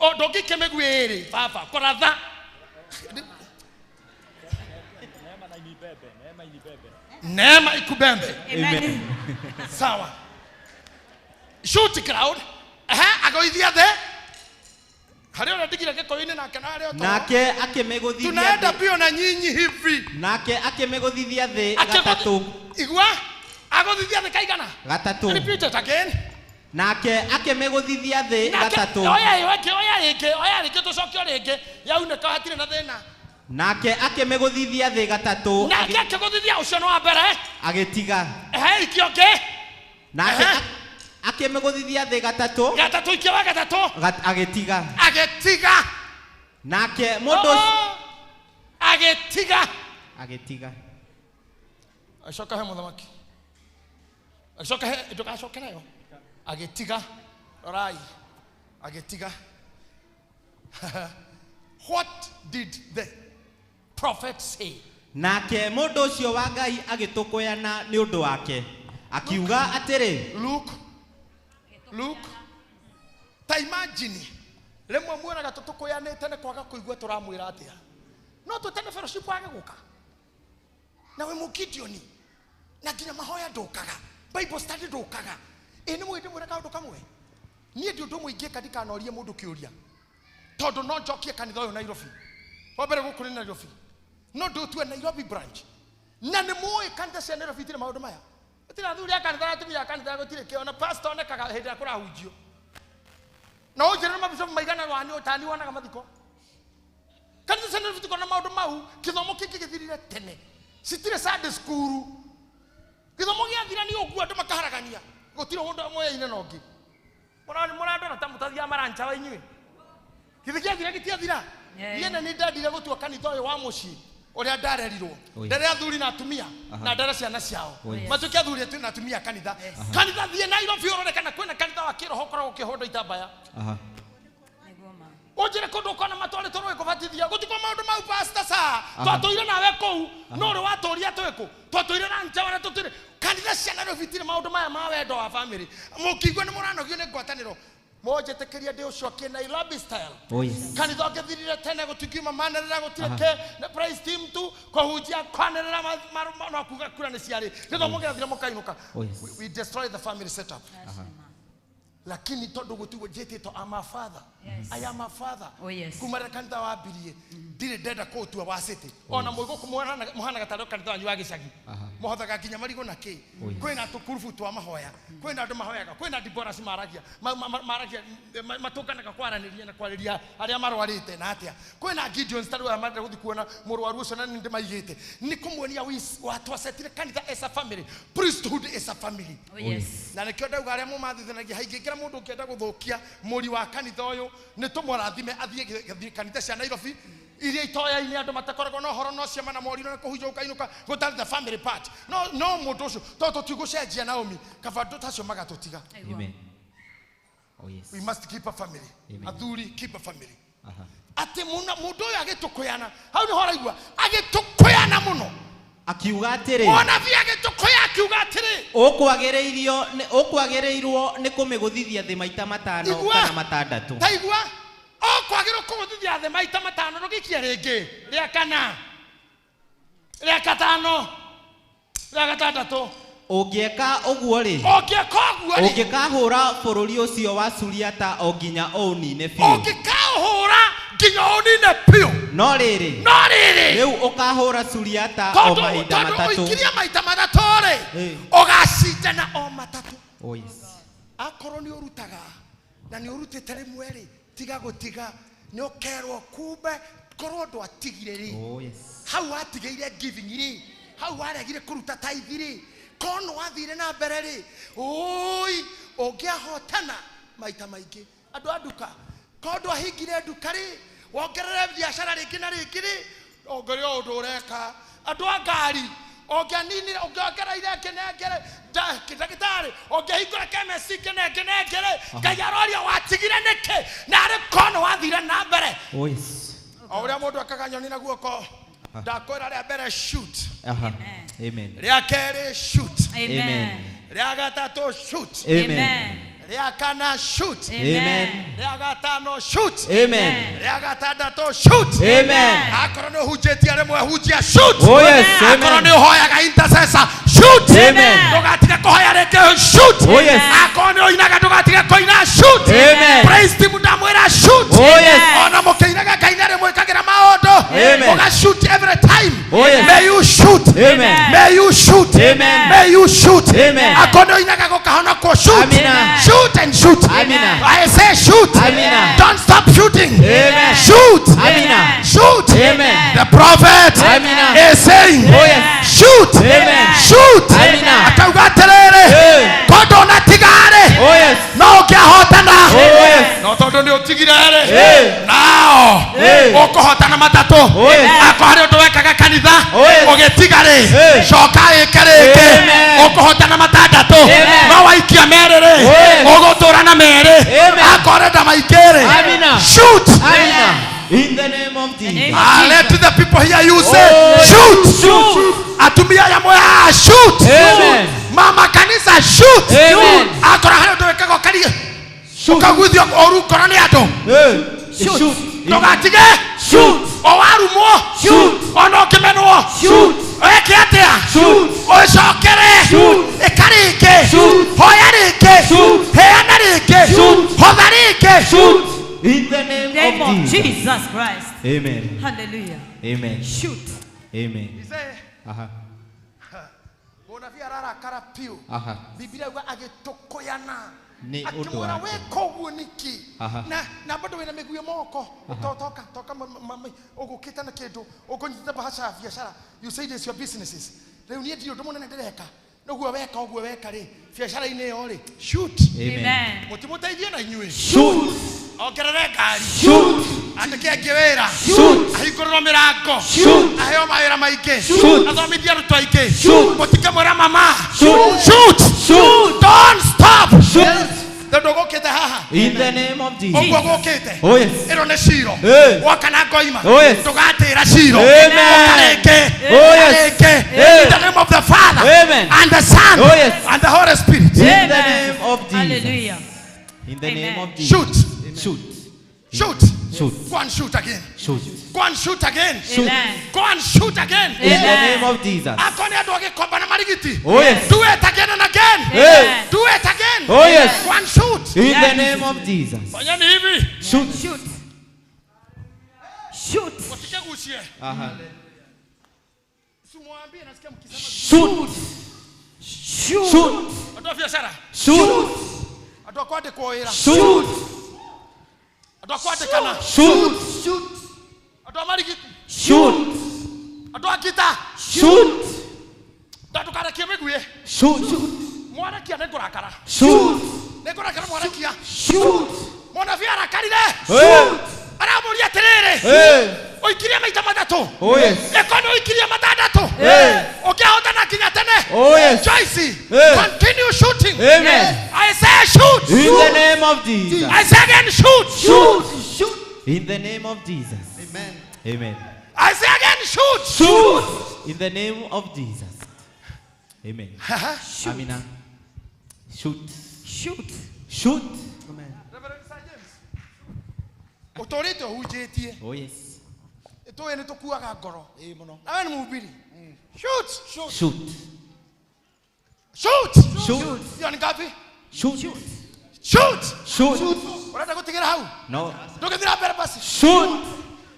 Oh, ndũngĩikia mĩguĩ ĩrĩ, baba, kũratha. Neema ikubembe. Amen. Sawa. Shoot crowd. Aha, agoithia thĩ. Harĩa ũrĩa ndigire gĩkũyũ-inĩ nake na harĩa ũtoro. Nake akĩmĩgũthithia Tunaenda thĩ. mbio na nyinyi hivi. Nake akĩmĩgũthithia thĩ gatatũ. Igua? Agũthithia thĩ kaigana? Gatatũ. Repeat it again. Nake akĩmĩgũthithia thĩ gatatũ. Oya ĩyo ĩngĩ, oya rĩngĩ, oya rĩngĩ tũcoke o rĩngĩ. Yaunĩka hatirĩ na thĩna. Nake akĩmĩgũthithia thĩ gatatũ. Nake akĩgũthithia ũcio nĩ wa mbere. Agĩtiga. Ehe, ikio ũngĩ. Nake akĩmĩgũthithia thĩ gatatũ. Gatatũ, ikio wa gatatũ. Agĩtiga. Agĩtiga. Nake mũndũ Agĩtiga. Agĩtiga. Agĩcoka he mũthamaki. Agĩcoka he, ndũgacoke nayo. Agĩtiga. Rorai. Agĩtiga. What did the prophet say? Nake mũndũ ũcio wa Ngai agĩtũkũyana nĩ ũndũ wake. Akiuga atĩrĩ. Luke. Luke. Ta imagine. Rĩmwe muonaga tũtũkũyanĩte nĩ kwaga kũigua tũramwĩra atĩa. No tũtene fellowship wage gũka. Na wĩ mũgideoni. Na nginya mahoya ndũkaga. Bible study ndũkaga. Ĩ nĩ mũĩ ndĩmwĩre kaũndũ kamwe. Niĩ ndi ũndũ ũmwe ingĩka ndikanorie mũndũ kĩũria. Tondũ no njokie kanitha ũyũ Nairobi. Wa mbere gũkũ nĩ Nairobi. No ndũtue Nairobi branch. Na nĩ mũĩ kanitha cia Nairobi itirĩ maũndũ maya. Gũtirĩ athuri a kanitha na atumia a kanitha gũtirĩ kĩo na pastor onekaga hĩndĩ ĩrĩa kũrahunjio. Na ũnjĩre nĩ mabishopu maigana wani ũtani wonaga mathiko. Kanitha cia Nairobi itikoragwo na maũndũ mau, gĩthomo kĩngĩ gĩthirire tene. Citirĩ Sunday school. Gĩthomo gĩathira nĩ ũguo andũ makaharagania. Gũtirĩ ũndũ moyaine na ũngĩ. Mũrandora ta mũtathiaga marancha wa inyuĩ. Githĩ gĩathira gĩtiathira? Niĩ na nĩ ndendire gũtua kanitha ũyũ wa mũciĩ ũrĩa ndarerirwo. Ndere athuri na atumia na ndere ciana ciao. Matuĩke athuri na atumia kanitha. Kanitha thiĩ Nairobi ũrore kana kwĩna kanitha wa kĩroho ũkoragwo ũkĩhũndwo itambaya. Ũnjĩre kũndũ ũkona matwarĩtwo rũĩ kũbatithia. Gũtikwo maũndũ mau pastor sa. Twatũire nawe kũu no ũrĩ watũria twĩkũ. Twatũire na nja na tũtũire. Kanitha cia Nairobi itirĩ maũndũ maya ma wendo wa family. Mũkĩigua nĩ mũranogio nĩ ngwatanĩro. Mũnjĩtĩkĩrie ndĩũcokie Nairobi style. Kanitha ũngĩthirire tene gũtingiuma manĩrĩra gũtirĩ kĩ nĩ praise team tu kũhunjia kwanĩrĩra no kuga kura nĩ ciarĩ. Gĩthomo gĩathira mũkainũka. We destroy the family setup. Lakini tondũ gũtigwo njĩtĩtwo I'm a father. I am a father. Kuma rĩrĩa kanitha wambirie ndirĩ ndenda kũũtua wa city. Ona mwĩ gũkũ mũhanaga tarĩ kanitha wanyu wa gĩcagi. Mũhothaga nginya marigũ na kĩ. Kwĩna tũkurubu twa mahoya. Kwĩna andũ mahoyaga. Kwĩna diboras maragia. Maragia matũnganaga kwaranĩria na kwarĩria arĩa marwarĩte na atĩa. Kwĩna Gideons tarĩ aya marenda gũthiĩ kuona mũrwaru ũcio na nĩ ndĩmaigĩte. Nĩ kũmuonia twacetire kanitha as a family. Priesthood is a family. Na nĩkĩo ndauga arĩa mũmathithanagia haingĩkĩra mũndũ ũngĩenda gũthũkia mũri wa kanitha ũyũ nĩ tũmũrathime athiĩ kanitha cia Nairobi iria itoya-inĩ andũ matakoragwo na ũhoro no ciama na moriro na kũhunjia ũkainũka gũtarĩ the family part. No mũndũ ũcio tondũ tũtigũcenjia Naomi kaba andũ ta acio magatũtiga. We must keep a family. Athuri keep a family. Atĩ mũndũ ũyũ agĩtũkũyana hau nĩho ũraigua agĩtũkũyana mũno. Akiuga atĩrĩ. Mũnabii agĩtũkũya akiuga atĩrĩ. Ũkwagĩrĩirwo nĩ kũmĩgũthithia thĩ maita matano kana matandatũ. Ta igua. Ũkwagĩrĩirwo kũgũthithia thĩ maita matano ndũgĩikie rĩngĩ. Rĩa kana. Rĩa gatano. Rĩa gatandatũ. Ũngĩeka ũguo rĩ. Ũngĩeka ũguo rĩ. Ũngĩkahũra bũrũri ũcio wa Suriata o nginya ũũnine biũ. Ũngĩkaũhũra nginya ũnine biũ. No rĩrĩ. No rĩrĩ. Rĩu ũkahũra Suriata o mahinda matatũ. Tondũ ũikirie maita matatũ rĩ. Ũgacindana o matatũ. Akorwo nĩ ũrutaga na nĩ ũrutĩte rĩmwe rĩ, tiga gũtiga nĩ ũkerwo kumbe korwo ndwatigire rĩ. Hau watigĩire giving rĩ. Hau waregire kũruta tithe rĩ. Kono wathire na mbere rĩ. Oi, ũngĩahotana maita maingĩ. Andũ a nduka. Korwo ndwahingire nduka rĩ, wongerere biacara rĩngĩ na rĩngĩ rĩ, ongerere ũndũ ũreka. Andũ a ngari, ũngĩaninire, ũngĩongereire ngĩnengere, ndagĩtarĩ, ũngĩahingũra chemist ngĩnengere, Ngai aroria watigire nĩkĩ? Na arĩ kono wathire na mbere. O ũrĩa mũndũ akaga nyoni na guoko, ndakwĩra rĩa mbere shoot. Amen. Rĩa kerĩ shoot. Amen. Rĩa gatatũ shoot. Amen. Rĩa kana shoot. Amen. Rĩa gatano shoot. Amen. Rĩa gatandatũ shoot. Amen. Akorwo nĩ ũhunjĩtie rĩmwe hunjia shoot. Oh yes. Amen. Akorwo nĩ ũhoyaga intercessor shoot. Amen. Ndũgatige kũhoya rĩngĩ shoot. Oh yes. Akorwo nĩ ũinaga ndũgatige kũina shoot. Amen. Praise team ndamwĩra shoot. Oh yes. Ona mũkĩinaga Ngai nĩ arĩmwĩkagĩra maũndũ. Amen. Mũga shoot every time. Oh yes. May you shoot. Amen. May you shoot. Amen. May you shoot. Amen. Akorwo nĩ ũinaga gũkahonokwo shoot. Amina. Shoot and shoot. Amina. I say shoot. Amina. Don't stop shooting. Amen. Shoot. Amina. Shoot. Amen. The prophet Amina. is saying, Oh yes. Shoot. Amen. Shoot. Amina. Akauga atĩrĩrĩ, tondũ ũnatigare, Oh yes. no ũngĩahotana. Oh yes. No tondũ nĩ ũtigire rĩ, nao ũkũhotana matatũ. Oh yes. Akorwo harĩ ũndũ wekaga kanitha Oh yes. ũgĩtiga rĩ, coka ĩke rĩngĩ, Amen. ũkũhotana matandatũ. Amen. No waikia merĩ rĩ, Oh yes. ũgũtũra na merĩ. Amen. Akorwo ũrenda maingĩ rĩ, Amina. shoot. Amina. In the name of Jesus. Let the people hear you say, shoot. Shoot. Atumia ya moya, shoot. Amen. Mama kanisa, shoot. Amen. Akorwo harĩ ũndũ wĩkagwo kanitha, ũkaguithio ũru ngoro nĩ andũ. Shoot. Ndũgatige. Shoot. O warumwo. Shoot. Ona ũkĩmenwo. Shoot. Weke atĩa? Shoot. Ũcokere. Shoot. Ĩka rĩngĩ. Shoot. Hoya rĩngĩ. Shoot. Heana rĩngĩ. Shoot. Hotha of Jesus. Jesus Christ. Amen. Hallelujah. Amen. Shoot. Amen. Isaiah. Aha. Mũnabii ararakara biũ. Aha. Biblia yuga agĩtũkũyana. Nĩ ũndũ Akĩmwĩra wake. wĩka ũguo nĩkĩ? Aha. Na bado wĩna mĩguĩ moko. Aha. Toka toka ũgũkĩte na kĩndũ ũkũnyitĩte bahasha ya biacara. You say this your businesses. Rĩu niĩ ndirĩ ũndũ mũnene ndĩreka. Nĩguo weka ũguo weka rĩ biacara-inĩ ĩyo rĩ shoot. Amen. Mũtimũteithie na inyuĩ. Shoot. Ongerere ngari. Shoot. Andĩke angĩ wĩra. Shoot. Ahingũrĩrwo mĩrango. Shoot. Aheo mawĩra maingĩ. Shoot. Athomithie arutwo aingĩ. Shoot. Mũtikemwĩra mama. Shoot. Shoot. Shoot. Don't stop. Shoot. Tondũ gũkĩte haha. In the name of Jesus. Ũguo gũkĩte. Oh yes. Ĩno nĩ ciro. Eh. Woka na ngoima. Oh yes. Ndũgatĩra ciro. Amen. Ũka rĩngĩ. Oh yes. Rĩngĩ. Eh. In the name of the Father. Amen. And the Son. Oh yes. And the Holy Spirit. In the name of Jesus. Hallelujah. In the name of Jesus. Shoot. Shoot. Shoot. Shoot. Go and shoot again. Shoot. Go and shoot again. Shoot. Amen. Go and shoot again. In the name of Jesus. Akorwo nĩ andũ agĩkomba na marigiti. Oh yes. Do it again and again. Amen. Do it again. Oh yes. Go and shoot. In the name of Jesus. Fanyeni hivi. Shoot. Shoot. Shoot. Msikegusie. Aha. Simwambie nasikia mkisema. Shoot. Shoot. Shoot. Andũ a biacara. Shoot. Andũ a kwandĩkwo wĩra. Shoot. Andũ a kwandĩkana. Shoot. Shoot. Andũ a marigiti. Shoot. Andũ a ngita. Shoot. Ndũkarekie mĩguĩ. Shoot. Mwarakia nĩngũrakara. Shoot. Nĩngũrakara mwarakia. Shoot. Mũnabii arakarire. Shoot. Aramũria atĩrĩrĩ. Hey. Ũikirie maita matatũ. Oh yes. Ĩkorwo nĩ ũikirie matandatũ. Hey. Ũngĩahotana nginya tene. Oh yes. Joyce, Hey. continue shooting. Amen. I say shoot. In the name of Jesus. I say again shoot. Shoot. Shoot. In the name of Jesus. Amen. Amen. I say again shoot. Shoot. In the name of Jesus. Amen. Shoot. Amina. Shoot. Shoot. Shoot. Amen. Reverend Sir James. Ũtũrĩte ũhunjĩtie. Oh yes. Tũĩ nĩ tũkuaga ngoro. Ĩĩ mũno. Nawe nĩ mũhubiri. Shoot. Shoot. Shoot. Shoot. Hiyo ni ngapi? Shoot. Shoot. Shoot. Ũrenda gũtigĩra hau? No. Ndũgĩthiĩ na mbere basi. Shoot.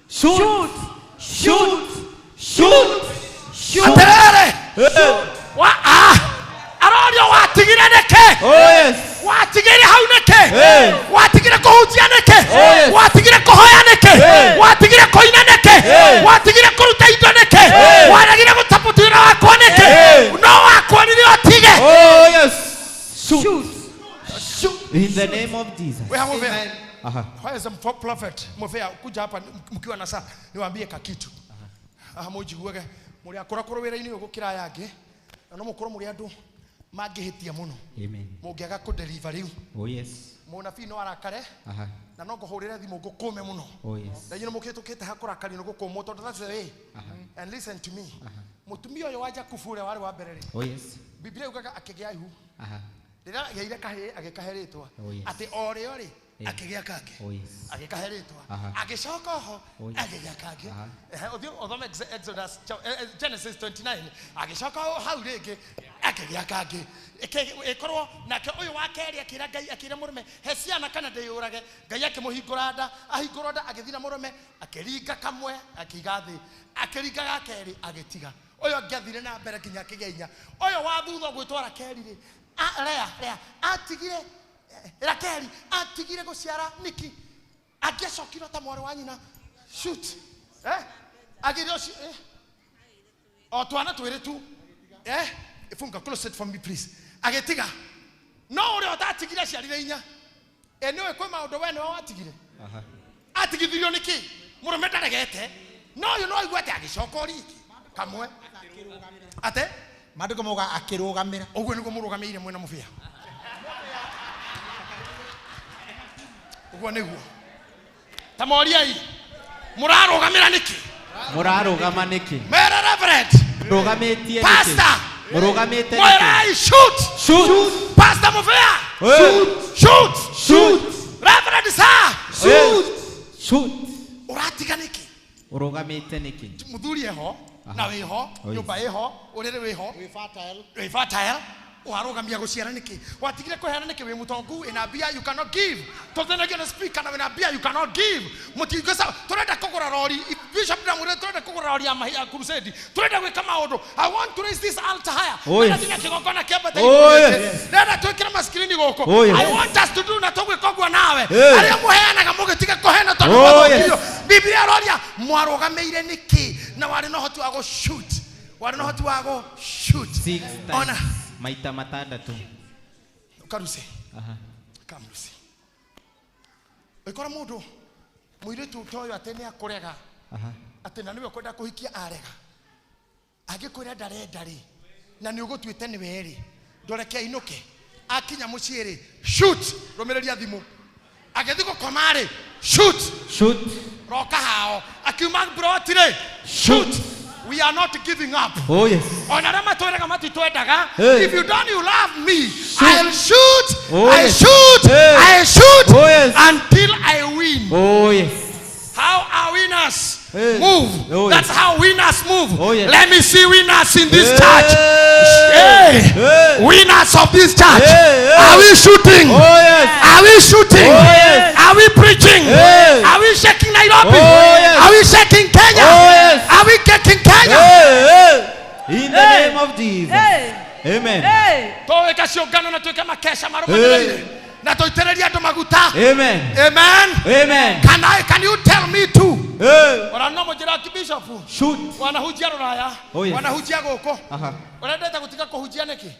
Shoot. Shoot. Shoot. Shoot. Atĩrĩrĩ. Hey. Wa ah. Arorio watigire nĩkĩ? Oh yes. Watigire hau nĩkĩ? Hey. Watigire kũhunjia nĩkĩ? Oh yes. Watigire kũhoya nĩkĩ? Hey. Watigire kũina nĩkĩ? Hey. Watigire kũruta indo nĩkĩ? Hey. Waregire gũtabuta wĩra wakwa nĩkĩ? Hey. No wakuonire ũtige. Oh yes. Shoot. Shoot. Shoot. In the name of Jesus. Wewe Muvea. Aha. Where is the prophet Muvea kuja hapa mkiwa na saa niwaambie kakitu. Aha mũnjiguage mũrĩ akũrakũrũ wĩra-inĩ ũyũ gũkĩra aya angĩ na no mũkorwo mũrĩ andũ mangĩhĩtia mũno Amen. mũngĩaga kũdeliver rĩu Oh yes. mũnabii no arakare Aha. na no ngũhũrĩre thimũ ngũkũme mũno Oh yes. na inyuĩ nĩmũkĩtũkĩte ha kũrakario nĩ gũkũmwo tondũ that's the way. And listen to me. Mũtumia ũyũ wa Jakubu ũrĩa warĩ wa mbere rĩ Oh yes. Biblia yugaga akĩgĩa ihu Aha. rĩrĩa agĩire kahĩĩ agĩkahe rĩtwa Oh yes. atĩ o rĩo rĩ Eh. akĩgĩa kangĩ Oh yes. agĩkahe rĩtwa Aha. agĩcoka oho Oh yes. agĩgĩa kangĩ Aha. Ehe, ũthiĩ ũthome Exodus Genesis 29 agĩcoka o hau rĩngĩ akĩgĩa kangĩ ĩkorwo nake ũyũ wa kerĩ akĩra Ngai akĩra mũrũme he ciana kana ndĩyũrage Ngai akĩmũhingũra nda ahingũrwo nda agĩthiĩ na mũrũme akĩringa kamwe akĩiga thĩ akĩringa ga kerĩ agĩtiga ũyũ angĩathire na mbere nginya akĩgĩa inya ũyũ wa thutha ũgwĩtwo Rakeli rĩ Lea atigire Rakeli atigire gũciara nĩkĩ angĩacokire ta mwarĩ wa nyina shoot agĩrĩ ũcio o twana twĩrĩ tu funga close it for me please agĩtiga no ũrĩa ũtatigire aciarire inya nĩũĩ kwĩ maũndũ we nĩwe watigire Aha. atigithirio nĩkĩ mũrũme ndaregete no ũyũ no aigue atĩ agĩcoka o rĩngĩ kamwe ate Maandĩko mauga akĩrũgamĩra. Ũguo nĩguo mũrũgamĩire mwĩna mũbĩa ũguo nĩguo ta moriai mũrarũgamĩra nĩkĩ Mũrarũgama nĩkĩ? Mere Reverend Mũrũgamĩtie nĩkĩ? Pastor Mũrũgamĩte nĩkĩ? Mwerai shoot. Shoot. Pastor Muvea Shoot. Shoot. Shoot. Reverend Sir Shoot. Shoot. Ũratiga nĩkĩ? Ũrũgamĩte nĩkĩ? Mũthuri eho na wĩho Oh, yes. nyũmba ĩho ũrĩrĩ wĩho Wĩ fertile. wĩ fertile Warugamia guciara niki? Watigire kuheana niki? Wi mutongu ina mbia you cannot give. Tuthenagio na speaker na wina mbia you cannot give. Mutigesa turenda kugura rori. Bishop ndamwire turenda kugura rori ya mahia crusade. Turenda gwika maundu. I want to raise this altar higher. Oh, yes. Ndina kigongona kiambate. Oh, yes. Ndenda twikira maskrini guku. Oh, yes. I want us to do na tugwika uguo nawe. Hey. Aria muheanaga mugitiga kuheana tondu Oh, yes. mwathũkirio. Biblia roria mwarugameire niki na wari na uhoti wa go shoot. Wari na uhoti wa go shoot. Six times. Ona Maita matandatu. Karuse. Aha. Kamrusi. Ikora mundu muiritu toyo ate ni akurega. Aha. Ate na niwe kwenda kuhikia arega. Angikwira ndarenda ri na ni ugutuite ni we ri. Ndoreke inuke. Akinya mucii ri shoot rumireria thimu. Agithi gukoma ri shoot. Shoot. Roka hao. Akiuma broti ri shoot. We are not giving up. Oh yes. Ona arĩa matwĩraga matitwendaga. Hey. If you don't you love me, I'll shoot. Oh, I yes. shoot. Hey. I shoot. Oh, yes. Until I win. Oh yes. How are winners Hey. move? Oh, That's yes. how winners move. Oh, yes. Let me see winners in this Hey. church. Hey. Hey. Winners of this church. Hey, hey. Are we shooting? Oh yes. Are we shooting? Oh, yes. Are we preaching? Hey. Are we shaking Nairobi? Oh, yes. Are we shaking Kenya? Oh, yes. Are we shaking Kenya? Hey, hey. In the name of Jesus. Hey. Amen. Hey. Tweka ciũngano na twĩke makesha marũmanĩrĩire na tũitĩrĩrie andũ maguta. Amen. Amen. Amen. Can you tell me too? Hey. Ona no mũnjĩra Archbishop. Shoot. Wanahunjia rũraya. Oh, yes. Wanahunjia gũkũ. Aha. Ũrendete gũtiga kũhunjia nĩkĩ?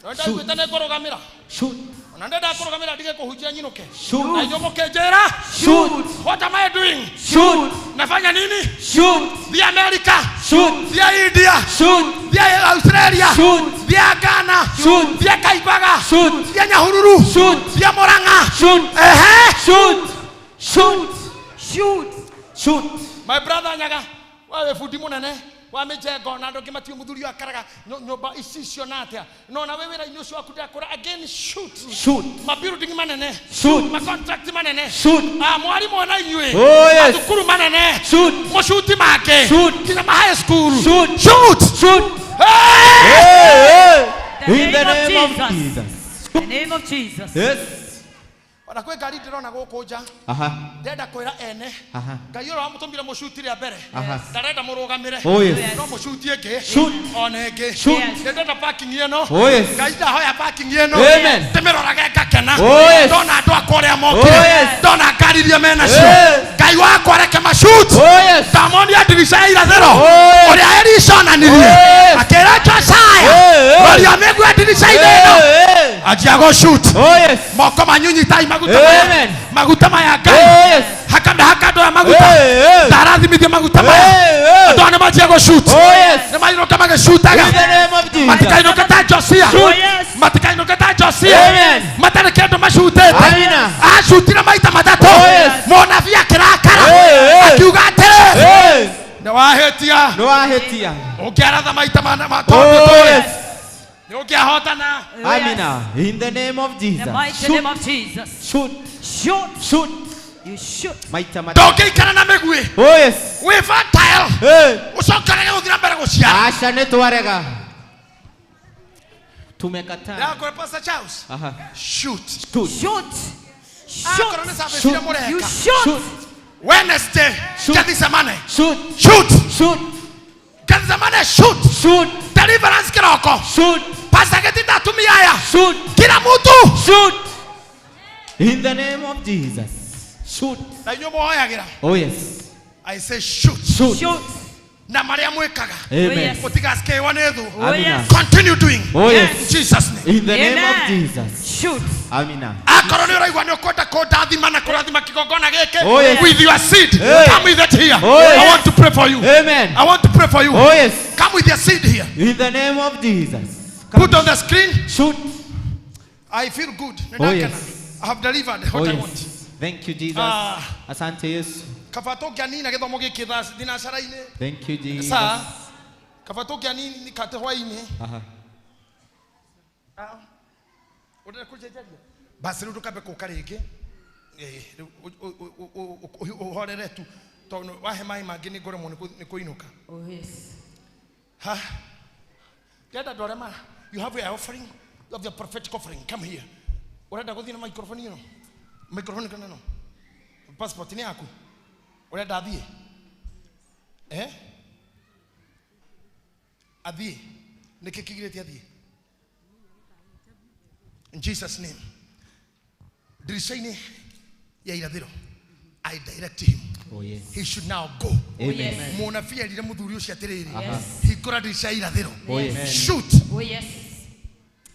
Ũrenda Shoot. iguĩte nĩ ngũrũgamĩra. Shoot. Ona ndenda kũrũgamĩra ndige kũhunjia nyinũke. Shoot. Na inyuĩ mũkĩnjĩra. Shoot. What am I doing? Shoot. Nafanya nini? Shoot. Via America. Shoot. Via India. Shoot. Via Australia. Shoot. Via Ghana. Shoot. Via Kaibaga. Shoot. Via Nyahururu. Shoot. Via Murang'a. Shoot. Ehe. Shoot. Shoot. Shoot. Shoot. My brother Nyaga, wewe fundi munene wa mijengo na andu angi matio muthuri ũyũ akaraga nyũmba ici icio na atia no na we wĩra-inĩ ũcio waku ndakũra again shoot. Shoot. Ma building manene. Shoot. Ma contract manene. Shoot. Ah, mwarimu na inyuĩ. Oh, yes. Mathukuru manene. Shoot. Mũcuti make. Shoot. Nginya ma high school. Shoot. Shoot. Shoot. Hey! Hey, hey. In the name of Jesus. The name of Jesus. Yes. Ona kwĩ ngari ndĩrona gũkũ nja. Aha. Ndĩrenda kwĩra ene. Aha. Ngai ũrĩa wamũtũmire mũcuti rĩa mbere. Aha. Ndarenda mũrũgamĩre. Oh, yes. No mũcuti ĩngĩ. Shoot. Ona ĩngĩ. Shoot. Ndĩrenda parking ĩno. Oh, yes. Ngai ndahoya parking ĩno. Amen. Ndĩmĩrorage ngakena. Oh, yes. Ndona andũ akwa ũrĩa mokire. Oh, yes. Ndona ngari iria menacio. Yes. Ngai wakwa reke macoot. Oh, yes. Ndamonia ndirica ya irathĩro. Oh, yes. Ũrĩa Elisha onanirie. Oh, yes. Akĩra Josiah. Hey, hey. Roria mĩigua ndirica-inĩ ĩno. Hey, hey. Anjia go shoot. Oh yes. Moko manyu nyitai maguta maya. Amen. Maguta maya Ngai. Oh yes. Hakanda hakando ya maguta. Hey, hey. Ndarathimithia maguta maya. Hey, hey. Andũ aya nĩmanjia go shoot. Oh yes. Nĩmainũka magĩcutaga. In the name of Jesus. Matikainũke ta Josia. Shoot. Matikainũke ta Josia. Amen. Matarĩ kĩndũ macutĩte. Amina. Acutire maita matatũ. Oh, yes. Mũnabii akĩrakara. Hey, hey. Akiuga atĩrĩ. Hey. Nĩwahĩtia. Nĩwahĩtia. Ũngĩaratha maita mana matũ. Oh yes. Nĩũngĩahotana. Amina. In the name of Jesus. The mighty name of Jesus. Shoot. Shoot. Shoot. You shoot. Maita matatũ. Ndũngĩikara na mĩguĩ. Oh yes. Wĩ fertile. Hey. Ũcokerere gũthiĩ na mbere gũciara. Aca nĩtwarega. Tumekataa. Ndakũre Pastor Charles. Aha. Shoot. Shoot. Shoot. Akorwo nĩ service iria mũreka. You shoot. Wednesday. Shoot. Gethsemane. Shoot. Shoot. Shoot. Gethsemane shoot. Shoot. Deliverance kiroko. Shoot. Pastor Getita atumia aya. Shoot. Kila mtu. Shoot. In the name of Jesus. Shoot. Na inyuĩ mũhoyagĩra. Oh yes. I say shoot. Shoot. Shoot. Na marĩa mwĩkaga. Amen. Oh, yes. Mũtigasikĩrwo nĩ thũ. Oh, yes. Continue doing. Oh yes. In Jesus name. In the name of Amen. Jesus. Shoot. Amina. Akorwo nĩ ũraigua nĩ ũkwenda kũndathima na kũrathima kĩgongona gĩkĩ. Oh, yes. With your seed. Hey. Come with it here. Oh, yes. I want to pray for you. Amen. I want to pray for you. Oh yes. Come with your seed here. In the name of Jesus. Put on the screen. Shoot. I feel good. Oh, yes. I have delivered what Oh I want. yes. Thank you Jesus. Ah. Asante Yesu. Kaba tũngĩanina gĩthomo gĩkĩ thaa thinacara-inĩ. Thank you Jesus. Saa. Kaba tũngĩanini kate hwaĩ-inĩ. Aha. Ah. Ũrenda kũnjenjeria? Basi rĩu ndũkambe kũka rĩngĩ. Rĩu ũhorere tu tondũ wahe maĩ mangĩ nĩ ngũremwo nĩ kũinũka. Oh yes. Ha. Ndĩrenda andũ arĩa You have your offering, you have your prophetic offering. Come here. Urenda guthii na microphone ino? Microphone kana no? Passport ni yaku. Urenda athie? Eh? Athie. Niki kigirete athie? In Jesus name. Ndirica-inĩ ya irathĩro, I direct him. Oh, yes. He should now go. Amen. Mũnabii erire mũthuri ũcio atĩrĩrĩ, Yes. hingũra ndirica ya irathĩro. Oh, yes. Shoot. Oh, yes.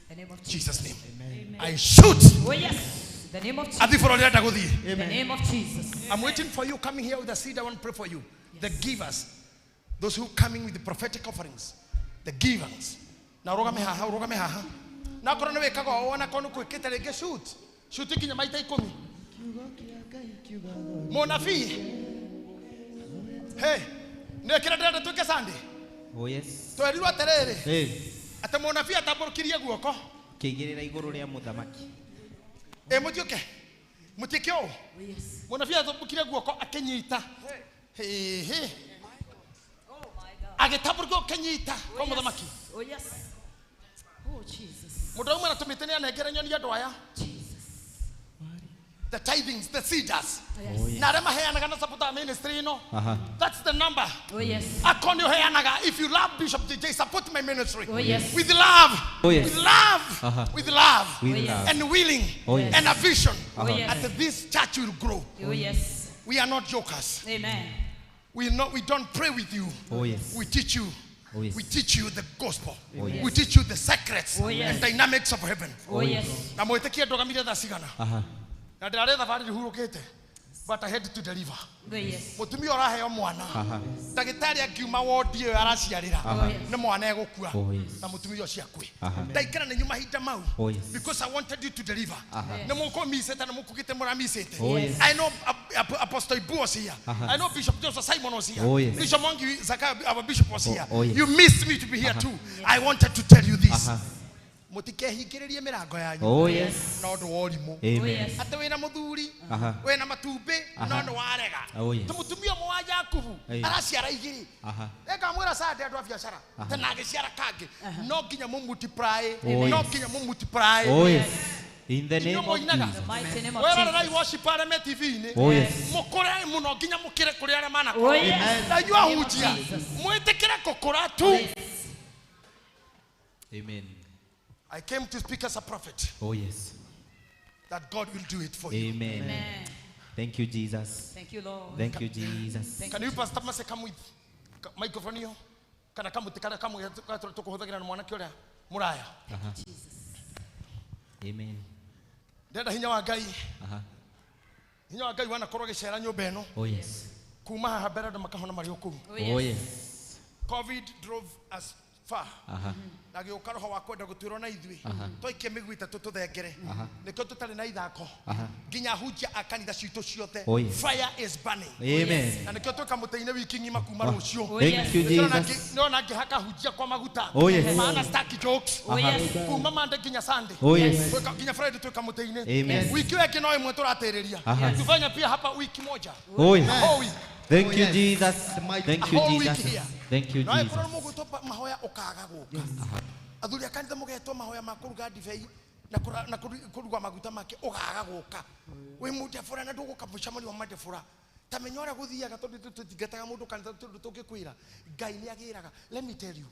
The name of Jesus name. Amen. I shoot. Oh, yes. The name of Jesus. Athi bũrũri ũrenda gũthiĩ. The name of Jesus. I'm waiting for you coming here with a seed. I want to pray for you. The givers, those who coming with the prophetic offerings, the givers. Na ũrũgame haha, ũrũgame haha. Na akorwo nĩ wĩkaga ũũ, ona akorwo nĩ kwĩkĩte rĩngĩ, shoot. Shoot nginya maita 10. Mũnabii. Hey, nĩ kĩrĩa ndĩrenda twĩke Sunday. Oh, yes. Twerirwo atĩrĩrĩ, Hey. atĩ mũnabii atambũrũkirie guoko. Kĩigĩrĩra igũrũ rĩa mũthamaki. Ĩ mũtiũke. Mũtiĩke ũũ. Mũnabii atambũrũkirie guoko akĩnyita. Hĩ hĩ. Agĩtambũrũkia akĩnyita kwa mũthamaki. Oh, yes. Oh, Jesus. Mũndũ auma na tũmĩtĩ nĩ anengere nyoni andũ aya. The tithings, the seeders. Yes. Oh, yes. Na arĩa maheanaga na support our ministry ĩno. Aha. That's the number. Oh, yes. Akorwo nĩ ũheanaga, if you love Bishop JJ, support my ministry. Oh, yes. With love. Oh, yes. With love. Aha. With love. With Oh, yes. love. And willing. Oh, yes. And a vision. Oh, yes. That this church will grow. Oh, yes. We are not jokers. Amen. We don't pray with you. Oh, yes. We teach you. Oh, yes. We teach you the gospel. Oh, yes. We teach you the secrets Oh, yes. and dynamics of heaven. Oh, yes. Na mwĩtĩkie ndũgamire thaa cigana. Aha. Na ndĩrarĩ thabarĩ hurũkĩte. But I had to deliver. Oh, yes. Mũtumia ũraheo mwana. Aha. Ndagĩtarĩ angiuma wondi ĩyo araciarĩra. Aha. Nĩ mwana egũkua. Oh, yes. Na mũtumia ũcio akue. Aha. Ndaikara na inyuĩ mahinda mau. Oh, yes. Because I wanted you to deliver. Aha. Nĩ mũkũmicĩte na mũkugĩte mũramicĩte. Oh, yes. I know Apostle Ibu was here. Aha. I know Bishop Joseph Simon was here. Oh, yes. Bishop Mwangi Zakayo, our bishop was here. Oh, yes. You missed me to be here Aha. too. I wanted to tell you this. Aha. Mũtikehingĩrĩrie mĩrango yanyu. Oh, yes. Na ũndũ wa ũrimũ. Amen. Oh, yes. Atĩ wĩna mũthuri, Aha. wĩna matumbĩ, Aha. no nĩ warega. Oh, yes. Tĩ mũtumia ũmwe wa Jakubu Aye. araciara igĩrĩ. Aha. Ĩkamwĩra Sunday andũ a biacara. Aha. Tena agĩciara kangĩ. No nginya mũ multiply. Oh, No yes. nginya mũ multiply. Oh, yes. In the name Inyuĩ of mũinaga. Jesus. Mighty name of Werorerai Jesus. worship arĩa me TV-inĩ. Oh, yes. Mũkũre mũno nginya mũkĩre kũrĩ arĩa Oh, manakũra. yes. Na inyuĩ ahunjia, mwĩtĩkĩre gũkũra tu. Amen. I came to speak as a prophet Oh, yes. that God will do it for you. Amen. Amen. Thank you, Jesus. Thank you, Lord. Thank you, Jesus. Thank Can you Pastor Mase come with microphone iyo? Kana kamuti kana kamwe tũkũhũthagĩra na mwanake ũrĩa mũraya. Aha. Amen. Ndĩrenda hinya wa Ngai. Aha. Hinya wa Ngai wanakorwo agĩcera nyũmba ĩno. Oh, yes. Kuma haha mbere andũ makahona marĩ o kũu. Oh, yes. Covid drove us far. Aha. Na gĩũka roho wa kwenda gũtuĩrwo na ithuĩ. Aha. Twaikia mĩguu ĩtatũ tũthengere. Aha. Nĩkĩo tũtarĩ na ithako. Aha. Nginya ahunjia a kanitha citũ ciothe. Oh, yes. Fire is burning. Amen. Na nĩkĩo twĩka mũtĩ-inĩ wiki ng'ima kuma Oh, rũciũ. thank you, Jesus. Nĩona ngĩhaka hunjia kwa maguta. Oh, yes. Maana staki jokes. Oh, yes. Kuma Monday nginya Sunday. Oh, yes. Twĩka nginya Friday twĩka mũtĩ-inĩ. Amen. Wiki ĩyo ĩngĩ no ĩmwe tũratĩrĩria. Aha. Tufanya pia hapa wiki moja. Oh, yes. A whole week. Thank you, Jesus. Thank A you, whole week Jesus. here. Thank you, No Jesus. ĩkorwo mũgwĩtwo mahoya ũkaga gũka. Athuri a kanitha mũgetwo mahoya ma kũruga ndibei na kũruga maguta make ũkaga gũka. Wĩ mũndebũra na ndũgũka mũcemanio wa mandebũra. Ta menya ũrĩa gũthiaga tondũ tũtingataga mũndũ kanitha tondũ tũngĩkwĩra Ngai nĩ agĩraga. Let me tell you.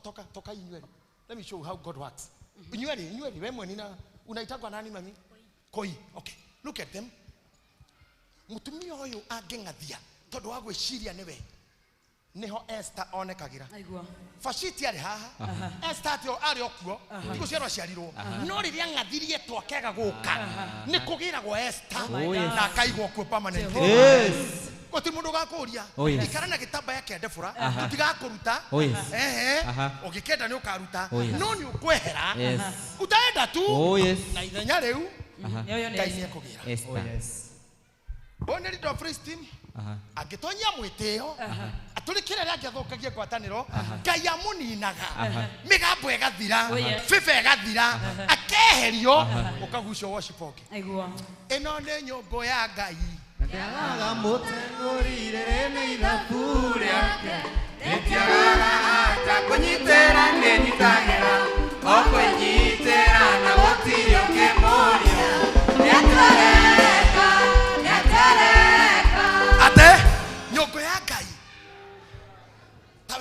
Toka toka inyuerĩ. Let me show you how God works. Inyuerĩ, inyuerĩ, we mweni na unaitagwa nani mami? Koi. Okay. Look at them. Mũtumia ũyũ angĩng'athia tondũ wa gwĩciria nĩwe nĩho Esther onekagĩra. Aigua. Vashiti arĩ haha. Esther atĩ arĩ o kuo. Ti gũciarwo aciarirwo. No rĩrĩa ng'athirie twakega gũka nĩ kũgĩragwo Esther Oh, yes. na akaigwo kuo permanently. Yes. Gũtirĩ mũndũ ũgakũria. Oh, yes. Ikara na gĩtambaya kĩa ndebũra Aha. tũtigakũruta. Oh, yes. Ehe. Aha. Ũngĩkenda nĩ ũkaruta. Oh, yes. No nĩ ũkwehera. Yes. Utaenda tu. Oh, yes. Na ithenya rĩu Aha. Ngai nĩ ekũgĩra. Esther. Ũyũ nĩ leader of praise team. Aha. Angĩtonyia mwĩtĩo atũrĩkĩre arĩa angĩathũkagia ngwatanĩro Ngai amũninaga Aha. mĩgambo ĩgathira Oh, yes. bĩba ĩgathira akeherio ũkagucio worship ũngĩ. Aigua. Ĩno nĩ nyũngũ ya Ngai. Ndiagaga mũtengũrire nĩ ithabu rĩake. Rĩtiagaga ata kũnyitĩra nĩnyitagĩra.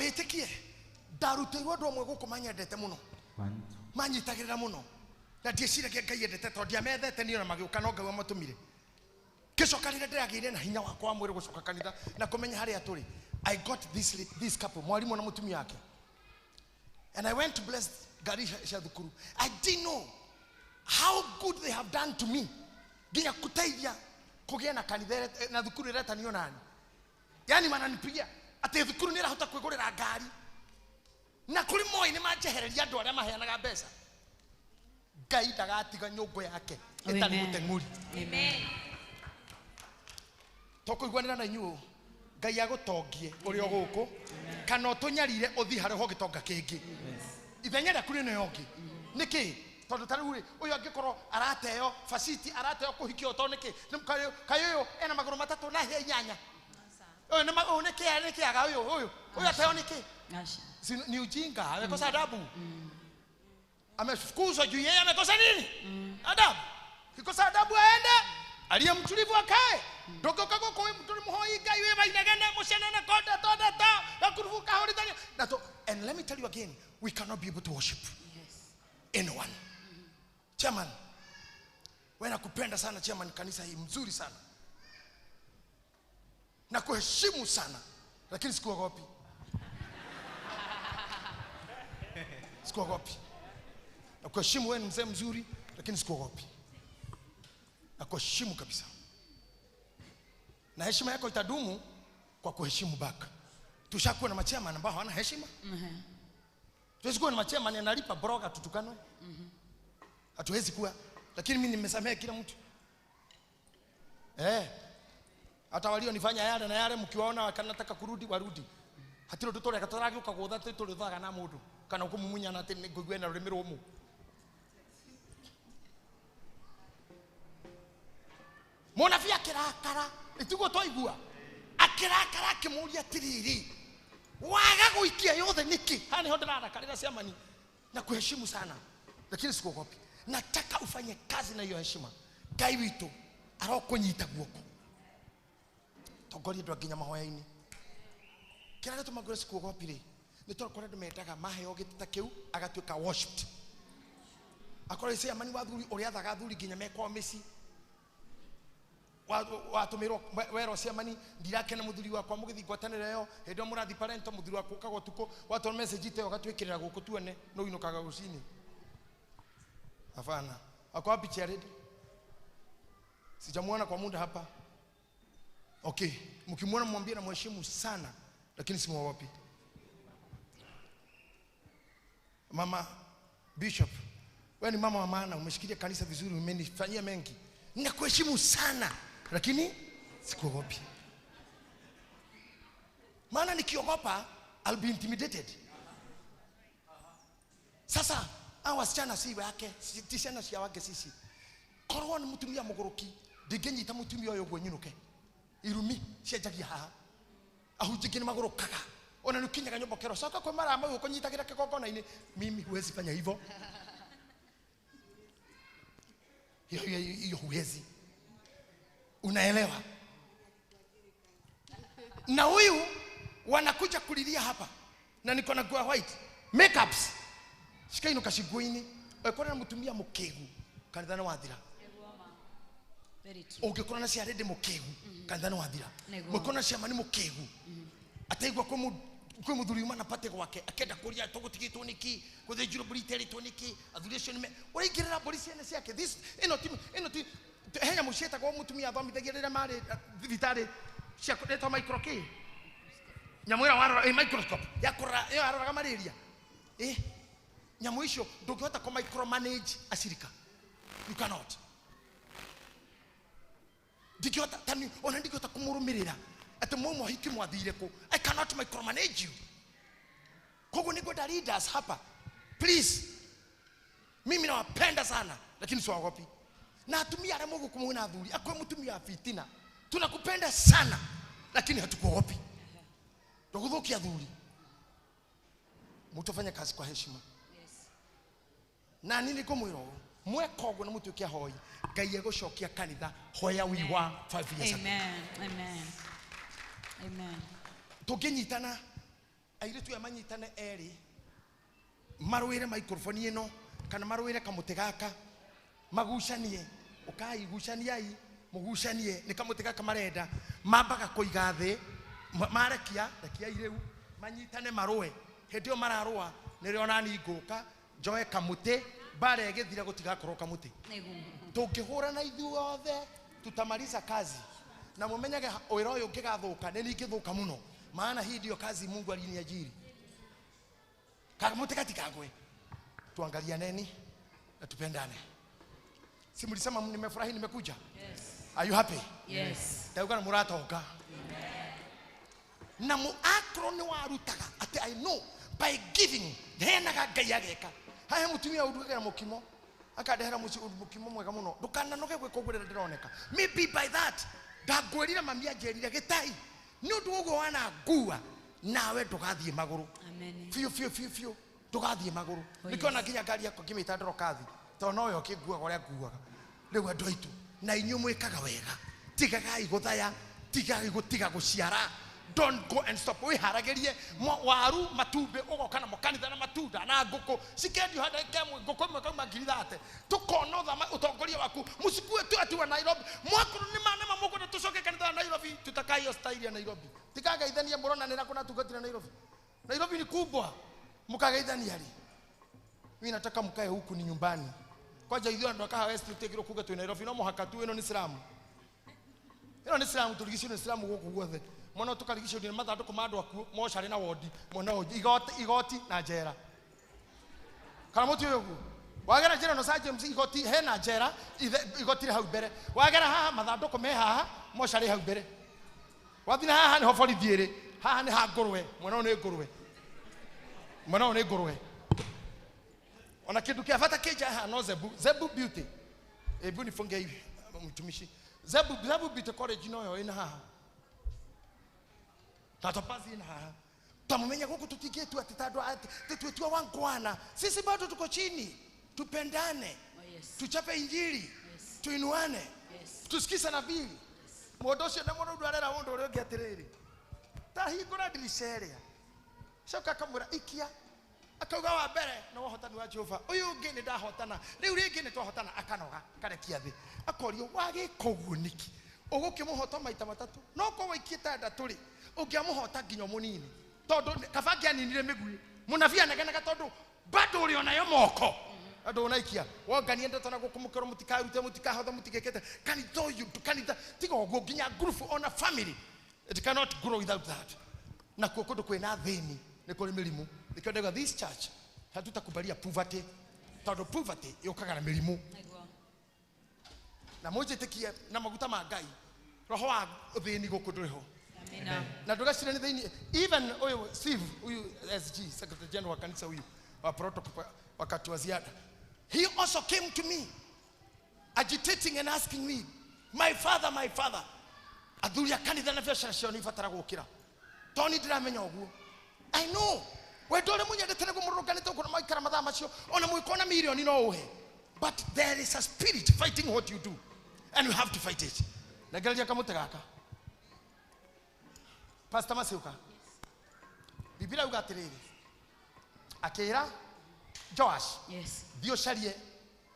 Tawitikie ndarutĩirwo andũ amwe gũkũ manyendete mũno manyitagĩrĩra mũno na ndieciragia Ngai endete tondũ ndiamethete niĩ ona magĩũka no Ngai amatũmire. Ngĩcoka rĩrĩa ndĩragĩire na hinya wakwa wa mwĩrĩ gũcoka kanitha na kũmenya harĩa tũrĩ, I got this couple, mwarimũ na mũtumia wake, and I went to bless ngari cia thukuru. I didn't know how good they have done to me nginya kuteithia kũgĩa na kanitha na thukuru ĩretanio nani. Yani mananipigia atĩ thukuru nĩ ĩrahota kwĩgũrĩra ngari na kũrĩ moi nĩ manjehereria andũ arĩa maheanaga mbeca. Ngai ndagatiga nyũngũ yake ĩtarĩ mũteng'ũri. Amen. Tũkũiguanĩra na inyuĩ Ngai agũtongie ũrĩ o gũkũ kana ũtũnyarire ũthiĩ harĩa ho gĩtonga kĩngĩ. Ithenya rĩaku nĩ nĩyo ũngĩ. Nĩkĩ? Tondũ ta rĩu rĩ, ũyũ angĩkorwo arateo faciti, arateo kũhikio to nĩkĩ? Kaĩ ũyũ ena magũrũ matatũ na hĩa inyanya. Ũyũ nĩ ũyũ nĩkĩ nĩkĩ aga ũyũ ũyũ ũyũ ateo nĩkĩ? Ni ujinga, amekosa adabu. Amefukuzwa juu yeye amekosa nini? Adabu. Kikosa adabu aende, aliye mtulivu akae. Ndogoka goko we mturi muhoi Ngai we mainagene mushenene konda tonda ta na kuruvuka horitania. Na to, and let me tell you again, we cannot be able to worship anyone. Chairman, wewe nakupenda sana chairman, kanisa hii mzuri sana. Nakuheshimu sana, lakini sikuogopi. Sikuogopi. Nakuheshimu, wewe ni mzee mzuri, lakini sikuogopi. Nakuheshimu kabisa. Na heshima yako itadumu kwa kuheshimu baka. Tushakuwa na machairman ambao hawana heshima. Tuwezi kuwa na machairman analipa broga tutukanwe. Hatuwezi kuwa. Lakini mimi nimesamehe kila mtu. Hata walionifanya yale na yale mkiwaona wakanataka kurudi warudi. Hatiro tutore katoragi ukagutha tututhaga na mundu kana ukumumunya na ati ngũigue na rũrĩmĩ rũmũ. Mũnabii akĩrakara, ĩtiguo twaigua. Akĩrakara akĩmũria atĩrĩrĩ, waga gũikia yothe nĩkĩ? Haha nĩho ndĩrarakarĩra ciamani na kuheshimu sana, lakini sikuogopi. Nataka ufanye kazi na hiyo heshima. Ngai witũ arokũnyita guoko. Tongoria andũ nginya mahoya-inĩ. Kĩrĩa gĩtũma ngwĩre sikuogopi rĩ, nĩ tondũ kũrĩ andũ mendaga maheo gĩtĩ ta kĩu agatuĩka worshipped. Akorwo ciamani wa thuri ũrĩa athaga athuri nginya me kwao mĩciĩ. Watũmĩrwo werwo ciamani ndirakena mũthuri wakwa mũgĩthiĩ ngwatanĩro ĩyo hĩndĩ ĩyo mũrathiĩ parento mũthuri wakwa ũkaga ũtukũ watũma message ta ĩyo ũgatwĩkĩrĩra gũkũ tuone no inũkaga rũcinĩ. Hapana. Ako wapi Jared? Sijamuona kwa muda hapa. Okay, mkimuona mwambie na mheshimu sana, lakini simuogopi. Mama Bishop, wewe ni mama wa maana, umeshikilia kanisa vizuri, umenifanyia mengi. Ninakuheshimu sana, lakini sikuogopi. Maana nikiogopa, I'll be intimidated. Sasa hawa wasichana si wake, si ciana cia wake sisi. Korwo ni mutumia muguruki, ndinginyita mutumia uyu guo nyinuke. Irumi cianjagia haha. Ahunjia ni magurukaga. Ona nukinyaga nyumba kero coka kwĩ marama ũkũnyitagĩra kĩgongona-inĩ. Mimi huwezi fanya hivyo. Hiyo huwezi. Unaelewa? Na huyu wanakuja kulilia hapa. Na niko na nguo white. Makeups. Shikaino kashiguini. Ũkora na mutumia mũkĩgu. Kanitha nĩ wathira. Ũngĩkora na ciarĩndĩ mũkĩgu. Kanitha nĩ wathira. Mũkora na ciamani mũkĩgu. Ataigua kwĩ mũthuri uma na pate gwake akenda kũria tũgũtigĩtwo nĩkĩ gũthĩnjirwo mbũri iterĩtwo nĩkĩ athuri acio nĩme ũraingĩrĩra mbũri ciene ciake. This ĩno ti he nyamũ cietagwo mũtumia athomithagia rĩrĩa marĩ thibitarĩ cia retwo micro kĩ nyamũ ĩrĩa warora microscope ya kũrora ĩyo yaroraga malaria nyamũ icio ndũngĩhota kũ micromanage acirika. You cannot. Ndingĩhota tani ona ndingĩhota kũmũrũmĩrĩra ati mumo hiki mwathire ku. I cannot micromanage you. Koguo nĩngwenda leaders hapa. Please. Mimi nawapenda sana lakini siwaogopi. Na atumia arĩa mũgũkũ na athuri, akwe mũtumia wa fitina. Tunakupenda sana lakini hatukuogopi. Ndũgũthũkia athuri. Mutafanya kazi kwa heshima. Yes. Na nini ngũmwĩra ũũ, mweka ũguo na mũtuĩke ahoi, Ngai egũcokia kanitha hoya we were 5 years ago. Amen. Amen. Amen. Tũngĩnyitana Airĩtu aya manyitane erĩ marũĩre microphone ĩno kana marũĩre kamũtĩ gaka magucanie ũkai gucaniai mũgucanie nĩ kamũtĩ gaka marenda mambaga kũiga thĩ marekia rekiai rĩu manyitane marũe hĩndĩ ĩyo mararũa nĩrĩo nani ngũka njoe kamũtĩ mbara ĩgĩthira gũtigakorwo kamũtĩ tũngĩhũrana ithuothe tutamaliza kazi na mumenyage wĩra ũyũ ũngĩgathũka nĩ niĩ ingĩthũka mũno maana hii ndio kazi Mungu aliniajiri. Kamũtĩ gatikagwe, tuangalianeni na tupendane. Si mlisema nimefurahi nimekuja? Yes. Are you happy? Yes. Ndauga nĩ mũratonga. Na mũakro nĩ warutaga atĩ I know by giving heanaga Ngai ageka. Hahe mũtumia ũndugagĩra mũkimo akandehera mũkimo mwega mũno ndũkananoge gwĩka ũguo rĩrĩa ndĩroneka. Maybe by that ndangwĩrire mami anjĩrire gĩtai nĩ ũndũ ũguo wanangua nawe ndũgathiĩ magũrũ. Amen. Biũ biũ biũ biũ ndũgathiĩ magũrũ. Oh, Nĩkĩo na yes. nginya ngari yakwa ngĩmĩta ndorokathi tondũ noyo ĩkĩnguaga ũrĩa nguaga. Rĩu andũ aitũ na inyuĩ mwĩkaga wega, tigagai gũthaya, tigagai gũtiga gũciara. Don't go and stop. Wĩharagĩrie waru matumbĩ ũgoka namo kanitha na matunda na ngũkũ cikendio handũ kemwe ngũkũ ĩmwe kauma ngiri thate tũkona ũtongoria waku mũcikue tu ati wa Nairobi mwakorwo nĩ manema mũkwenda tũcoke kanitha wa Nairobi tutakaa hiyo style ya Nairobi tikagaithania mũronanĩra kũna tungatĩra Nairobi. Nairobi ni kubwa mũkagaithania rĩ. Mimi nataka mkae huku ni nyumbani. Kwanja ithuĩ andũ a Kahawa West tũtigĩrwo kuga twĩ Nairobi no mũhaka tu ĩno nĩ Islamu. Ĩno nĩ Islamu tũrigicĩirio nĩ Islamu gũkũ guothe. Mwana tũkarigicĩrio nĩ mathandũkũ ma andũ akuũ mocarĩ na wondi mwena ũyũ igoti, igoti na njera. Kana mũtiũĩ ũguo? Wagera njĩra ĩno Sir James igoti hena njera igoti rĩ hau mbere. Wagera haha mathandũkũ me haha mocarĩ hau mbere. Wathiĩ na haha nĩho borithi ĩrĩ. Haha nĩ ha ngũrwe, mwena ũyũ nĩ ngũrwe. Mwena ũyũ nĩ ngũrwe. Ona kindu kia bata kĩnja haha no Zebu, Zebu Beauty. Hebu nifunge hivi mtumishi. Zebu, Zebu Beauty College noyo ĩna haha. Na topazi ĩna haha. Tamumenya gũkũ tũtingĩtua atĩ ta andũ a- tũtwĩtua wangwana. Sisi bado tuko chini. Tupendane. Oh, yes. Tuchape injili. Tuinuane. Yes. Tusikize nabii. Mũndũ ũcio na mũndũ arera mũndũ ũrĩa ũngĩ atĩrĩrĩ. Ta hingũra ndirica ĩrĩa. Coka akamwĩra ikia. Akauga wa mbere nĩ ũhotani wa Jehova. Ũyũ ũngĩ nĩ ndahotana. Rĩu rĩngĩ nĩ twahotana akanoga akarekia thĩ. Akorio wagĩka ũguo nĩkĩ? Ũgũkĩmũhota maita matatũ. No korwo waikie tandatũ rĩ, ũngĩamũhota nginya mũnini. Tondũ kaba angĩaninire mĩguĩ. Mũnabii anegenaga tondũ bado ũrĩ onayo moko. Andũ ũnaikia. Wongania ndeto na gũkũmũkĩrwo mũtikarute, mũtikahotha, mũtigĩkĩte. Kanitha ũyũ, kanitha, tiga ũguo nginya group ona family. It cannot grow without that. Na kuo kũndũ kwĩna thĩni nĩ kũrĩ mĩrimũ. Nĩkĩo ndauga this church hatutakubalia poverty tondũ poverty yũkaga na mĩrimũ. Na mũnjĩtĩkie na maguta ma Ngai roho wa ũthĩni gũkũ ndũrĩ ho. Amina. Na ndũgacire nĩ thĩinĩ even ũyũ Steve huyu SG Secretary General wa kanitha huyu wa protocol wakati wa ziada, he also came to me agitating and asking me, my father, my father, athuri a kanitha na biacara ciao nĩ ibatara gũkĩra tondũ nĩ ndĩramenya ũguo. I know wendo ũrĩa mũnyendete nĩguo mũrũrũnganĩte ũguo na maikara mathaa macio ona mũgĩkorwo na mirioni no ũhe, but there is a spirit fighting what you do and you have to fight it. Nengereria kamũtĩ gaka. Pastor Masiuka, Biblia yuga atĩrĩrĩ, akĩra Joash, Yes. thiĩ ũcarie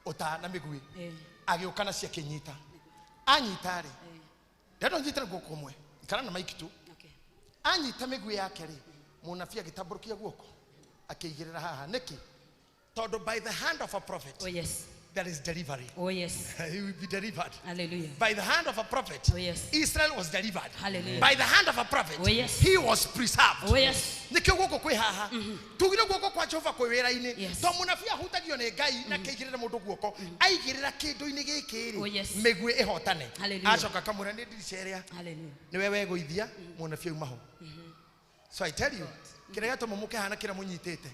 ũta na mĩguĩ. Eh. Agĩũka nacio akĩnyita. Anyita rĩ, ndenda ũnyite na guoko kũmwe, ikara na maiki tu. Okay. Anyita mĩguĩ yake rĩ, mũnabii agĩtambũrũkia guoko akĩigĩrĩra haha. Nĩkĩ? Tondũ by the hand of a prophet, Oh, yes. there is delivery. Oh, yes. He will be delivered. Hallelujah. By the hand of a prophet, Oh, yes. Israel was delivered. Hallelujah. By the hand of a prophet, Oh, yes. he was preserved. Oh, yes. Nĩkĩo guoko kwĩ haha. Tugire guoko kwa Jehova kwĩ wĩra-inĩ. Yes. To mũnabii ahutagio nĩ Ngai na akĩigĩrĩra mũndũ guoko, aigĩrĩra kĩndũ-inĩ gĩkĩ rĩ, Oh, yes. mĩguĩ ĩhotane. Hallelujah. Acoka akamwĩra nĩ ndirica ĩrĩa Hallelujah. nĩwe wegũithia, mũnabii auma ho. So I tell you, kĩrĩa gĩatũma mũkĩhana kĩrĩa mũnyitĩte,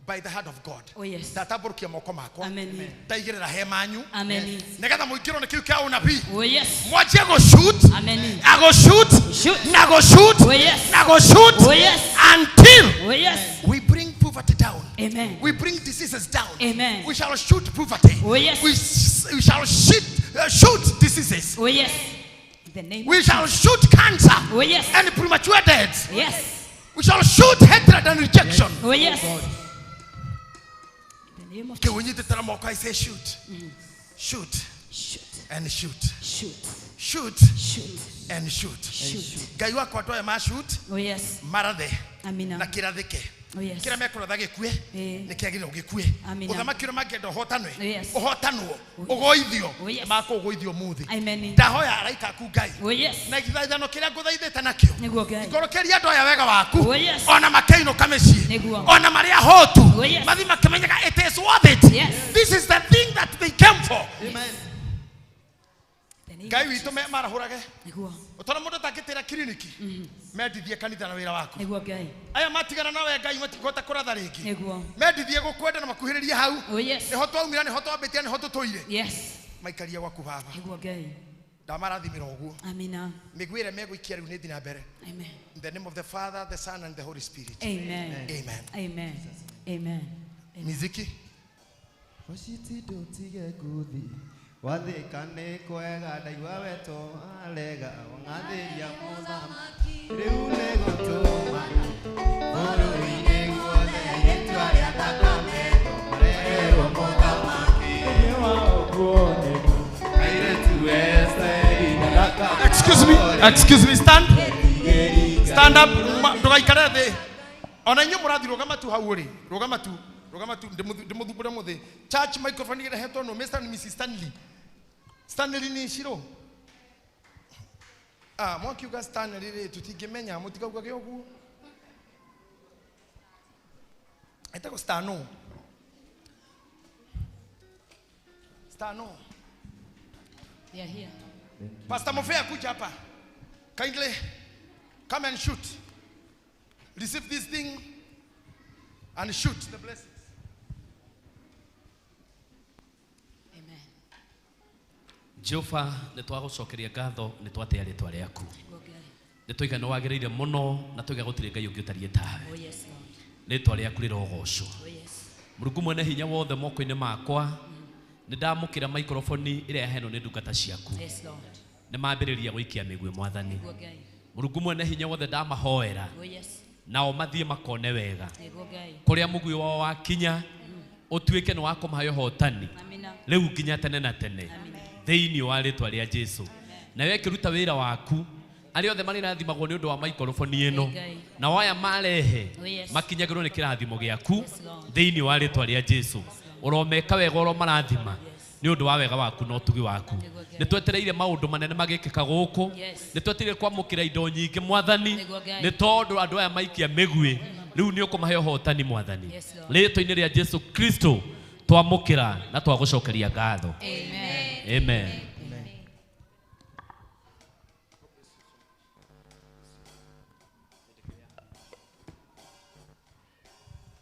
by the hand of God. Oh, yes. Ndatambũrũkia moko makwa. Amen. Ndaigĩrĩra hema yanyu. Amen. Nĩgetha mũingĩrwo nĩ kĩu kĩa ũnabii. Oh, yes. Mwanjie gũshoot. Amen. Agũshoot. Shoot. Na gũshoot. Oh, yes. Na gũshoot. Oh, yes. Until Oh, yes. we bring poverty down. Amen. We bring diseases down. Amen. We shall shoot poverty. Oh, yes. We shall shoot diseases. Oh, yes. In the name We of shall Jesus. shoot cancer. Oh, yes. And premature deaths. Yes. We shall shoot hatred and rejection. Oh yes. Okay, we need to tell them, I say shoot. Shoot. Shoot. And shoot. Shoot. Shoot. Shoot. And shoot. Shoot. Ngai wakwa andũ aya ma shoot. Oh yes. Marathe. Amina. Na kĩrathĩke. Oh yes. Kĩrĩa mekũratha gĩkue nĩ kĩagĩrĩirwo gĩkue. Amina. Ũthamaki ũrĩa mangĩenda ũhotanwe. Yes. Ũhotanwo. Ũgoithio. Oh yes. Makũgũithio ũmũthĩ. Amen. Ndahoya araika aku Ngai. Oh yes. Na gĩthaithano kĩrĩa ngũthaithĩte nakĩo. Nĩguo Ngai. Ngorokeria andũ aya wega waku. Oh yes. Ona makĩinũka mĩciĩ. Nĩguo. Ona marĩ ahotu. Oh yes. Mathiĩ makĩmenyaga it is worth it. Yes. This is the thing that they came for. Amen. Ngai witũ marahũrage. Nĩguo. Ũtona mũndũ atangĩtĩra kiriniki mendithie kanitha na wĩra waku. Nĩguo Ngai. Aya matigana nawe Ngai matikũhota kũratha rĩngĩ. Nĩguo. Mendithie gũkwenda na makuhĩrĩrie hau. Oh yes. Nĩho twaumĩra, nĩho twambĩtia, nĩho tũtũire. Yes. Maikarie gwaku baba. Nĩguo Ngai. Ndamarathimĩra ũguo. Amina. Mĩguĩ ĩrĩa megũikia rĩu nĩ thiĩ na mbere. Amen. In the name of the Father, the Son, and the Holy Spirit. Amen. Amen. Amen. Amen. Miziki. Wathĩka nĩ kwega ndaigua wetwo arega wang'athĩria mũthamaki rĩu nĩ gũtũmana bũrũri-inĩ guothe rĩtwa rĩa thakame mareherwo mũthamaki airĩtu Esteri na Excuse me, excuse me, stand. Stand up, ndũgaikare thĩ. Ona inyuĩ mũrathiĩ rũgama tu hau ũrĩ. Rũgama tu. Rũgama tu ndĩmũthumbũre mũthĩ. Church microphone ĩrehetwo no Mr. and Mrs. Stanley. Stanley nĩ Shiro. Ah, mwakiuga Stanley rĩ tũtingĩmenya mũtikaugage ũguo. Etagwo Stano. Stano. They are here. Pastor Mofea kuja hapa. Kindly come and shoot. Receive this thing and shoot the blessings. Amen. Jehova nĩ twagũcokeria ngatho nĩ twatĩa rĩtwa rĩaku. Nĩ twoiga nĩ wagĩrĩire mũno na twoiga gũtirĩ Ngai ũngĩ ũtariĩ tawe. Oh yes Lord. Rĩtwa rĩaku rĩrogocwo. Oh yes. Mũrungu mwene hinya wothe moko-inĩ makwa nĩ ndamũkĩra microphone ĩrĩa yaheanwo nĩ ndungata ciaku. Yes Lord. Nĩ mambĩrĩria gũikia mĩguĩ mwathani. Nĩguo Ngai. Mũrungu mwene hinya wothe ndamahoera. Oh yes. Nao mathiĩ makone wega. Nĩguo Ngai. Kũrĩa mũguĩ wao wakinya ũtuĩke nĩ wa kũmahe ũhotani. Amina. Rĩu nginya tene na tene. Thĩinĩ wa rĩtwa rĩa Jesu. Nawe ĩkĩruta wĩra waku arĩa othe marĩrathimagwo nĩ ũndũ wa microphone ĩno na waya marehe Oh yes. makinyagĩrwo nĩ kĩrathimo gĩaku Yes, Lord. thĩinĩ wa rĩtwa rĩa Jesu. Ũromeka wega ũromarathima nĩ ũndũ wa wega waku na ũtugi waku. Nĩ twetereire maũndũ manene magĩkĩka gũkũ. Nĩ twetereire kwamũkĩra indo nyingĩ mwathani nĩ tondũ andũ aya maikia mĩguĩ rĩu nĩ ũkũmahe ũhotani mwathani. Yes, Lord. Rĩtwa-inĩ rĩa Jesu Kristo twamũkĩra na twagũcokeria ngatho. Amen. Amen.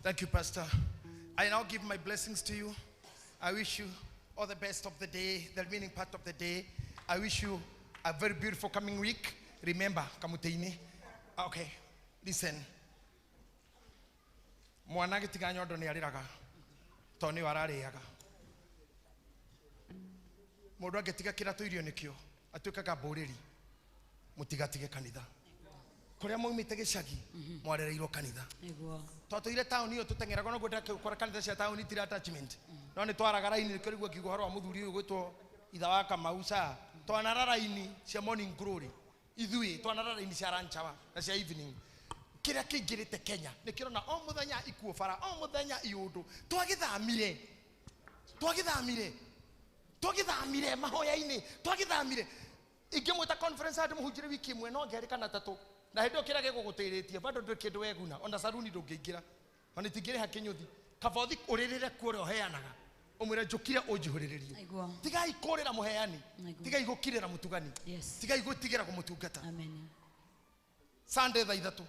Thank you, Pastor. I now give my blessings to you. I wish you all the best of the day, the remaining part of the day. I wish you a very beautiful coming week. Remember, Kamuteini. Okay, listen. Mwana gĩtiga nyondo nĩ arĩraga tondũ nĩwe ararĩaga. Mũndũ angĩtiga kĩratũ irio nĩkĩo atuĩkaga mbũrĩri. Mũtigatige kanitha. Kũrĩa maumĩte gĩcagi mwarereirwo kanitha. Nĩguo. Twatũire taũni ĩyo tũteng'eraga no ngwenda gũkora kanitha cia taũni itirĩ attachment. No nĩ twaraga raini nĩkĩo rĩu ngiuga ũhoro wa mũthuri ũyũ gwĩtwo itha wa Kamau ca. Twanara raini cia morning glory. Ithuĩ twanara raini cia lunch hour na cia evening. Kĩrĩa kĩingĩrĩte Kenya nĩkĩrona o mũthenya ikuũ bara o mũthenya iũndũ. Twagĩthamire. Twagĩthamire. Twagĩthamire mahoya-inĩ. Twagĩthamire. Ingĩmwĩta conference andũ mũhunjĩre wiki ĩmwe no ngerĩ kana tatũ. Na hĩndĩ ĩyo kĩrĩa gĩgũgũtĩrĩtie bado ndũrĩ kĩndũ weguna ona saruni ndũngĩingĩra ona itingĩrĩha kĩnyũthi kaba ũthi ũrĩrĩre kuo ũrĩa ũheanaga ũmwĩre njũkire ũnjihũrĩrĩrie. Nĩguo. Tigai kũrĩra mũheani. Nĩguo. Tigai gũkirĩra mũtugani. Yes. Tigai gũtigĩra kũmũtungata. Amen. Sunday thaa ithatũ.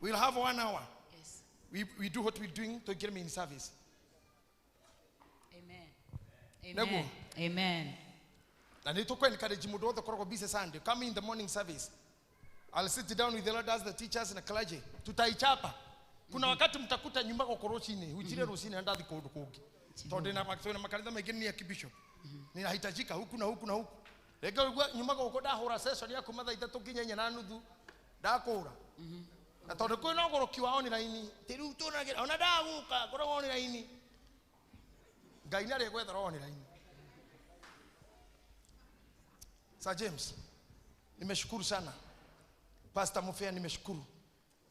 We'll have 1 hour. Yes. We do what we're doing to get me in service. Amen. Nĩguo. Amen. Na nĩ tũkũ encourage mũndũ wothe ũkoragwo busy Sunday. Come in the morning service. I'll sit down with the elders, the teachers na clergy. Tutaichapa. Kuna wakati mtakuta nyumba kwa rũcinĩ, hujire rũcinĩ na ndathi kũndũ kũngĩ. Tondũ na makanitha maingĩ nĩ archbishop. Ninahitajika huku na huku na huku. Rĩngĩ ũigua nyuma gũkũ ndahũra session ya kuma thaa ithatũ nginya inya na nuthu. Ndakũra. Na tondũ kwĩna ũgũrũki wa online ti rĩu tũnagĩra ona ndagũka ngoragwo online. Ngai nĩ arĩgwethera online. Sir James, nimeshukuru sana. Pastor Mufea, nimeshukuru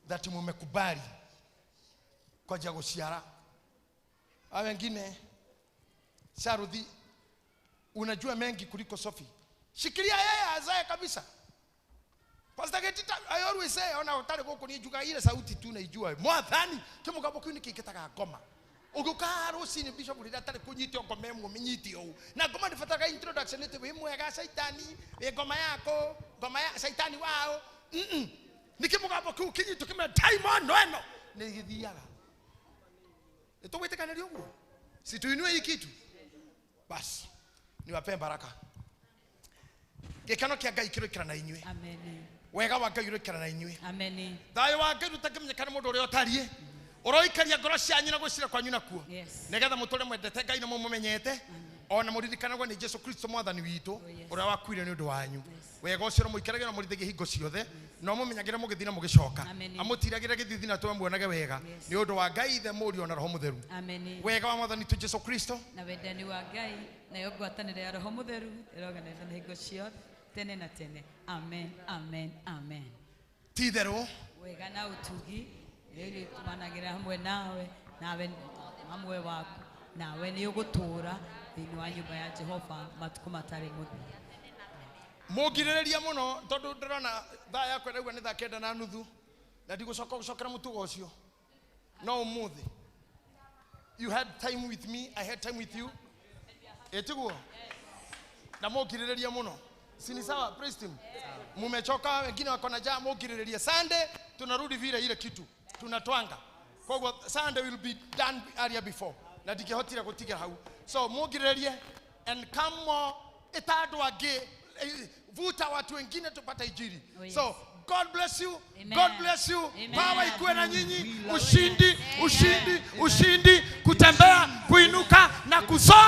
that mumekubali kwa ajili ya guciara. Hao wengine Saruthi, unajua mengi kuliko Sophie. Shikilia yeye azae kabisa. Pastor Getita, I always say ona utari guku ni njuga ile sauti tu naijua. Mwathani kimugabo kiu nikikitaga ngoma. Uguka rucini bishop rira tari kunyitio ngoma imwe minyitio u. Na ngoma ndibataraga introduction ati wi mwega Shaitani, wi ngoma yako, ngoma ya Shaitani wao. Nikimugambo kiu kinyito kimwe diamond no eno ni githiaga. Nitugwitikaniria uguo. Si tuinue hii kitu. Basi niwape baraka. Gikano kia Ngai kiroikara na inyue. Amen. Wega wa Ngai uroikara na inyue. Amen. Thayo wa Ngai utangĩmenyekana mũndũ ũrĩa ũtariĩ. Ũroikaria ngoro cianyu na gwĩcira kwanyu nakuo. Nĩgetha mũtũre mwendete Ngai na mũmũmenyete. Ona mũririkanagwo nĩ Jesu Kristo mwathani witũ ũrĩa wakuire nĩ ũndũ wanyu. Wega ũcio mũikarage na mũrithagie hingo ciothe no mũmenyagĩre mũgĩthiĩ na mũgĩcoka. Amũtiragĩre gĩthithi na tũme muonage wega nĩ ũndũ wa Ngai Ithe Mũriũ na Roho Mũtheru. Amen. Wega wa mwathani witũ Jesu Kristo na wendani wa Ngai nayo ngwatanĩro ya Roho Mũtheru ĩroganĩrĩra na hingo ciothe tene na tene. Amen, amen, amen. Ti itherũ wega na ũtugi rĩrĩ tumanagĩra hamwe nawe nawe hamwe waku nawe nĩ ũgũtũũra thĩinĩ wa nyũmba ya Jehova matukũ matarĩ mũthia. Mũngirĩrĩria mũno tondũ ndĩrona thaa yakwa ĩraigua nĩ thaa 9:30 na ndigũcoka gũcokera mũtugo ũcio no ũmũthĩ. You had time with me, I had time with you. Ĩtiguo na mũngirĩrĩria mũno. Si ni sawa praise team? Mumechoka, wengine wako na njaa, mũngirĩrĩria. Sunday tunarudi vile ile kitu tunatwanga. Kwa hivyo Sunday will be done earlier before. Na ndingĩhotire gũtiga hau. So mũngirĩrĩrie and come more ĩta andũ angĩ, vuta watu wengine tupate injili. Oh, yes. So God bless you. Amen. God bless you. Amen. Power ikuwe na nyinyi. Ushindi, ushindi, ushindi, kutembea, kuinuka na kusonga.